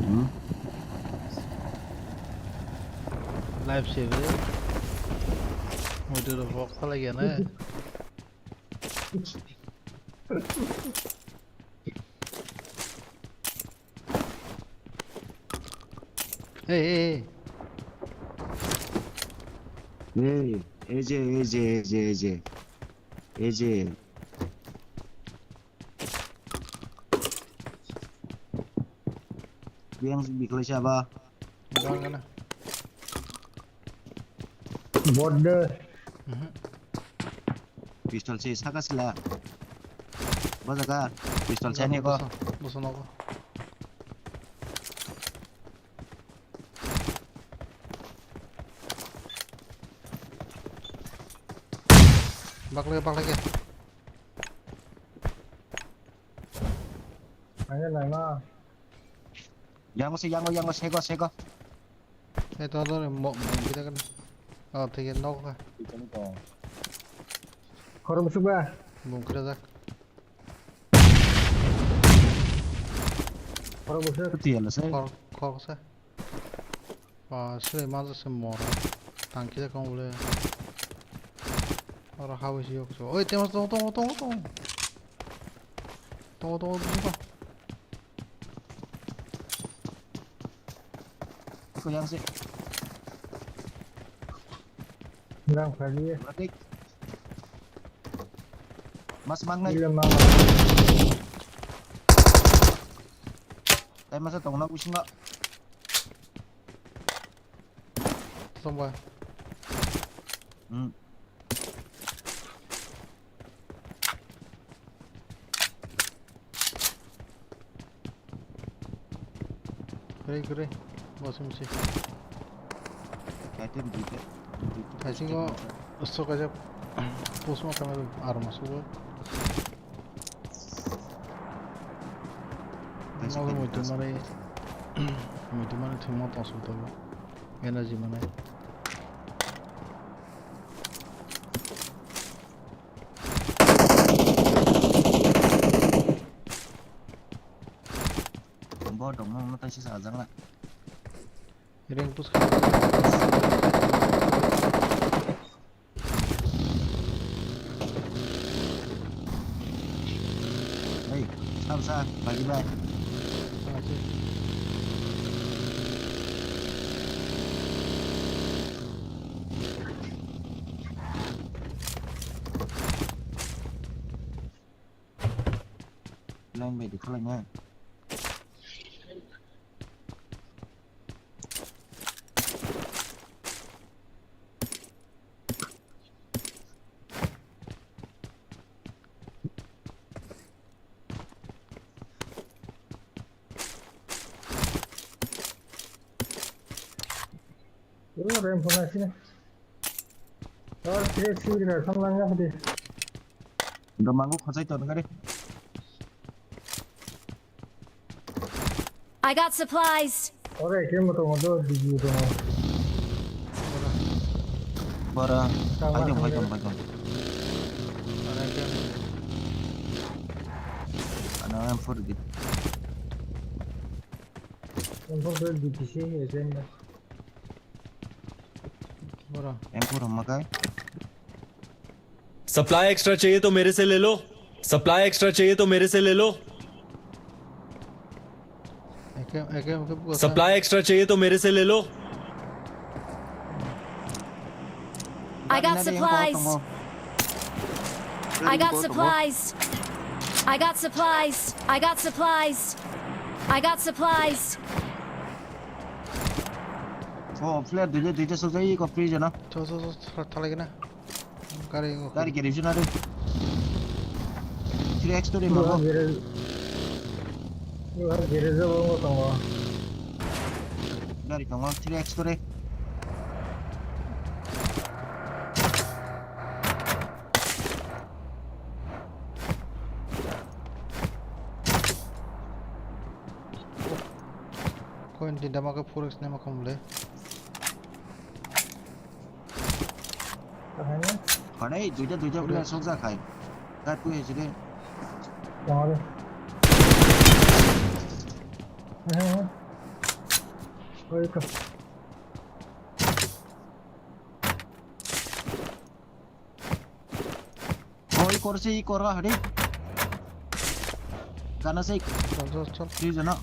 Hmm. Live save. Muitu ro vlog phalai ya na. Hey, hey, hey. Hey, A J, A J, A J, A J. A J. Yang biklai siapa? Jangan kena. Border. Mhm. Pistol si saka sila. Bo jaga pistol sani ko. Bosan, bosan ako. Baklai, baklai ke. Ayo nang na. Yang si, yang, yang, sego, sego. Eh, to, to, mo, mo, kita kan. Oh, tiga nok ka. Khoro musuk ba. Bung kira jak. Khoro musuk. Tiga lah saya. Khor, khor sa. Ba, sile manjak se mora. Tangkhe kong bole. Oro hawi si yok so. Oi, temo, tong, tong, tong, tong. Tong, tong, tong, tong. Ko yang se. Nang khali. Matik. Mas mang nai. Ile mang. Tai masa tong na using nggak? Tong ba. Hmm. Kre, kre. Bosom si. Kaitor dite. Thaisingo sok aja. Pusma kamar arma sugo. Nogo muitu mani, muitu mani thwngma tong suk tongo. Energy mani. Kisa sajak na. Ring push kha. Hey, sab sa, bagi bai. Line bai dikhalai na. Ura rem phone asina. Or three six na samlang ya hadi. Ndo mangu khosai to ngari. I got supplies. Ore ke mo to mo do digi to mo. Bara. Tama Pai dong, pai tama. Dong, pai dong. Ana yang for di. Yang for di di sini ya sini. Bara. Yang for makai. Supply extra चाहिए तो मेरे से ले लो। Supply extra चाहिए तो मेरे से ले लो। Ekem ekem ke buka. Supply extra चाहिए तो मेरे से ले लो। I got supplies. I got supplies. I got supplies. I got supplies. I got supplies. Oh, flare duje duje so jai ko free jana. Cho cho cho thalai gana. Gari ngo. Gari gari jana re. Three X to re ma. Garage garage bo tongo. Gari tongo three X to re. Koin din dama ke four X ne ma kom le. Kahani? Hwnwi duita duita player sokjak hai. Gat tu hejire. Tongare. He he. Oi ka. Oh, i kor se i kor hari. Kana se Chal chal chal. Three jana.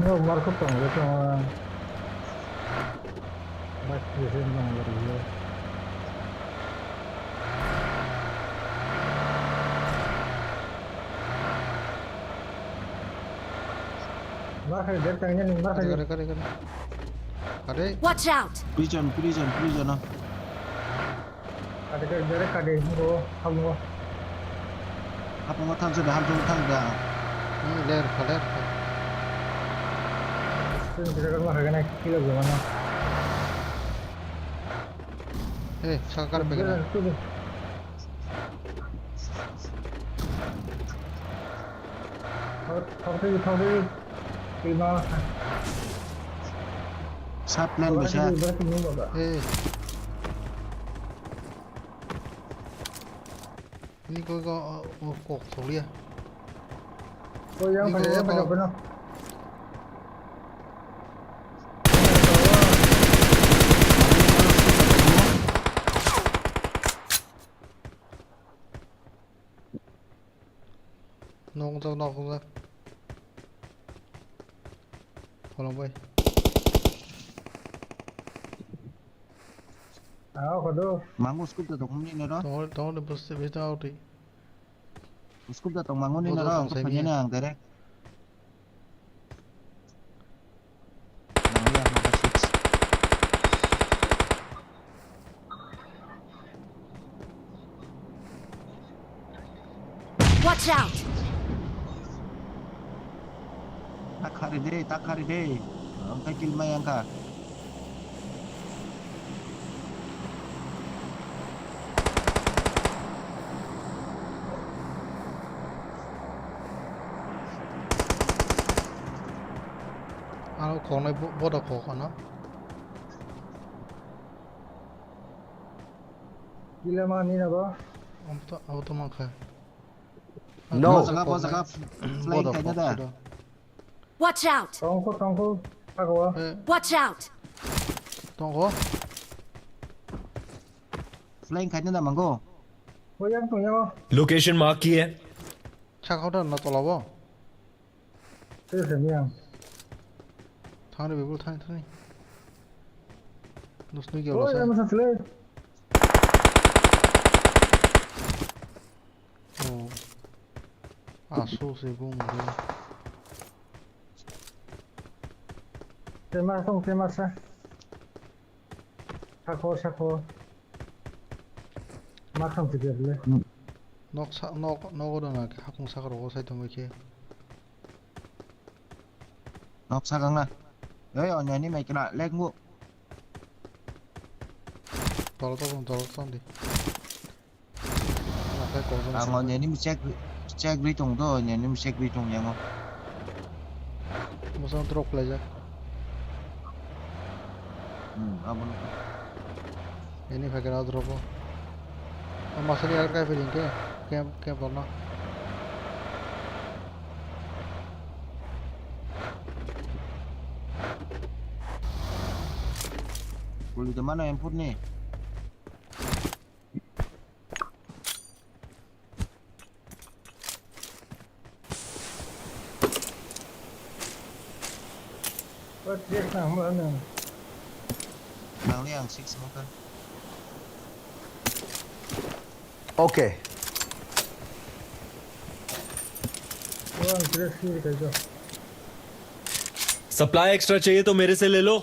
No, market tong le tong. Bak kese tong le. Market der tang ni market. Kare kare kare. Kare. Watch out! Prison, prison, prison. Kade kade dere kade hingo hamungo. Hapungo thamse da, hapungo tham da. Hmm, ler kha ler kha. Tun kisa kar ma khagana kilo gumana. Eh, saka kar pegana. Tudu. Thok thok thok thok. Kima. Sap plan bisa. Eh. Ini kau kau kau kau lihat. Oh, yang Ini pakai gua yang pakai apa? Benar. Nongjak nongjak. Kolong bai. Mangu scope da tong mani nero. Tong tong de bus se beta auti. Scope da tong mangu ni nero. Ang phanya na ang direct. Watch out! Takhari de, takhari de. Ang kay kill may ang ka. Ano khongnai boda khokano. Kila mani na ba? Auto, auto mankha. No. Bo jaga, bo jaga, flying kaina da. Watch out! Tongkho, tongkho, sakao. Eh. Watch out! Tongkho. Flying kaina da mango. Bo yang tong yang. Location mark ki hai? Sakao da na tolabo. Sir, sir, yang. Thangni bebul thangni thangni. Nusni ke. Oh, yang masa sila. Oh. Asu si bung de. Tema song tema sa. Sakho, sakho. Ma kham se dia le. Nok sa, nok, nok do na, hakung sakro go sai tongwi khe. Nok sakang na. Oi, onyani mai kena, lek mu. Tol to, tol to di. Ang onyani mi check, check ri tong do, onyani mi check ri tong yango. Mosong drop khlaijak. Hmm, abono. Ini pakai drop o. Masani agar kai feeling ke, camp, camp warna. Kuli de mana empur ni? Nangli ang six mo kan. Okay. Supply extra चाहिए तो मेरे से ले लो।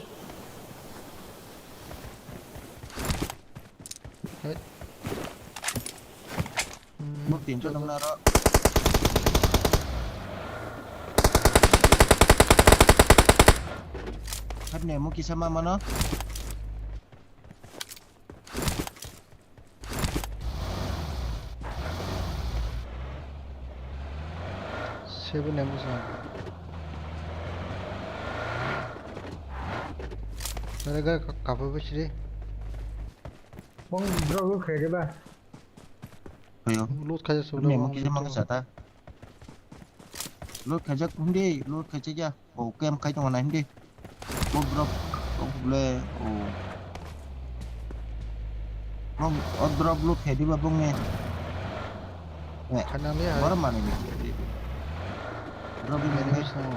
Mo tin cho nang naro. Hat ne mo kisa ma mano. Seven M sa. Nare ga kapa bachiri. Bong drop khaide ba. Ayo. Loot khaijak solo. Ne mo kisa ma kisa ta. Loot khaijak hindi, loot khaijak ya. O camp khai tongo na hindi. O drop, o ble, o. Bong, o drop loot khai diba bong ne. Eh, khanang le hai. Boro mani ni. Drop ni enemy bong ne. Song.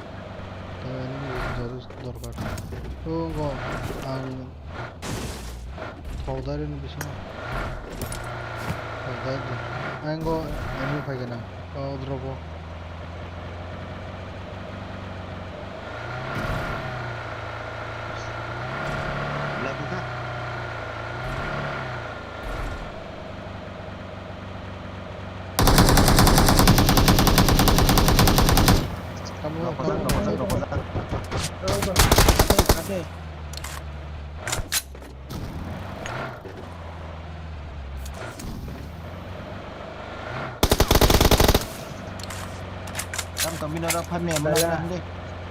Tei enemy jarus dorkar. O go ang Thokdari ni bisingo. Thokdari. Ang go enemy phai gana. O drop o. Lagi kah? Kamu, kamu, kamu. Ate, ate. Tam tong bini oro phan ni, mona. Daya. Phan de.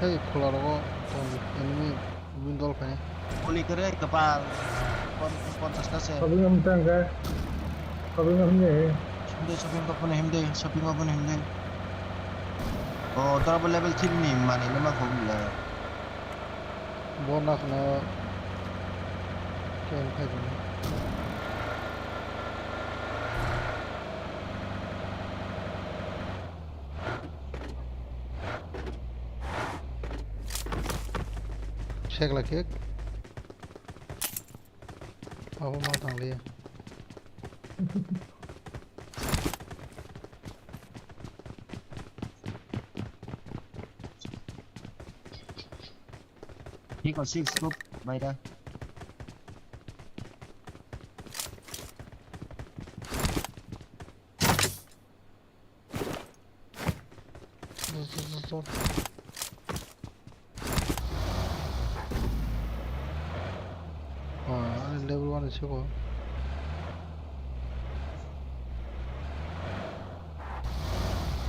Hei, khula rogo, enemy, win dol phai. Kuli kere, kepal. Pon-, ponchas ta se. Shopping am tang ka. Shopping am ne. Himde, shopping ko phone himde, shopping ko phone himde. O, tora bo level three ni mani le ma ko le. Bo nakna ken phai dini. Sekla kek. Abo ma tangliya. Hiko six scope baira. Ah, ani level one sego.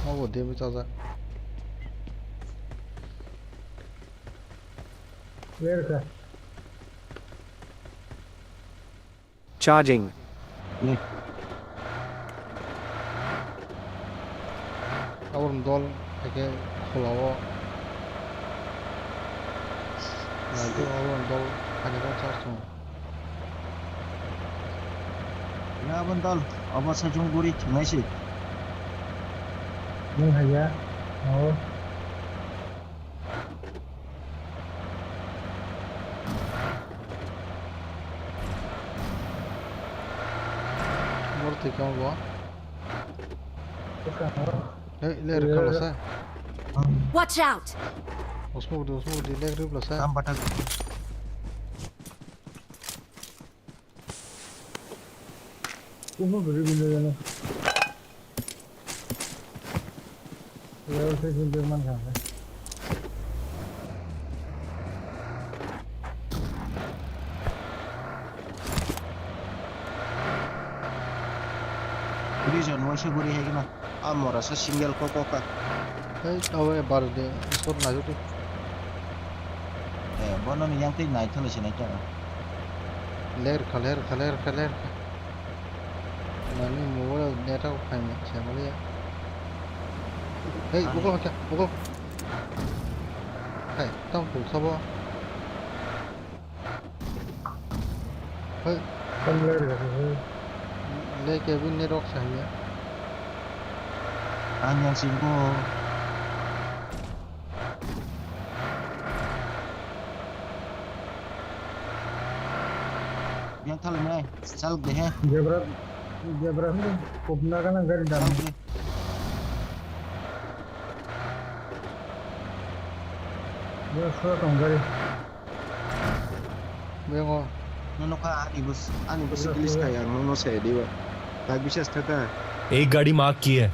Obo damage chajak. Where ka? Charging. Hmm. Aboni dol haikhe khulao. Naikhe aboni dol haikhe char chwng. Ya aboni dol, obo saichung guri thwngnai se. Nwng haiya, o. Murti kamo bo? Hey, le rikha lasa. Watch out! Usmuk di, usmuk di, leg rip lasa. Tam batak. Ubo beri beri jana. Ya, usi sini man kha. Prison waisa guri hai gana. A mora sa single kok kok ka. Hey, awe bar de, sor na jodi. Eh, bono ni yang tei nai thole se nai kya. Ler kha, ler kha, ler kha, ler kha. Nani mobile data ko khai me se mali ya. Hey, ani. Bukol kya, bukol. Hey, tam pul sabo. Hey. Tam ler kha, hey. Le ke bin ne rok sa ya. Ang yang singko. Yang thalang nai, salok de he. Jebra, jebra ni, kupna kana gari dam. Salok de. Dia sura tong gari. Bengo. Nono kha ani bus, ani bus bilis kaya, nono se diwa. Tak bisa stata. एक गाड़ी मार्क की है।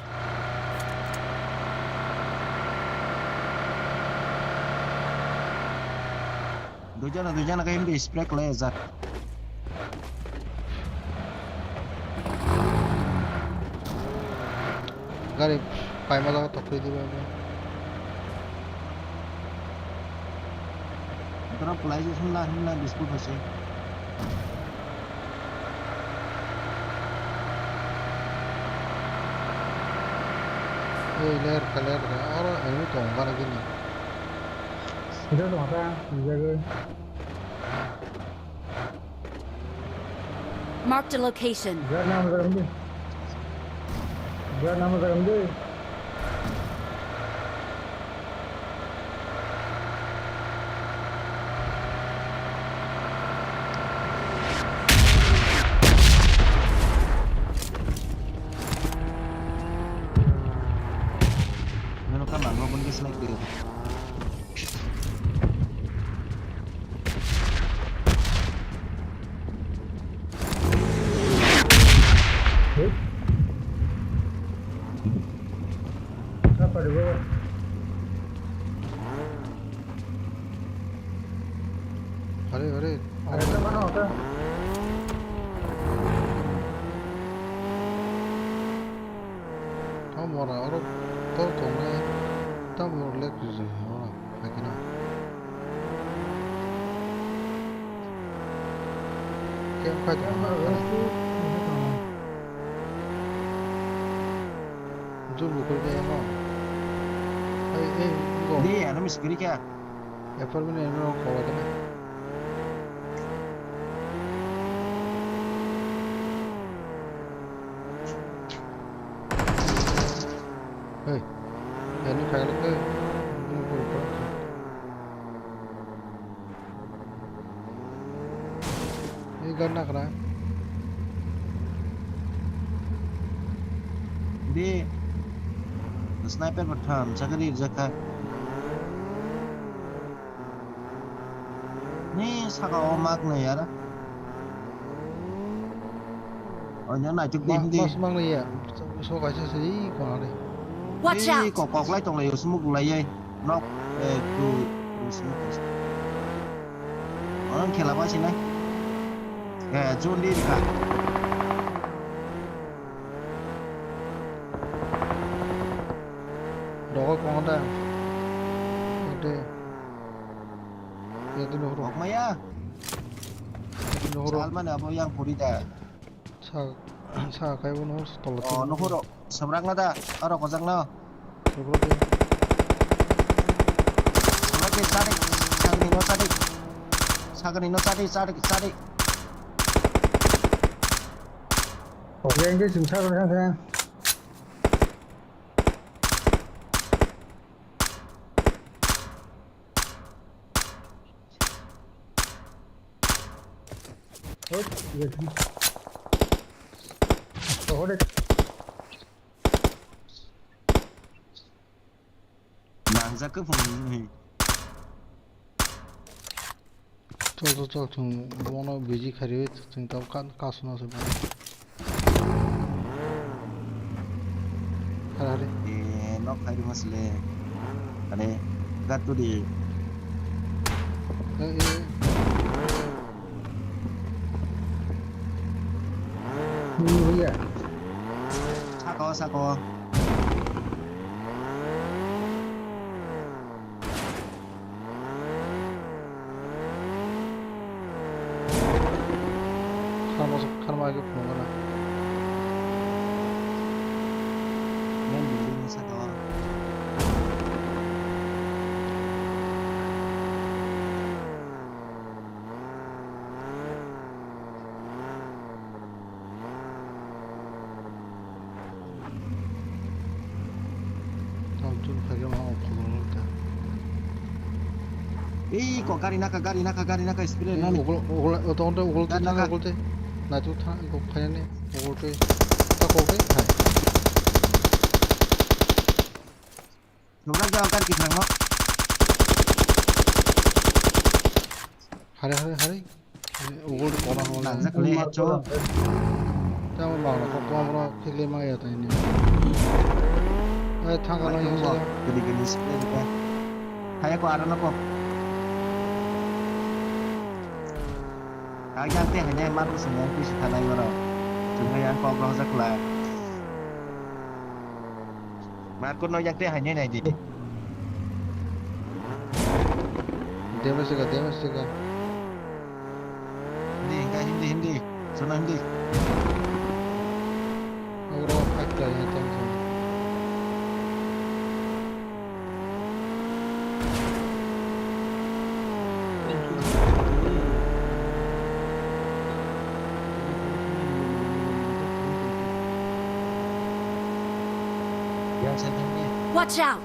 Duijana, duijana khe himdi spray khlai jak. Gari paima jaga tokri diba. Drop khlai je himla, himla biscuit hoise. Ei ler kha, ler kha. Oro enemy tong gana gini. Sida tong ta, sida ge. Marked a location. Jar nam jar nam de. Jar nam jar nam de. Nono ka mango bun ke select video. Hare, hare. Hare, hare, hare. Tamo mora oro tor tongnai, tamo mora lek rijak oro, hai kheno. Kem khai tong. Jumbo kuri kaya no. Ai, ai, go. Di, ano miss kuri kya? Apartment ni ano kola kena. Hey, ini kagak ke? Ini gua lupa. Ini ganda kena. Di sniper batham sakari jaka. Ni saka o mak na yara. Onya naituk di hindi. Mas mang ya. So kaisa se i kona de. Watch out. Kok kok lai tong lai smoke lai ai. Nok eh tu smoke. Orang khela ba sinai. Eh jun di ka. Dogo kong da. Ode. Yadi nuhuru. Kok maya. Yadi nuhuru. Salman abo yang puri da. Sa, sa kai bo nuhur tolo. Oh, nuhuru. Sabrak na da. Aro kojak na. Ukulok ya. Ukulok ya, sadi. Sagani no sadi. Sagani no sadi, sadi, sadi. Oke, engke sing sagani kha. Hop, yes. Oho de. Nangjak khe phone ni. Chol, chol, chol, chwng bono busy kharwi, chwng tabuk ka-, kasuna se bono. Hare, hare. Eh, nok khai rima sile. Ane, gat tu di. Eh, eh. Ini ya. Sako, sako. Kharma, kharma age phunukgana. Main building ni saka o. Tamo chun phaikhe ma o khobor wngkha. Ei ko gari naka, gari naka, gari naka, speed nani. Ugol, ugol, o tongo ugol te naka, ugol te. Naituk thang ko phainani ugol te. Ta ko ke thai. Nubra jao kar kiphang no. Hare, hare, hare. Ugol kona hole. Nangjak le cho. Tamo bangla ko komro philima ya tani. Eh, thang kala yang sila. Gini gini spray ka. Kaya ko arano ko. Kaya te hanya mar ko semua pisi tanai oro. Cuma yang kok rong jakla. Marco no yak te hai ne nai di. Damage ka, damage ka. Hindi, hindi, hindi, hindi. Sana hindi. Oro fight ka ya tang sana. Watch out!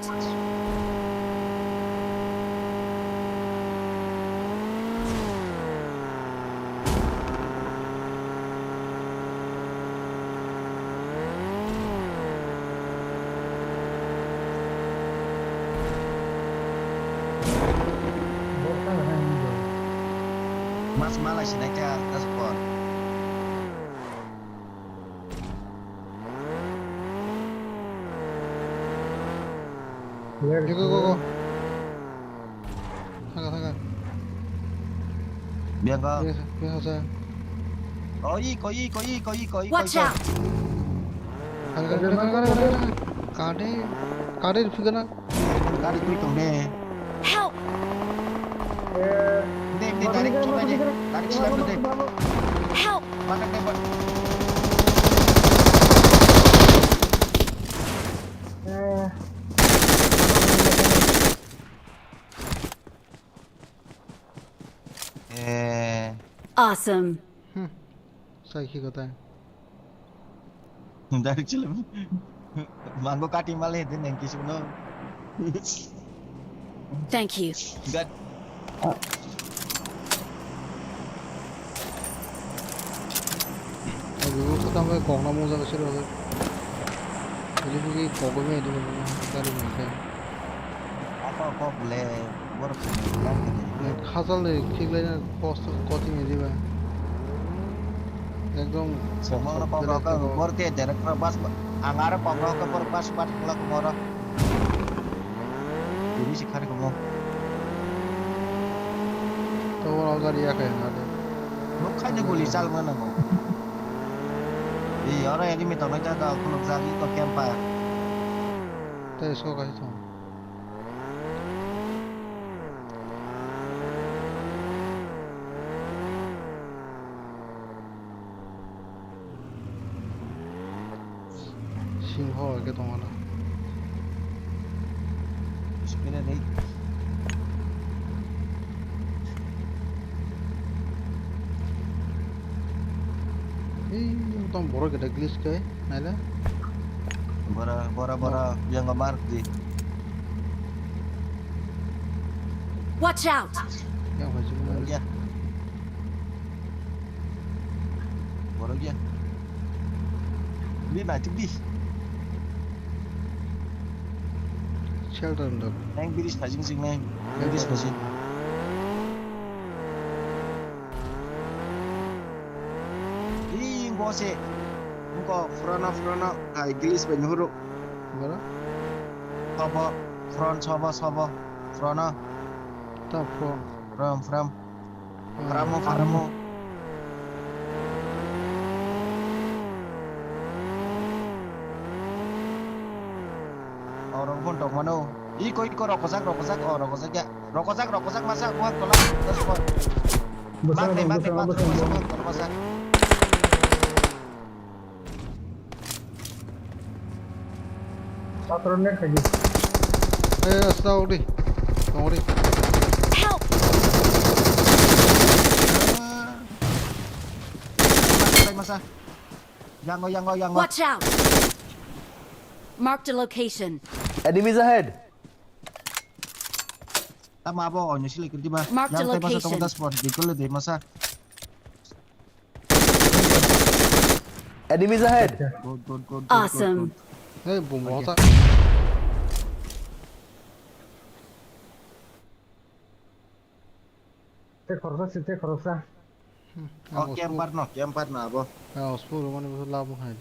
Mas malai sinai kha, das por. Go, go, go, go. Thaka, thaka. Biang ka. Biang, biang sa. Koi, koi, koi, koi, koi, koi. Watch out. Thaka, thaka, thaka, thaka, thaka. Kade, kade ruphi kana? Gari twi tong de. Help! De, de, direct chula de. Direct chula de. Help! Patak de, pat. Eh. Awesome. Hmm. Sai khi kota. Direct chile. Mango kati male din nang kisu no. Thank you. Gat. Ayo, kota mai kok na mo jaga siro. Jadi bagi kok me itu gari mangkai. Apa kok le? Khajal ni khiklai na post koting ni diba. Ekdom. Semua orang kok rok bor te direct bas ang aro kok rok bor bas bat khulak moro. Ini si khari komo. To orang gari ya kayak ada. Nuk khai ne guli chal mana mo. Iya orang yang ini tong na jaga khulak jagi to camper. Tei so kai to. Singho ke tongala. Ei, tong borok gede glitch kai, naile. Bora, bora, bora, yang mark di. Watch out! Yang hoi sini. Ya. Borok ya. Di na tik di. Shelter dok. Nang bridge phajing sing nang. Bridge phajing. Ih, bose. Engko front o, front o. Kai glitch bai nuhuru. Bora? Sobo. Front sobo, sobo. Front o. Ta front. From, from. Faramo, faramo. Oro phone tong mano. I koi ko rokojak, rokojak, o rokojak ya. Rokojak, rokojak masa buat kola. Terus buat. Bwsano Mak dai, bwsano, mak dai, bwsano, mak dai, bwsano. Mak dai, mak dai. Patron net khaji. Eh, asta ori. Ori. Help! Masa, masa. Yango, yango, yango. Watch out! Marked a location. Enemies ahead! Tama abo, onyo sila kirti ba. Marked a location. Yang tai masa tong das por, dikol de masa. Enemies ahead. Good, good, good, good, good, good. Awesome. Hey, bumbo ta. Tei khoroksa si, tei khoroksa. Hmm, o camper no, camper no abo. Ang ospo romani boso labo hai.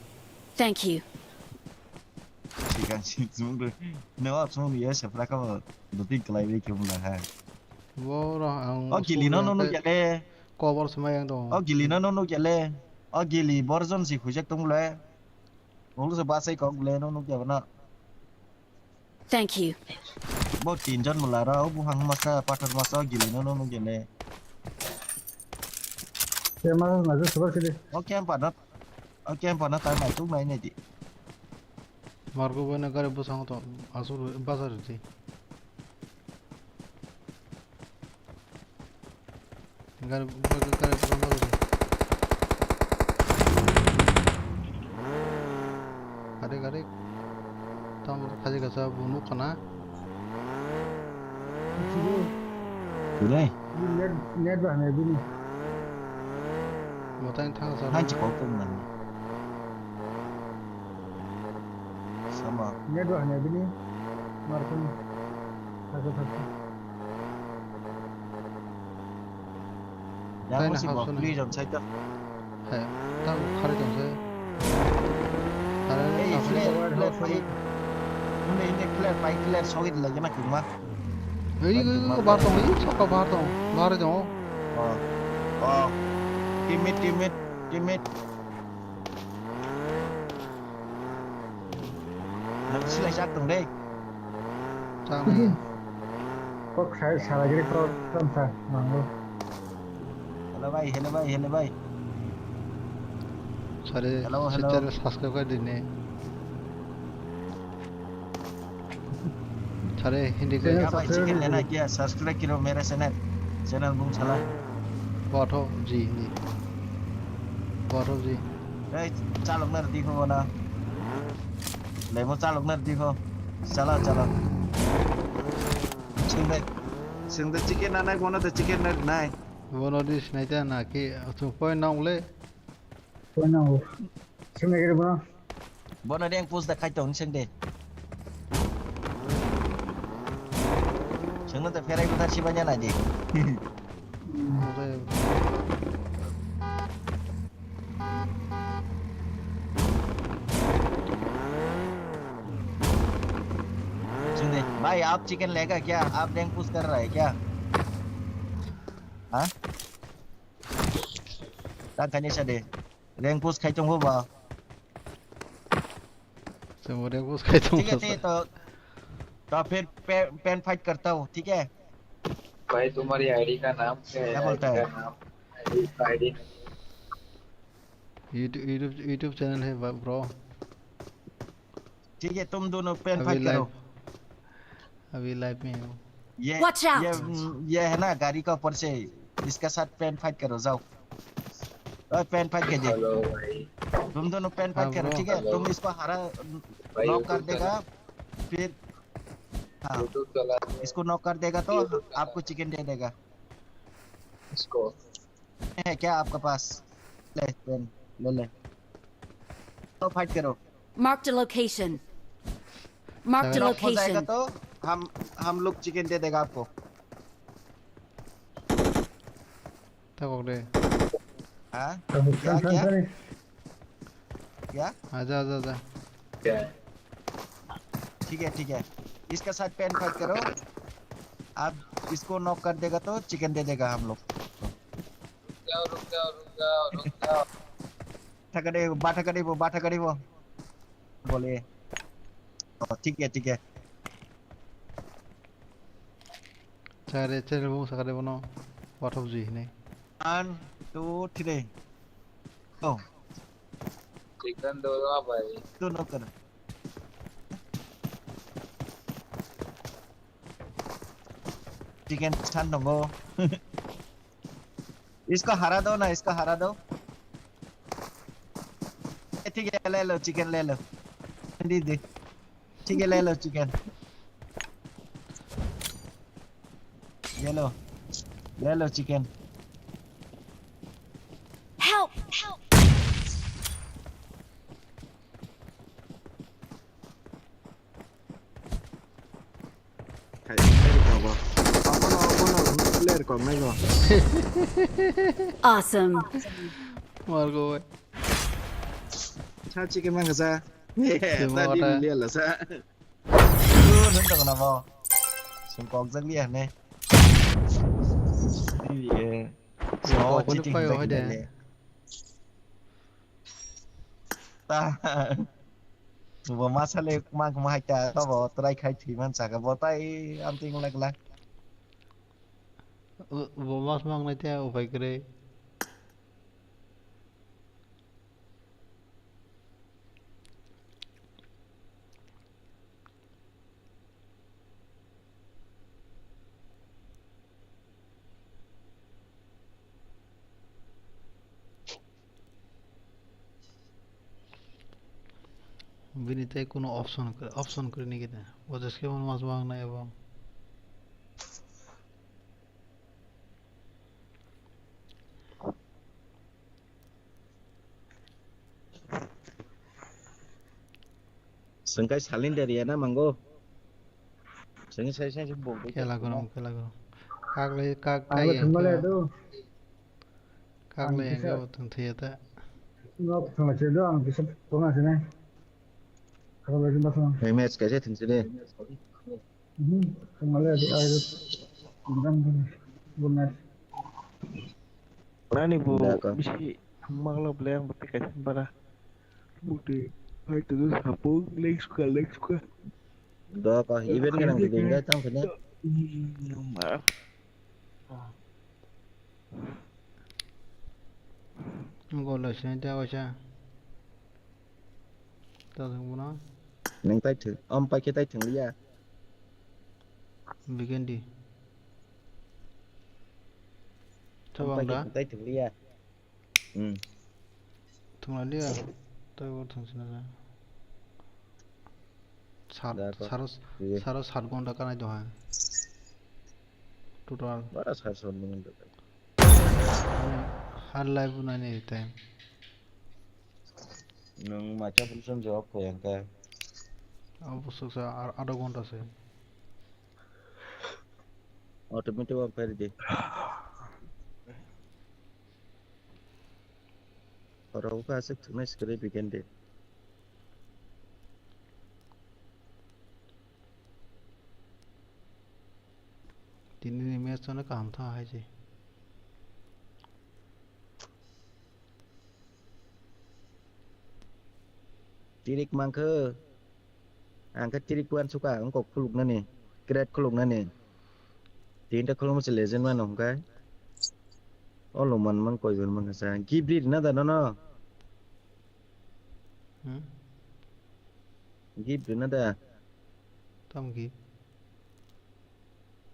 Thank you. Sikan si sumung do. No, sumung ya sepra ka do ting kelai be kemla ha. Boro ang. O gili no no no gele. Cover semai yang dong. O gili no no no gele. O gili borjon si khujak tong le. Ulu se basai kok le no no gele na. Thank you. Bo tinjon mula ra, o buhang masa, pathar masa, gili no no no gele. Te masa na je subar sidi. O camper na, o camper na tai mai tuk nai nai di. Margo boy na gari bwskango to, asur bazar di. Gari, gari, gari, gari, gari. Gari, gari. Tamo khaji kasa bunu kana. Kurai. Net, net bahane bini. Motain thang sa. Hanchi kok tong nani. Sama. Net bahane bini. Markhun. Thaksa, thaksa. Yang masih bawa free jam saya. He, tang khari tong se. Are, eh, flare, flare pai. Ini, ini flare pai, flare sogit lagi na kuma. Ei, ei, ei, bahar tong, ei, saka bahar tong, bahar tong. Oh, oh, timit, timit, timit. Nang silai sak tong deh. Tang. Kok saya salah jadi kok kan sa, mango. Hello bhai, hello bhai, hello bhai. Sare, hello, hello. Channel subscribe kar dine. Sare, Hindi ko. Channel subscribe kar dine. Subscribe karo mere channel. Channel bung sala. Botho ji Hindi. Botho ji. Ei, chalok na rdi ko na. Lemo chalok na rdi ko. Chala, chala. Sengde, sengde chicken anai, bono de chicken na nai. Bono di sinai ta na ki, chung poi nang le. Poi nang. Sengde kiri bono. Bono deng pus da khai tong sengde. Sengno ta ferai ko ta sibanya na di. सुन दे भाई, आप चिकन लेगा क्या? आप rank push कर रहा है क्या? हाँ? Tang kani sa de. Rank push khai tongo ba. Chwng rank push khai tongo. ठीक है, तो, तो फिर पे-, पेन फाइट करता हूँ, ठीक है? भाई, तुम्हारी आईडी का नाम क्या है? क्या बोलता है? आईडी का नाम, ID, ID. YouTube, YouTube, YouTube channel है, ब्रो। ठीक है, तुम दोनों पेन फाइट करो। अभी लाइव में हूँ। ये Watch out! ये हम्म, ये है ना गाड़ी का ऊपर से, इसका साथ पेन फाइट करो, जाओ। ओए पेन फाइट कीजिए। हेलो भाई। तुम दोनों पेन हाँ फाइट करो, ब्रो। ठीक है? हेलो। तुम इसको हरा भाई नॉक कर यूट्यूब देगा, चला। फिर हाँ, यूट्यूब चला रहे हैं। इसको नॉक कर देगा तो यूट्यूब चला आपको चिकन दे देगा। इसको। है क्या आपके पास? ले पेन ले ले, तो फाइट करो। Marked a location. Marked a Hello. Knock हो जाएगा location. तो हम हम लोग चिकन दे देगा आपको। Tabok de. हाँ? Tabuk क्या san क्या? san क्या? आजा आजा आजा. क्या है? ठीक है ठीक है, इसके साथ पेन फाइट करो। आप इसको नॉक कर देगा तो चिकन दे देगा हम लोग। रुक जाओ, रुक जाओ, रुक जाओ, रुक जाओ। ठकरे बाठा करे वो बाठा करे वो बोले। ओ, ठीक है ठीक है। Chare chare bo sakare bono. Wathop ji hinai. One two three, go. Chicken दो ना भाई। दोनों कर। चिकन स्थान दंगो। इसको हरा दो ना, इसको हरा दो। ए, ठीक है, ले लो चिकन, ले लो। दे दे। ठीक है, ले लो चिकन। ये लो, ले लो chicken. Help! Help! Khai, player ko bo. Abono, abono, player ko, mego. Awesome. Margo bai. Cha chicken mang sa. Chicken Ta di water. Lilia la sa. Nung tong na bo. Sung kok jak liya ne. Di ye. Sung kok Chicken payo jak hai de. liya ne. Ta. Bo masale mang ma hai ta to bo try khai thi man sa ka bo tai am ting lak lak. Bo mas mang nai te upai kwrwi. Bini tei kuno option kwrwi, option kwrwi ni gita. Bo jeske mano mas mang nai abo. Sengkai salin dari ya na manggo. Sengkai sai sai bol. Kela goro, kela goro. Kak le, kak Ang kai bo ya, thwngma le kak. do. Kak Ang le, kisa- ang bo thwng thwi ya ta. Nok thwngma se do, ang kisa thwngma se nai. Kabo le ba thwng. Hey, match kaisa thwngsi de. Mhm. Thwngma le do, ai do. Dam dam. Bonus. Nani bo Daka. Bisi thwngma glak le ang bo tei kaisa bara. Bukti. Hai tu sapung, lek suka, lek suka. Daka, event ganang tu dingga tang kena. Hmm, ma. Gol sini ta waisa. Ta thwng bono. Neng tai thwng, am pai khe tai thwng liya. Weekend di. Am Thabang pai khe da. tai thwng liya. Hmm. Thwngna liya. Tei bo thwngsina ja. Sat, Da ko. Saro, Ye. Saro sat gonta kanai do ha. Total. Bara sar sar nung do. Har live nani time. Nung macha pulsam jawab ko yang ka. Abo suksa ar-, adho gonta se. Automatic wak phaidi. Oro uka aswk thwknai swkali weekend de. Tini ni match no kaham tha hai se. Tirik mankhe. Ang khe tirik uansukha, ang kok khuluknani, crate khuluknani. Tinta khulukma se legend mano hwnkhe. Olo man man koi jon man sa. Gift ri na da nono. Hmm? Gift ri na da. Tam gift.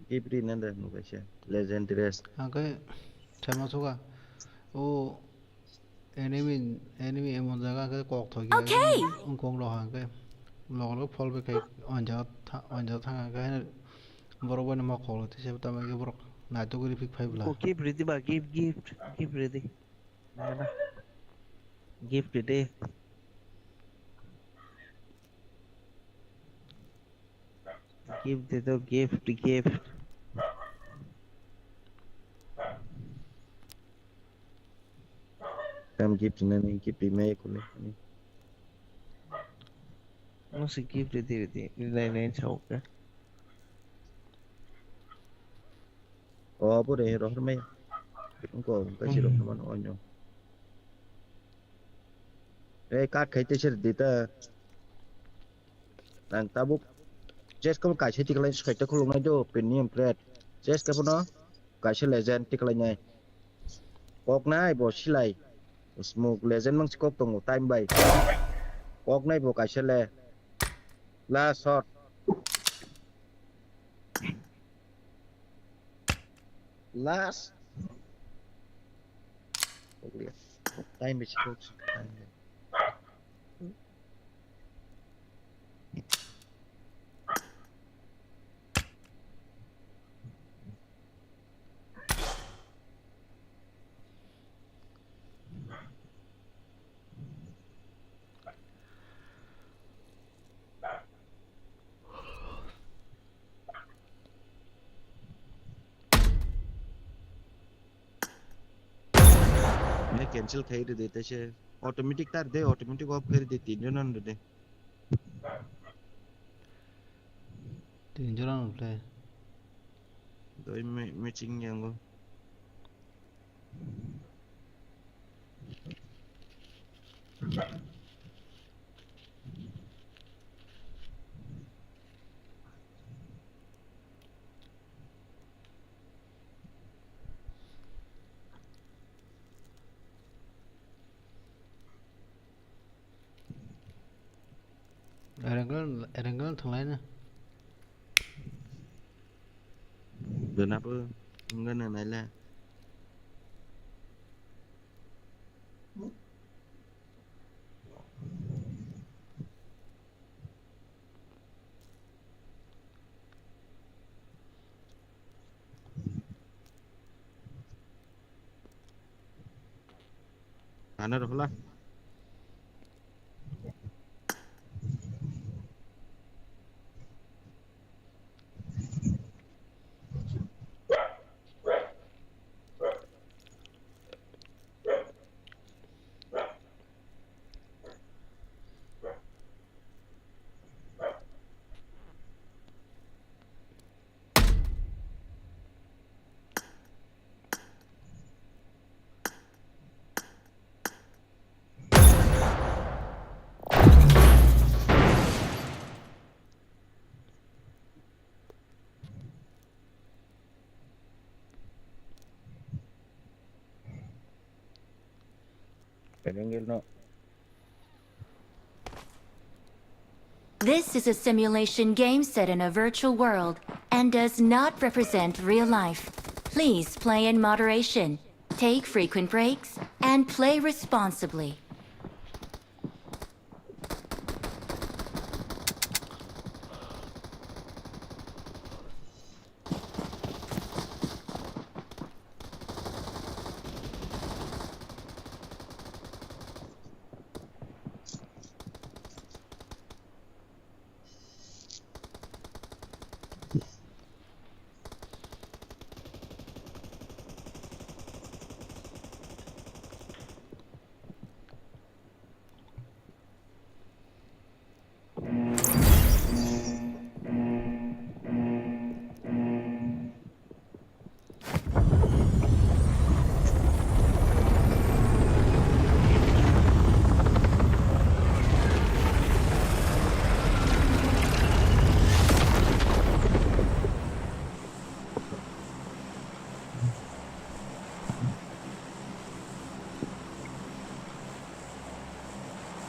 Gift ri nanda mo kaisa. Legend dress. Hangke sama suka. O enemy, enemy emon jaga ke kok thoi. Okay. Kok lo hangke. Log log fall be kai on jaga tha-, on jaga thang hangke. Borok bani mok kok lo tise tama ke borok naitok guri pik phai bla. O gift ready ba, gift, gift, gift ready. Nana. Gift ready. Gift de do, gift, gift. Tam gift nani, gift mai kule. Ano si gift de de de, nai nai chao ka. O bo re rohor mai. Ko kaisi rohor man onyo. Ei, cut khai te sir dita. Nang tabuk chest kamo kaisa tikalai soita khuluknai do, premium plate. Chest kapono kaisa legend tikalai nai. Kok nai bo silai. Smoke legend mang si kok tongo, time bai. Kok nai bo kaisa le. Last shot. Last. Time bisi kok si time. Ne cancel khai ridi, tei se automatic tar de, automatic off khai ridi, tin jon ridi. Tin jon ridi. Doi me-, matching yango. Erengel, erengel thanglaina. Donabo wngana naila. Ano rohla. Erengel no. This is a simulation game set in a virtual world and does not represent real life. Please play in moderation, take frequent breaks, and play responsibly.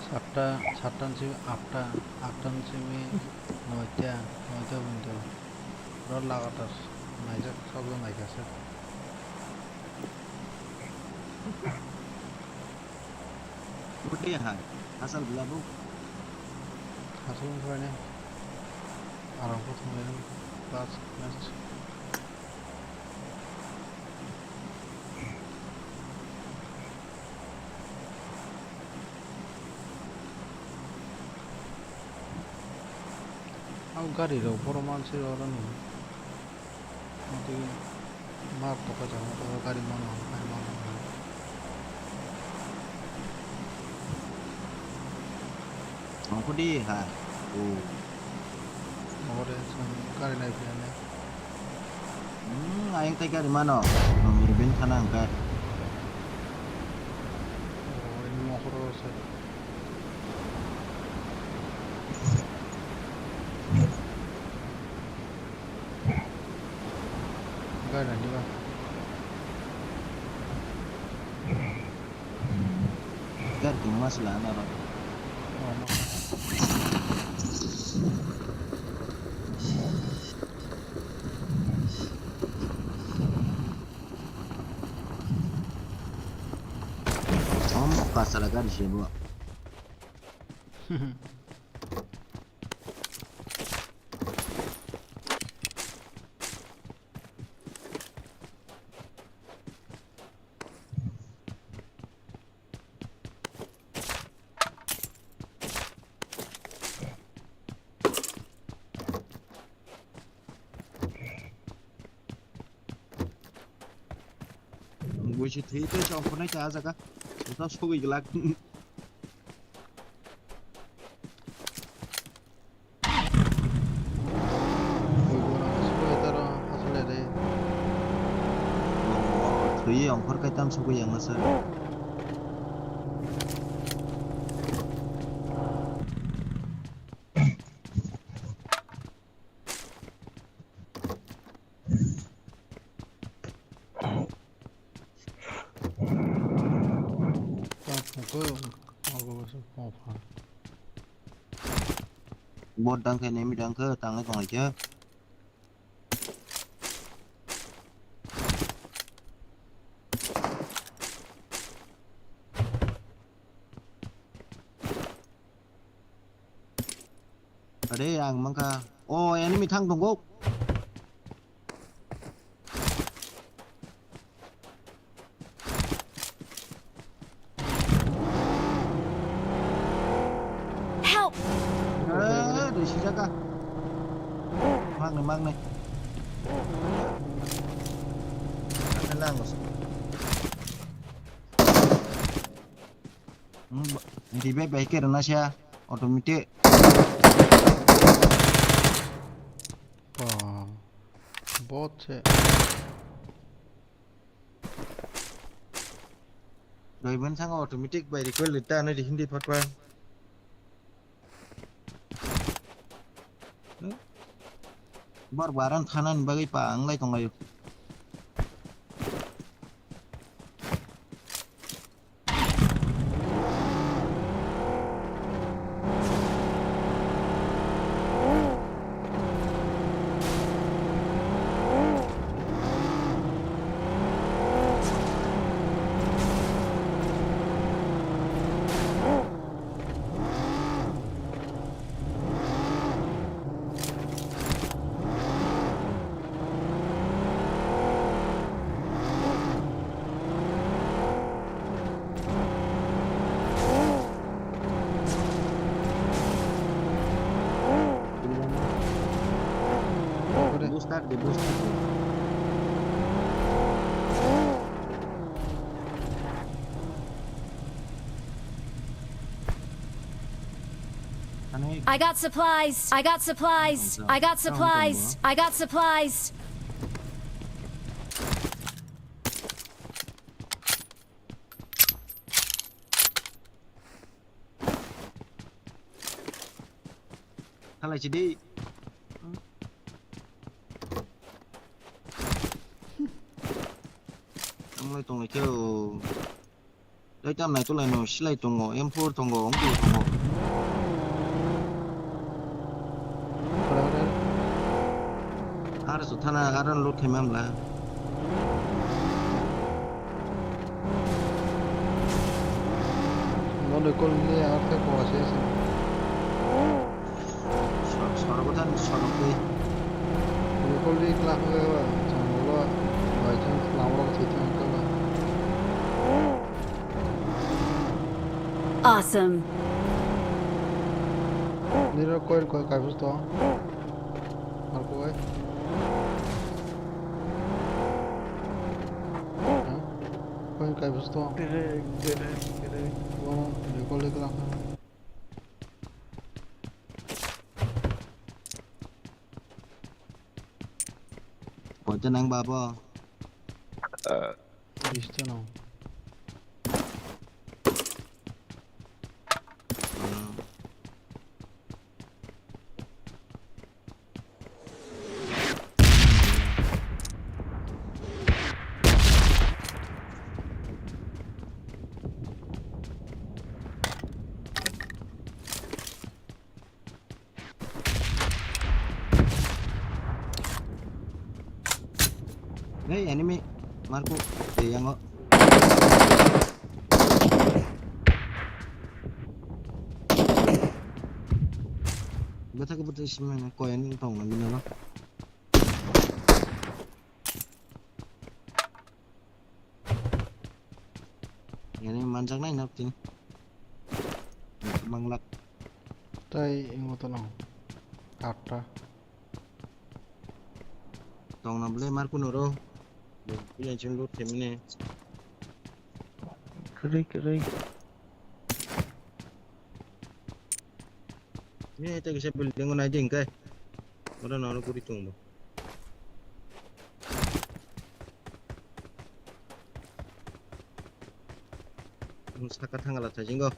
Satta, satta ni simi atta, atta ni simi noita, noita pojjonto. Pura lagatar. Naijak, sabjak naikha se. Bwtwi hai, hachal bwla bo. Hachal wngkha ne. Arang khe thanglaina last match. Ang gari rok borok manse oroni. Tei mar tokla jagao gari mano, gari mano. Tongkudi hai. O. Ore chwng gari nai phiyane. Hmm, ayang tai gari mano. Hmm, bin khana ang gari. O, ini motor se. Gari nai diba. Gari tongma se lana rw. Om kasala gari se bo. Buisi thwi tei chongkhornai cha ah jaga. Sota sogwi glak. Thwi ongkhor kaitam sogwi ang nasa. Bot dang khe nemi dang khe tanglai tonglai khe. Are, ang mangkha. O, enemy thang tongo. Help! Eh, doi sijaka. Magnai, magnai. Magnai lang. Hmm, ba-, revive bai khe rwna se automatic. Oh, bot se. Doi bwskango automatic bai recoil rita hinwi di hindi phatpha. Bar baran thanani bagwi pa ang lai tonglaio. Booster de, booster de. Ani I got supplies. I got supplies. Tang, tang, I got tang, tang, supplies. Tang. I got supplies. Halai sidi. Ang lai tong lai khe o. Dai tam nai tulai no silai tongo, M four tongo, wng twi tongo. Kwrwi, kwrwi. A Suthana aro loot khaima mla. No recall le arte ko ase ase. Sor-, sorok than sorok twi. Recall le kla kha ba chang lo. By chance lamro se chang kala. Awesome. Niro coil coil kaibus to. Marco bai. Coil kaibus to. Direct, direct, direct. Wala recall le kla kha. Koita nang babo? Bish ta nang. Hmm. Hey, enemy. Marco. Hey, yango. Beta ke beta isi mana? Koyan tong na bina ba. Yani manjak nai nok tin. Manglak. Tai ingo tono. Atta. Tong na ble mar kuno ro. Punya chun lut kemine. Kere, kere. Ni te kisa building nai ding kai. Ora na ro kuri tung bo. Saka thangala thajingo.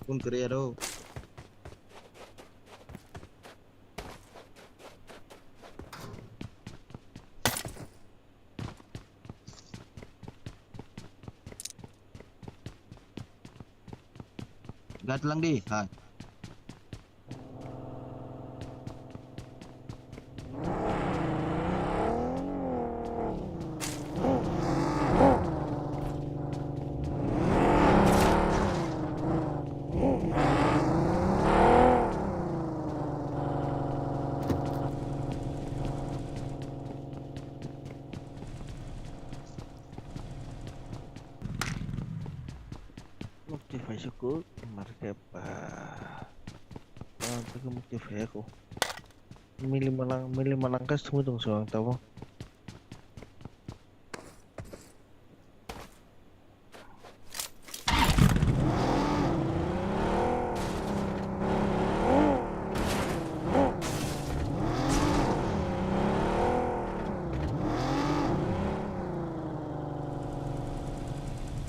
Kun kere aro. Gat lang di, ha. Mukti phaisa kuk, marke ba. Ah, teke mukti phaiya ko. Mili malang, mili malang kas thumui tong so ang tabo.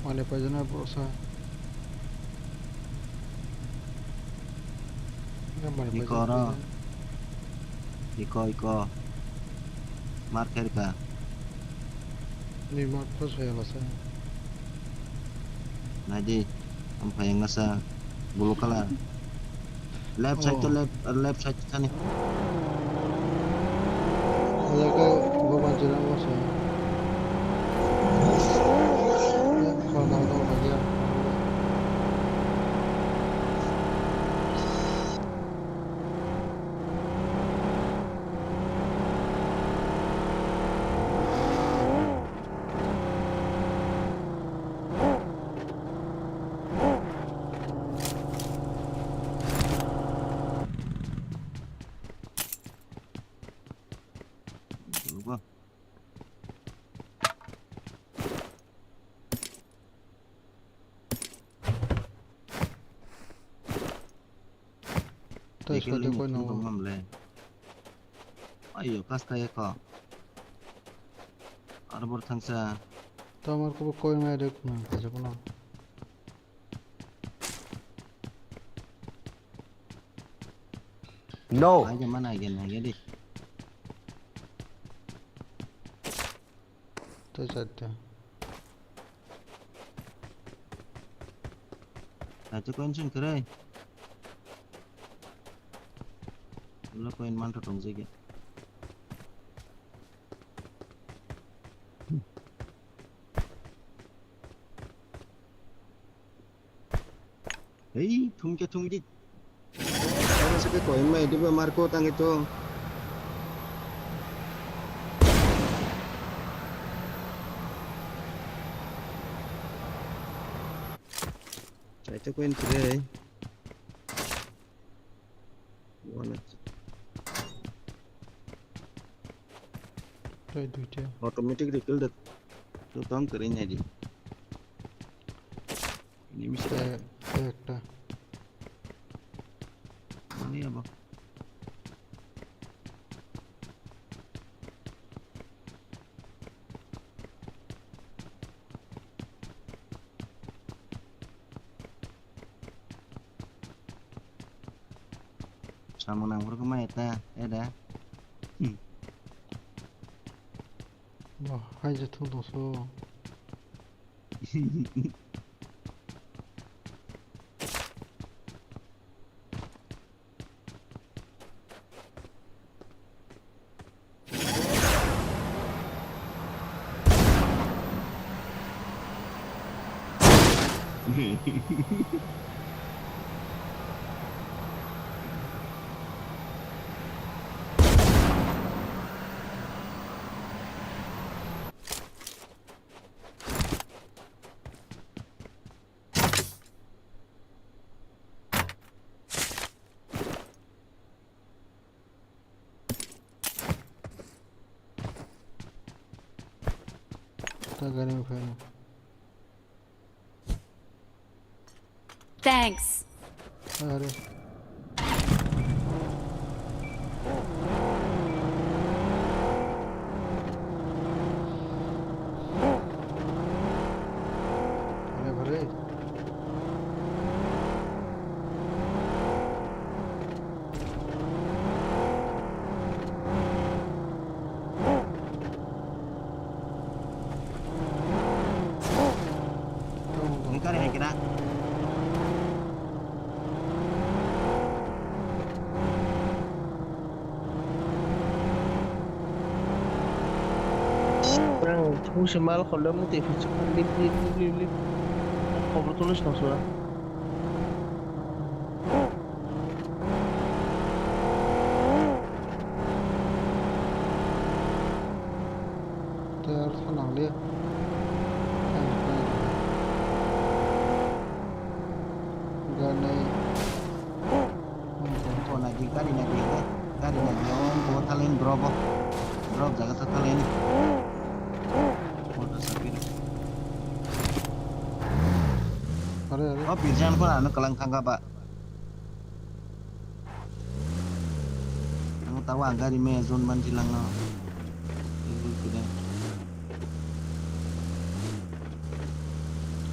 Mane paijana bro sa. Iko ro. Iko, iko. Mar khairka. Ni mar first hoya lasa. Naidi, ang phayang ngasa blue color. Left side to left, left side to thani. Oya ke bo banchi lang mo se. Khor dal dal lagi ya. Tei soi de koi no. Ayo, kas kaya ko. Arbor thangsa. Tamar ko koi ngai de kuna, kaisa kuna. No. Aja mana aja na jadi. Tei chatta. Acha koi sing kere. Lo koin manto tong jege. Hei, thungke thungdi. Oro se ke koin mai diba marko tangi to. Chaita koin kre. Wana. Tei duita. Automatic recall de. To tong kre nai di. Ini mesti. Te, te ekta. Ani abo. Samung nangphuru khe mai ta, eda. Hmm. Bo, hai je thung tong so. Ta gari ma phai. Thanks. Are. Are bhare. Engkari hai kira. Ang thung se mal khondam ni tei phichuk lip lip lip lip lip. Khobor tuli song sura. Tei aro thanang le. Ganai. Ko na di gari na di le. Gari na di on ko thalen drop. Drop jaga sa thalen. Ko na sa pira. Are, are. O pirjan ko na kalang thangka ba. Ang tawa ang gari me zone man jilang no. Ibu kida.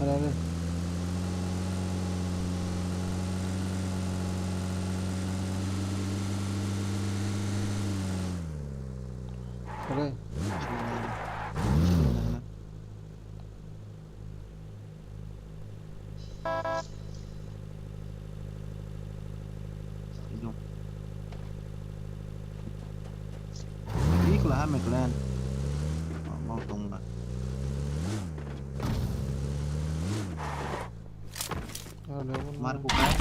Are, are. Are. Ikla ha meklen. Mau tong ba. Marco kai.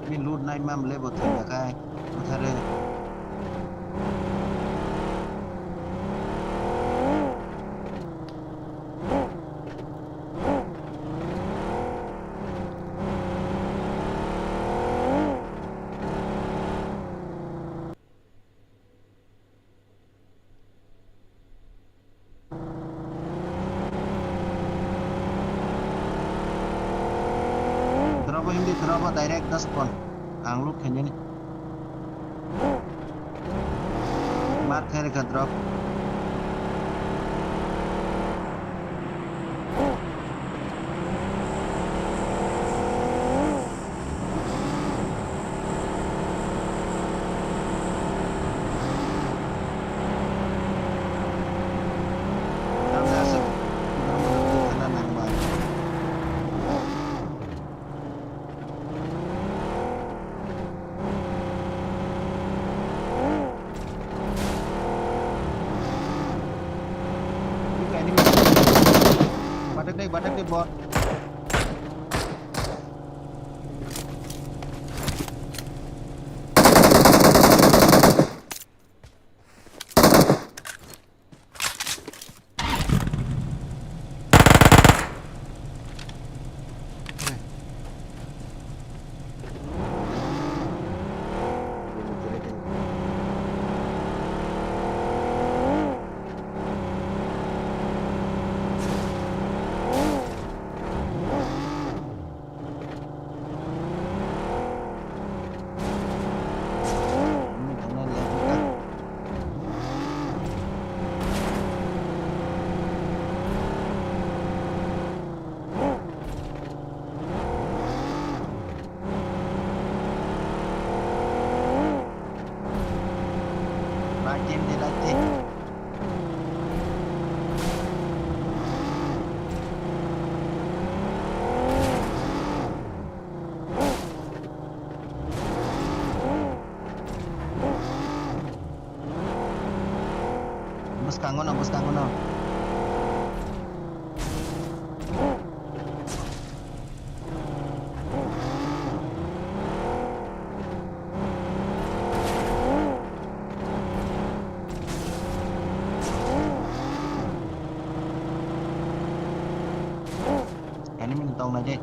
Bini loot nai mam le bo thangya khai. Buthare. Drobo hindi, drobo direct das pon. Ang loot khainani. Mar khairikha drop. Bot. Right team, di right team. Bwskango no, bwskango no. Enemy ni tong nai de.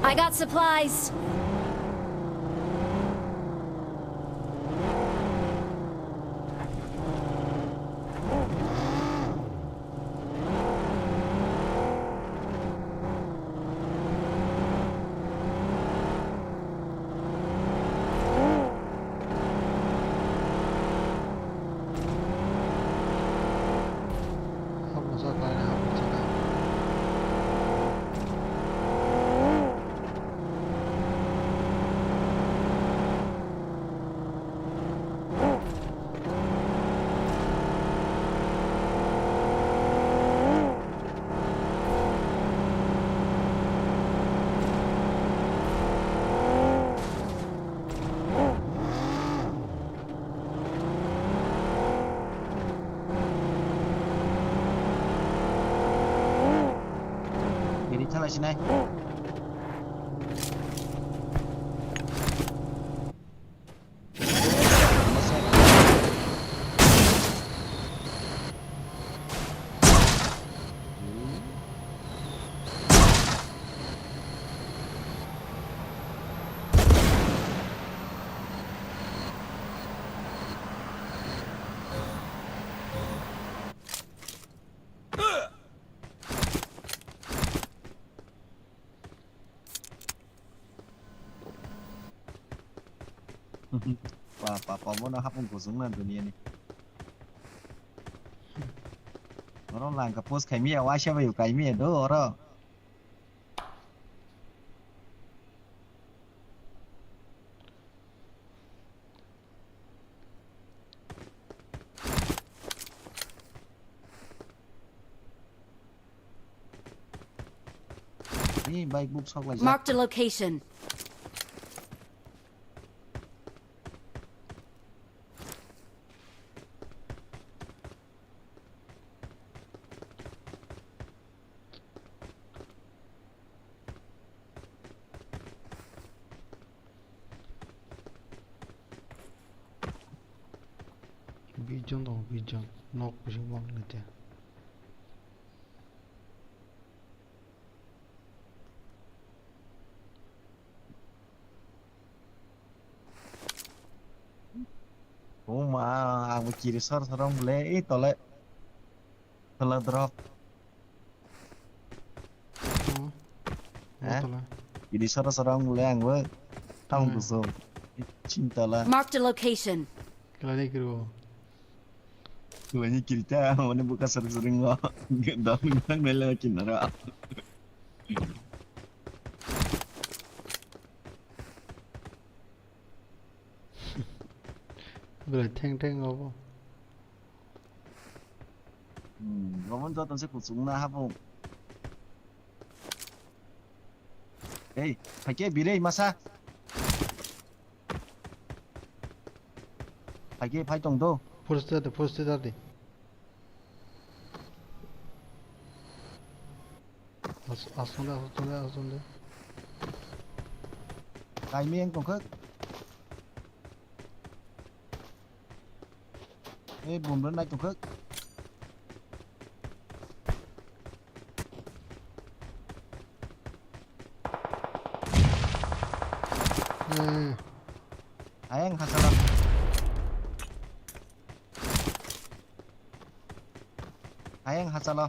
I got supplies. Biri thalai sinai. Pa, pa, pa, bono hapung kusung na dunia ni. Oro langka post khaimia, waisa bai khaimia do oro. Ni bike book sok lai jak. Marked a location. Bijon tongo, bijon. Nok bising bang nete. Oma, ang bo kiri sor sor wng bole, i tole, tole drop. Hmm. Eh? Tole. Kiri sor sor wng bole ang bo, tang Hmm. Kusum. Chinta la. Marked a location. Kala ni kiri bo. Wani kirta, wani buka sering-sering lo. Dong nang nela kinara. Bro, theng theng obo. Hmm, obo joto se kuchung na hapung. Ei, phaikhe birei masa. Phaikhe phai tong do. First de, first de. As-, asonde, asonde, asonde. Kaimi yang tongkhe. Eh, bomb rok nai tongkhe. Eh. Ayang hachalo. Ayang hachalo.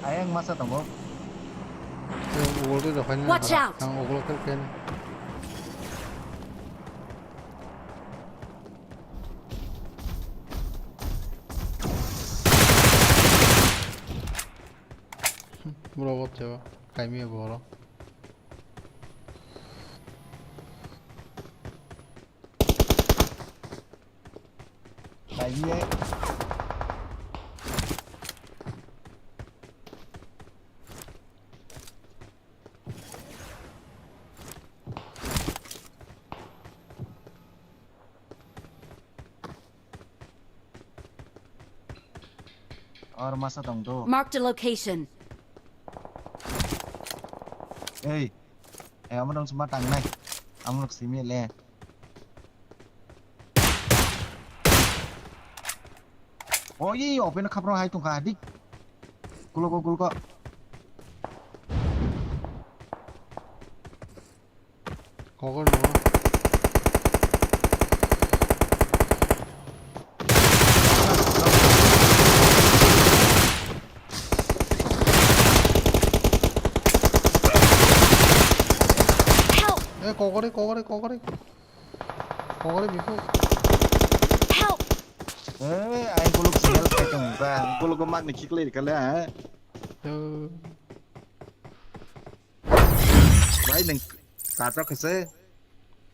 Ayang masa tongo. Watch out! Ang ulo khe khe. Bro, what the? Kaimi boro. Kaimi. Or masa tong do. Marked a location. Ei. Eh, amo dong sema tangnai. Amo nok simi le. Oh, ye, ye, open khapro hai tongkha, dik. Kulo ko, kulo ko. Kokor no. Help! Eh, kokore, kokore, kokore. Kokore biku. Help! Eh, ai kuluk sel kai tong ba. Kuluk ko mak ni khiklai kale, eh. Yo. Bai neng katok kese.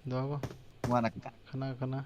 Dogo. Wana ka. Khana, khana.